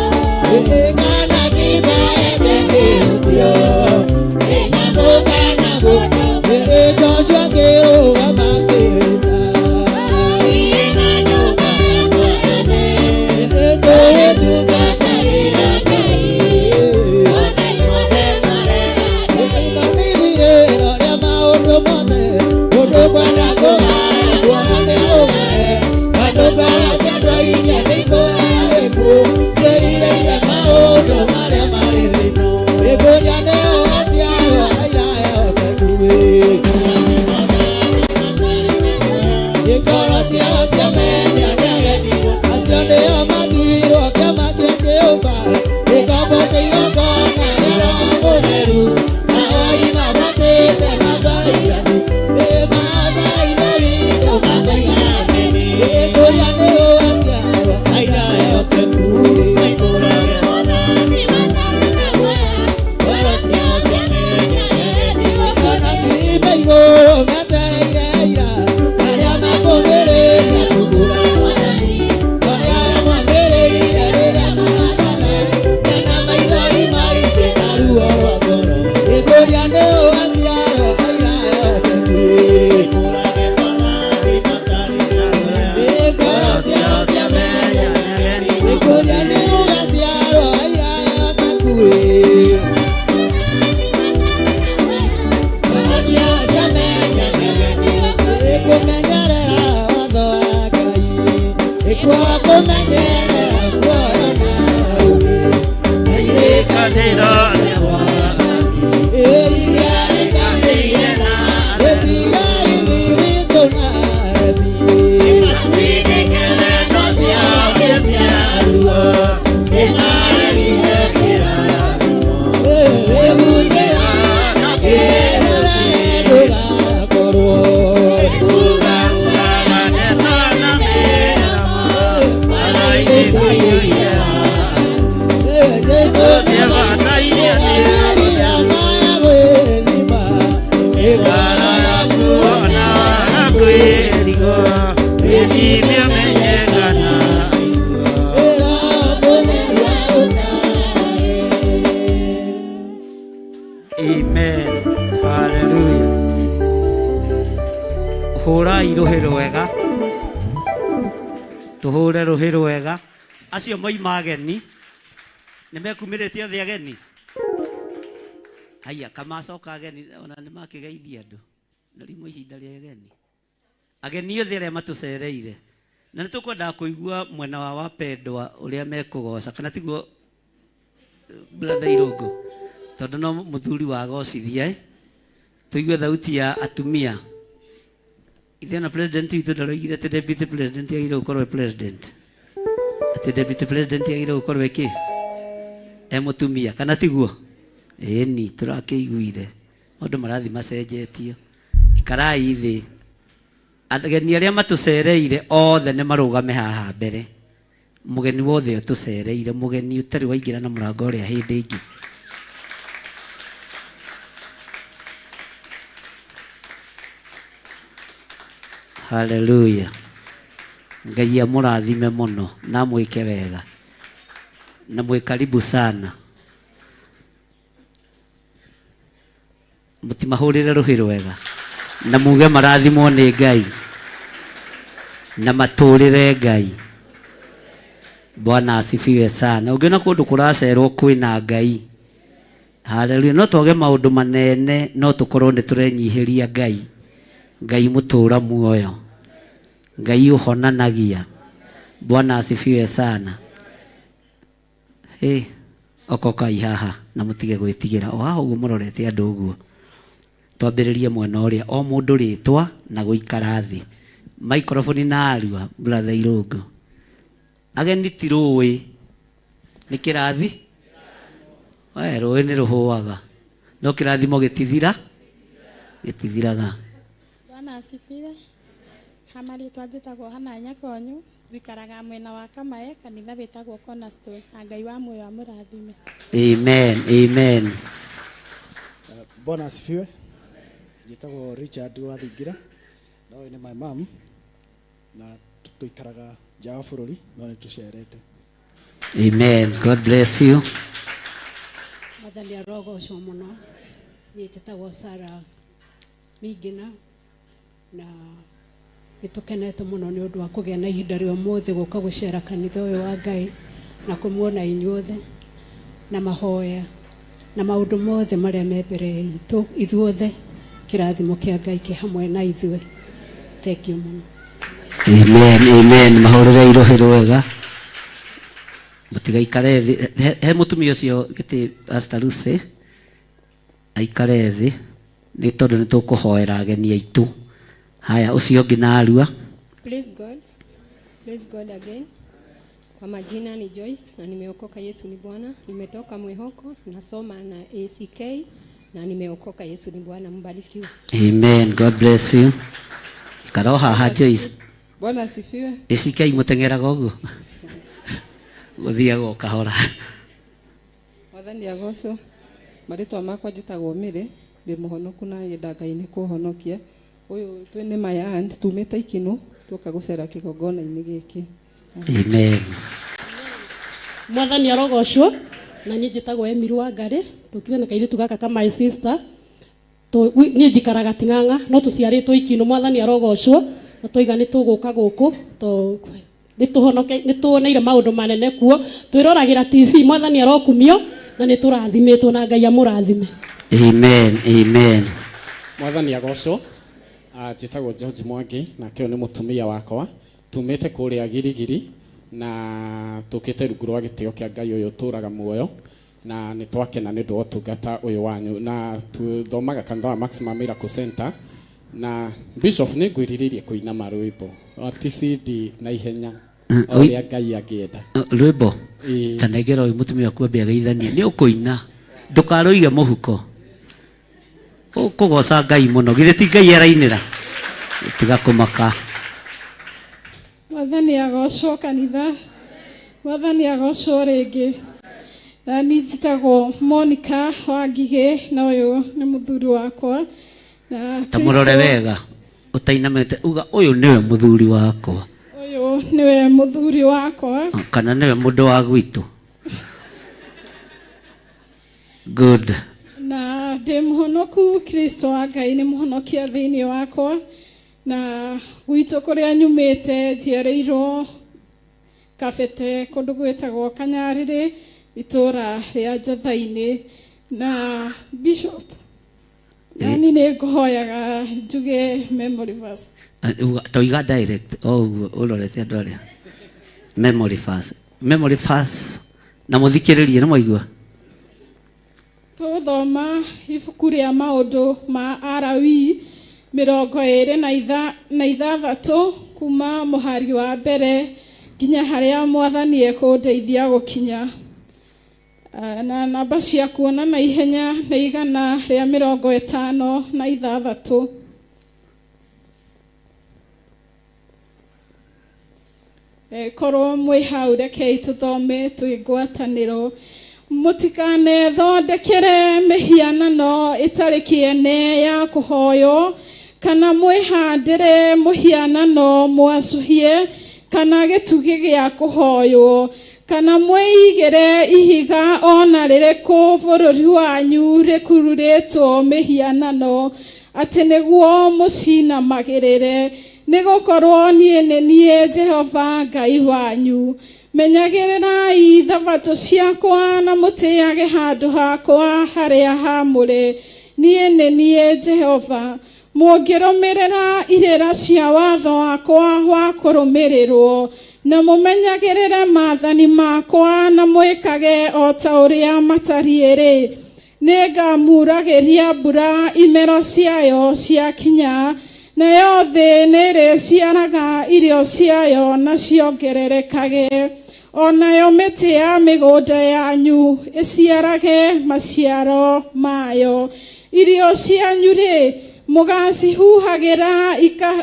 Kana kĩimba gĩkĩhutio, nĩ nyamũ kana mũndũ. Ĩĩ Joshua akĩrũgama akĩina. Niĩ na nyũmba yakwa yothe, Tũrĩtungatagĩra Ngai, ona inyuothe mwarega Ngai. Acio nĩo matuirwo kĩama kĩa Jehova, gĩkombo cia igongona rĩa Roho Mũtheru, nao agima matĩĩte makoiga, "Ĩ mahoca Ithe witũ makoiga atĩrĩ, kũrĩa nĩ ũgaciarwo aira ehokeku." Anabii igũrũ metereire aira, arĩa makũmĩrĩria kũgũra Mwathani, arĩa mwambĩrĩirie rĩrĩa maratana, mena maithori maingĩ na ruo rwa ngoro. Ĩkũria nĩ ũgaciarwo aira ehokeku. Ngoro ciao ciamenya Ĩkũria nĩ ũgaciarwo aira ehokeku. Kũmenyerera watho wa Ngai, kũmenyerera muoyo na ũũgĩ, na irĩkanĩro rĩa Mwathani, iria rĩkanĩire na rĩtigaire witũ na aremi. Ĩgunjĩra kĩrĩra ndũgakorwo. Amen. Hallelujah. Hũrai rũhĩ rwega. Tũhũre rũhĩ rwega. Acio moima ageni. Nĩ mekumĩrĩte othe ageni. Haiya, kamacoka ageni ona nĩ makĩgeithia andũ. Na rĩmwe ihinda rĩa ageni. Ageni othe arĩa matũcereire. Na nĩ tũkwendaga kũigua mwena wa wapendwa ũrĩa mekũgoca kana tiguo brother Irũngũ tondũ no mũthuri wagocithia eh? Tũigue thauti ya atumia. Ithe na president witũ ndaroigire atĩ deputy president agĩrĩire gũkorwo e president, atĩ deputy president agĩrĩire gũkorwo e kĩ e mũtumia kana tiguo? Ĩni tũrakĩiguire maũndũ marathiĩ macenjetio. Ikarai thĩ, ageni arĩa matũcereire othe nĩ marũgame haha mbere. Mũgeni wothe ũtũcereire, mũgeni ũtarĩ waingĩra na mũrango ũrĩa hĩndĩ ĩngĩ. Haleluya. Ngai amũrathime mũno na amwĩke wega na mwĩ karibu sana. Mũtimahũrĩre rũhĩ rwega na muge marathimwo nĩ Ngai na matũrĩre Ngai. Bwana asifiwe sana. Ũngĩona kũndũ kũracerwo kwĩna Ngai. Haleluya. No twage maũndũ manene no tũkorwo nĩ tũrenyihĩria Ngai. Ngai mũtũra muoyo. Ngai ũhonanagia. Bwana asifiwe sana. Hey, okokai haha na mũtige gwĩtigĩra. O haha ũguo mũrorete andũ ũguo. Twambĩrĩrie mwena ũrĩa o mũndũ rĩtwa na gũikara thĩ. Microphone na arua brother Irũngũ. Ageni ti rũĩ. Nĩ kĩrathi? We rũĩ nĩ rũhũaga. No kĩrathimo gĩtithira? Gĩtithiraga. Bwana asifiwe. Ha marĩtwa njĩtagwo Hana Nyakonyu, njikaraga mwena wa Kamae, kanitha wĩtagwo Cornerstone, na Ngai wa muoyo amũrathime. Amen. Amen. Bwana asifiwe. Njĩtagwo Richard wa Thingira, na ũyũ nĩ my mom, na tũikaraga nja wa bũrũri no nĩ tũcerete. Amen. God bless you. Mwathani arogocwo mũno. Niĩ njĩtagwo Sarah Mingina na nĩ tũkenete mũno nĩ ũndũ wa kũgĩa na ihinda rĩa ũmũthĩ gũka gũcera kanitha ũyũ wa Ngai na kũmuona inyuothe na mahoya na maũndũ mothe marĩa me mbere itũ ithuothe kĩrathimo kĩa Ngai kĩ hamwe na ithuĩ. Thank you mũno. Amen. Amen. Mahũrĩre irũhĩ rwega. Mũtigaikare thĩ. He mũtumia ũcio gĩtĩ Pastor Lucy aikare thĩ nĩ tondũ nĩ tũkũhoera ageni aitũ. Haya, ũcio ũngĩ na arua. Praise God. Praise God again. Kwa majina ni Joyce na nimeokoka, Yesu ni Bwana. Nimetoka Mwihoko, nasoma na ACK na nimeokoka, Yesu ni Bwana. Mbarikiwe. Amen. God bless you. Ikara o haha Joyce. Bwana asifiwe. ACK mũteng'eraga ũguo? Gũthiaga o kahora. Mwathani agocwo. Marĩtwa makwa njĩtagwo Mary, ndĩ mũhonoku na nyenda Ngai nĩ kũhonokia. Ũyũ twĩ nĩ my aunt, tumĩte Ikinũ, tuoka gũcera kĩgongona-inĩ gĩkĩ. Amen. Mwathani arogocwo. Na niĩ njĩtagwo Emily Wangari, tũkire na kairĩtu gaka ka my sister. Niĩ njikaraga Ting'ang'a no tũciarĩtwo Ikinũ. Mwathani arogocwo na twoiga nĩ tũgũka gũkũ to nĩ tuoneire maũndũ manene kuo, twĩroragĩra TV. Mwathani arokumio na nĩ tũrathimĩtwo na Ngai amũrathime. Amen. Amen. Mwathani agocwo. Njĩtagwo George Mwangi nake ũyũ nĩ mũtumia wakwa. Tumĩte kũrĩa Girigiri na tũkĩte rungu rwa gĩtĩo kĩa Ngai ũyũ ũtũraga muoyo na nĩ twakena nĩ ũndũ wa ũtungata ũyũ wanyu na tuthomaga kanitha wa Maximum Miracle Center na Bishop nĩ ngwĩrirĩirie kũina marwĩmbo ti CD na ihenya o ũrĩa Ngai angĩenda. Rwĩmbo ta nengera ũyũ mũtumia waku ambe ageithanie nĩ ũkũina ndũkarũige mũhuko ũkũgoca Ngai mũno githĩ ti Ngai arainĩra tiga kũmaka. Mwathani agocwo kanitha. Mwathani agocwo rĩngĩ. Na niĩ njĩtagwo Monica wa Ngigĩ na ũyũ nĩ mũthuri wakwa. Na ta mũrore wega ũtainamĩte uga ũyũ nĩwe mũthuri wakwa. Ũyũ nĩwe mũthuri wakwa. Kana nĩwe mũndũ wa gwitũ. Good. Na ndĩ mũhonoku, Kristo wa Ngai nĩ mũhonokia thĩinĩ wakwa. Na gwitũ kũrĩa nyumĩte njiarĩirwo Kabete kũndũ gwĩtagwo Kanyarĩrĩ itũra rĩa Njatha-inĩ. Na Bishop, nani nĩ ngũhoyaga njuge memory verse. Toiga direct o ũguo ũrorete andũ arĩa. Memory verse. Memory verse na mũthikĩrĩrie nĩ mwaigua. Tũgũthoma ibuku rĩa maũndũ ma Alawii 26 kuma mũhari wa mbere nginya harĩa Mwathani ekũndeithia gũkinya. Na namba cia kuona na ihenya nĩ 156. Korwo mwĩ hau rekei tũthome twĩ ngwatanĩro. Mũtikanethondekere mĩhianano ĩtarĩ kĩene ya kũhoywo Kana mwĩhandĩre mũhianano mwacũhie, kana gĩtugĩ gĩa kũhoywo, kana mwĩigĩre ihiga o na rĩrĩkũ bũrũri wanyu rĩkururĩtwo mĩhianano, atĩ nĩguo mũcinamagĩrĩre, nĩ gũkorwo niĩ nĩ niĩ Jehova Ngai wanyu. Menyagĩrĩrai thabatũ ciakwa na mũtĩage handũ hakwa harĩa haamũre. Niĩ nĩ niĩ Jehova. Mũngĩrũmĩrĩra irĩra cia watho wakwa wa kũrũmĩrĩrwo, na mũmenyagĩrĩre maathani makwa na mwĩkage o ta ũrĩa matariĩ-rĩ, nĩngamuuragĩria mbura imero ciayo ciakinya, nayo thĩ nĩĩrĩciaraga irio ciayo na ciongererekage, o nayo mĩtĩ ya mĩgũnda yanyu ĩciarage maciaro mayo. Irio cianyu-rĩ, mũgaacihuhagĩra ika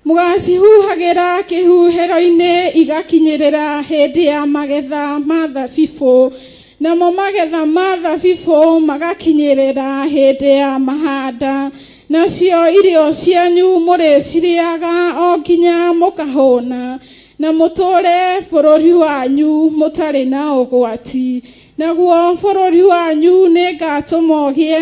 Mũgaacihuhagĩra kĩhuhĩro-inĩ igakinyĩrĩra hĩndĩ ya magetha ma thabibũ, namo magetha ma thabibũ magakinyĩrĩra hĩndĩ ya mahanda. Nacio irio cianyu mũrĩcirĩaga o nginya mũkahũna, na mũtũũre bũrũri wanyu mũtarĩ na ũgwati. Naguo bũrũri wanyu nĩngatũma ũgĩe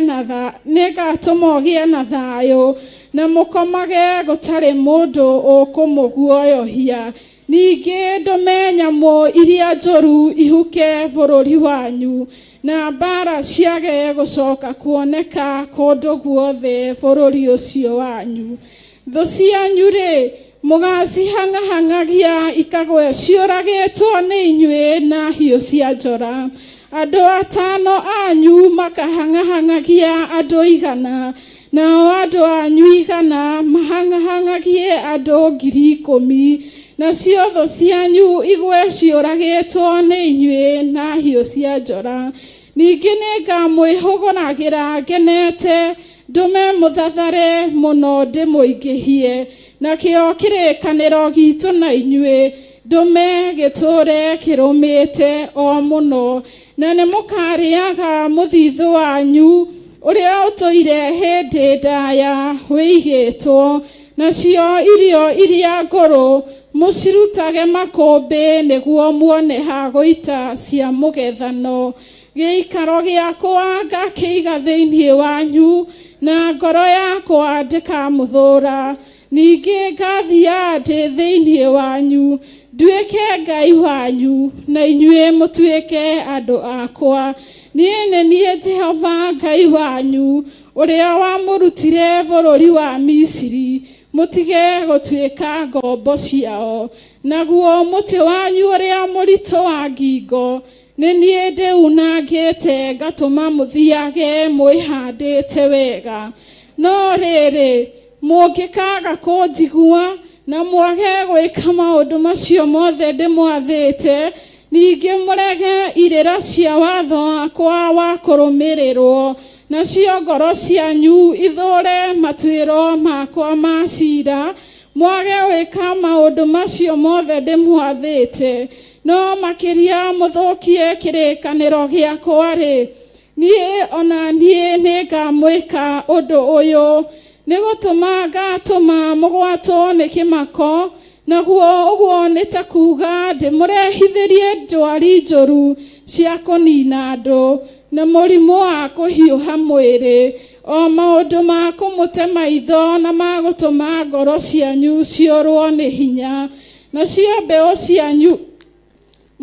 na thayũ, na mũkomage gũtarĩ mũndũ ũkũmũguoyohia. Ningĩ ndũme nyamũ iria njũru ihuke bũrũri wanyu, na mbaara ciage gũcoka kuoneka kũndũ guothe bũrũri ũcio wanyu. Thũ cianyu-rĩ, mũgaacihang'ahang'agia ikagwe ciũragĩtwo nĩ inyuĩ na hiũ cia njora. Andũ atano anyu makahang'ahang'agia andũ igana, nao andũ anyu igana mahang'ahang'agie andũ 10,000, nacio thũ cianyu igwe ciũragĩtwo nĩ inyuĩ na hiũ cia njora. Ningĩ nĩngamwĩhũgũragĩra ngenete, ndũme mũthathare mũno ndĩmũingĩhie, nakĩo kĩrĩkanĩro giitũ na inyuĩ ndũme gĩtũũre kĩrũmĩte o mũno, na nĩmũkarĩaga mũthithũ wanyu ũrĩa ũtũire hĩndĩ ndaya wĩigĩtwo, nacio irio iria ngũrũ mũcirutage makũmbĩ nĩguo muone ha gũita cia mũgethano. Gĩikaro gĩakwa ngakĩiga thĩinĩ wanyu, na ngoro yakwa ndĩkamũthũũra. Ningĩ ngathiaga ndĩ thĩinĩ wanyu, nduĩke Ngai wanyu, na inyuĩ mũtuĩke andũ akwa. Niĩ nĩ niĩ Jehova Ngai wanyu, ũrĩa wamũrutire bũrũri wa Misiri, mũtige gũtuĩka ngombo ciao. Naguo mũtĩ wanyu ũrĩa mũritũ wa ngingo, Nĩ niĩ ndĩunangĩte ngatũma mũthiage mwĩhandĩte wega. No rĩrĩ, mũngĩkaaga kũnjigua na mwage gwĩka maũndũ macio mothe ndĩmwathĩte, ningĩ mũrege irĩra cia watho wakwa wa kũrũmĩrĩrwo, nacio ngoro cianyu ithũũre matuĩro makwa ma ciira, mwage gwĩka maũndũ macio mothe ndĩmwathĩte, No makĩria mũthũkie kĩrĩkanĩro gĩakwa-rĩ, niĩ o na niĩ nĩngamwĩka ũndũ ũyũ, nĩ gũtũma ngatũma mũgwatwo nĩ kĩmako, naguo ũguo nĩ ta kuuga ndĩmũrehithĩrie ndwari njũru cia kũnina andũ, na mũrimũ wa kũhiũha mwĩrĩ, o maũndũ ma kũmũte maitho na ma gũtũma ngoro cianyu ciũrũo nĩ hinya. Nacio mbeũ cianyu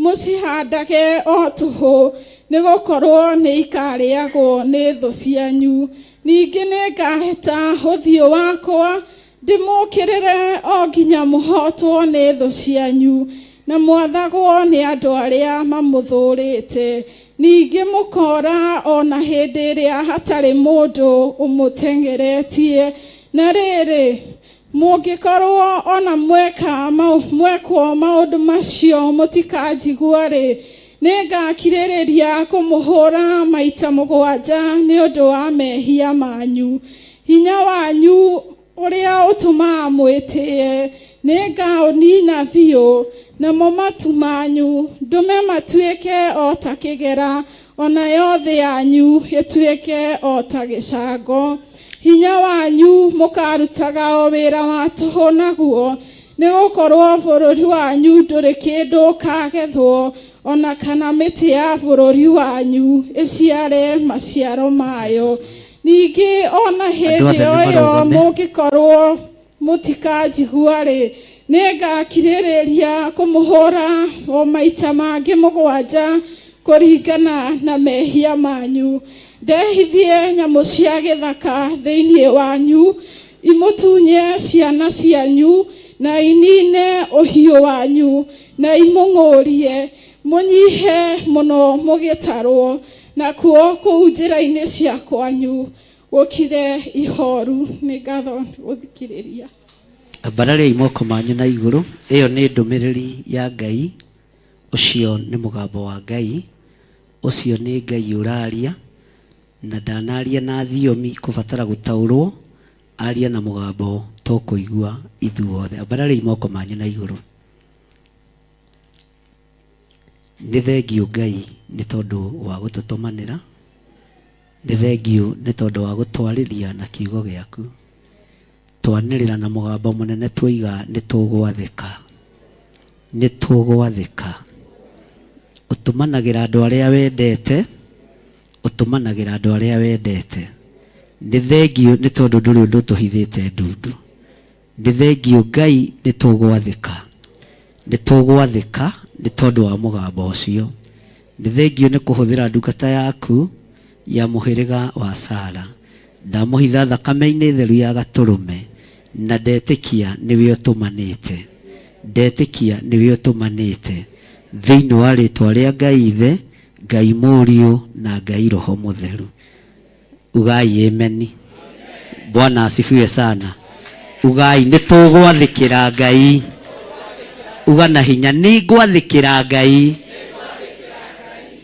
mũcihandage o tũhũ, nĩ gũkorũo nĩikarĩagwo nĩ thũ cianyu. Ningĩ nĩngahĩta ũthiũ wakwa ndĩmũũkĩrĩre o nginya mũhootwo nĩ thũ cianyu, na mwathagwo nĩ andũ arĩa mamũthũũrĩte. Ningĩ mũkoora o na hĩndĩ ĩrĩa hatarĩ mũndũ ũmũteng'eretie. Na rĩrĩ, Mũngĩkorwo o na mweka mwekwo maũndũ macio mũtikanjigua-rĩ, nĩngakirĩrĩria kũmũhũũra maita mũgwanja nĩ ũndũ wa mehia manyu. Hinya wanyu ũrĩa ũtũmaga mwĩtĩĩe nĩngaũniina biũ, namo matu manyu ndũme matuĩke o ta kĩgera, o nayo thĩ yanyu ĩtuĩke o ta gĩcango. Hinya wanyu mũkarutaga o wĩra wa tũhũ naguo, nĩ gũkorwo bũrũri wanyu ndũrĩ kĩndũ ũkagethwo, ona kana mĩtĩ ya bũrũri wanyu ĩciare maciaro mayo. Ningĩ ona Andũ hĩndĩ othe o nĩ ĩyo marũgame. mũngĩkorwo mũtikanjigua-rĩ, nĩngakirĩrĩria kũmũhũra o maita mangĩ mũgwanja kũringana na mehia manyu. Ndehithie nyamũ cia gĩthaka thĩinĩ wanyu, imũtunye ciana cianyu, na inine ũhiũ wanyu, na imũng'ũrie, mũnyihe mũno mũgĩtarwo, nakuo kũu njĩra-inĩ cia kwanyu gũkire ihoru. Nĩ ngatho nĩ gũthikĩrĩria. Ambarariai moko manyu na igũrũ. Ĩyo nĩ ndũmĩrĩri ya Ngai. Ũcio nĩ mũgambo wa Ngai. Ũcio nĩ Ngai ũraria, na ndanaria na thiomi kũbatara gũtaũrwo, aria na mũgambo tũkũigua ithuothe. Ambarariai moko manyu na igũrũ. Nĩ thengiũ Ngai nĩ tondũ wa gũtũtũmanĩra. Nĩ thengiũ nĩ tondũ wa gũtwarĩria na kiugo gĩaku. Twanĩrĩra na mũgambo mũnene tuoiga nĩ tũgwathĩka. Nĩ tũgwathĩka. Ũtũmanagĩra andũ arĩa wendete, ũtũmanagĩra andũ arĩa wendete. Nĩ thengiũ nĩ tondũ ndũrĩ ũndũ ũtũhithĩte ndundu. Nĩ thengiũ Ngai nĩ tũgwathĩka. Nĩ tũgwathĩka nĩ tondũ wa mũgambo ũcio. Nĩ thengiũ nĩ kũhũthĩra ndungata yaku ya mũhĩrĩga wa Sara. Ndamũhitha thakame-inĩ theru ya gatũrũme, na ndetĩkia nĩwe ũtũmanĩte. Ndetĩkia nĩwe ũtũmanĩte. Thĩinĩ wa rĩtwa rĩa Ngai Ithe, Ngai Mũriũ, na Ngai Roho Mũtheru. Ugai ameni. Bwana asifiwe sana. Ugai nĩ tũgwathĩkĩra Ngai. Uga na hinya nĩ ngwathĩkĩra Ngai.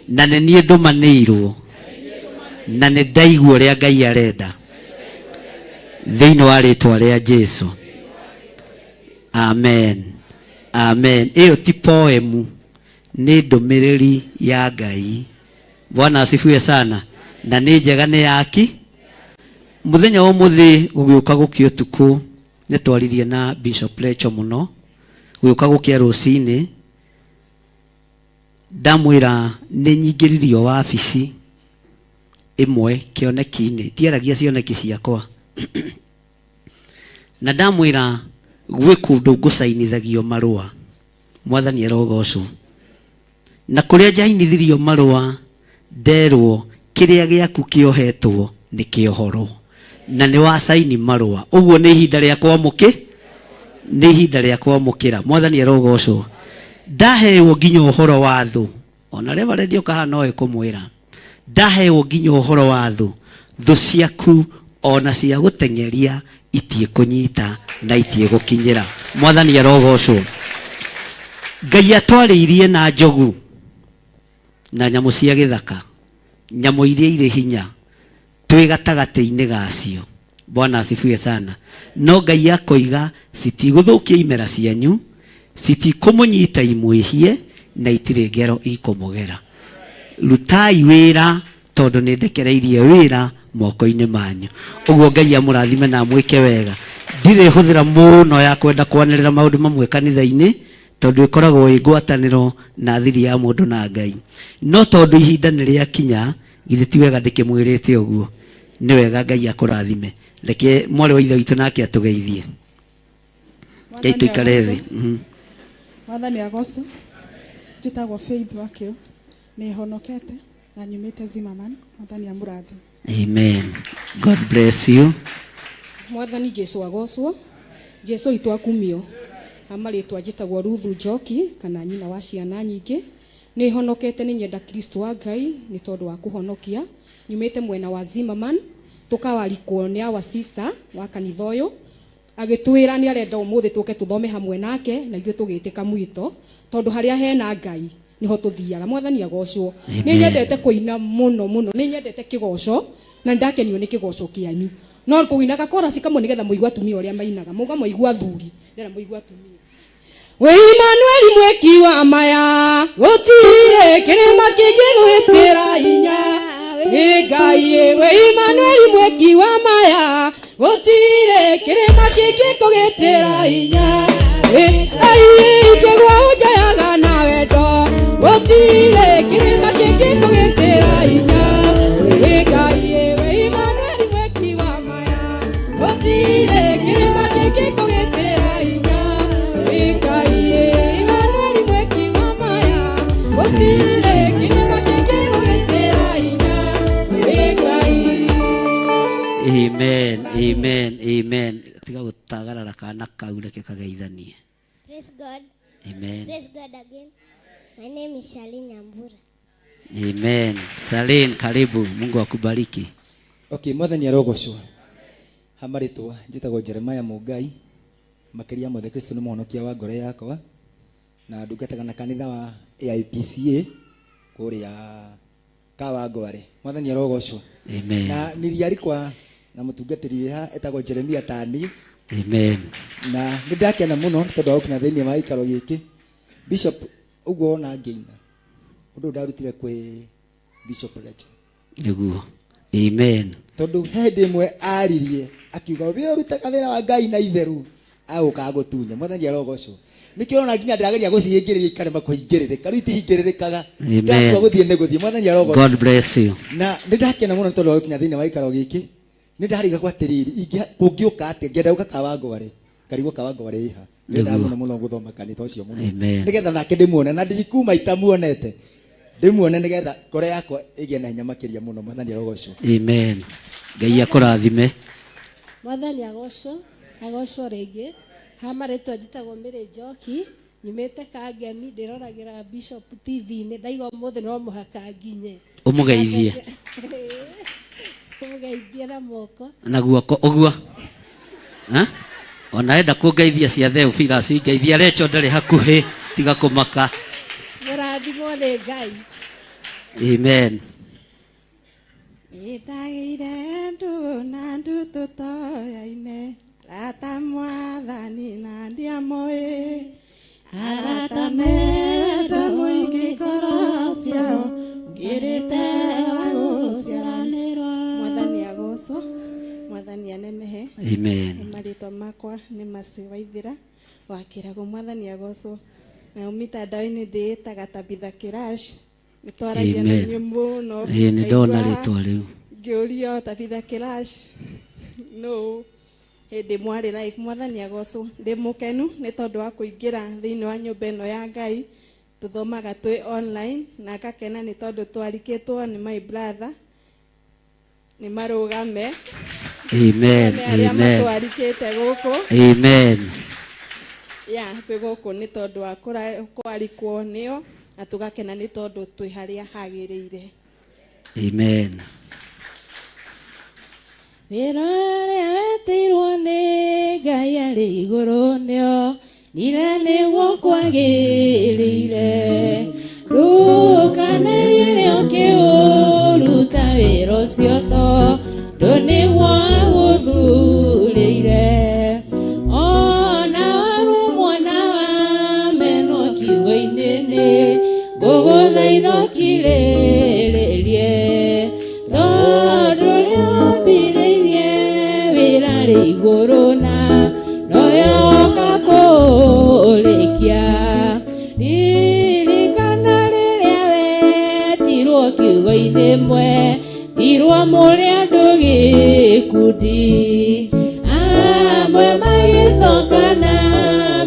Na nĩ niĩ ndũmanĩirwo. Na nĩ ndaigua ũrĩa Ngai arenda. Thĩinĩ wa rĩtwa rĩa Jesu. Amen. Amen. Ĩyo ti poemu, nĩ ndũmĩrĩri ya Ngai. Bwana asifiwe sana. Na nĩ njega nĩ yaki. Mũthenya wa ũmũthĩ gũgĩũka gũkĩa ũtukũ nĩ twaririe na Bishop Lecho mũno. Gũgĩũka gũkĩa rũcinĩ ndamwĩra nĩ nyingĩririo wabici ĩmwe kĩoneki-inĩ, ndiaragia cioneki ciakwa. Na ndamwĩra gwĩ kũndũ ngũcainithagio marũa. Mwathani arogocwo. Na kũrĩa njainithirio marũa nderwo kĩrĩa gĩaku kĩohetwo nĩ kĩohorwo na nĩ wacaini marũa. Ũguo nĩ ihinda rĩa kwamũkĩ nĩ ihinda rĩa kwamũkĩra. Mwathani arogocwo. Ndaheo nginya ũhoro wa thũ, ona Reverend oka haha no ekũmwĩra, ndaheo nginya ũhoro wa thũ, thũ ciaku ona cia gũteng'eria itiĩkũnyita na itiĩgũkinyĩra. Mwathani arogocwo. Ngai atwarĩirie na njogu na nyamũ cia gĩthaka, nyamũ iria irĩ hinya, twĩ gatagatĩ-inĩ gacio. Bwana asifiwe sana. No Ngai akoiga citigũthũkia imera cianyu, citikũmũnyita imwĩhie, na itirĩ ngero ikũmũgera. Rutai wĩra tondũ nĩ ndekereirie wĩra moko-inĩ manyu. Ũguo Ngai amũrathime na amwĩke wega. Ndirĩ hũthĩra mũno ya kwenda kwanĩrĩra maũndũ mamwe kanitha-inĩ, tondũ ĩkoragwo ĩ ngwatanĩro na thiri ya mũndũ na Ngai. No tondũ ihinda nĩ rĩakinya, githĩ ti wega ndĩkĩmwĩrĩte ũguo? Nĩ wega Ngai akũrathime. Reke mwarĩ wa ithe witũ nake atũgeithie. Ngai tũikare thĩ. Mwathani agocwo. Njĩtagwo Faith Wakĩo. Nĩ honokete na nyumĩte Zimmerman. Mwathani amũrathime. Amen. God bless you. Mwathani Jesu agocwo. Jesu witũ akumio. Ha marĩtwa njĩtagwo Ruthu Njoki kana nyina wa ciana nyingĩ. Nĩ honokete nĩ nyenda Kristo wa Ngai nĩ tondũ wa kũhonokia. Nyumĩte mwena wa Zimmerman. Tũkawarikwo nĩ our sister wa kanitha ũyũ. Agĩtwĩra nĩ arenda ũmũthĩ tũke tũthome hamwe nake na ithuĩ tũgĩtĩka mwito tondũ harĩa hena Ngai niho tuthiaga. Mwathani agocwo. Nĩ nyendete kũina mũno mũno, nĩ nyendete kĩgoco na nĩ ndakenio nĩ kĩgoco kĩanyu. No kũina gakorasi kamwe nĩgetha mũigue atumia ũrĩa mainaga, mũga mwaigua athuri, ndĩrenda mũigue atumia. Wĩ Imanueli mwĩki wa maya, gũtirĩ kĩrĩma kĩngĩgwĩtĩra hinya. Wĩ Ngai wĩ Imanueli mwĩki wa maya gũtirĩ kĩrĩma kĩngĩkũgitĩra hinya. Wĩ Ngai ingĩgwa ũnjoyaga na wendo gũtirĩ kĩrĩma kĩngĩkũgitĩra hinya. Wĩ Ngai wĩ Imanueli mwĩki wa maya gũtirĩ kĩrĩma kĩngĩkũgitĩra hinya. Wĩ Ngai Imanueli mwĩki wa maya gũtirĩ kĩrĩma kĩngĩkũgitĩra hinya. Wĩ Ngai. Amen, amen, amen. Tiga gũtagarara kana kau, reke kageithanie. Praise God. Amen. Praise God again. My name is Charlene Nyambura. Amen. Salin, karibu. Mungu akubariki. Okay, mwathani arogocwo. Ha marĩtwa njĩtagwo Jeremiah Mũngai, makĩria mothe Kristo nĩ mũhonokia wa ngoro yakwa, na ndungataga na kanitha wa AIPCA kũrĩa Kawangware. Mwathani arogocwo. Amen. Na nilialikwa na mũtungatĩri wĩ haha etagwo Jeremiah Tani. Amen. Na nĩ ndakena mũno nĩ tondũ wa gũkinya thĩinĩ wa gĩikaro gĩkĩ. Bishop, ũguo wona ngĩina, ũndũ ũyũ ndarutire kwĩ Bishop Rachel. Nĩguo. Amen. Tondũ he hĩndĩ ĩmwe aririe akiuga we ũrutaga wĩra wa Ngai na itheru agũka agũtunye. Mwathani arogocwo. Nĩkĩo ũrona nginya ndĩrageria gũcihingĩrĩria ikarema kũhingĩrĩrĩka, rĩu itihingĩrĩrĩkaga. Amen. Ndatua gũthiĩ nĩ gũthiĩ. Mwathani arogocwo. God bless you. Na nĩ ndakena mũno nĩ tondũ wa gũkinya thĩinĩ wa gĩikaro gĩkĩ. Nĩ ndarigagwo atĩrĩrĩ, kũngĩũka atĩa ngĩenda gũka Kawangware, ngarigwo Kawangware ĩha. Nĩendaga Nĩguo. mũno mũno gũthoma kanitha ũcio mũno. Amen. Nĩgetha nake ndĩmuone, na ndikuma itamuonete. Ndĩmuone nĩgetha ngoro yakwa ĩgĩe na hinya makĩria mũno. Mwathani arogocwo. Amen. Ngai akũrathime. Mwathani agocwo, agocwo rĩngĩ. Ha marĩtwa njĩtagwo Mary Njoki, nyumĩte Kangemi, ndĩroragĩra Bishop TV-inĩ, ndaigua ũmũthĩ no mũhaka nginye. Ũmũgeithie. Ũmũgeithie na moko. Na guoko ũguo. Ha? Ona enda kũngeithia cia Theophilus, ngeithia Rachel ndarĩ hakuhĩ, tiga kũmaka. Mũrathimwo nĩ Ngai. Amen. Nĩndagĩire ndũ na ndũ tũtoyaine, arata mwathani na ndiamoĩ, arata me wendo mũingĩ ngoro ciao, ngĩrĩte wa gũciaranĩrwo. Mwathani agocwo, mwathani anenehe. Amen. Nĩ marĩtwa makwa nĩ Mercy Waithĩra wa Kĩrago. Mwathani agocwo. Nayo mitandao-inĩ ndĩĩtaga Tabitha Kirash. Nĩ twaragia na Amen. inyuĩ mũno. Ĩĩ, nĩ ndona Ngaigua rĩtwa rĩu. ngĩũrio Tabitha Kirash nũ hĩndĩ mwarĩ live. Mwathani agocwo. Ndĩ mũkenu nĩ tondũ wa kũingĩra thĩinĩ wa nyũmba ĩno ya Ngai. Tũthomaga twĩ online na ngakena nĩ tondũ twarikĩtwo nĩ my brother. Nĩ marũgame. Amen. Nĩ arĩa Amen. matwarikĩte gũkũ. Amen. Ya, twĩ gũkũ nĩ tondũ wa kwarikwo nĩo na tũgakena nĩ tondũ twĩ harĩa hagĩrĩire. Amen. Wĩra ũrĩa wetĩirwo nĩ Ngai arĩ igũrũ nĩo nire nĩguo kwagĩrĩire. Ndũkanarire ũkĩũruta wĩra ũcio tondũ nĩguo agũthurĩire. Ona warumwo na wamenwo kiugo-inĩ nĩ ngũgũthaitha ũkirĩrĩrie. Tondũ ũrĩa wambĩrĩirie wĩra rĩ igũrũ na nowe woka kũũrĩkia. Ririkana rĩrĩa wetirwo kiugo-inĩ mwetirwo mũrĩ andũ gĩkundi. Amwe magĩcoka na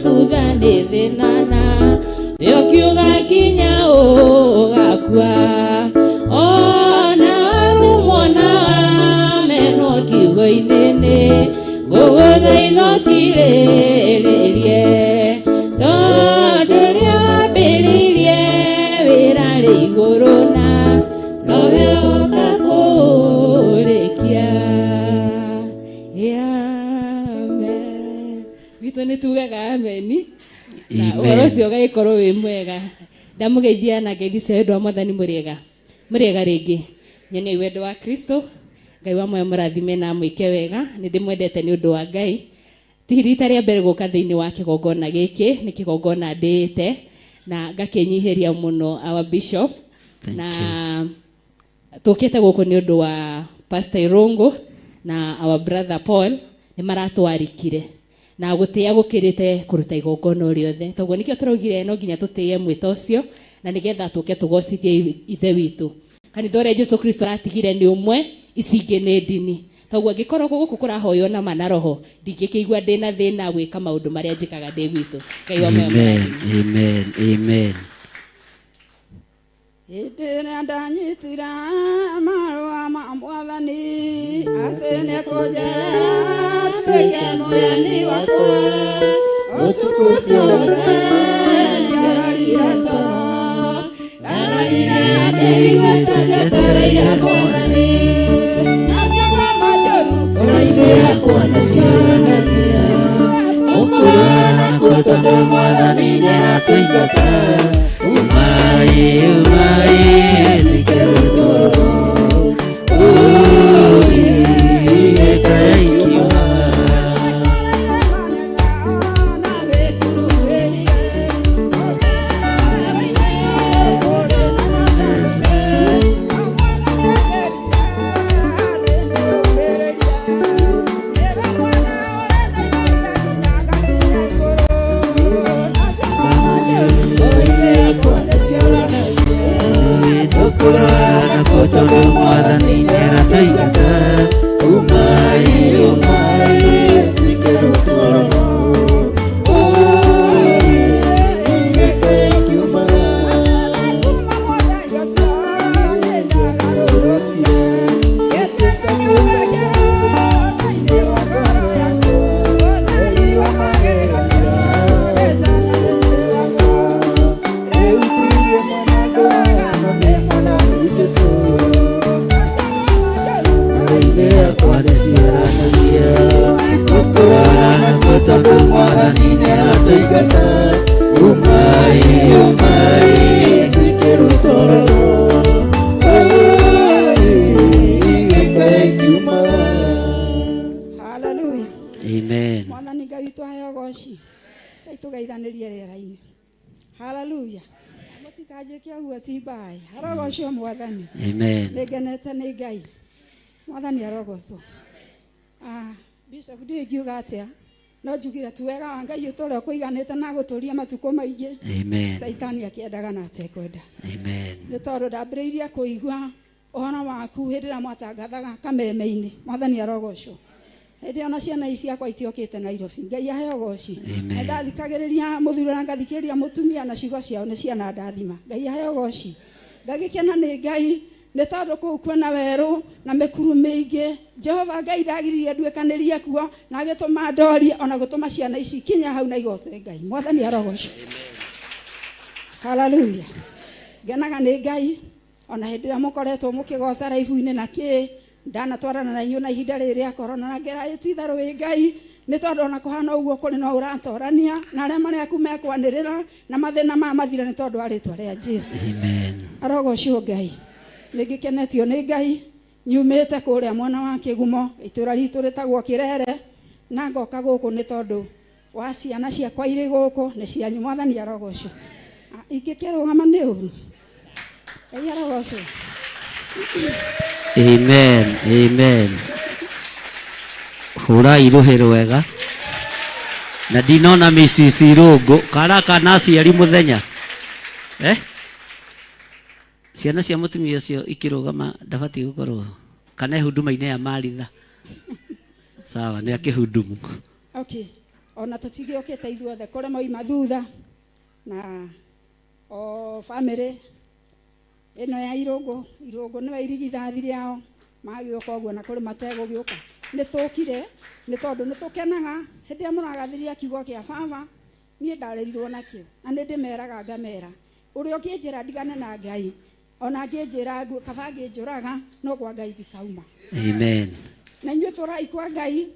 thutha nĩ thĩna na we ũkiuga kinya ũgakua. Ona warumwo na wamenwo kiugo-inĩ nĩ ngũgũthaitha ũkirĩrĩrie. Tondũ ũrĩa wambĩrĩirie wĩra rĩ igũrũ na nowe woka kũũrĩkia. Amen. Gwitũ nĩ tugaga ameni. Na Amen. ũhoro ũcio ũgagĩkorwo wĩ mwega. Ndamũgeithia na ngeithi cia wendo wa Mwathani mũrĩega. Mũrĩega rĩngĩ. Nyoniai wendo wa Kristo. Ngai wa muoyo mũrathime na amwĩke wega. Nĩ ndĩmwendete nĩ ũndũ wa Ngai. Ti rita rĩa mbere gũka thĩinĩ wa kĩgongona gĩkĩ, nĩ kĩgongona ndĩĩte na ngakĩnyihĩria mũno our bishop. Thank Na you. Tũkĩte gũkũ nĩ ũndũ wa Pastor Irungu na our brother Paul nĩ maratwarikire na gũtĩĩa gũkĩrĩte kũruta igongona o rĩothe. Toguo nĩkĩo tũraugire no nginya tũtĩĩe mwĩto ũcio na nĩgetha tũke tũgocithie ithe witũ. Kanitha ũrĩa Jesu Kristo aratigire nĩ ũmwe, ici ingĩ nĩ ndini. Toguo angĩkorwo gũkũ kũrahoywo na ma na roho, ndingĩkĩigua ndĩna thĩna gwĩka maũndũ marĩa njĩkaga ndĩ gwitũ. Ngai wa muoyo Amen, mũrathime. amen, amen. Hĩndĩ ĩrĩa ndanyitire marũa ma mwathani atĩ nĩkũnjerera tuĩke mũgeni wakwa ũtukũ ũcio wothe ndararire toro ndararire ndĩiguĩte njetereire mwathani nacio ngoma njũru ngoro-inĩ yakwa nĩciũranagia Ũkũrora nakuo tondũ mwathani nĩaratũingata umai umai cikĩrutwo ui gĩkaingiuga tondũ mwathani nĩaratũingata umai umai cikĩrutwo ui gĩkaingiuga tondũ mwathani nĩaratũingata umai umai cikĩrutwo ui gĩkaingiuga Hallelujah. Amen. Mwathani Ngai witũ aheo goci. Ngai tũgeithanĩrie rĩera-inĩ. Hallelujah. Mũtikanjĩke ũguo ti mbaĩ. Arogocwo Mwathani. Amen. Nĩngenete nĩ Ngai. Mwathani arogocwo. Ah, Bishop ndiũĩ ingiuga atĩa. No njugire tu wega wa Ngai ũtũre ũkũiganĩte na gũtũria matukũ maingĩ. Amen. Caitani akĩendaga na atekwenda. Amen. Nĩ tondũ ndambĩrĩirie kũigua ũhoro waku hĩndĩ ĩrĩa mwatangathaga kameme-inĩ. Mwathani arogocwo. Hĩndĩ ĩyo na ciana ici ciakwa itiokĩte Nairobi. Ngai aheo goci. Amen. Na ndathikagĩrĩria mũthuri na ngathikĩrĩria mũtumia na ciugo ciao nĩ ciana ndathima. Ngai aheo goci. Ngagĩkena nĩ Ngai nĩ tondũ kũu kwĩna werũ na mĩkuru mĩingĩ. Jehova Ngai ndagiririe nduĩkanĩrie kuo na agĩtũma ndorie ona gũtũma ciana ici kinya hau na igoce Ngai. Mwathani arogocwo. Hallelujah. Ngenaga nĩ Ngai ona hĩndĩ ĩrĩa mũkoretwo mũkĩgoca raibu-inĩ na kĩ ndanatwarana na inyuĩ na ihinda rĩrĩ rĩa korona na ngera ĩ ti itherũ wĩ Ngai nĩ tondũ ona kũhana ũguo kũrĩ no ũratorania na arĩa marĩ aku mekwanĩrĩra na mathĩna maya mathire nĩ tondũ wa rĩtwa rĩa Jesu. Amen. Arogocwo Ngai. Nĩ ngĩkenetio nĩ Ngai nyumĩte kũrĩa mwena wa Kĩgumo itũra ritũ rĩtagwo Kĩrere na ngoka gũkũ nĩ tondũ wa ciana ciakwa irĩ gũkũ nĩ cianyu. Mwathani arogocwo. Ingĩkĩrũgama nĩ ũru. Ngai arogocwo. Amen. Amen. Hũrai rũhĩ rwega. Na ndinona Mrs. Irũngũ kara kana aciari mũthenya. Eh? Ciana cia mũtumia ũcio ikĩrũgama ndabatiĩ gũkorwo kana e huduma-inĩ ya Maritha. Sawa, nĩ akĩhudumu. Okay. Ona tũtigĩũkĩte ithuothe kũrĩ moima thutha na o family ĩno ya Irũngũ, Irũngũ nĩwe irigithathi rĩao magĩũka ũguo na kũrĩ mategũgĩũka. Nĩ tũkire nĩ tondũ nĩ tũkenaga hĩndĩ ĩrĩa mũragathĩrĩria kiugo kĩa baba niĩ ndarerirwo nakĩo na nĩ ndĩmeraga ngamera ũrĩa ũngĩnjĩra ndigane na Ngai ona angĩnjĩra ngue kaba angĩnjũraga no kwa Ngai ndikauma. Amen. Na inyuĩ tũrai kwa Ngai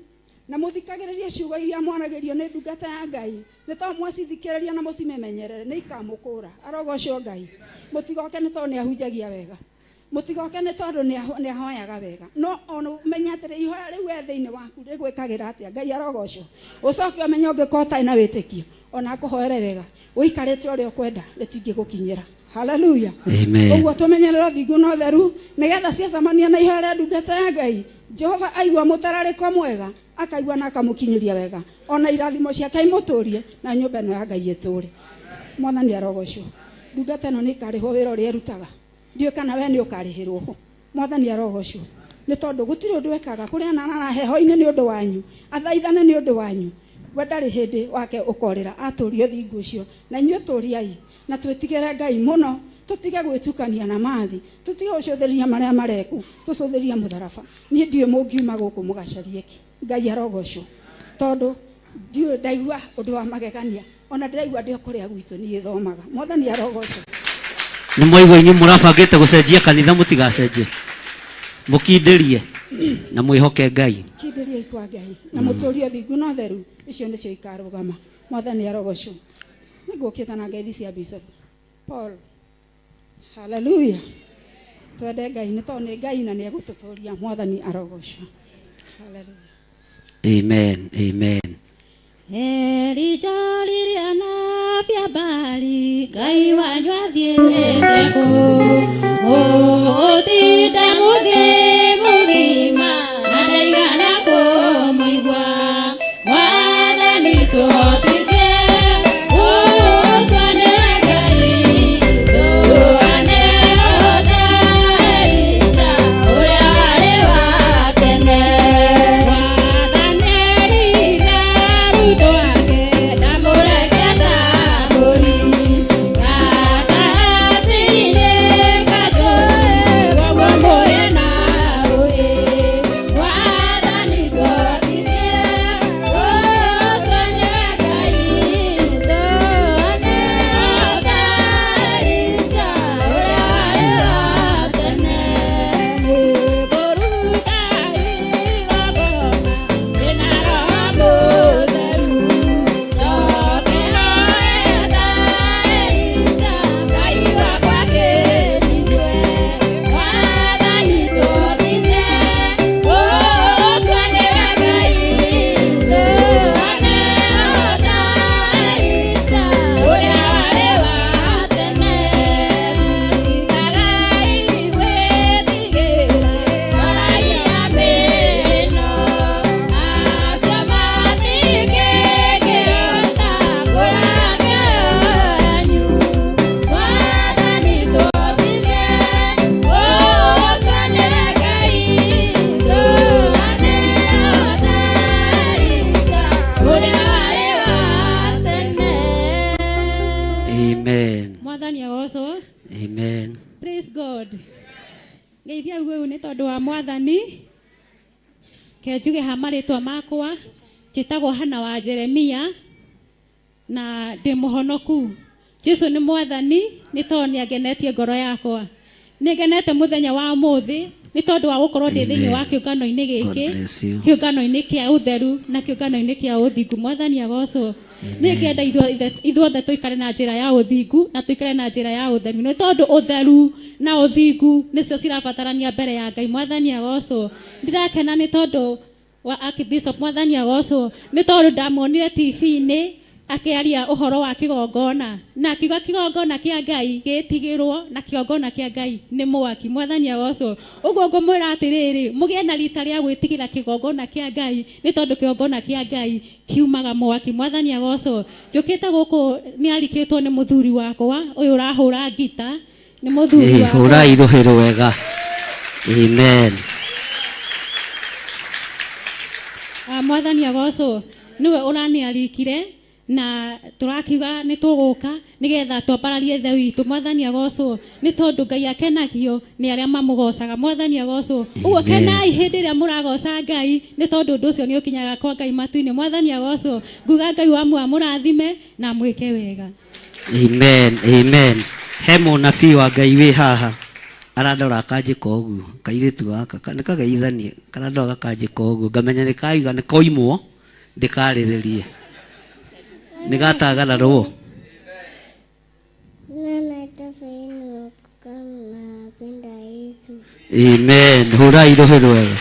na mũthikagĩrĩrie ciugo iria mwaragĩrio nĩ ndungata ya Ngai nĩ tondũ mwacithikĩrĩria na mũcimemenyerere nĩ ikamũkũra. Arogocwo Ngai. Mũtigoke nĩ tondũ nĩ ahunjagia wega. Mũtigoke nĩ tondũ nĩ ahoyaga wega. No ona ũmenye atĩrĩ ihoya rĩu we thĩinĩ waku rĩgwĩkagĩra atĩa. Ngai arogocwo. Ũcoke ũmenye ũngĩkorwo ũtarĩ na wĩtĩkio ona akũhoere wega ũikarĩte ũrĩa ũkwenda rĩtingĩgũkinyĩra. Haleluya. Amen. Ũguo tũmenyerere ũthingu na ũtheru nĩgetha ciacemania na ihoya rĩa ndungata ya Ngai, Jehova aigua mũtararĩko mwega, akaigua na akamũkinyĩria wega, ona irathimo ciake imũtũrie na nyũmba ĩno ya Ngai ĩtũre. Mwathani arogocwo. Ndungata ĩno nĩ ĩkarĩhwo wĩra ũrĩa ĩrutaga. Ndiũĩ kana we nĩ ũkarĩhĩrwo ho. Mwathani arogocwo. Nĩ tondũ gũtirĩ ũndũ ekaga kũrĩa arara heho-inĩ nĩ ũndũ wanyu, athaithane nĩ ũndũ wanyu. We ndarĩ hĩndĩ wake ũkorĩra, atũrie ũthingu ũcio. Na inyuĩ tũriai na twĩtigĩre Ngai mũno, tũtige gwĩtukania na mathi, tũtige gũcũthĩrĩria marĩa marekwo, tũcũthĩrĩrie mũtharaba. Niĩ ndiũĩ mũngiuma gũkũ mũgacarie kĩ. Ngai arogocwo. Tondũ ndiũĩ ndaigua ũndũ wa magegania, ona ndĩraigua ndĩ o kũrĩa gwitũ niĩ thomaga. Mwathani arogocwo. Nĩ mwaigua inyuĩ mũrabangĩte gũcenjia kanitha mũtigacenjie. Mũkindĩrie na mwĩhoke Ngai. Kindĩriai kwa Ngai na mũtũrie ũthingu na ũtheru, icio nĩcio ikarũgama. Mwathani arogocwo. Nĩ ngũkĩte na ngeithi cia Bishop Paul. Haleluya. Twende Ngai nĩ tondũ nĩ Ngai na nĩ egũtũtũria. Mwathani arogocwo. Haleluya. Amen. Amen. Elija rĩrĩa anabi a Baali, Ngai wanyu athiĩte kũ? Mũgũtinda mũthĩ mũgima na ndaigana kũmũigua. Mwathani tũhotithie gũtuanĩra Ngai, tũhane o ta Elija ũrĩa warĩ wa tene. Mwathani erire arutwo ake ndamũreke ta mbũri gatagatĩ-inĩ ka njũũĩ, ũguo mũrĩ na ũũgĩ. Mwathani tũhotithie gũtuanĩra Ngai, tũhane o ta Elija ũrĩa warĩ wa tene. Nĩngũruta igongona rĩna Roho Mũtheru, njoke hoe ta Elija, Ngai wakwa kĩnjigue. Mwathani tũhotithie gũtuanĩra Ngai, tũhane o ta Elija ũrĩa warĩ wa tene. Igagai gwĩtigĩra ngoragia mĩĩrĩ ĩno, acio matingĩkĩhota kũraga mĩoyo yanyu. Mwathani tũhotithie gũtuanĩra Ngai, tũhane o ta Elija ũrĩa warĩ wa tene. Amen. Mwathani agocwo. Amen. Praise God. Ngeithia ũguo nĩ tondũ wa mwathani. Ke njuge ha marĩtwa makwa, njĩtagwo Hana wa Jeremia na ndĩ mũhonoku. Jesu nĩ mwathani nĩ tondũ nĩ angenetie ngoro yakwa. Nĩ ngenete mũthenya wa ũmũthĩ nĩ tondũ wa gũkorwo ndĩ thĩinĩ wa kĩũngano-inĩ gĩkĩ, God bless you. kĩũngano-inĩ kĩa ũtheru na kĩũngano-inĩ kĩa ũthingu. Mwathani agocwo. Nĩ ngenda ithuothe tũikare na njĩra ya ũthingu na tũikare na njĩra ya ũtheru, nĩ tondũ ũtheru na ũthingu nĩcio cirabatarania mbere ya Ngai. Mwathani agocwo. Ndĩrakena nĩ tondũ wa Archbishop. Mwathani agocwo, nĩ tondũ ndamuonire TV-inĩ akĩaria ũhoro wa kĩgongona na akiuga kĩgongona kĩa Ngai gĩtigĩrwo na kĩgongona kĩa Ngai nĩ mwaki. Mwathani agocwo. Ũguo ngũmwĩra atĩrĩrĩ, mũgĩe na rita rĩa gwĩtigĩra kĩgongona kĩa Ngai, nĩ tondũ kĩgongona kĩa Ngai kiumaga mwaki. Mwathani agocwo. Njũkĩte gũkũ nĩ arikĩtwo nĩ mũthuri wakwa ũyũ ũrahũra ngita, nĩ mũthuri wakwa. Hũrai rũhĩ rwega. Amen. Mwathani agocwo. Nĩwe ũraniarikire na tũrakiuga nĩ tũgũka nĩgetha twambararie ithe witũ. Mwathani agocwo, nĩ tondũ Ngai akenagio nĩ arĩa mamũgocaga. Mwathani agocwo. Ũguo kenai hĩndĩ ĩrĩa mũragoca Ngai, nĩ tondũ ũndũ ũcio nĩ ũkinyaga kwa Ngai matu-inĩ. Mwathani agocwo. Nguga Ngai wa muoyo amũrathime na amwĩke wega. Amen. Amen. He mũnabii wa Ngai wĩ haha arandora akanjĩka ũguo, kairĩtu gaka nĩ kageithanie, karandora gakanjĩka ũguo, ngamenya nĩ kaiga nĩ koimwo ndĩkarĩrĩrie, nĩ gatagararwo. Amen. Hũrai rũhĩ rwega.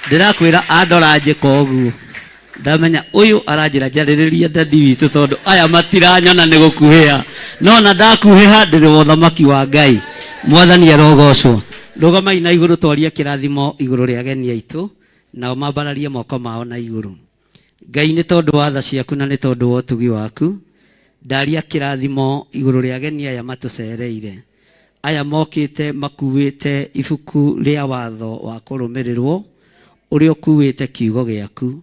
Ndĩrakwĩra andora njĩka ũguo. Ndamenya ũyũ aranjĩra njarĩrĩrie dadi witũ tondũ aya matiranyona nĩ gũkuhĩha, no na ndakuhĩha ndĩrĩ wa ũthamaki wa Ngai. Mwathani arogocwo. Rũgamai na igũrũ twarie kĩrathimo igũrũ rĩa ageni aitũ, nao mambararie moko mao na igũrũ. Ngai, nĩ tondũ wa tha ciaku na nĩ tondũ wa ũtugi waku, ndaria kĩrathimo igũrũ rĩa ageni aya matũcereire. Aya mokĩte makuĩte ibuku rĩa watho wa kũrũmĩrĩrwo ũrĩa ũkuĩte kiugo gĩaku.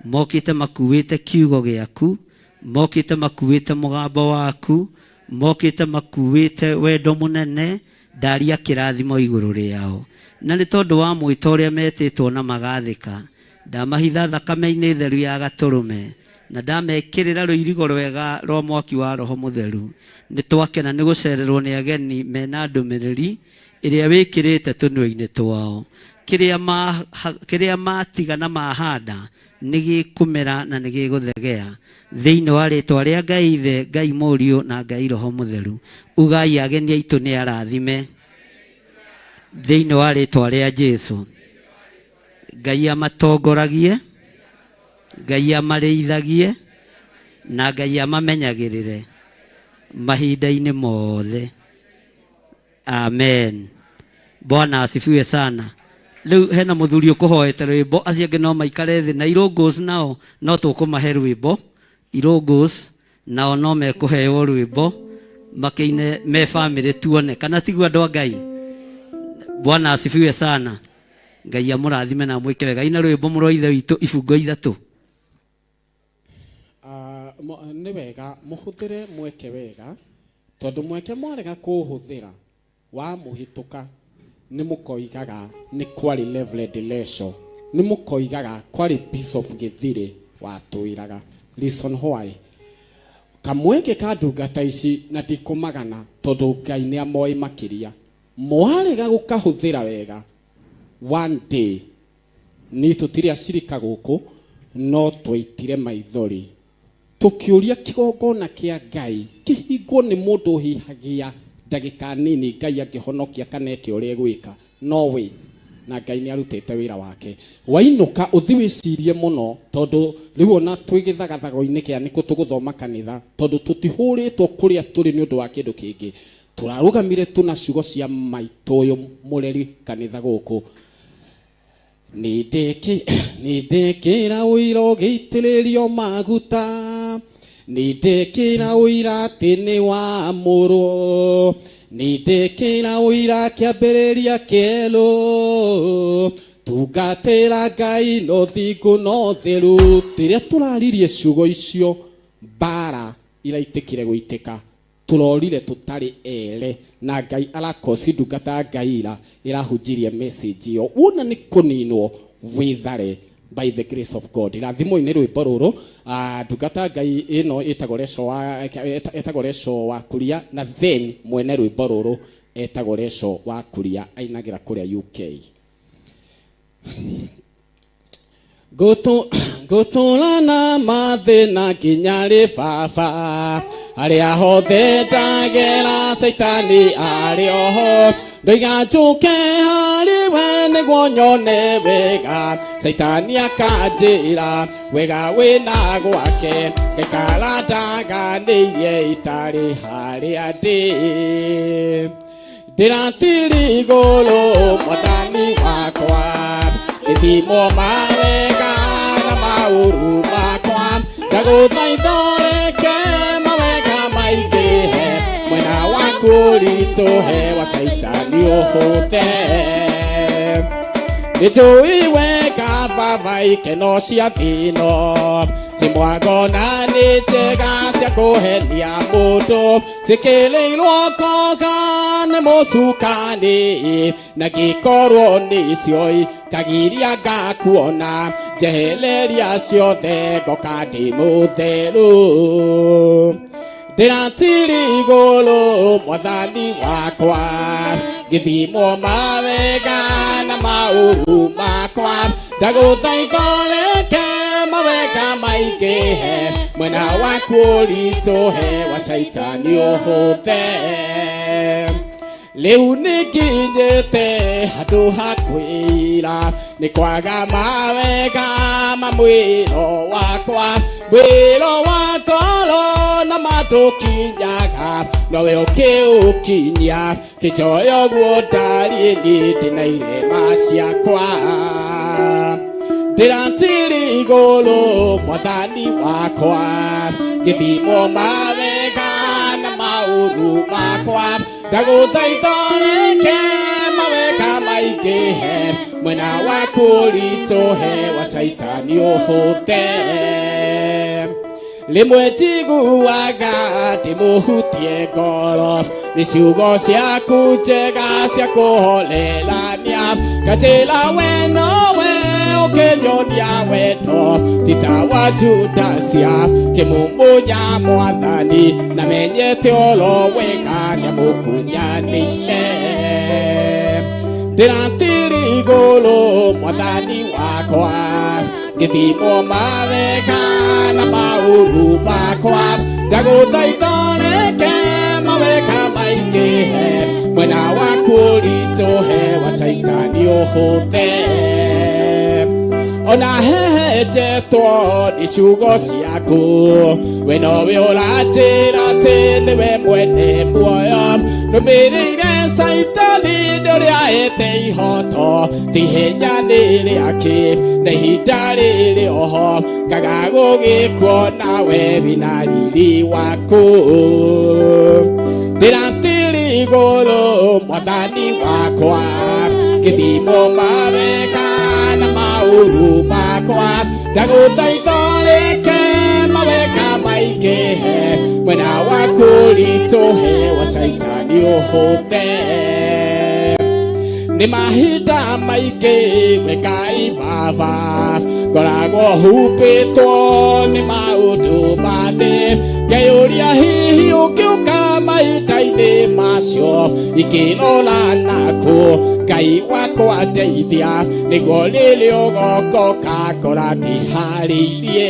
Mokĩte makuĩte kiugo gĩaku, mokĩte makuĩte mũgambo waku, mokĩte makuĩte wendo mũnene, ndaria kĩrathimo igũrũ rĩao. Na nĩ tondũ wa mwĩto ũrĩa metĩtwo na magathĩka, ndamahitha thakame-inĩ theru ya gatũrũme, na ndamekĩrĩra rũirigo rwega rwa mwaki wa Roho Mũtheru. Nĩ twakena nĩ gũcererwo nĩ ageni mena ndũmĩrĩri ĩrĩa wĩkĩrĩte tũnua-inĩ twao. Kĩrĩa matiga na mahanda nĩ gĩkũmera na nĩ gĩgũthegea. Thĩinĩ wa rĩtwa rĩa Ngai Ithe, Ngai Mũriũ na Ngai Roho Mũtheru. Ugai ageni aitũ nĩ arathime. Thĩinĩ wa rĩtwa rĩa Jesu. Ngai amatongoragie, Ngai amarĩithagie, na Ngai amamenyagĩrĩre mahinda-inĩ mothe. Amen. Bwana asifiwe sana. Rĩu hena mũthuri ũkũhoete rwĩmbo, acio angĩ no maikare thĩ, na Irũngũs nao no tũkũmahe rwĩmbo. Irũngũs nao no mekũheo rwĩmbo makĩine me famĩlĩ tuone kana tiguo andũ a Ngai. Bwana asifiwe sana. Ngai amũrathime na amwĩke wega. Ina rwĩmbo mũrũ wa ithe witũ ibungo ithatũ. Nĩ wega mũhũthĩre mweke wega, tondũ mweke mwarega kũũhũthĩra wamũhĩtũka nĩ mũkoigaga nĩ kwarĩ Reverend Lesho, nĩ mũkoigaga kwarĩ Bishop Gĩthirĩ watwĩraga. Reason why kamweke ka ndungata ici na ndikũmagana tondũ Ngai nĩ amoĩ makĩria, mwarega gũkahũthĩra wega one day ni tũtirĩ acirika gũkũ no twaitire maithori tũkĩũria kĩgongona kĩa Ngai kĩhingwo nĩ mũndũ ũhihagia ndagĩka nini Ngai angĩhonokia kana eke ũrĩa egwĩka no we na Ngai nĩ arutĩte wĩra wake. Wainũka ũthi wĩcirie mũno tondũ rĩu ona twĩ gĩthagathago-inĩ kĩa nĩkũ tũgũthoma kanitha tondũ tũtihũrĩtwo kũrĩa tũrĩ nĩ ũndũ wa kĩndũ kĩngĩ. Tũrarũgamire tu na ciugo cia maitũ ũyũ mũreri kanitha gũkũ. Nĩndekĩra ũira ũgĩitĩrĩrio maguta, nĩndekĩra ũira atĩ nĩ wamũrwo, nĩndekĩra ũira kĩambĩrĩria kĩerũ, tungatĩra Ngai no thingu no theru. Rĩrĩa tũraririe ciugo icio, mbara iraitĩkire gũitĩka, tũrorire tũtarĩ ere na Ngai arakosi ndungata ya Ngai ira ĩrahunjirie message ĩyo wona nĩ kũninwo wĩthare by the grace of God. Irathimo-inĩ rwĩmbo rũrũ, ndungata ya Ngai ĩno ĩtagwo Lesho wa, ĩtagwo Lesho wa Kuria, na then mwene rwĩmbo rũrũ etagwo Lesho wa Kuria, ainagĩra kũrĩa UK. Ngũtũra na mathĩna nginya rĩ baba, harĩa hothe ndagera Caitani arĩ oho, ndoiga njũke harĩ we nĩguo nyone wega, Caitani akanjĩra wega wĩna gwake, ngaikara ndaganĩirie itarĩ harĩa ndĩ. Ndĩratiri igũrũ mwathani wakwa, gĩthimo mawega na maũru makwa, ndagũthaitha ũreke mawega maingĩhe, mwena waku ũritũhe wa Caitani ũhũte. Nĩnjũĩ wega baba ikeno cia thĩno, ci mwago na nĩ njega cia kũhenia mũndũ, cikĩrĩirwo koga nĩ mũcukani, na ngĩkorwo nĩcio kagiria ngakuona, njehereria ciothe ngoka ndĩ mũtheru. Ndĩratiri igũrũ mwathani wakwa, gĩthimo mawega na maũru makwa, ndagũthaitha ũreke mawega maingĩhe, mwena waku ũritũhe wa Caitani ũhũte. Rĩu nĩnginyĩte handũ ha kwĩira, nĩ kwaga mawega ma mwĩro wakwa. makwa wĩro wa ngoro na matũkinyaga nowe ũkĩũkinyia kĩnjoya ũguo ndariĩ niĩ ndĩna irema ciakwa ndĩratiri igũrũ mwathani wakwa gĩthimo mawega na maũru makwa ndagũthaitha ũreke mawega maingĩhe mwena waku ũritũhe wa caitani ũhũte rĩmwe njiguaga ndĩmũhutie ngoro nĩ ciugo ciaku njega cia kũhorerania nganjĩra we nowe ũkĩnyonia wendo ti ta wa Judasia kĩmumunya mwathani na menyete oro wega nĩamũkunyanĩire ndĩratiri igũrũ mwathani wakwa gĩthimo mawega na maũru makwa ndagũthaitha ũreke mawega maingĩhe mwena waku ũritũhe wa caitani ũhũte ona hehenjetwo nĩ ciugo ciaku we nowe ũranjĩra atĩ nĩwe mwene muoyo nũmĩrĩire caitani ndũrĩa ĩte ihoto ti ihenya nĩ rĩakĩ na ihinda rĩrĩ oho ngaga gũgĩkuona we wĩna riri waku ndĩratiri igũrũ mwathani wakwa gĩthimo mawega na maũru makwa ndagũthaitha ũreke mawega maingĩhe mwena waku ũritũhe wa caitani ũhũte nĩ mahinda maingĩ we Ngai baba ngoragwo humbĩtwo nĩ maũndũ ma thĩ ngeyũria hihi ũngĩũka mahinda-inĩ macio ingĩrora nakũ Ngai wakwa ndeithia nĩguo rĩrĩa ũgokoka ngora ndĩharĩirie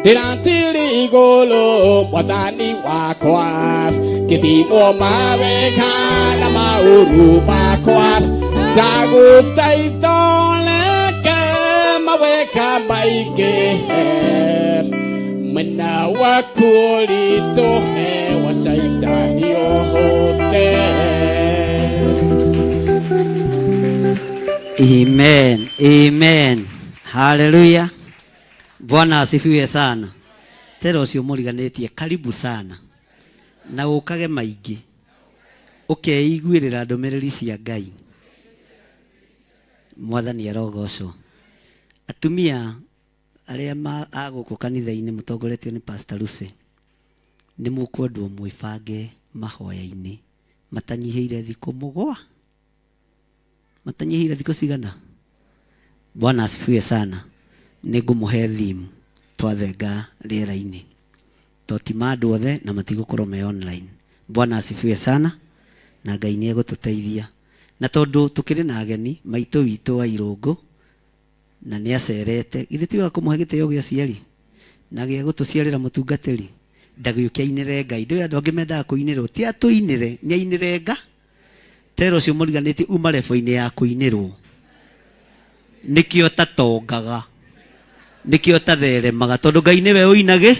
ndĩratiri igũrũ mwathani wakwa gĩthimo mawega na maũru makwa ndagũthaitha ũreke mawega maingĩhe mwena waku ũritũhe wa caitani ũhũte. Amen. Amen. Haleluya. Bwana asifiwe sana. Tera ũcio mũriganĩtie karibu sana. Na ũkage maingĩ. Ũkeiguĩrĩra ndũmĩrĩri cia Ngai. Mwathani arogocwo. Atumia arĩa a gũkũ kanitha-inĩ mũtongoretio nĩ Pastor Lucy nĩ mũkwendwo mwĩbange mahoya-inĩ matanyihĩire thikũ mũgwa matanyihĩire thikũ cigana. Bwana asifiwe sana. Nĩ ngũmũhe theme twathenga rĩera-inĩ to ti ma andũ othe na matigũkorwo me online. Bwana asifiwe sana na Ngai nĩ egũtũteithia. Na tondũ tũkĩrĩ na ageni maitũ witũ wa Irũngũ na nĩ acerete githĩ ti wega kũmũhe gĩtĩo gĩa aciari na gĩa gũtũciarĩra mũtungatĩri ndagĩũke ainĩre Ngai. Ndũĩ andũ angĩ mendaga kũinĩrwo ti atũinĩre nĩ ainĩre Nga tera ũcio mũriganĩtie uma rebo-inĩ ya kũinĩrwo nĩkĩo tatongaga nĩkĩo tatheremaga tondũ Ngai nĩwe ũinagĩ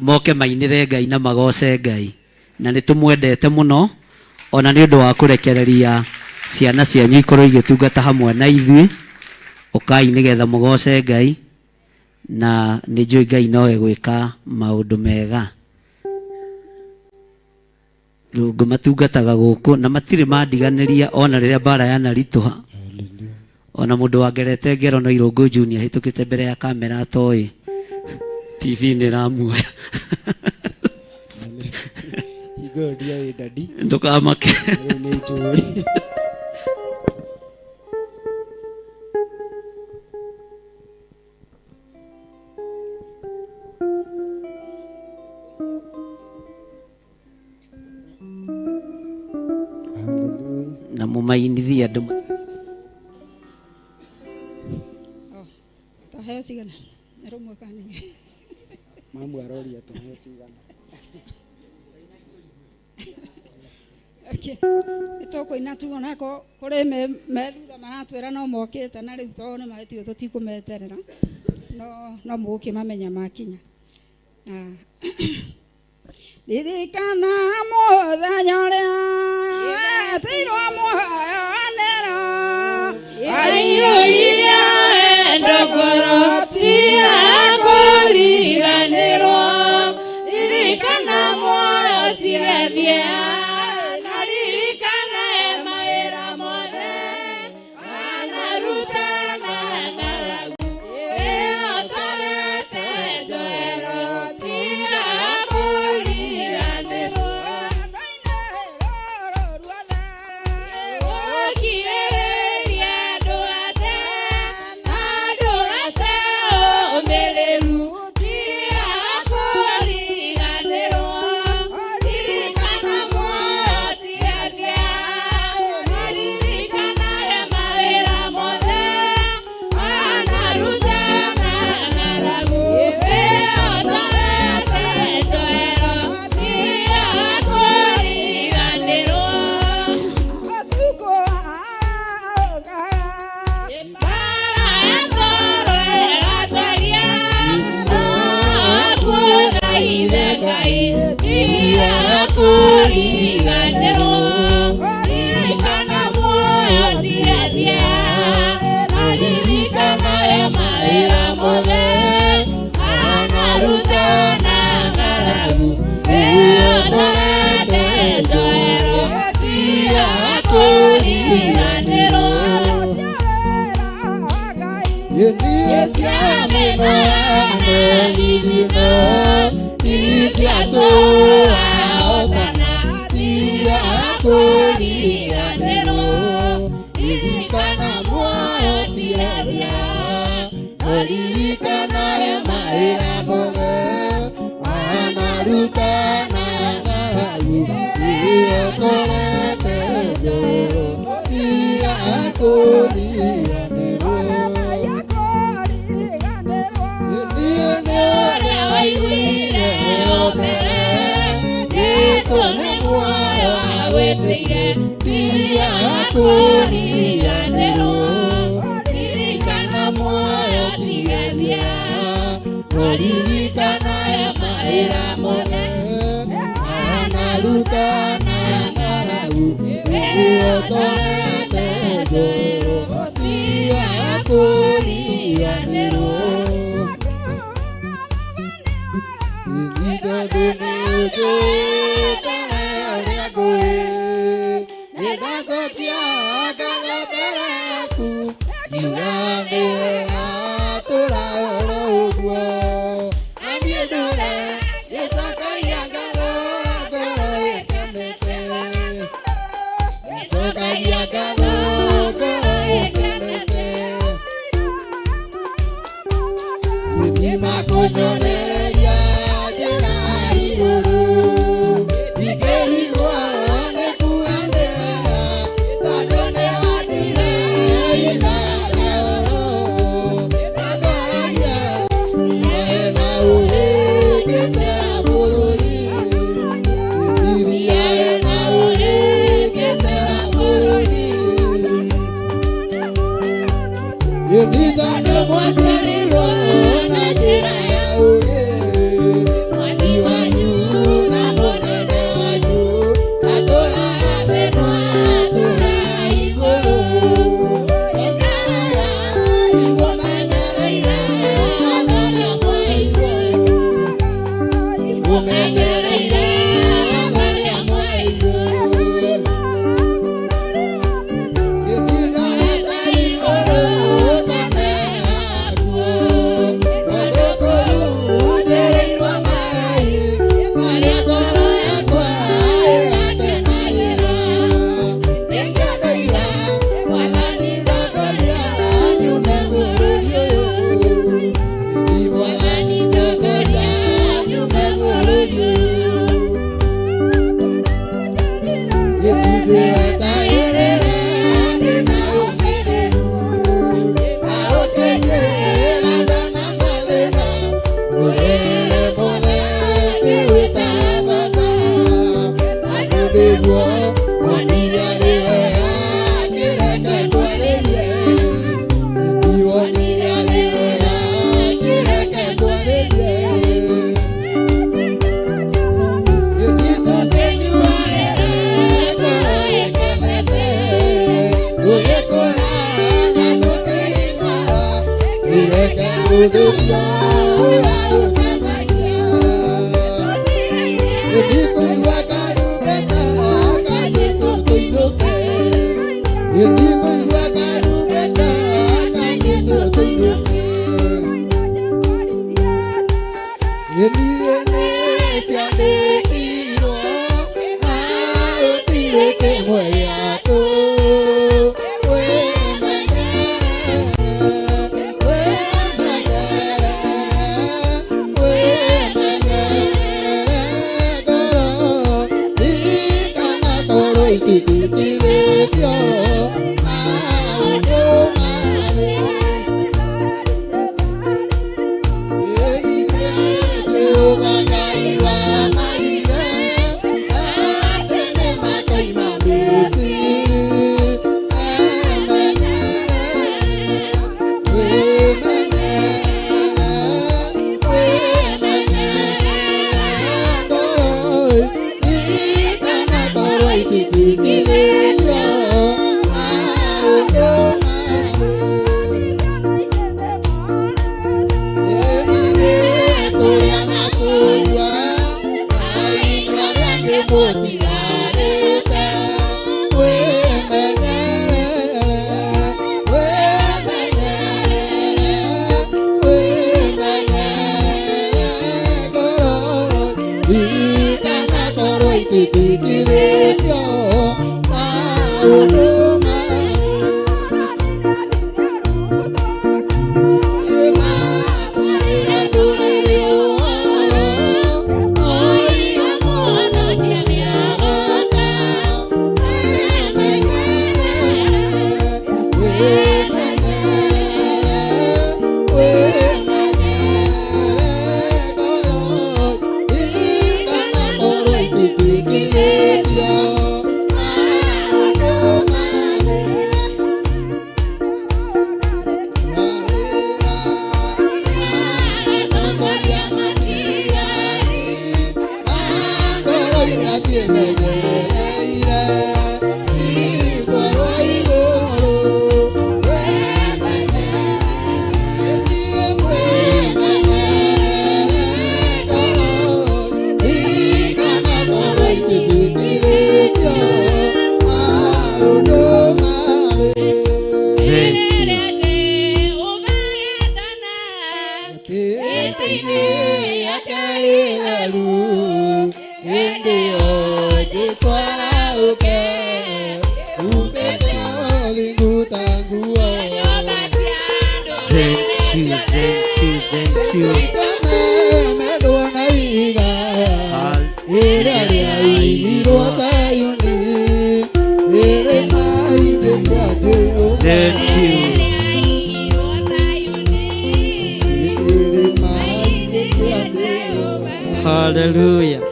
moke mainĩre Ngai na magoce Ngai na nĩ tũmwendete mũno ona nĩ ũndũ wa kũrekereria ciana cianyu ikorwo igĩtungata hamwe na ithuĩ. Ũkai nĩgetha mũgoce Ngai na nĩ njũĩ Ngai no egwĩka maũndũ mega. Rũngũ matungataga gũkũ na matirĩ mandiganĩria ona rĩrĩa mbara yanaritũha. Ona mũndũ wangerete ngero no Irũngũ Junior ahĩtũkĩte mbere ya kamera atoĩ TV nĩ ĩramuoya. Hingo ĩyo ndioĩ dadi. Ndũkamake. Rĩu nĩ njũĩ. Na mũmainithie andũ Taheo cigana? Nĩ rũmwe kana nĩ igĩrĩ? Mamu aroria tũheo cigana. Okay. Nĩ tũkũina tuona kũrĩ me thutha maratwĩra no mokĩte na rĩu tondũ nĩ mahĩtio tũtikũmeterera. No no mũgũkĩmamenya makinya. Na ririkana mũthenya ũrĩa wetirwo mũhayanĩro, Aiyũririe wendo ngoro tiga kũriganĩrwo. Ririkana muoyo tiga thia, na ririkana mawĩra mothe wanaruta na ng'aragu. Ĩyotorete njohero tiga kũriganĩrwo. Ũkirĩrĩria ndũgate na ndũgate ũmĩrĩru tiga kũriganĩrwo. Ririkana muoyo tiga thia, na ririkana mawĩra mothe wanaruta na ng'aragu. Ĩyotorete njohero tiga kũriganĩrwo. Ũtukũ Kũriganĩrwo. Ũrĩa waiguire o mbere, Jesũ nĩ muoyo awĩtĩire, tiga kũriganĩrwo. Ririkana muoyo tiga thia, ririkana mawĩra mothe wanaruta na ng'aragu. Ĩyotorete njohero tiga kũriganĩrwo. Kunyonereria njĩra igũrũ, ingĩrigwo nĩ kuanĩrĩra, tondũ nĩwandire ithaa oro, na ngoragia ĩna ũhĩngĩtĩra bũrũri, iria ĩna ũhĩngĩtĩra bũrũri. Nĩ tondũ mwaciarirwo na njĩra ya ũũgĩ, mwathi wanyu na mũnene wanyu atũũraga thĩ no atũũraga igũrũ. Ikaraga mũmenyereire marĩa mwaigua, mũmenyereire marĩa mwaigua. Igũrũ kana hakuo, tondũ kũu Thank you, thank you, thank you. Thank you. Hallelujah.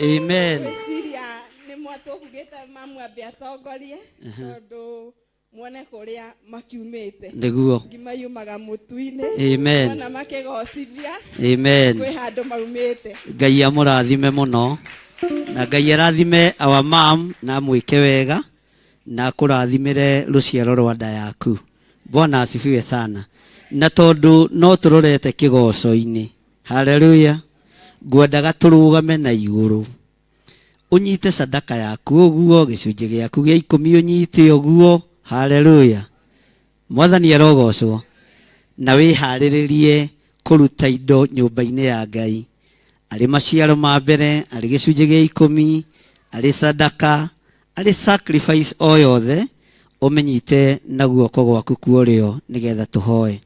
Amen. Gwĩciria nĩ mwatũhugĩte mamwambe atongorie tondũ muone kũrĩa makiumĩte. Nĩguo. Ngima yumaga mũtu-inĩ. Amen. Mona makĩgocithia. Amen. Kwĩ handũ maumĩte. Ngai amũrathime mũno na Ngai arathime our mom na amwĩke wega na akũrathimĩre rũciaro rwa nda yaku. Bwana asifiwe sana. Na tondũ no tũrorete kĩgoco-inĩ, haleluya, ngwendaga tũrũgame na igũrũ ũnyite sadaka yaku ũguo, gĩcunjĩ gĩaku gĩa ikũmi ũnyite ũguo, haleluya. Mwathani arogocwo. Na wĩharĩrĩrie kũruta indo nyũmba-inĩ ya Ngai, arĩ maciaro ma mbere, arĩ gĩcunjĩ gĩa ikũmi, arĩ sadaka, arĩ sacrifice o yothe, ũmĩnyite na guoko gwaku kwa ũrĩo nĩgetha tũhoe.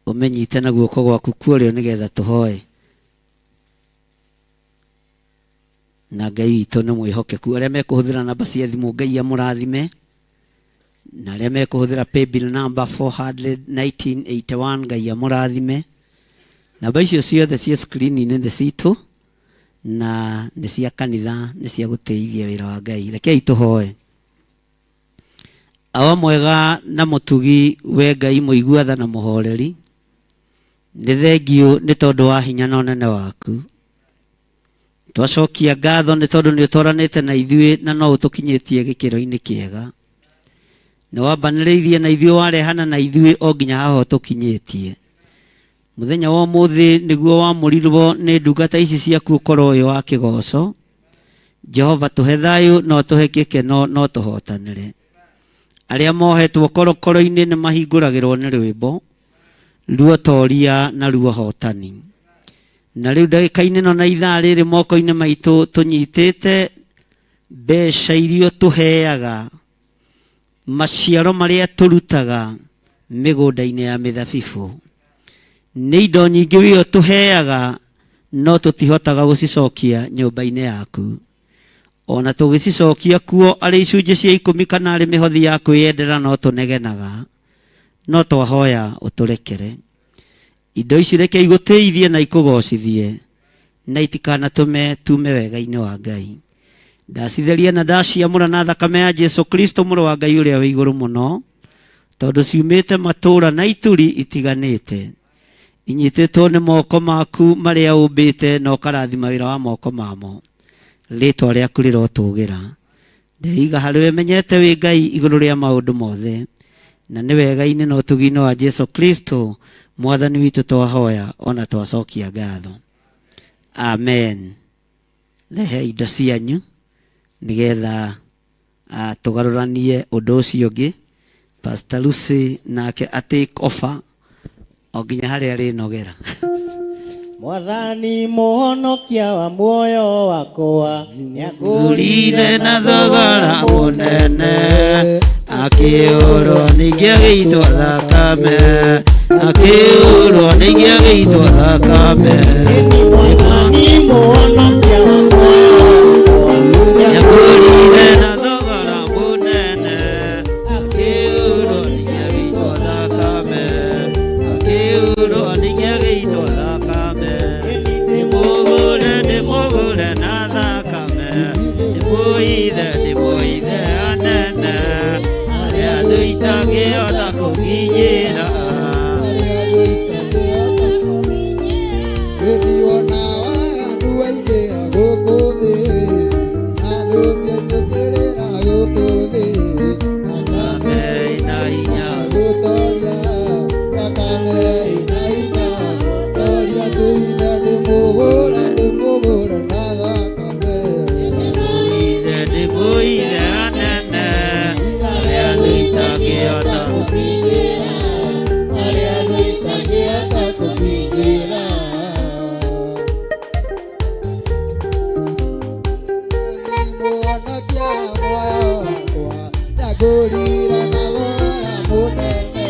Ũmĩnyite na guoko gwaku kwa ũrĩo nĩgetha tũhoe. Na Ngai witũ nĩ mwĩhokeku. Arĩa mekũhũthĩra namba cia thimũ, Ngai amũrathime. Na arĩa mekũhũthĩra paybill number 41981, Ngai amũrathime. Namba icio ciothe ciĩ screen-inĩ nĩ citũ na nĩ cia kanitha, nĩ cia gũtĩithia wĩra wa Ngai. Rekei tũhoe. Awa mwega na mũtugi, we Ngai mũigua tha na mũhoreri, nĩ thengiũ nĩ tondũ wa hinya na ũnene waku. Twacokia ngatho nĩ tondũ nĩ ũtwaranĩte na ithuĩ na no ũtũkinyĩtie gĩkĩro-inĩ kĩega. Nĩ wambanĩrĩirie na ithuĩ, warehana na ithuĩ o nginya haha ũtũkinyĩtie. Mũthenya wa ũmũthĩ nĩguo wamũrirwo nĩ ndungata ici ciaku ũkorwo wĩ wa kĩgoco. Jehova, tũhe thayũ no tũhe gĩkeno no tũhotanĩre. Arĩa mohetwo korokoro-inĩ nĩ mahingũragĩrwo nĩ rwĩmbo ruotoria na ruohotani. Na rĩu ndagĩka-inĩ ĩno na ithaa rĩrĩ moko-inĩ maitũ tũnyitĩte mbeca iria tũheaga, maciaro marĩa tũrutaga mĩgũnda-inĩ ya mĩthabibũ. Nĩ indo nyingĩ wĩo tũheaga, no tũtihotaga gũcicokia nyũmba-inĩ yaku. Ona tũgĩcicokia kuo arĩ icunjĩ cia 10 kana arĩ mĩhothi ya kwĩyendera, no tũnegenaga. No twahoya ũtũrekere. Indo ici reke igũtĩithie na ikũgocithie, na itikanatũme tume wega-inĩ wa Ngai. Ndacitheria na ndaciamũra na thakame ya Jesu Kristo mũrũ wa Ngai ũrĩa wĩ igũrũ mũno, tondũ ciumĩte matũũra na ituri itiganĩte, inyitĩtwo nĩ moko maku marĩa ũmbĩte na ũkarathima wĩra wa moko mamo. Rĩtwa rĩaku rĩrotũgĩra. Ndeiga harĩ we menyete wĩ Ngai igũrũ rĩa maũndũ mothe, na nĩ wega-inĩ na ũtugi-inĩ wa Jesu Kristo mwathani witũ twahoya ona twacokia ngatho. Amen. Rehe indo cianyu nigetha tũgarũranie ũndũ ũcio ũngĩ. Pastor Lucy nake a take offer o nginya harĩa arĩnogera. Mwathani mũhonokia wa muoyo wakwa, nĩangũrire na thogora mũnene, akĩũrwo ningĩ agĩitwo thakame, akĩũrwo ningĩ agĩitwo thakame. Mwathani mũhonokia wa muoyo wakwa, nĩangũrire na thogora mũnene, akĩũrwo ningĩ agĩitwo thakame, akĩũrwo ningĩ agĩitwo thakame. Ndĩmũgũre, ndĩmũgũre na thakame, ndĩmũithe, ndĩmũithe anene, arĩa thũ itangĩhota kũnginyĩra. Nĩndĩona waganu waingĩha gũkũ thĩ, na thũ cianjũkĩrĩra gũkũ thĩ. Thakame ĩna hinya gũtoria, thakame ĩna hinya gũtoria. Tũina ndĩmũgũre, ndĩmũgũre na thakame. Ndĩmũithe, ndĩmũithe anene, arĩa thũ itangĩhota kũnginyĩra, arĩa thũ itangĩhota kũnginyĩra. Mũhonokia muoyo wakwa, nĩangũrire na thogora mũnene,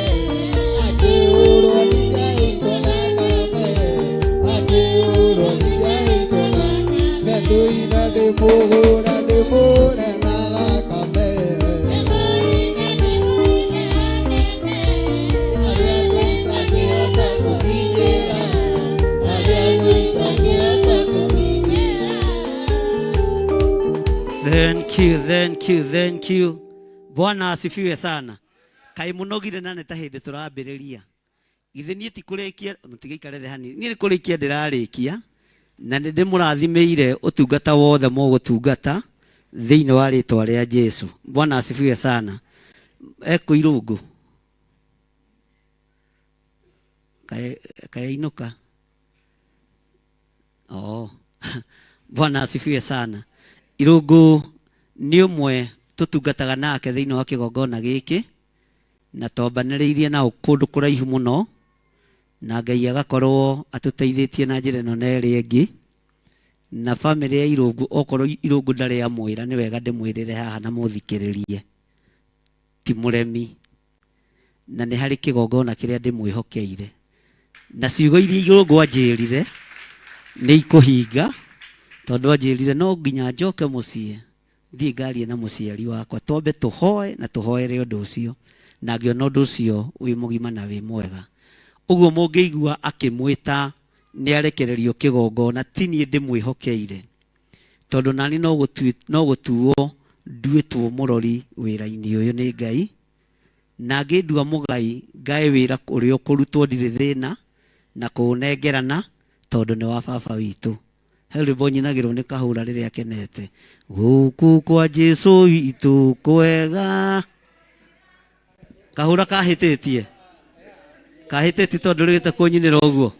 akĩũrwo ningĩ agĩitwo thakame, akĩũrwo ningĩ agĩitwo thakame. Tũina ndĩmũgũre, ndĩmũgũre na thakame. Arĩa thũ itangĩhota kũnginyĩra, arĩa thũ itangĩhota kũnginyĩra. Thank you, thank you, thank you. Bwana asifiwe sana. Kaĩ mũnogire na nĩ ta hĩndĩ tũrambĩrĩria. Githĩ niĩ ti kũrĩkia, mũtigaikare thĩ hanini. Niĩ nĩ kũrĩkia ndĩrarĩkia na nĩ ndĩmũrathimĩire ũtungata wothe mũgũtungata thĩinĩ wa rĩtwa rĩa Jesu. Bwana asifiwe sana. Ekũ Irũngũ? Kaĩ ainũka? Oh. Bwana asifiwe sana. Irũngũ nĩ ũmwe tũtungataga nake thĩinĩ wa kĩgongona gĩkĩ, na twambanĩrĩirie nao kũndũ kũraihu mũno, na Ngai agakorwo atũteithĩtie na njĩra ĩno na ĩrĩa ĩngĩ. Na bamĩrĩ ya Irũngũ, okorwo Irũngũ ndarĩ amwĩra, nĩ wega ndĩmwĩrĩre haha na mũthikĩrĩrie. Ti mũremi, na nĩ harĩ kĩgongona kĩrĩa ndĩmwĩhokeire, na ciugo iria Irũngũ anjĩrire nĩ ikũhinga, tondũ anjĩrire no nginya njoke mũciĩ thiĩ ngarie na mũciari wakwa, twambe tũhoe na tũhoere ũndũ ũcio, na ngĩona ũndũ ũcio wĩ mũgima na wĩ mwega. Ũguo mũngĩigua akĩmwĩta nĩ arekererio kĩgongona, ti niĩ ndĩmwĩhokeire, tondũ nani no gũtuo nduĩtwo mũrori wĩra-inĩ ũyũ nĩ Ngai, na ngĩndua mũgai ngae wĩra ũrĩa ũkũrutwo ndirĩ thĩna na kũũnengerana, tondũ nĩ wa baba witũ. He rwĩmbo nyinagĩrwo nĩ kahũra rĩrĩa kenete. Gũkũ kwa Jesu witũ kwega. Kahũra kahĩtĩtie. Kahĩtĩtie tondũ rĩgĩte kũnyinĩra ũguo.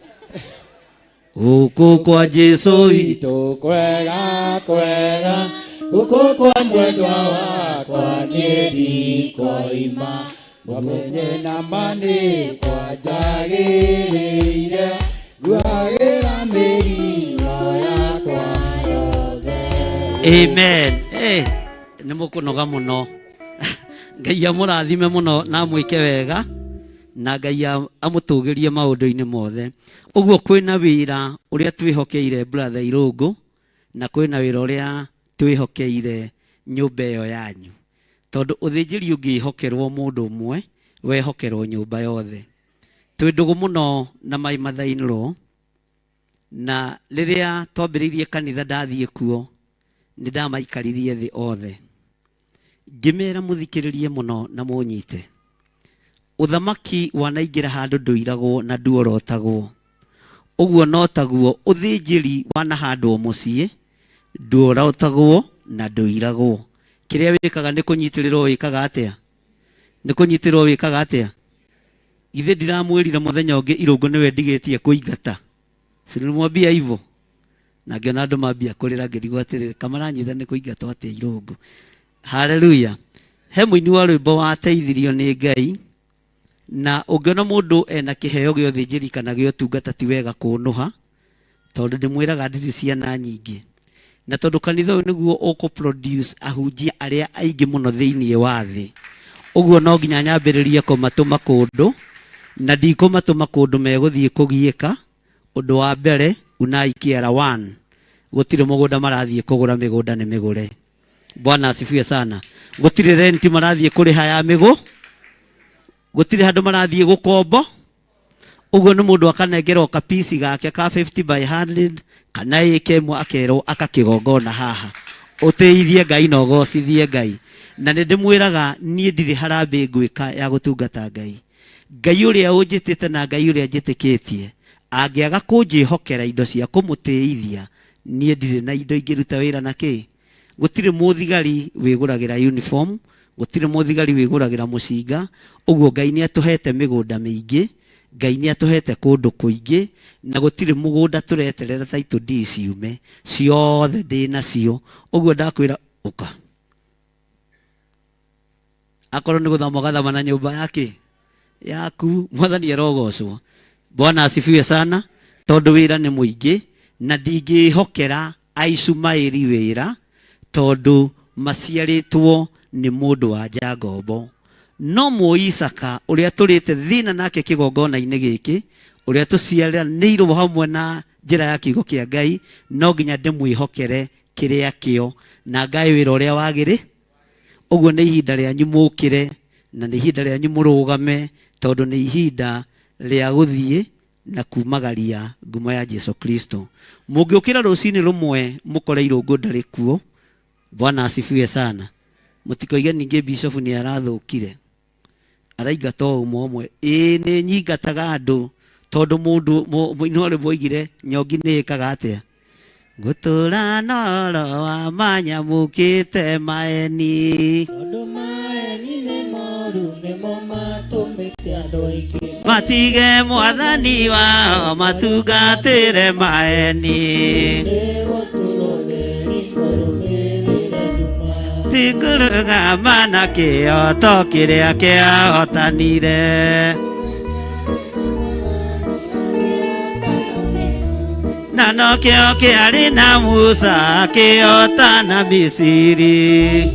Gũkũ kwa Jesu witũ kwega kwega gũkũ kwa mwendwa wakwa niĩ ndikoima mũmenye na ma nĩ kwanjagĩrĩire nguagĩra mĩrigo yakwa yothe. Amen. Eh, nĩ mũkũnoga mũno. Ngai amũrathime mũno na amwĩke wega na Ngai amũtũgĩrie maũndũ-inĩ mothe. Ũguo kwĩna wĩra ũrĩa twĩhokeire brother Irũngũ na kwĩna wĩra ũrĩa twĩhokeire nyũmba ĩyo yanyu. Tondũ ũthĩnjĩri ũngĩhokerwo mũndũ ũmwe, wehokerwo nyũmba yothe. Twĩ ndũgũ mũno na my mother in law, na rĩrĩa twambĩrĩirie kanitha ndathiĩ kuo, nĩ ndamaikaririe thĩ othe. Ngĩmera mũthikĩrĩrie mũno na mũnyite. Ũthamaki wanaingĩra handũ ndũiragwo na nduorotagwo. Ũguo no taguo ũthĩnjĩri wanahandwo mũciĩ nduorotagwo na ndũiragwo. Kĩrĩa wĩkaga nĩ kũnyitĩrĩrwo wĩkaga atĩa? Nĩ kũnyitĩrĩrwo wĩkaga atĩa? Githĩ ndiramwĩrire mũthenya ũngĩ Irũngũ nĩwe ndigĩtie kũingata? Si nilimwambia hivyo? Na ngĩona andũ mambia kũrĩra ngĩrigwo atĩrĩrĩ, kamaranyita nĩ kũingatwo atĩa Irũngũ? Haleluya. He mũini wa rwĩmbo wateithirio nĩ Ngai, na ũngĩona mũndũ ena kĩheo gĩa ũthĩnjĩri kana gĩa ũtungata ti wega kũnũha, tondũ ndĩmwĩraga ndirĩ ciana nyingĩ, na tondũ kanitha ũyũ nĩguo ũkũ produce ahunjia arĩa aingĩ mũno thĩinĩ wa thĩ, ũguo no nginya nyambĩrĩrie kũmatũma kũndũ, na ndikũmatũma kũndũ megũthiĩ kũgiĩka. Ũndũ wa mbere, Unai Kĩara 1, gũtirĩ mũgũnda marathiĩ kũgũra, mĩgũnda nĩ mĩgũre. Bwana asifiwe sana. Gũtirĩ renti marathiĩ kũrĩha ya mĩgũ, gũtirĩ handũ marathiĩ gũkombo. Ũguo nĩ mũndũ akanengerwo kapisi gake ka 50 by 100 kana ĩka ĩmwe, akerwo akakĩgongona haha, ũtĩithie Ngai na ũgocithie Ngai. Na nĩ ndĩmwĩraga niĩ ndirĩ harambĩ ngwĩka ya gũtungata Ngai. Ngai ũrĩa ũnjĩtĩte na Ngai ũrĩa njĩtĩkĩtie angĩaga kũnjĩhokera indo cia kũmũtĩithia, niĩ ndirĩ na indo ingĩruta wĩra na kĩ. Gũtirĩ mũthigari wĩgũragĩra uniform, gũtirĩ mũthigari wĩgũragĩra mũcinga. Ũguo Ngai nĩ atũhete mĩgũnda mĩingĩ, Ngai nĩ atũhete kũndũ kũingĩ, na gũtirĩ mũgũnda tũreterera title deed ciume, ciothe ndĩ nacio. Ũguo ndakwĩra ũka, akorwo nĩ gũthama ũgathama na nyũmba yake yaku. Mwathani arogocwo. Bwana asifiwe sana. Tondũ wĩra nĩ mũingĩ na ndingĩhokera Aishumaeli wĩra, tondũ maciarĩtwo nĩ mũndũ wa nja ngombo. No Mũisaka ũrĩa tũrĩte thĩna nake kĩgongona-inĩ gĩkĩ, ũrĩa tũciaranĩirwo hamwe na njĩra ya kiugo kĩa Ngai, no nginya ndĩmwĩhokere kĩrĩa kĩo na ngae wĩra ũrĩa wagĩrĩ. Ũguo nĩ ihinda rĩanyu mũkĩre, na nĩ ihinda rĩanyu mũrũgame, tondũ nĩ ihinda rĩa gũthiĩ na kumagaria ngumo ya Jesu Kristo. Mũngĩũkĩra rũcinĩ rũmwe mũkore Irũngũ ndarĩ kuo, Bwana asifiwe sana, mũtikoige ningĩ bishop nĩ arathũkire, araingata o ũmwe ũmwe. Ĩĩ nĩ nyingataga andũ, tondũ mũndũ mũini wa rwĩmbo oigire nyongi nĩ ĩkaga atĩa? Ngũtũra noro wa manyamũkĩte maeni. Tondũ maeni nĩ moru nĩmo matũmĩte andũ aingĩ matige mwathani wao matungatĩre maeni. Ti kũrũgama na kĩoto kĩrĩa kĩahotanire. Na nokĩo kĩarĩ na Musa akĩhotana Misiri.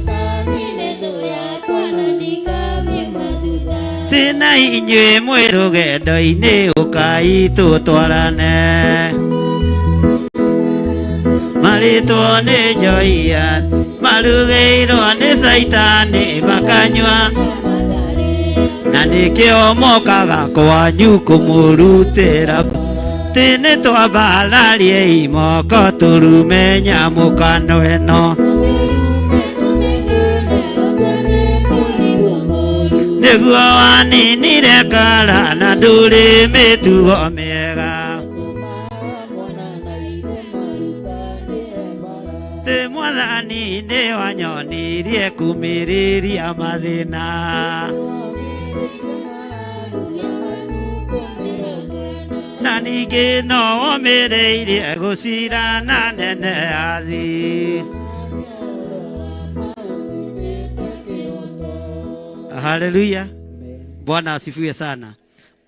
Tĩ na inyuĩ mwĩ rũgendo-inĩ, ũkai tũtwarane. Marĩtwo nĩ njoia, marugĩirwo nĩ caitani makanyua, na nĩkĩo mokaga kwanyu kũmũrutĩra. Tĩ nĩ twambararie moko tũrume nyamũkano ĩno. Nĩguo waninire kara na ndũrĩ mĩtugo mĩega. Nĩwanyonirie kumĩrĩria mathĩna. Na ningĩ no womĩrĩirie gũcirana nene ya thĩ. Haleluya. Bwana asifiwe sana.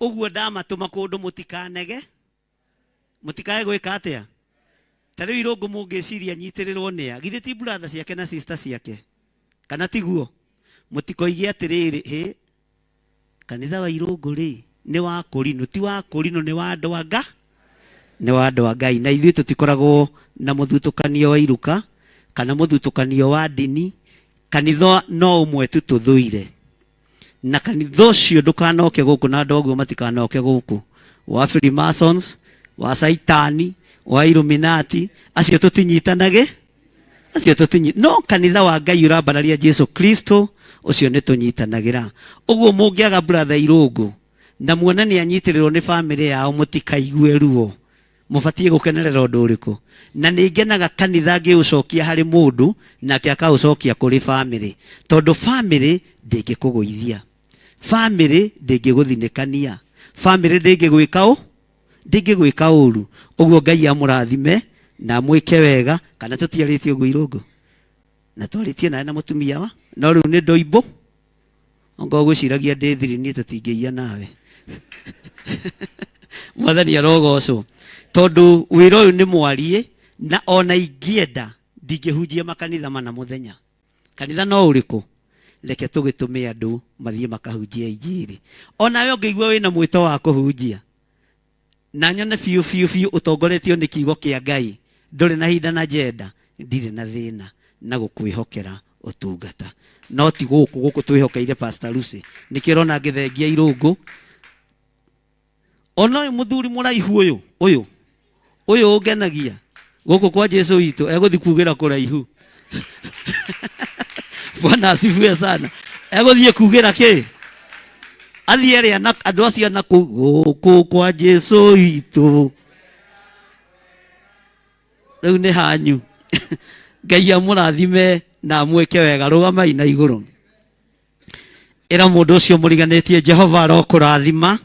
Ũguo ndamatũma kũndũ mũtikanege, mũtikae gwĩka atĩa? Ta rĩu Irũngũ mũngĩciria nyitĩrĩrwo nĩa? Githĩ ti brother ciake na sister ciake? Kana tiguo? Mũtikoige atĩrĩrĩ, hĩ, kanitha wa Irũngũ rĩ, nĩ wa kũrinũ, ti wa kũrinũ, nĩ wa andũ a Nga, nĩ wa andũ a Ngai. Na ithuĩ tũtikoragwo na mũthutũkanio wa iruka kana mũthutũkanio wa ndini. Kanitha no ũmwe tu tũthũire, na kanitha ũcio ndũkanoke gũkũ na andũ aguo matikanoke gũkũ, wa Freemasons, wa Saitani, wa Illuminati, acio tũtinyitanage, acio tũtinyi, no kanitha wa Ngai ũrambararia Jesu Kristo, ũcio nĩ tũnyitanagĩra. Ũguo mũngĩaga brother Irũngũ na muona nĩ anyitĩrĩrwo nĩ bamĩrĩ yao, mũtikaigue ruo, mũbatiĩ gũkenerera ũndũ ũrĩkũ? Na nĩ ngenaga kanitha ngĩũcokia harĩ mũndũ nake akaũcokia kũrĩ bamĩrĩ, tondũ bamĩrĩ ndĩngĩkũgũithia, bamĩrĩ ndĩngĩgũthinĩkania, bamĩrĩ ndĩngĩgwĩka ũ, ndĩngĩgwĩka ũru. Ũguo Ngai amũrathime na amwĩke wega. Kana tũtiarĩtie ũguo Irũngũ? Na twarĩtie nawe na mũtumia wa, no rĩu nĩ ndoimbũ ongorwo gwĩciragia ndĩ thiri, niĩ tũtingĩiya nawe. Mwathani arogocwo, tondũ wĩra ũyũ nĩ mwarie, na ona ingĩenda ndingĩhunjia makanitha mana mũthenya. Kanitha no ũrĩkũ? Reke tũgĩtũme andũ mathiĩ makahunjia injiri. Onawe ũngĩigua wĩna mwĩto wa kũhunjia, na nyone biũ biũ biũ ũtongoretio nĩ kiugo kĩa Ngai, ndũrĩ na hinda na njenda, ndirĩ na thĩna na gũkwĩhokera ũtungata. No ti gũkũ, gũkũ twĩhokeire Pastor Lucy. Nĩkĩo ũrona ngĩthengia Irũngũ. Ona ũyũ mũthuri mũraihu ũyũ, ũyũ, ũyũ ũngenagia, gũkũ kwa Jesu witũ, egũthiĩ kugĩra kũraihu. Bwana asifiwe sana. Egũthiĩ kugĩra kĩ? Athiĩ arĩa na andũ acio na kũu, gũkũ kwa Jesu witũ. Rĩu nĩ hanyu. Ngai amũrathime na amwĩke wega. Rũgamai na igũrũ. Ĩra mũndũ ũcio mũriganĩtie, Jehova arokũrathima.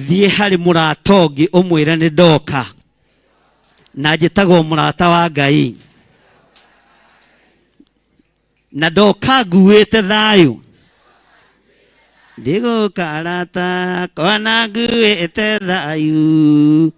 Thiĩ harĩ mũrata ũngĩ ũmwĩre nĩ ndoka, na njĩtagwo mũrata wa Ngai, na ndoka nguĩte thayũ. Ndigũka arata akwa na nguĩte thayũ.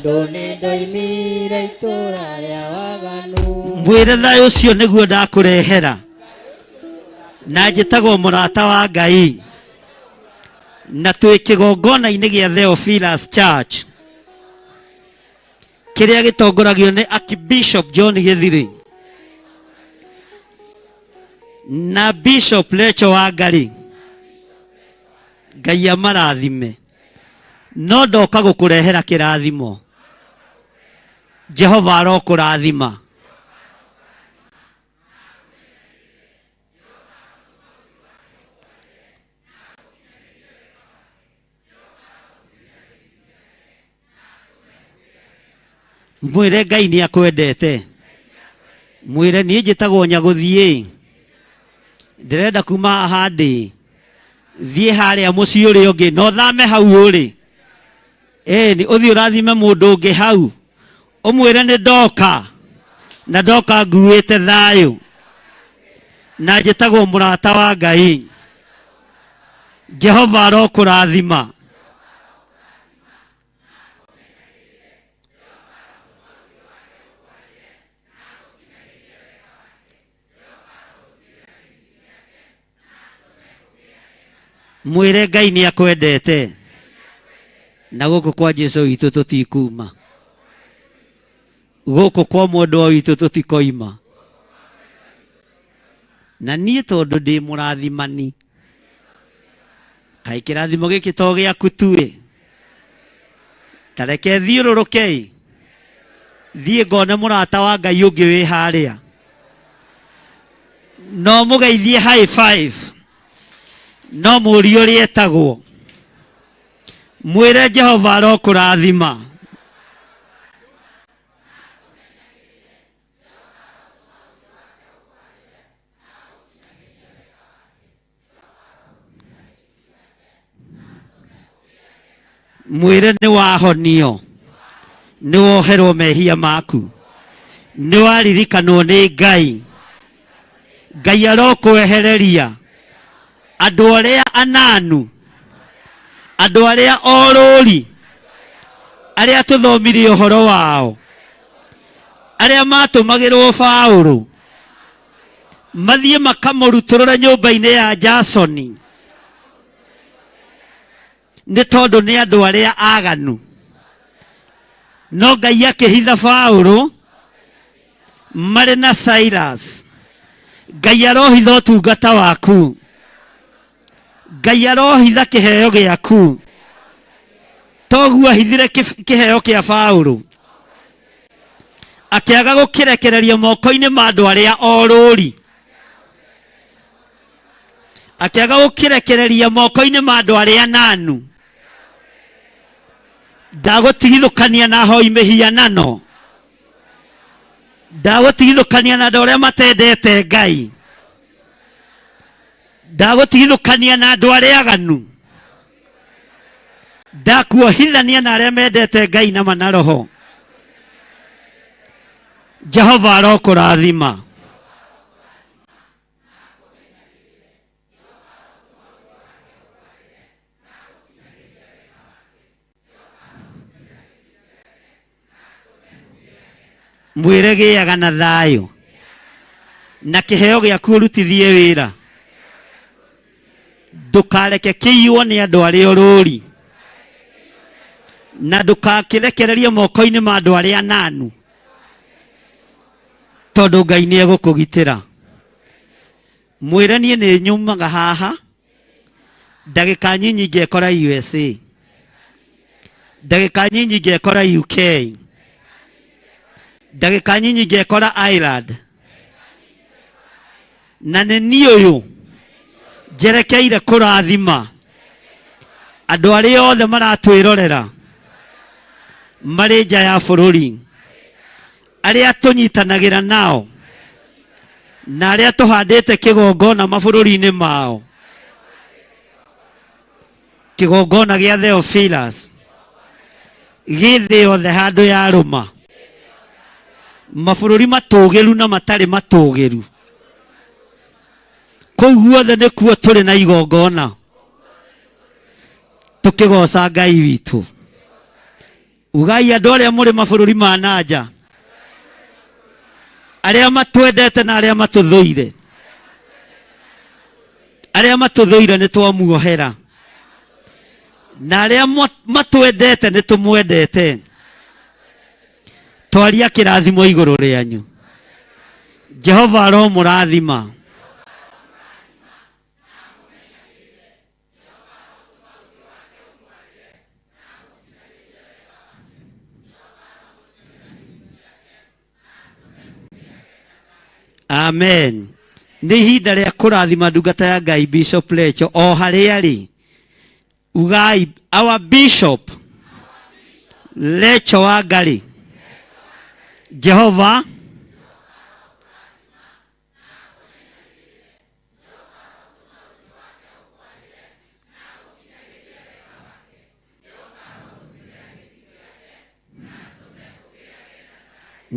Tondũ nĩ ndoimire itũũra rĩa waganu. Mwĩre thayũ ũcio nĩguo ndakũrehera, na njĩtagwo mũrata wa Ngai, na twĩ kĩgongona-inĩ gĩa Theophilus Church kĩrĩa gĩtongoragio nĩ Archbishop John Gĩthiri na Bishop Lecho wa Ngarĩ. Ngai amarathime. No ndoka gũkũrehera kĩrathimo. Jehova arokũrathima. Mwĩre Ngai nĩ akwendete. Mwĩre niĩ njĩtagwo Nyagũthiĩ, ndĩrenda kuma haha ndĩ thiĩ harĩa mũciĩ ũrĩa ũngĩ, na ũthame hau ũrĩ. Ĩni ũthiĩ ũrathime mũndũ ũngĩ hau, ũmwĩre nĩ ndoka, na ndoka nguĩte thayũ, na njĩtagwo mũrata wa Ngai. Jehova arokũrathima. Mwĩre Ngai nĩ akwendete, na gũkũ kwa Jesu witũ tũtikuma, gũkũ kwa mwendwa witũ tũtikoima. Na niĩ tondũ ndĩ mũrathimani, kaĩ kĩrathimo gĩkĩ to gĩaku tu ĩ? Tareke thiũrũrũkei thiĩ ngone mũrata wa Ngai ũngĩ wĩ harĩa no mũgeithie high five no mũrie ũrĩa etagwo mwĩre Jehova arokũrathima. Mwĩre nĩ wahonio, nĩ woherwo mehia maku, nĩ waririkanwo nĩ Ngai. Ngai arokwehereria andũ arĩa ananu, andũ arĩa orũri, arĩa tũthomire ũhoro wao, arĩa matũmagĩrwo Paũlũ mathiĩ makamũrutũrũre nyũmba-inĩ ya Jasoni nĩ tondũ nĩ andũ arĩa aganu. No Ngai akĩhitha Paũlũ marĩ na Silas. Ngai arohitha ũtungata waku, Ngai arohitha kĩheo gĩaku toguo ahithire kĩheo kĩa Paũlũ akĩaga gũkĩrekereria moko-inĩ ma andũ arĩa orũri, akĩaga gũkĩrekereria moko-inĩ ma andũ arĩa nanu. Ndagũtigithũkania na hoi mĩhianano, ndagũtigithũkania na andũ arĩa matendete Ngai, ndagũtigithũkania na andũ arĩa aganu, ndakuohithania na arĩa mendete Ngai na mana roho. Jehova arokũrathima. Mwĩre gĩaga na thayũ na kĩheo gĩaku ũrutithie wĩra, ndũkareke kĩiywo nĩ andũ arĩa ũrũri, na ndũgakĩrekererie moko-inĩ ma andũ arĩa nanu, tondũ Ngai nĩ egũkũgitĩra. Mwĩre niĩ nĩ nyumaga haha ndagĩka nyinyi ngekora USA, ndagĩka nyinyi ngekora UK, ndagĩka nyinyi ngekora Ireland, na nĩ niĩ ũyũ njerekeire kũrathima andũ arĩa othe maratwĩrorera marĩ nja ya bũrũri, arĩa tũnyitanagĩra nao na arĩa tũhandĩte kĩgongona mabũrũri-inĩ mao, kĩgongona gĩa Theophilus gĩ thĩ yothe handũ ya rũma, mabũrũri matũgĩru na matarĩ matũgĩru, kũu guothe nĩkuo tũrĩ na igongona tũkĩgoca Ngai witũ. Ugai andũ arĩa mũrĩ mabũrũri ma nanja, arĩa matwendete na arĩa matũthũire, arĩa matũthũire nĩ twamuohera, na arĩa matwendete nĩ tũmwendete. Twaria kĩrathimo igũrũ rĩanyu. Jehova aromũrathima. Amen. Nĩ ihinda rĩa kũrathima ndungata ya Ngai Bishop Lecho o harĩa arĩ. Ugai our Bishop Lecho wa Ngai. Jehova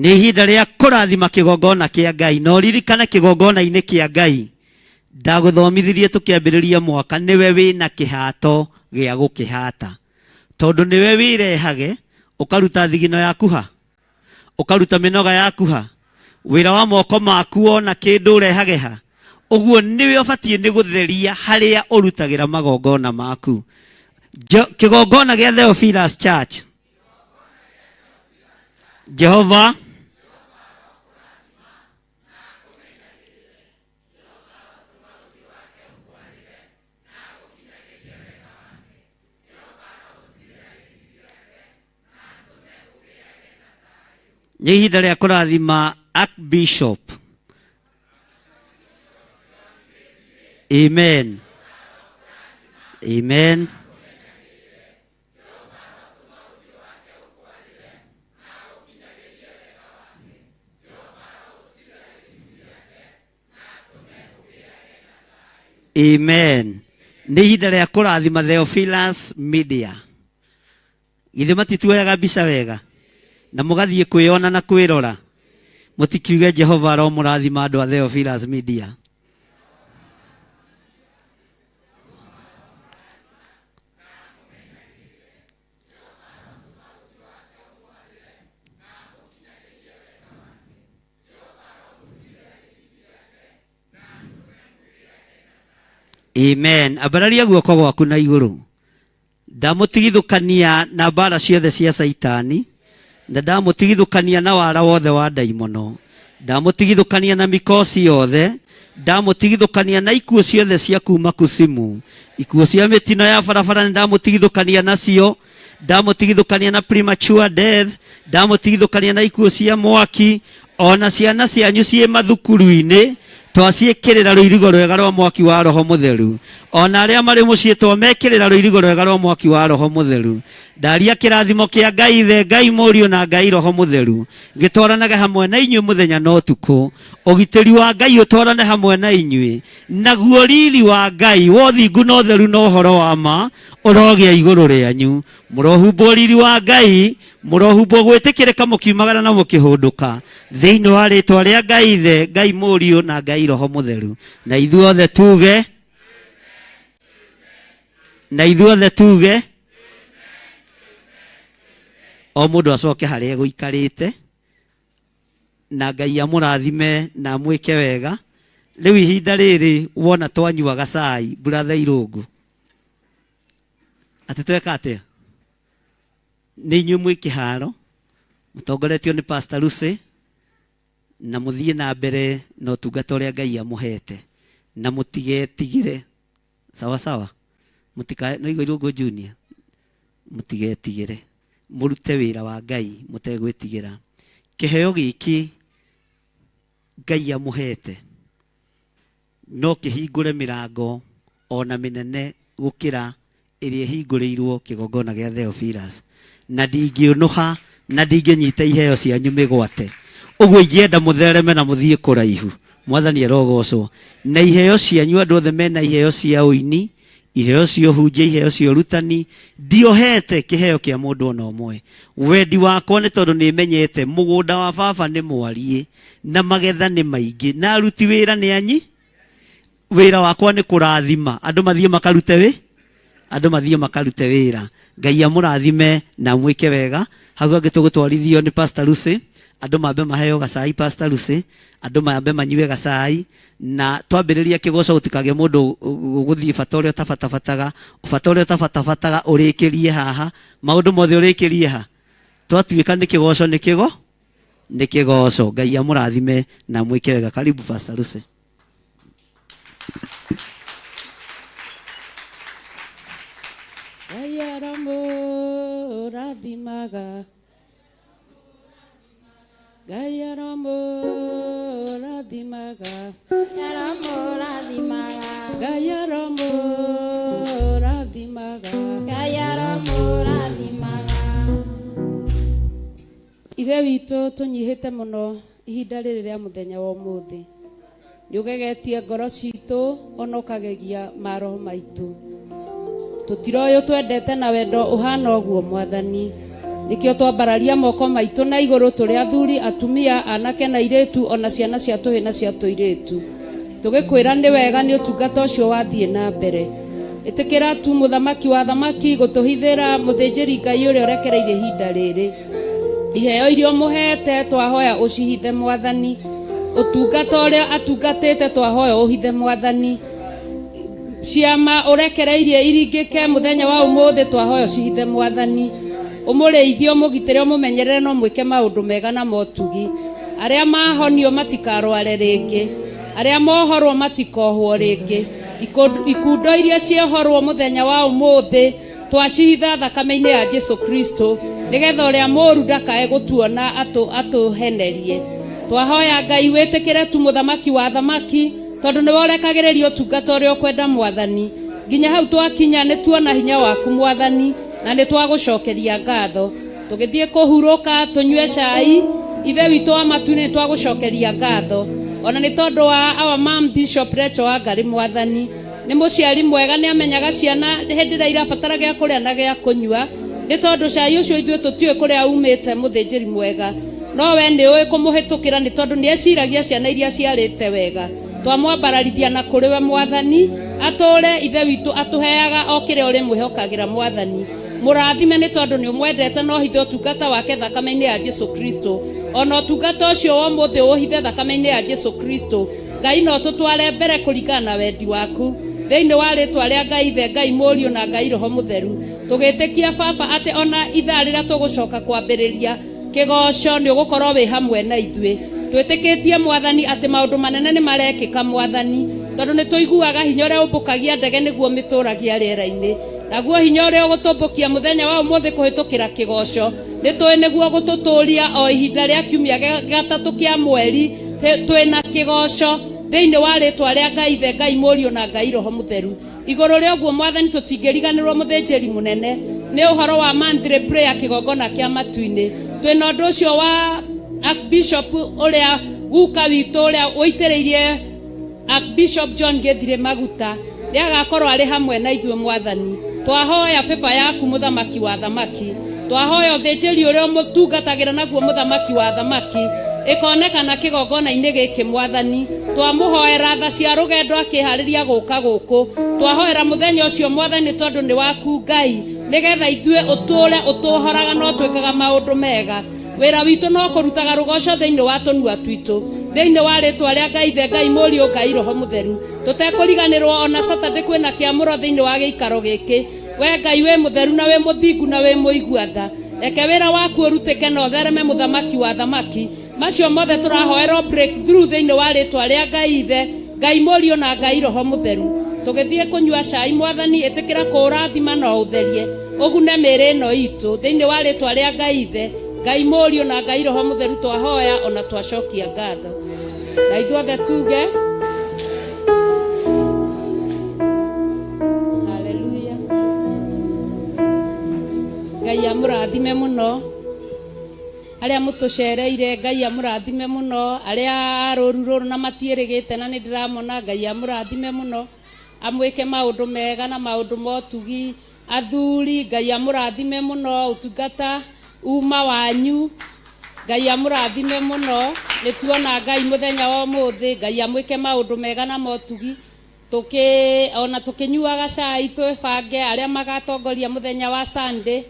nĩ ihinda rĩa kũrathima kĩgongona kĩa Ngai, na ũririkane kĩgongona-inĩ kĩa Ngai ndagũthomithirie tũkĩambĩrĩria mwaka, nĩwe wĩna kĩhato gĩa gũkĩhata, tondũ nĩwe wĩrehage ũkaruta thigino yaku ha, ũkaruta mĩnoga yaku ha, wĩra wa moko maku wona kĩndũ ũrehage ha. Ũguo nĩwe ũbatiĩ nĩ gũtheria harĩa ũrutagĩra magongona maku. Kĩgongona gĩa Theophilus Church, Jehova Nĩ ihinda rĩa kũrathima Archbishop. Amen. Amen. Amen. Nĩ ihinda rĩa kũrathima Theophilus Media. Githĩ matituoyaga mbica wega na mũgathiĩ kwĩyona na kwĩrora? Mũtikiuge Jehova aromũrathima andũ a Theophilus Media. Amen. Ambararia guoko gwaku na igũrũ. Ndamũtigithũkania na mbara ciothe cia Saitani, na ndamũtigithũkania na wara wothe wa ndaimono, ndamũtigithũkania na mikosi yothe, ndamũtigithũkania na ikuũ ciothe cia kuma kusimu, ikuũ cia mĩtino ya barabara nĩ ndamũtigithũkania nacio, ndamũtigithũkania na premature death, ndamũtigithũkania na ikuũ cia mwaki, ona ciana cianyu ciĩ mathukuru-inĩ twaciĩkĩrĩra rũirigo rwega rwa mwaki wa roho mũtheru, ona arĩa marĩ mũciĩ twamekĩrĩra rũirigo rwega rwa mwaki wa roho mũtheru. Ndaria kĩrathimo kĩa Ngai Ithe, Ngai Mũriũ na Ngai Roho Mũtheru gĩtwaranage hamwe na inyuĩ mũthenya na ũtukũ. Ũgitĩri wa Ngai ũtwarane hamwe na inyuĩ, naguo riri wa Ngai wa ũthingu na ũtheru na ũhoro wa ma ũrogĩa igũrũ rĩanyu. Mũrohumbwo riri wa Ngai, mũrohumbwo gwĩtĩkĩrĩka mũkiumagara na mũkĩhũndũka thĩinĩ wa rĩtwa rĩa Ngai Ithe, Ngai Mũriũ na Ngai Roho Mũtheru. Na ithuothe tuge, na ithuothe tuge, o mũndũ acoke harĩa egũikarĩte, na Ngai amũrathime na amwĩke wega. Rĩu ihinda rĩrĩ wona twanyuaga cai, brother Irũngũ, atĩ tweka atĩa? Nĩ inyuĩ mwĩ kĩharo, mũtongoretio nĩ Pastor Lucy, na mũthiĩ na mbere na ũtungata ũrĩa Ngai amũhete, na mũtigetigĩre. Sawa sawa, mũtika no igua Irũngũ Junior, mũtigetigĩre, mũrute wĩra wa Ngai mũtegwĩtigĩra. Kĩheo gĩkĩ Ngai amũhete no kĩhingũre mĩrango ona mĩnene gũkĩra ĩrĩa ĩhingũrĩirwo kĩgongona gĩa Theophilus. Na ndingĩũnũha na ndingĩnyita iheo cianyu mĩgwate. Ũguo ingĩenda mũthereme na mũthiĩ kũraihu. Mwathani arogocwo. Na iheo cianyu andũ othe mena iheo cia ũini, iheo cia ũhunjia, iheo cia ũrutani, ndiohete kĩheo kĩa mũndũ ona ũmwe. Wendi wakwa nĩ tondũ nĩ menyete mũgũnda wa baba nĩ mwariĩ na magetha nĩ maingĩ na aruti wĩra nĩ anyi. Wĩra wakwa nĩ kũrathima andũ mathiĩ makarute wĩ andũ mathiĩ makarute wĩra. Ngai amũrathime na amwĩke wega. Hau hangĩ tũgũtwarithio nĩ Pastor Lucy, andũ mambe maheo gacai Pastor Lucy, andũ mambe manyue gacai, na twambĩrĩria kĩgoco gũtikagĩe mũndũ ũgũthiĩ bata ũrĩa ũtabatabataga, bata ũrĩa ũtabatabataga ũrĩkĩrie haha, maũndũ mothe ũrĩkĩrie ha. Twatuĩka nĩ kĩgoco nĩ kĩgo nĩ kĩgoco. Ngai amũrathime na amwĩke wega. Karibu Pastor Lucy. Ngai aramũrathimaga, Ngai aramũrathimaga, Aramũrathimaga, Ngai aramũrathimaga, Ngai aramũrathimaga. Ithe witũ tũnyihĩte mũno ihinda rĩrĩ rĩa mũthenya wa ũmũthĩ. Nĩ ũgegetie ngoro citũ ona ũkagegia maroho maitũ. Tũtiroĩ ũtwendete na wendo ũhana ũguo Mwathani. Nĩkĩo twambararia moko maitũ na igũrũ tũrĩ athuri, atumia, anake na airĩtu ona ciana cia tũhĩ na cia tũirĩtu. Tũgĩkwĩra nĩ wega nĩ ũtungata ũcio wathiĩ na mbere. Ĩtĩkĩra tu mũthamaki wa thamaki gũtũhithĩra mũthĩnjĩri Ngai ũrĩa ũrekereirie ihinda rĩrĩ. Iheo iria ũmũhete twahoya ũcihithe Mwathani. Ũtungata ũrĩa atungatĩte twahoya ũhithe Mwathani. Ciama ũrekereirie iringĩke mũthenya wa ũmũthĩ twahoya ũcihithe Mwathani. Ũmũrĩithie, ũmũgitĩre, ũmũmenyerere na ũmwĩke maũndũ mega na motugi. Arĩa mahonio matikarware rĩngĩ. Arĩa mohorwo matikohwo rĩngĩ. Ikundo iria ciohorwo mũthenya wa ũmũthĩ twacihitha thakame-inĩ ya Jesu Kristo. Nĩgetha ũrĩa mũũru ndakae gũtuona atũhenerie. Twahoya Ngai wĩtĩkĩre tu mũthamaki wa thamaki, tondũ nĩwe ũrekagĩrĩria ũtungata ũrĩa ũkwenda mwathani. Nginya hau twakinya nĩ tuona hinya waku mwathani, na nĩ twagũcokeria ngatho. Tũgĩthiĩ kũhurũka tũnyue cai, ithe witũ wa matu-inĩ nĩ twagũcokeria ngatho. Ona nĩ tondũ wa our mom Bishop Rachel Wangari mwathani, nĩ mũciari mwega, nĩ amenyaga ciana hĩndĩ ĩrĩa irabatara gĩa kũrĩa na gĩa kũnyua, nĩ tondũ cai ũcio ithuĩ tũtiũĩ kũrĩa umĩte mũthĩnjĩri mwega, no we nĩ ũĩ kũmũhĩtũkĩra, nĩ tondũ nĩ eciragia ciana iria ciarĩte wega. Twamwambararithia na kũrĩ we mwathani, atũre ithe witũ atũheaga o kĩrĩa ũrĩmwĩhokagĩra mwathani. Mũrathime nĩ tondũ nĩ ũmwendete, na ũhithe ũtungata wake thakame-inĩ ya Jesu Kristo. Ona ũtungata ũcio wa ũmũthĩ ũhithe thakame-inĩ ya Jesu Kristo. Ngai no tũtware mbere kũringana na wendi waku, thĩinĩ wa rĩtwa rĩa Ngai Ithe, Ngai Mũriũ na Ngai Roho Mũtheru. Tũgĩtĩkia Baba atĩ ona ithaa rĩrĩa tũgũcoka kwambĩrĩria kĩgoco nĩ ũgũkorwo wĩ hamwe na ithuĩ. Twĩtĩkĩtie mwathani atĩ maũndũ manene nĩ marekĩka mwathani, tondũ nĩ tũiguaga hinya ũrĩa ũmbũkagia ndege nĩguo mĩtũragia rĩera-inĩ, naguo hinya ũrĩa ũgũtũmbũkia mũthenya wa ũmũthĩ kũhĩtũkĩra kĩgoco nĩ tũĩ nĩguo gũtũtũria o ihinda rĩa kiumia gatatũ kĩa mweri twĩna kĩgoco, thĩinĩ wa rĩtwa rĩa Ngai Ithe, Ngai Mũriũ na Ngai Roho Mũtheru. Igũrũ rĩa ũguo mwathani, tũtingĩriganĩrwo mũthĩnjĩri mũnene nĩ ũhoro wa monthly prayer kĩgongona kĩa matu-inĩ. Twĩna ũndũ ũcio wa Archbishop ũrĩa guka witũ ũrĩa ũitĩrĩirie Archbishop John Gĩthirĩ maguta, nĩ agakorwo arĩ hamwe na ithuĩ mwathani. Twahoya bĩba yaku mũthamaki wa thamaki, twahoya ũthĩnjĩri ũrĩa ũmũtungatagĩra naguo mũthamaki wa thamaki ĩkonekana kĩgongona-inĩ gĩkĩ mwathani. Twamũhoera tha cia rũgendo akĩharĩria gũka gũkũ, twahoera mũthenya ũcio mwathani, tondũ nĩ waku Ngai, nĩgetha ithuĩ ũtũre ũtũhoraga no twĩkaga maũndũ mega. Wĩra witũ no kũrutaga rũgoco thĩinĩ wa tũnua twitũ, thĩinĩ wa rĩtwa rĩa Ngai Ithe, Ngai Mũriũ, Ngai Roho Mũtheru. Tũtekũriganĩrwo ona Saturday kwĩna kĩamũro thĩinĩ wa gĩikaro gĩkĩ. We Ngai wĩ mũtheru na wĩ mũthingu na wĩ mũigua tha, reke wĩra waku ũrutĩke na ũthereme mũthamaki wa thamaki. Macio mothe tũrahoerwo breakthrough thĩinĩ wa rĩtwa rĩa Ngai Ithe, Ngai Mũriũ na Ngai Roho Mũtheru. Tũgĩthiĩ kũnyua cai mwathani, ĩtĩkĩra kũũrathima na ũtherie ũgune mĩĩrĩ ĩno itũ, thĩinĩ wa rĩtwa rĩa Ngai Ithe, Ngai Mũriũ na Ngai Roho Mũtheru. Twahoya ona twacokia ngatho, na ithuothe tuge haleluya. Ngai amũrathime mũno arĩa mũtũcereire, Ngai amũrathime mũno arĩa a rũru rũrũ na matiĩrĩgĩte na nĩ ndĩramona, Ngai amũrathime mũno, amwĩke maũndũ mega na maũndũ ma ũtugi. Athuri, Ngai amũrathime mũno, ũtungata uma wanyu, Ngai amũrathime mũno. Nĩ tuona Ngai mũthenya wa ũmũthĩ, Ngai amwĩke maũndũ mega na motugi. Ona tũkĩnyuaga cai twĩbange arĩa magatongoria mũthenya wa Sunday.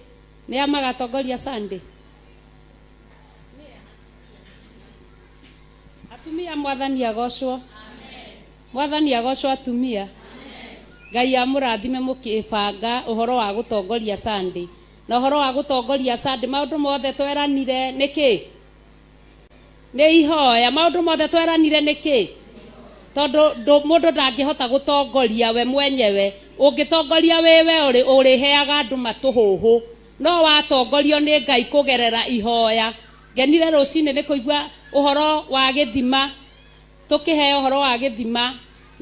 Nĩ a magatongoria Sunday? Atumia, mwathani agocwo. Mwathani agocwo. Atumia, Ngai amũrathime mũkĩbanga ũhoro wa gũtongoria Sunday, na ũhoro wa gũtongoria Sunday maũndũ mothe tweranire nĩkĩ nĩ ihoya, maũndũ mothe tweranire nĩkĩ, tondũ mũndũ ndangĩhota gũtongoria we mwenyewe. Ũngĩtongoria wĩwe ũrĩheaga andũ matũhũhũ, no watongorio nĩ Ngai kũgerera ihoya. Ngenire rũcinĩ nĩ kũigua ũhoro wa gĩthima, tũkĩheo ũhoro wa gĩthima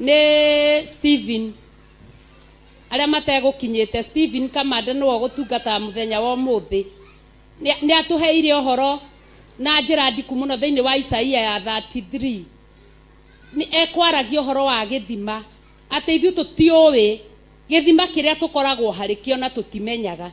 nĩ Stephen. Arĩa mategũkinyĩte, Stephen Kamande nĩwe ũgũtungataga mũthenya wa ũmũthĩ. Nĩ atũheire ũhoro na njĩra ndiku mũno thĩinĩ wa Isaia ya 33, nĩ ekwaragia ũhoro wa gĩthima, atĩ ithuĩ tũtiũĩ gĩthima kĩrĩa tũkoragwo harĩ kĩo na tũtimenyaga,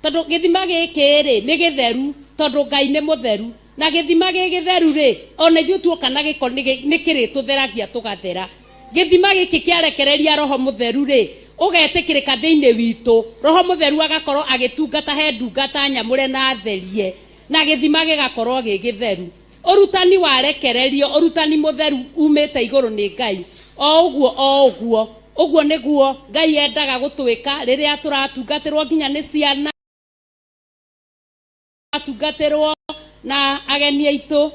tondũ gĩthima gĩkĩ rĩ nĩ gĩtheru, tondũ Ngai nĩ mũtheru, na gĩthima gĩ gĩtheru rĩ, ona ithuĩ tuoka na gĩko nĩ kĩrĩtũtheragia tũgathera. Gĩthima gĩkĩ kĩarekereria Roho Mũtheru rĩ, ũgetĩkĩrĩka thĩinĩ witũ, Roho Mũtheru agakorwo agĩtungata he ndungata nyamũre na therie, na gĩthima gĩgakorwo gĩ gĩtheru. Ũrutani warekererio, ũrutani mũtheru umĩte igũrũ nĩ Ngai, o ũguo o ũguo ũguo nĩguo Ngai endaga gũtwĩka rĩrĩa tũratungatĩrwo nginya nĩ ciana, tungatĩrwo na ageni aitũ.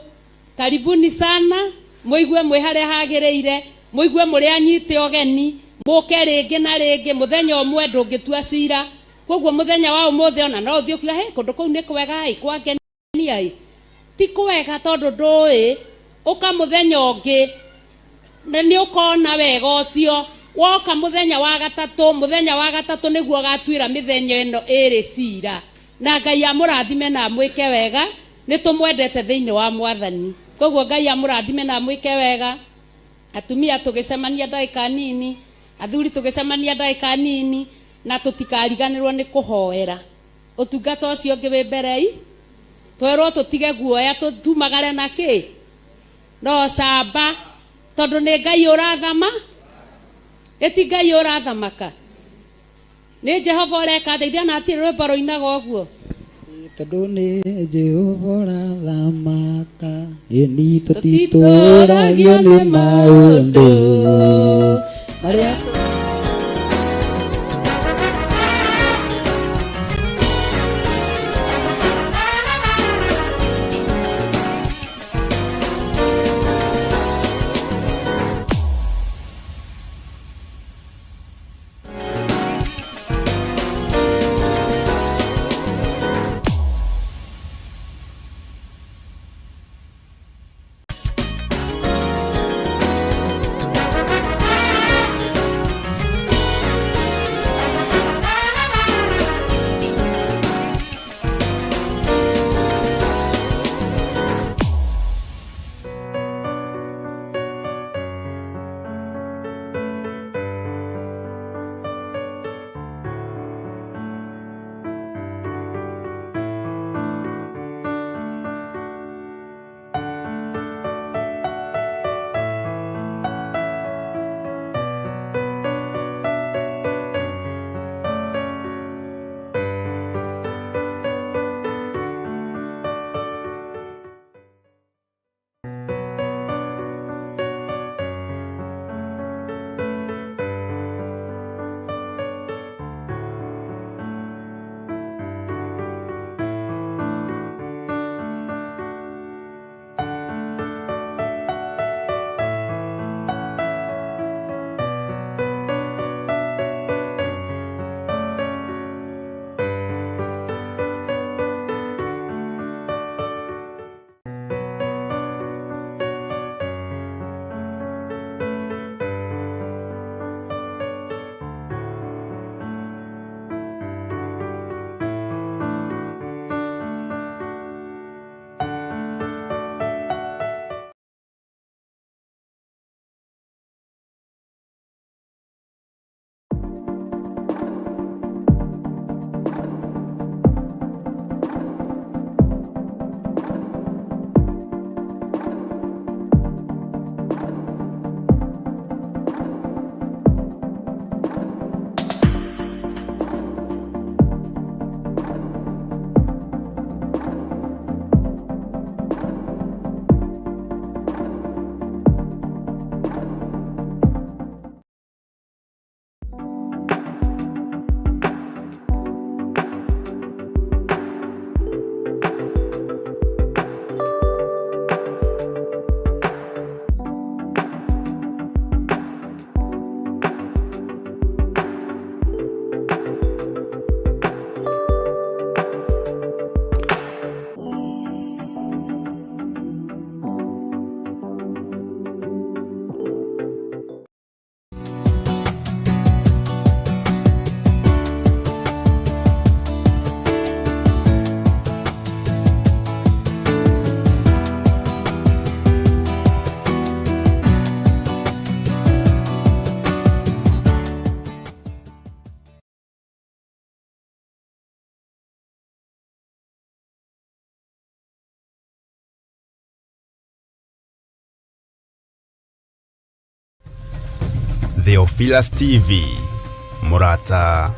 Karibuni sana, mũigue mwĩ harĩa hagĩrĩire, mũigue mũrĩ anyite ũgeni, mũke rĩngĩ na rĩngĩ. Mũthenya ũmwe ndũngĩtua cira. Koguo muthenya wa umuthi ona no uthii ukiuga he kundu kuu ni kwega i kwangenia i ti kwega tondu ndui uka muthenya ungi na ni ukona wega ucio woka muthenya wa gatatu muthenya wa gatatu niguo gatuira mithenya ino iri cira na Ngai amurathime na amwike wega ni tumwendete thiini wa Mwathani. Koguo Ngai amurathime na amwike wega. Atumia tugicemania ndagika nini, athuri tugicemania ndagika nini, na tutikariganirwo ni kuhoera utungata ucio ungi wi mbere i twerwo tutige guoya tumagare na ki no camba tondu ni Ngai urathama iti Ngai urathamaka ni Jehova ureka ndeithia na atirĩ rwĩmbo rũinaga ũguo tondu ni Jehova ũrathamaka ĩni tũtitũragio nĩ maũndũ marĩa. Theophilus TV, Murata